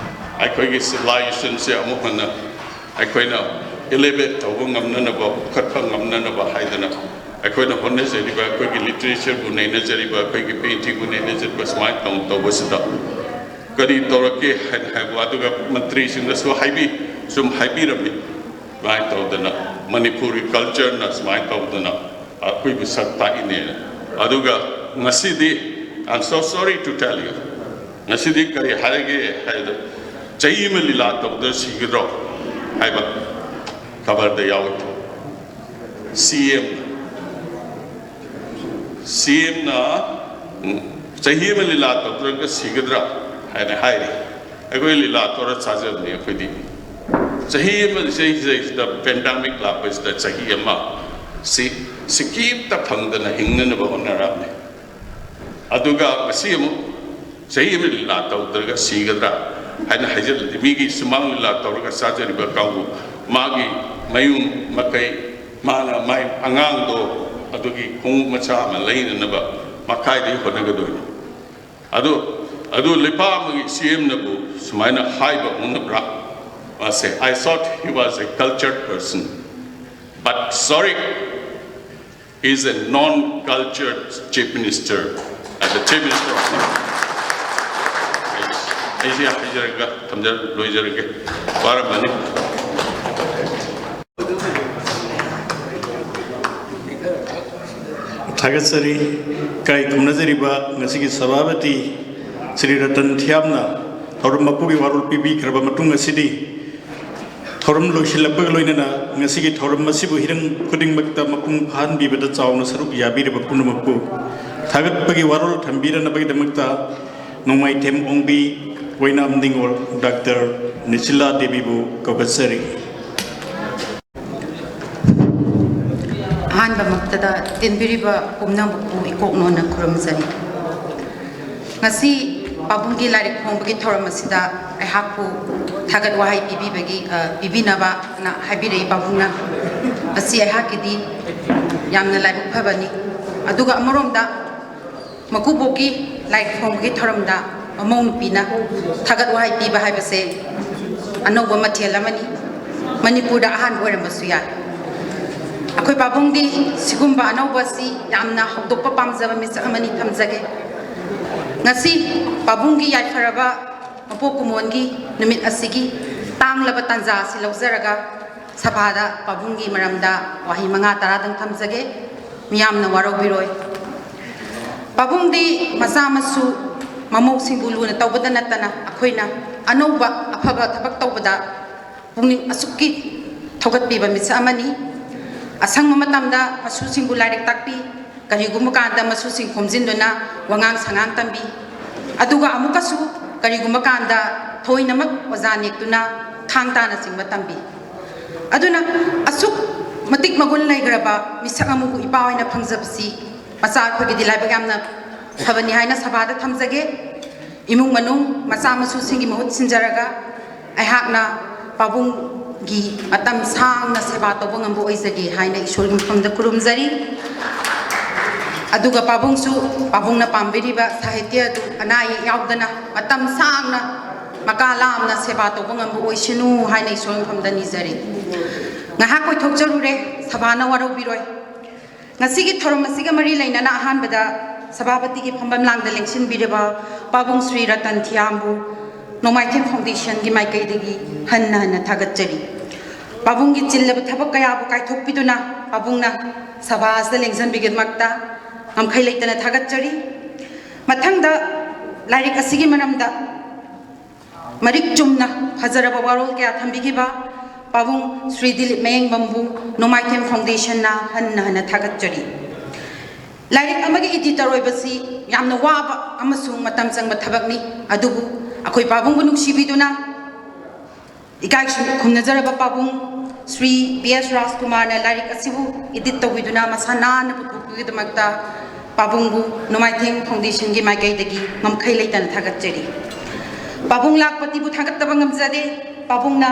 ꯑꯩꯈꯣꯏꯒꯤ ꯁꯤꯚꯤꯂꯥꯏꯖꯦꯁꯟꯁꯦ ꯑꯃꯨꯛ ꯍꯟꯅ ꯑꯩꯈꯣꯏꯅ ꯏꯂꯦꯚꯦꯠ ꯇꯧꯕ ꯉꯝꯅꯅꯕ, ꯄꯨꯈꯠꯄ ꯉꯝꯅꯅꯕ ꯍꯥꯏꯗꯅ ꯑꯩꯈꯣꯏꯅ ꯍꯣꯠꯅꯖꯔꯤꯕ, ꯑꯩꯈꯣꯏꯒꯤ ꯂꯤꯇꯔꯦꯆꯔꯕꯨ ꯅꯩꯅꯖꯔꯤꯕ, ꯑꯩꯈꯣꯏꯒꯤ ꯄꯦꯟꯇꯤꯡꯕꯨ ꯅꯩꯅꯖꯔꯤꯕ, ꯁꯨꯃꯥꯏꯅ ꯇꯧ-, ꯇꯧꯕꯁꯤꯗ ꯀꯔꯤ ꯇꯧꯔꯛꯀꯦ ꯍꯥꯏꯅ ꯍꯥꯏꯕ, ꯑꯗꯨꯒ ꯃꯟꯇ꯭ꯔꯤꯁꯤꯡꯅꯁꯨ ꯍꯥꯏꯕꯤ, ꯁꯨꯝ ꯍꯥꯏꯕꯤꯔꯝꯃꯤ, ꯁꯨꯃꯥꯏꯅ ꯇꯧꯗꯅ ꯃꯅꯤꯄꯨꯔꯒꯤ ꯀꯜꯆꯔꯅ ꯁꯨꯃꯥꯏꯅ ꯇꯧꯗꯅ ꯑꯩꯈꯣꯏꯕꯨ ꯁꯛ ꯇꯥꯛꯏꯅꯦꯅ꯫ ꯑꯗꯨꯒ ꯉꯁꯤꯗꯤ, I'm so sorry to tell you, ꯉꯁꯤꯗꯤ ꯀꯔꯤ ꯍꯥꯏꯔꯒꯦ ꯍꯥꯏꯕꯗ, ꯆꯍꯤ ꯑꯃ ꯂꯤꯂꯥ ꯇꯧꯗ ꯁꯤꯒꯗ꯭ꯔꯣ ꯍꯥꯏꯕ ꯈꯕꯔꯗ ꯌꯥꯎꯏ꯫ ꯁꯤ ꯑꯦꯝꯅ, ꯁꯤ ꯑꯦꯝꯅ ꯆꯍꯤ ꯑꯃ ꯂꯤꯂꯥ ꯇꯧꯗ꯭ꯔꯒ ꯁꯤꯒꯗ꯭ꯔꯥ ꯍꯥꯏꯅ ꯍꯥꯏꯔꯤ꯫ ꯑꯩꯈꯣꯏ ꯂꯤꯂꯥ ꯇꯧꯔ ꯆꯥꯖꯕꯅꯤ ꯑꯩꯈꯣꯏꯗꯤ꯫ ꯆꯍꯤ ꯑꯃ, ꯆꯍꯤ, ꯆꯍꯤꯁꯤꯗ ꯄꯦꯟꯗꯥꯃꯤꯛ ꯂꯥꯛꯄꯁꯤꯗ ꯆꯍꯤ ꯑꯃ ꯁꯤ ꯁꯤꯀꯤ ꯑꯝꯇ ꯐꯪꯗꯅ ꯍꯤꯡꯅꯅꯕ ꯍꯣꯠꯅꯔꯛꯑꯕꯅꯤ꯫ ꯑꯗꯨꯒ ꯉꯁꯤ ꯑꯃꯨꯛ ꯆꯍꯤ ꯑꯃ ꯂꯤꯂꯥ ꯇꯧꯗ꯭ꯔꯒ ꯁꯤꯒꯗ꯭ꯔꯥ ꯍꯥꯏꯅ ꯍꯥꯏꯖꯤꯜꯂꯗꯤ, ꯃꯤꯒꯤ ꯁꯨꯃꯥꯡ ꯂꯤꯂꯥ ꯇꯧꯔꯒ ꯆꯥꯖꯔꯤꯕ ꯀꯥꯡꯕꯨ, ꯃꯥꯒꯤ ꯃꯌꯨꯝ ꯃꯀꯩ, ꯃꯥꯅ ꯃꯥꯏ ꯑꯉꯥꯡꯗꯣ ꯑꯗꯨꯒꯤ ꯈꯣꯡꯎꯞ ꯃꯆꯥ ꯑꯃ ꯂꯩꯅꯅꯕ ꯃꯈꯥꯏꯗꯒꯤ ꯍꯣꯠꯅꯒꯗꯣꯏꯅꯤ꯫ ꯑꯗꯨ, ꯑꯗꯨ ꯂꯩꯄꯥꯛ ꯑꯃꯒꯤ ꯁꯤ ꯑꯦꯝꯅꯕꯨ ꯁꯨꯃꯥꯏꯅ ꯍꯥꯏꯕ ꯍꯧꯅꯕ꯭ꯔꯥ? ꯃꯥꯁꯦ, I thought he was a cultured person, but sorry, He is a non-cultured chief minister. As a chief minister of Manipur. ꯑꯩꯁꯦ ꯍꯥꯏꯖꯔꯒ ꯊꯝꯖ ꯂꯣꯏꯖꯔꯒꯦ꯫ ꯋꯥꯔꯝꯃꯅꯤ꯫ ꯊꯥꯒꯠꯆꯔꯤ꯫ ꯏꯀꯥꯏ ꯈꯨꯝꯅꯖꯔꯤꯕ ꯉꯁꯤꯒꯤ ꯁꯚꯥꯄꯇꯤ ꯁ꯭ꯔꯤ ꯔꯇꯟ ꯊꯤꯌꯥꯝꯅ ꯊꯧꯔꯝ ꯃꯄꯨꯒꯤ ꯋꯥꯔꯣꯜ ꯄꯤꯕꯤꯈ꯭ꯔꯕ ꯃꯇꯨꯡ ꯑꯁꯤꯗꯤ ꯊꯧꯔꯝ ꯂꯣꯏꯁꯤꯜꯂꯛꯄꯒ ꯂꯣꯏꯅꯅ ꯉꯁꯤꯒꯤ ꯊꯧꯔꯝ ꯑꯁꯤꯕꯨ ꯍꯤꯔꯝ ꯈꯨꯗꯤꯡꯃꯛꯇ ꯃꯄꯨꯡ ꯐꯥꯍꯟꯕꯤꯕꯗ ꯆꯥꯎꯅ ꯁꯔꯨꯛ ꯌꯥꯕꯤꯔꯤꯕ ꯄꯨꯝꯅꯃꯛꯄꯨ ꯊꯥꯒꯠꯄꯒꯤ ꯋꯥꯔꯣꯜ ꯊꯝꯕꯤꯔꯅꯕꯒꯤꯗꯃꯛꯇ ꯅꯣꯡꯃꯥꯏꯊꯦꯝ ꯑꯣꯡꯕꯤ ꯑꯣꯏꯅꯥꯝ ꯅꯤꯉꯣꯜ ꯗꯥꯛꯇꯔ ꯅꯤꯁꯤꯂꯥ ꯗꯦꯕꯤꯕꯨ ꯀꯧꯒꯠꯆꯔꯤ꯫ ꯑꯍꯥꯟꯕꯃꯛꯇꯗ ꯇꯤꯟꯕꯤꯔꯤꯕ ꯄꯨꯝꯅꯃꯛꯄꯨ ꯏꯀꯣꯛ ꯅꯣꯟꯅ ꯈꯨꯔꯨꯝꯖꯔꯤ꯫ ꯉꯁꯤ ꯄꯥꯕꯨꯡꯒꯤ ꯂꯥꯏꯔꯤꯛ ꯐꯣꯡꯕꯒꯤ ꯊꯧꯔꯝ ꯑꯁꯤꯗ ꯑꯩꯍꯥꯛꯄꯨ ꯊꯥꯒꯠ ꯋꯥꯍꯩ ꯄꯤꯕꯤꯕꯒꯤ, ꯑ, ꯄꯤꯕꯤꯅꯕꯅ ꯍꯥꯏꯕꯤꯔꯛꯏ ꯄꯥꯕꯨꯡꯅ꯫ ꯃꯁꯤ ꯑꯩꯍꯥꯛꯀꯤꯗꯤ ꯌꯥꯝꯅ ꯂꯥꯏꯕꯛ ꯐꯕꯅꯤ꯫ ꯑꯗꯨꯒ ꯑꯃꯔꯣꯝꯗ ꯃꯀꯨꯕꯣꯛꯀꯤ ꯂꯥꯏꯔꯤꯛ ꯐꯣꯡꯕꯒꯤ ꯊꯧꯔꯝꯗ ꯃꯃꯧ ꯅꯨꯄꯤꯅ ꯊꯥꯒꯠ ꯋꯥꯍꯩ ꯄꯤꯕ ꯍꯥꯏꯕꯁꯦ ꯑꯅꯧꯕ ꯃꯊꯦꯜ ꯑꯃꯅꯤ꯫ ꯃꯅꯤꯄꯨꯔꯗ ꯑꯍꯥꯟꯕ ꯑꯣꯏꯔꯝꯕꯁꯨ ꯌꯥꯏ꯫ ꯑꯩꯈꯣꯏ ꯄꯥꯕꯨꯡꯗꯤ ꯁꯤꯒꯨꯝꯕ ꯑꯅꯧꯕ ꯑꯁꯤ ꯌꯥꯝꯅ ꯍꯧꯗꯣꯛꯄ ꯄꯥꯝꯖꯕ ꯃꯤꯁꯛ ꯑꯃꯅꯤ ꯊꯝꯖꯒꯦ꯫ ꯉꯁꯤ ꯄꯥꯕꯨꯡꯒꯤ ꯌꯥꯏꯐꯔꯕ ꯃꯄꯣꯛ ꯀꯨꯝꯑꯣꯟꯒꯤ ꯅꯨꯃꯤꯠ ꯑꯁꯤꯒꯤ ꯇꯥꯡꯂꯕ ꯇꯥꯟꯖꯥ ꯑꯁꯤ ꯂꯧꯖꯔꯒ ꯁꯚꯥꯗ ꯄꯥꯕꯨꯡꯒꯤ ꯃꯔꯝꯗ ꯋꯥꯍꯩ ꯃꯉꯥ ꯇꯔꯥꯗꯪ ꯊꯝꯖꯒꯦ꯫ ꯃꯤꯌꯥꯝꯅ ꯋꯥꯔꯧꯕꯤꯔꯣꯏ꯫ ꯄꯥꯕꯨꯡꯗꯤ ꯃꯆꯥ ꯃꯁꯨ ꯃꯃꯧꯁꯤꯡꯕꯨ ꯂꯨꯅ ꯇꯧꯕꯗ ꯅꯠꯇꯅ ꯑꯩꯈꯣꯏꯅ ꯑꯅꯧꯕ ꯑꯐꯕ ꯊꯕꯛ ꯇꯧꯕꯗ ꯄꯨꯛꯅꯤꯡ ꯑꯁꯨꯛꯀꯤ ꯊꯧꯒꯠꯄꯤꯕ ꯃꯤꯁꯛ ꯑꯃꯅꯤ꯫ ꯑꯁꯪꯕ ꯃꯇꯝꯗ ꯃꯁꯨꯁꯤꯡꯕꯨ ꯂꯥꯏꯔꯤꯛ ꯇꯥꯛꯄꯤ, ꯀꯔꯤꯒꯨꯝꯕ ꯀꯥꯟꯗ ꯃꯁꯨꯁꯤꯡ ꯈꯣꯝꯖꯤꯟꯗꯨꯅ ꯋꯥꯉꯥꯡ ꯁꯉꯥꯡ ꯇꯝꯕꯤ, ꯑꯗꯨꯒ ꯑꯃꯨꯛꯀꯁꯨ ꯀꯔꯤꯒꯨꯝꯕ ꯀꯥꯟꯗ ꯊꯑꯣꯏꯅꯃꯛ ꯑꯣꯖꯥ ꯅꯦꯛꯇꯨꯅ ꯊꯥꯡ ꯇꯥꯅꯆꯤꯡꯕ ꯇꯝꯕꯤ꯫ ꯑꯗꯨꯅ ꯑꯁꯨꯛ ꯃꯇꯤꯛ ꯃꯒꯨꯟ ꯂꯩꯈ꯭ꯔꯕ ꯃꯤꯁꯛ ꯑꯃꯕꯨ ꯏꯄꯥ ꯑꯣꯏꯅ ꯐꯪꯖꯕꯁꯤ ꯃꯆꯥ ꯑꯩꯈꯣꯏꯒꯤꯗꯤ ꯂꯥꯏꯕꯛ ꯌꯥꯝꯅ ꯐꯕꯅꯤ ꯍꯥꯏꯅ ꯁꯚꯥꯗ ꯊꯝꯖꯒꯦ꯫ ꯏꯃꯨꯡ ꯃꯅꯨꯡ ꯃꯆꯥ ꯃꯁꯨꯁꯤꯡꯒꯤ ꯃꯍꯨꯠ ꯁꯤꯟꯖꯔꯒ ꯑꯩꯍꯥꯛꯅ ꯄꯥꯕꯨꯡꯒꯤ ꯃꯇꯝ ꯁꯥꯡꯅ ꯁꯦꯕꯥ ꯇꯧꯕ ꯉꯝꯕ ꯑꯣꯏꯖꯒꯦ ꯍꯥꯏꯅ ꯏꯁꯣꯔꯒꯤ ꯃꯐꯝꯗ ꯈꯨꯔꯨꯝꯖꯔꯤ꯫ ꯑꯗꯨꯒ ꯄꯥꯕꯨꯡꯁꯨ, ꯄꯥꯕꯨꯡꯅ ꯄꯥꯝꯕꯤꯔꯤꯕ ꯁꯥꯍꯤꯇ꯭ꯌ ꯑꯗꯨ ꯑꯅꯥ ꯑꯌꯦꯛ ꯌꯥꯎꯗꯅ ꯃꯇꯝ ꯁꯥꯡꯅ ꯃꯀꯥ ꯂꯥꯝꯅ ꯁꯦꯕꯥ ꯇꯧꯕ ꯉꯝꯕ ꯑꯣꯏꯁꯅꯨ ꯍꯥꯏꯅ ꯏꯁꯣꯔꯒꯤ ꯃꯐꯝꯗ ꯅꯤꯖꯔꯤ꯫ ꯉꯥꯏꯍꯥꯛ ꯀꯣꯏꯊꯣꯛꯆꯔꯨꯔꯦ, ꯁꯚꯥꯅ ꯋꯥꯔꯧꯕꯤꯔꯣꯏ꯫ ꯉꯁꯤꯒꯤ ꯊꯧꯔꯝ ꯑꯁꯤꯒ ꯃꯔꯤ ꯂꯩꯅꯅ ꯑꯍꯥꯟꯕꯗ ꯁꯚꯥꯄꯇꯤꯒꯤ ꯐꯝꯐꯝ ꯂꯥꯡꯗ ꯂꯦꯡꯁꯤꯟꯕꯤꯔꯤꯕ ꯄꯥꯕꯨꯡ ꯁ꯭ꯔꯤ ꯔꯇꯟ ꯊꯤꯌꯥꯝꯕꯨ ꯅꯣꯡꯃꯥꯏꯊꯦꯝ ꯐꯥꯎꯟꯗꯦꯁꯟꯒꯤ ꯃꯥꯏꯀꯩꯗꯒꯤ ꯍꯟꯅ ꯍꯟꯅ ꯊꯥꯒꯠꯆꯔꯤ꯫ ꯄꯥꯕꯨꯡꯒꯤ ꯆꯤꯜꯂꯕ ꯊꯕꯛ ꯀꯌꯥꯕꯨ ꯀꯥꯏꯊꯣꯛꯄꯤꯗꯨꯅ ꯄꯥꯕꯨꯡꯅ ꯁꯚꯥ ꯑꯁꯤꯗ ꯂꯦꯡꯁꯤꯟꯕꯤꯒꯤꯗꯃꯛꯇ ꯉꯝꯈꯩ ꯂꯩꯇꯅ ꯊꯥꯒꯠꯆꯔꯤ꯫ ꯃꯊꯪꯗ ꯂꯥꯏꯔꯤꯛ ꯑꯁꯤꯒꯤ ꯃꯔꯝꯗ ꯃꯔꯤꯛ ꯆꯨꯝꯅ ꯐꯖꯔꯕ ꯋꯥꯔꯣꯜ ꯀꯌꯥ ꯊꯝꯕꯤꯈꯤꯕ ꯄꯥꯕꯨꯡ ꯁ꯭ꯔꯤ ꯗꯤꯂꯤꯞ ꯃꯌꯦꯡꯕꯝꯕꯨ ꯅꯣꯡꯃꯥꯏꯊꯦꯝ ꯐꯥꯎꯟꯗꯦꯁꯟꯅ ꯍꯟꯅ ꯍꯟꯅ ꯊꯥꯒꯠꯆꯔꯤ꯫ ꯂꯥꯏꯔꯤꯛ ꯑꯃꯒꯤ ꯏꯗꯤꯇꯔ ꯑꯣꯏꯕꯁꯤ ꯌꯥꯝꯅ ꯋꯥꯕ ꯑꯃꯁꯨꯡ ꯃꯇꯝ ꯆꯪꯕ ꯊꯕꯛꯅꯤ꯫ ꯑꯗꯨꯕꯨ ꯑꯩꯈꯣꯏ ꯄꯥꯕꯨꯡꯕꯨ ꯅꯨꯡꯁꯤꯕꯤꯗꯨꯅ ꯏꯀꯥꯏ ꯈꯨꯝꯅꯖꯔꯕ ꯄꯥꯕꯨꯡ ꯁ꯭ꯔꯤ ꯄꯤ ꯑꯦꯁ ꯔꯥꯖꯀꯨꯃꯥꯔꯅ ꯂꯥꯏꯔꯤꯛ ꯑꯁꯤꯕꯨ ꯏꯗꯤꯠ ꯇꯧꯕꯤꯗꯨꯅ ꯃꯁꯥ ꯅꯥꯟꯅ ꯄꯨꯊꯣꯛꯄꯤꯕꯒꯤꯗꯃꯛꯇ ꯄꯥꯕꯨꯡꯕꯨ ꯅꯣꯡꯃꯥꯏꯊꯦꯝ ꯐꯥꯎꯟꯗꯦꯁꯟꯒꯤ ꯃꯥꯏꯀꯩꯗꯒꯤ ꯉꯝꯈꯩ ꯂꯩꯇꯅ ꯊꯥꯒꯠꯆꯔꯤ꯫ ꯄꯥꯕꯨꯡ ꯂꯥꯛꯄꯇꯤꯕꯨ ꯊꯥꯒꯠꯇꯕ ꯉꯝꯖꯗꯦ꯫ ꯄꯥꯕꯨꯡꯅ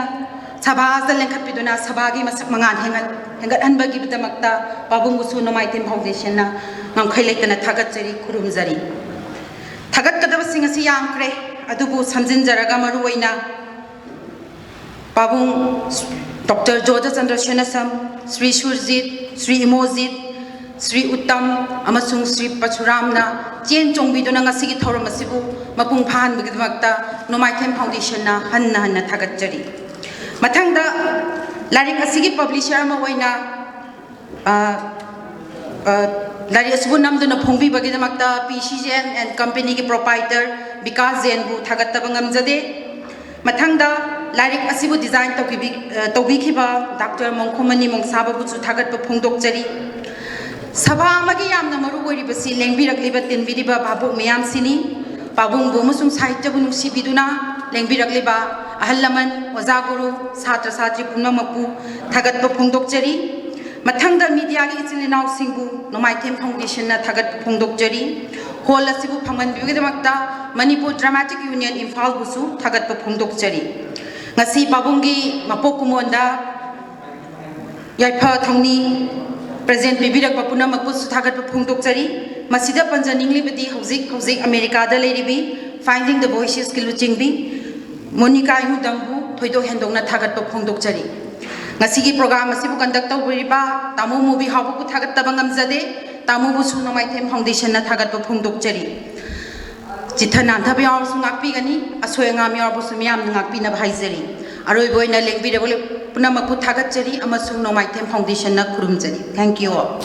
ꯁꯚꯥ ꯑꯁꯤꯗ ꯂꯦꯡꯈꯠꯄꯤꯗꯨꯅ ꯁꯚꯥꯒꯤ ꯃꯁꯛ ꯃꯉꯥꯜ ꯍꯦꯟꯒꯠ-, ꯍꯦꯟꯒꯠꯍꯟꯕꯒꯤꯗꯃꯛꯇ ꯄꯥꯕꯨꯡꯕꯨꯁꯨ ꯅꯣꯡꯃꯥꯏꯊꯦꯝ ꯐꯥꯎꯟꯗꯦꯁꯟꯅ ꯉꯝꯈꯩ ꯂꯩꯇꯅ ꯊꯥꯒꯠꯆꯔꯤ, ꯈꯨꯔꯨꯝꯖꯔꯤ꯫ ꯊꯥꯒꯠꯀꯗꯕꯁꯤꯡ ꯑꯁꯤ ꯌꯥꯝꯈ꯭ꯔꯦ, ꯑꯗꯨꯕꯨ ꯁꯝꯖꯤꯟꯖꯔꯒ ꯃꯔꯨꯑꯣꯏꯅ ꯄꯥꯕꯨꯡ ꯗꯣꯛꯇꯔ ꯖꯣꯙꯆꯟꯗ꯭ꯔ ꯁꯦꯅꯁꯝ, ꯁ꯭ꯔꯤ ꯁꯨꯔꯖꯤꯠ, ꯁ꯭ꯔꯤ ꯏꯃꯣꯖꯤꯠ, ꯁ꯭ꯔꯤ ꯎꯠꯇꯝ ꯑꯃꯁꯨꯡ ꯁ꯭ꯔꯤ ꯄꯔꯁꯨꯔꯥꯝꯅ ꯆꯦꯟ ꯆꯣꯡꯕꯤꯗꯨꯅ ꯉꯁꯤꯒꯤ ꯊꯧꯔꯝ ꯑꯁꯤꯕꯨ ꯃꯄꯨꯡ ꯐꯥꯍꯟꯕꯒꯤꯗꯃꯛꯇ ꯅꯣꯡꯃꯥꯏꯊꯦꯝ ꯐꯥꯎꯟꯗꯦꯁꯟꯅ ꯍꯟꯅ ꯍꯟꯅ ꯊꯥꯒꯠꯆꯔꯤ꯫ ꯃꯊꯪꯗ ꯂꯥꯏꯔꯤꯛ ꯑꯁꯤꯒꯤ ꯄꯕ꯭ꯂꯤꯁꯔ ꯑꯃ ꯑꯣꯏꯅ ꯑ, ꯑ, ꯂꯥꯏꯔꯤꯛ ꯑꯁꯤꯕꯨ ꯅꯝꯗꯨꯅ ꯐꯣꯡꯕꯤꯕꯒꯤꯗꯃꯛꯇ ꯄꯤ ꯁꯤ ꯖꯦꯟ ꯑꯦꯟ ꯀꯝꯄꯦꯅꯤꯒꯤ ꯄ꯭ꯔꯣꯄꯥꯏꯇꯔ ꯕꯤꯀꯥꯁ ꯖꯦꯟꯕꯨ ꯊꯥꯒꯠꯇꯕ ꯉꯝꯖꯗꯦ꯫ ꯃꯊꯪꯗ ꯂꯥꯏꯔꯤꯛ ꯑꯁꯤꯕꯨ ꯗꯤꯖꯥꯏꯟ ꯇꯧꯕꯤꯕꯤ-, ꯑ, ꯇꯧꯕꯤꯈꯤꯕ ꯗꯥꯛꯇꯔ ꯃꯣꯡꯈꯣꯃꯅꯤ ꯃꯣꯡꯁꯥꯕꯕꯨꯁꯨ ꯊꯥꯒꯠꯄ ꯐꯣꯡꯗꯣꯛꯆꯔꯤ꯫ ꯁꯚꯥ ꯑꯃꯒꯤ ꯌꯥꯝꯅ ꯃꯔꯨ ꯑꯣꯏꯔꯤꯕꯁꯤ ꯂꯦꯡꯕꯤꯔꯛꯂꯤꯕ ꯇꯤꯟꯕꯤꯔꯤꯕ ꯚꯥꯕꯣꯛ ꯃꯌꯥꯝꯁꯤꯅꯤ꯫ ꯄꯥꯕꯨꯡꯕꯨ ꯑꯃꯁꯨꯡ ꯁꯥꯍꯤꯇ꯭ꯌꯕꯨ ꯅꯨꯡꯁꯤꯕꯤꯗꯨꯅ ꯂꯦꯡꯕꯤꯔꯛꯂꯤꯕ ꯑꯍꯜ ꯂꯃꯟ, ꯑꯣꯖꯥ ꯒꯨꯔꯨ, ꯁꯥꯇ꯭ꯔ ꯁꯥꯇ꯭ꯔꯤ ꯄꯨꯝꯅꯃꯛꯄꯨ ꯊꯥꯒꯠꯄ ꯐꯣꯡꯗꯣꯛꯆꯔꯤ꯫ ꯃꯊꯪꯗ ꯃꯤꯗꯤꯌꯥꯒꯤ ꯏꯆꯤꯜ ꯏꯅꯥꯎꯁꯤꯡꯕꯨ ꯅꯣꯡꯃꯥꯏꯊꯦꯝ ꯐꯥꯎꯟꯗꯦꯁꯟꯅ ꯊꯥꯒꯠꯄ ꯐꯣꯡꯗꯣꯛꯆꯔꯤ꯫ ꯍꯣꯜ ꯑꯁꯤꯕꯨ ꯐꯪꯍꯟꯕꯤꯕꯒꯤꯗꯃꯛꯇ ꯃꯅꯤꯄꯨꯔ ꯗ꯭ꯔꯃꯥꯇꯤꯛ ꯌꯨꯅꯤꯌꯟ ꯏꯝꯐꯥꯜꯕꯨꯁꯨ ꯊꯥꯒꯠꯄ ꯐꯣꯡꯗꯣꯛꯆꯔꯤ꯫ ꯉꯁꯤ ꯄꯥꯕꯨꯡꯒꯤ ꯃꯄꯣꯛ ꯀꯨꯝꯑꯣꯟꯗ ꯌꯥꯏꯐ ꯊꯧꯅꯤ ꯄ꯭ꯔꯖꯦꯟ ꯄꯤꯕꯤꯔꯛꯄ ꯄꯨꯝꯅꯃꯛꯄꯨꯁꯨ ꯊꯥꯒꯠꯄ ꯐꯣꯡꯗꯣꯛꯆꯔꯤ꯫ ꯃꯁꯤꯗ ꯄꯟꯖꯅꯤꯡꯂꯤꯕꯗꯤ ꯍꯧꯖꯤꯛ ꯍꯧꯖꯤꯛ ꯑꯃꯦꯔꯤꯀꯥꯗ ꯂꯩꯔꯤꯕꯤ Finding the Voicesꯀꯤ ꯂꯨꯆꯤꯡꯕꯤ ꯃꯣꯅꯤꯀꯥ ꯏꯍꯨꯗꯪꯕꯨ ꯊꯣꯏꯗꯣꯛ ꯍꯦꯟꯗꯣꯛꯅ ꯊꯥꯒꯠꯄ ꯐꯣꯡꯗꯣꯛꯆꯔꯤ꯫ ꯉꯁꯤꯒꯤ ꯄ꯭ꯔꯣꯒ꯭ꯔꯥꯝ ꯑꯁꯤꯕꯨ ꯀꯟꯗꯛ ꯇꯧꯕꯤꯔꯤꯕ ꯇꯥꯃꯣ ꯃꯨꯕꯤ ꯍꯥꯎꯕꯕꯨ ꯊꯥꯒꯠꯇꯕ ꯉꯝꯖꯗꯦ꯫ ꯇꯥꯃꯣꯕꯨꯁꯨ ꯅꯣꯡꯃꯥꯏꯊꯦꯝ ꯐꯥꯎꯟꯗꯦꯁꯟꯅ ꯊꯥꯒꯠꯄ ꯐꯣꯡꯗꯣꯛꯆꯔꯤ꯫ ꯆꯤꯠꯊ ꯅꯥꯟꯊꯕ ꯌꯥꯎꯔꯁꯨ ꯉꯥꯛꯄꯤꯒꯅꯤ, ꯑꯁꯣꯏ ꯑꯉꯥꯝ ꯌꯥꯎꯔꯕꯁꯨ ꯃꯤꯌꯥꯝꯅ ꯉꯥꯛꯄꯤꯅꯕ ꯍꯥꯏꯖꯔꯤ꯫ ꯑꯔꯣꯏꯕ ꯑꯣꯏꯅ ꯂꯦꯡꯕꯤꯔꯕ ꯄꯨꯝꯅꯃꯛꯄꯨ ꯊꯥꯒꯠꯆꯔꯤ ꯑꯃꯁꯨꯡ ꯅꯣꯡꯃꯥꯏꯊꯦꯝ ꯐꯥꯎꯟꯗꯦꯁꯟꯅ ꯈꯨꯔꯨꯝꯖꯔꯤ꯫ Thank you all.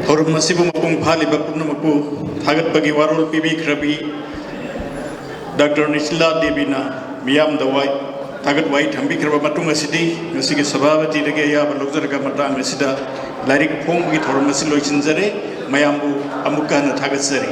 ꯊꯧꯔꯝ ꯑꯁꯤꯕꯨ ꯃꯄꯨꯡ ꯐꯥꯍꯜꯂꯤꯕ ꯄꯨꯝꯅꯃꯛꯄꯨ ꯊꯥꯒꯠꯄꯒꯤ ꯋꯥꯔꯣꯜ ꯄꯤꯕꯤꯈ꯭ꯔꯕꯤ ꯗꯥꯛꯇꯔ ꯅꯤꯁꯤꯂꯥ ꯗꯦꯕꯤꯅ ꯃꯤꯌꯥꯝꯗ ꯋꯥꯏ, ꯊꯥꯒꯠ ꯋꯥꯍꯩ ꯊꯝꯕꯤꯈ꯭ꯔꯕ ꯃꯇꯨꯡ ꯑꯁꯤꯗꯤ ꯉꯁꯤꯒꯤ ꯁꯚꯥꯄꯇꯤꯗꯒꯤ ꯑꯌꯥꯕ ꯂꯧꯖꯔꯒ ꯃꯇꯥꯡ ꯑꯁꯤꯗ ꯂꯥꯏꯔꯤꯛ ꯐꯣꯡꯕꯒꯤ ꯊꯧꯔꯝ ꯑꯁꯤ ꯂꯣꯏꯁꯤꯟꯖꯔꯦ꯫ ꯃꯌꯥꯝꯕꯨ ꯑꯃꯨꯛꯀ ꯍꯟꯅ ꯊꯥꯒꯠꯆꯔꯤ꯫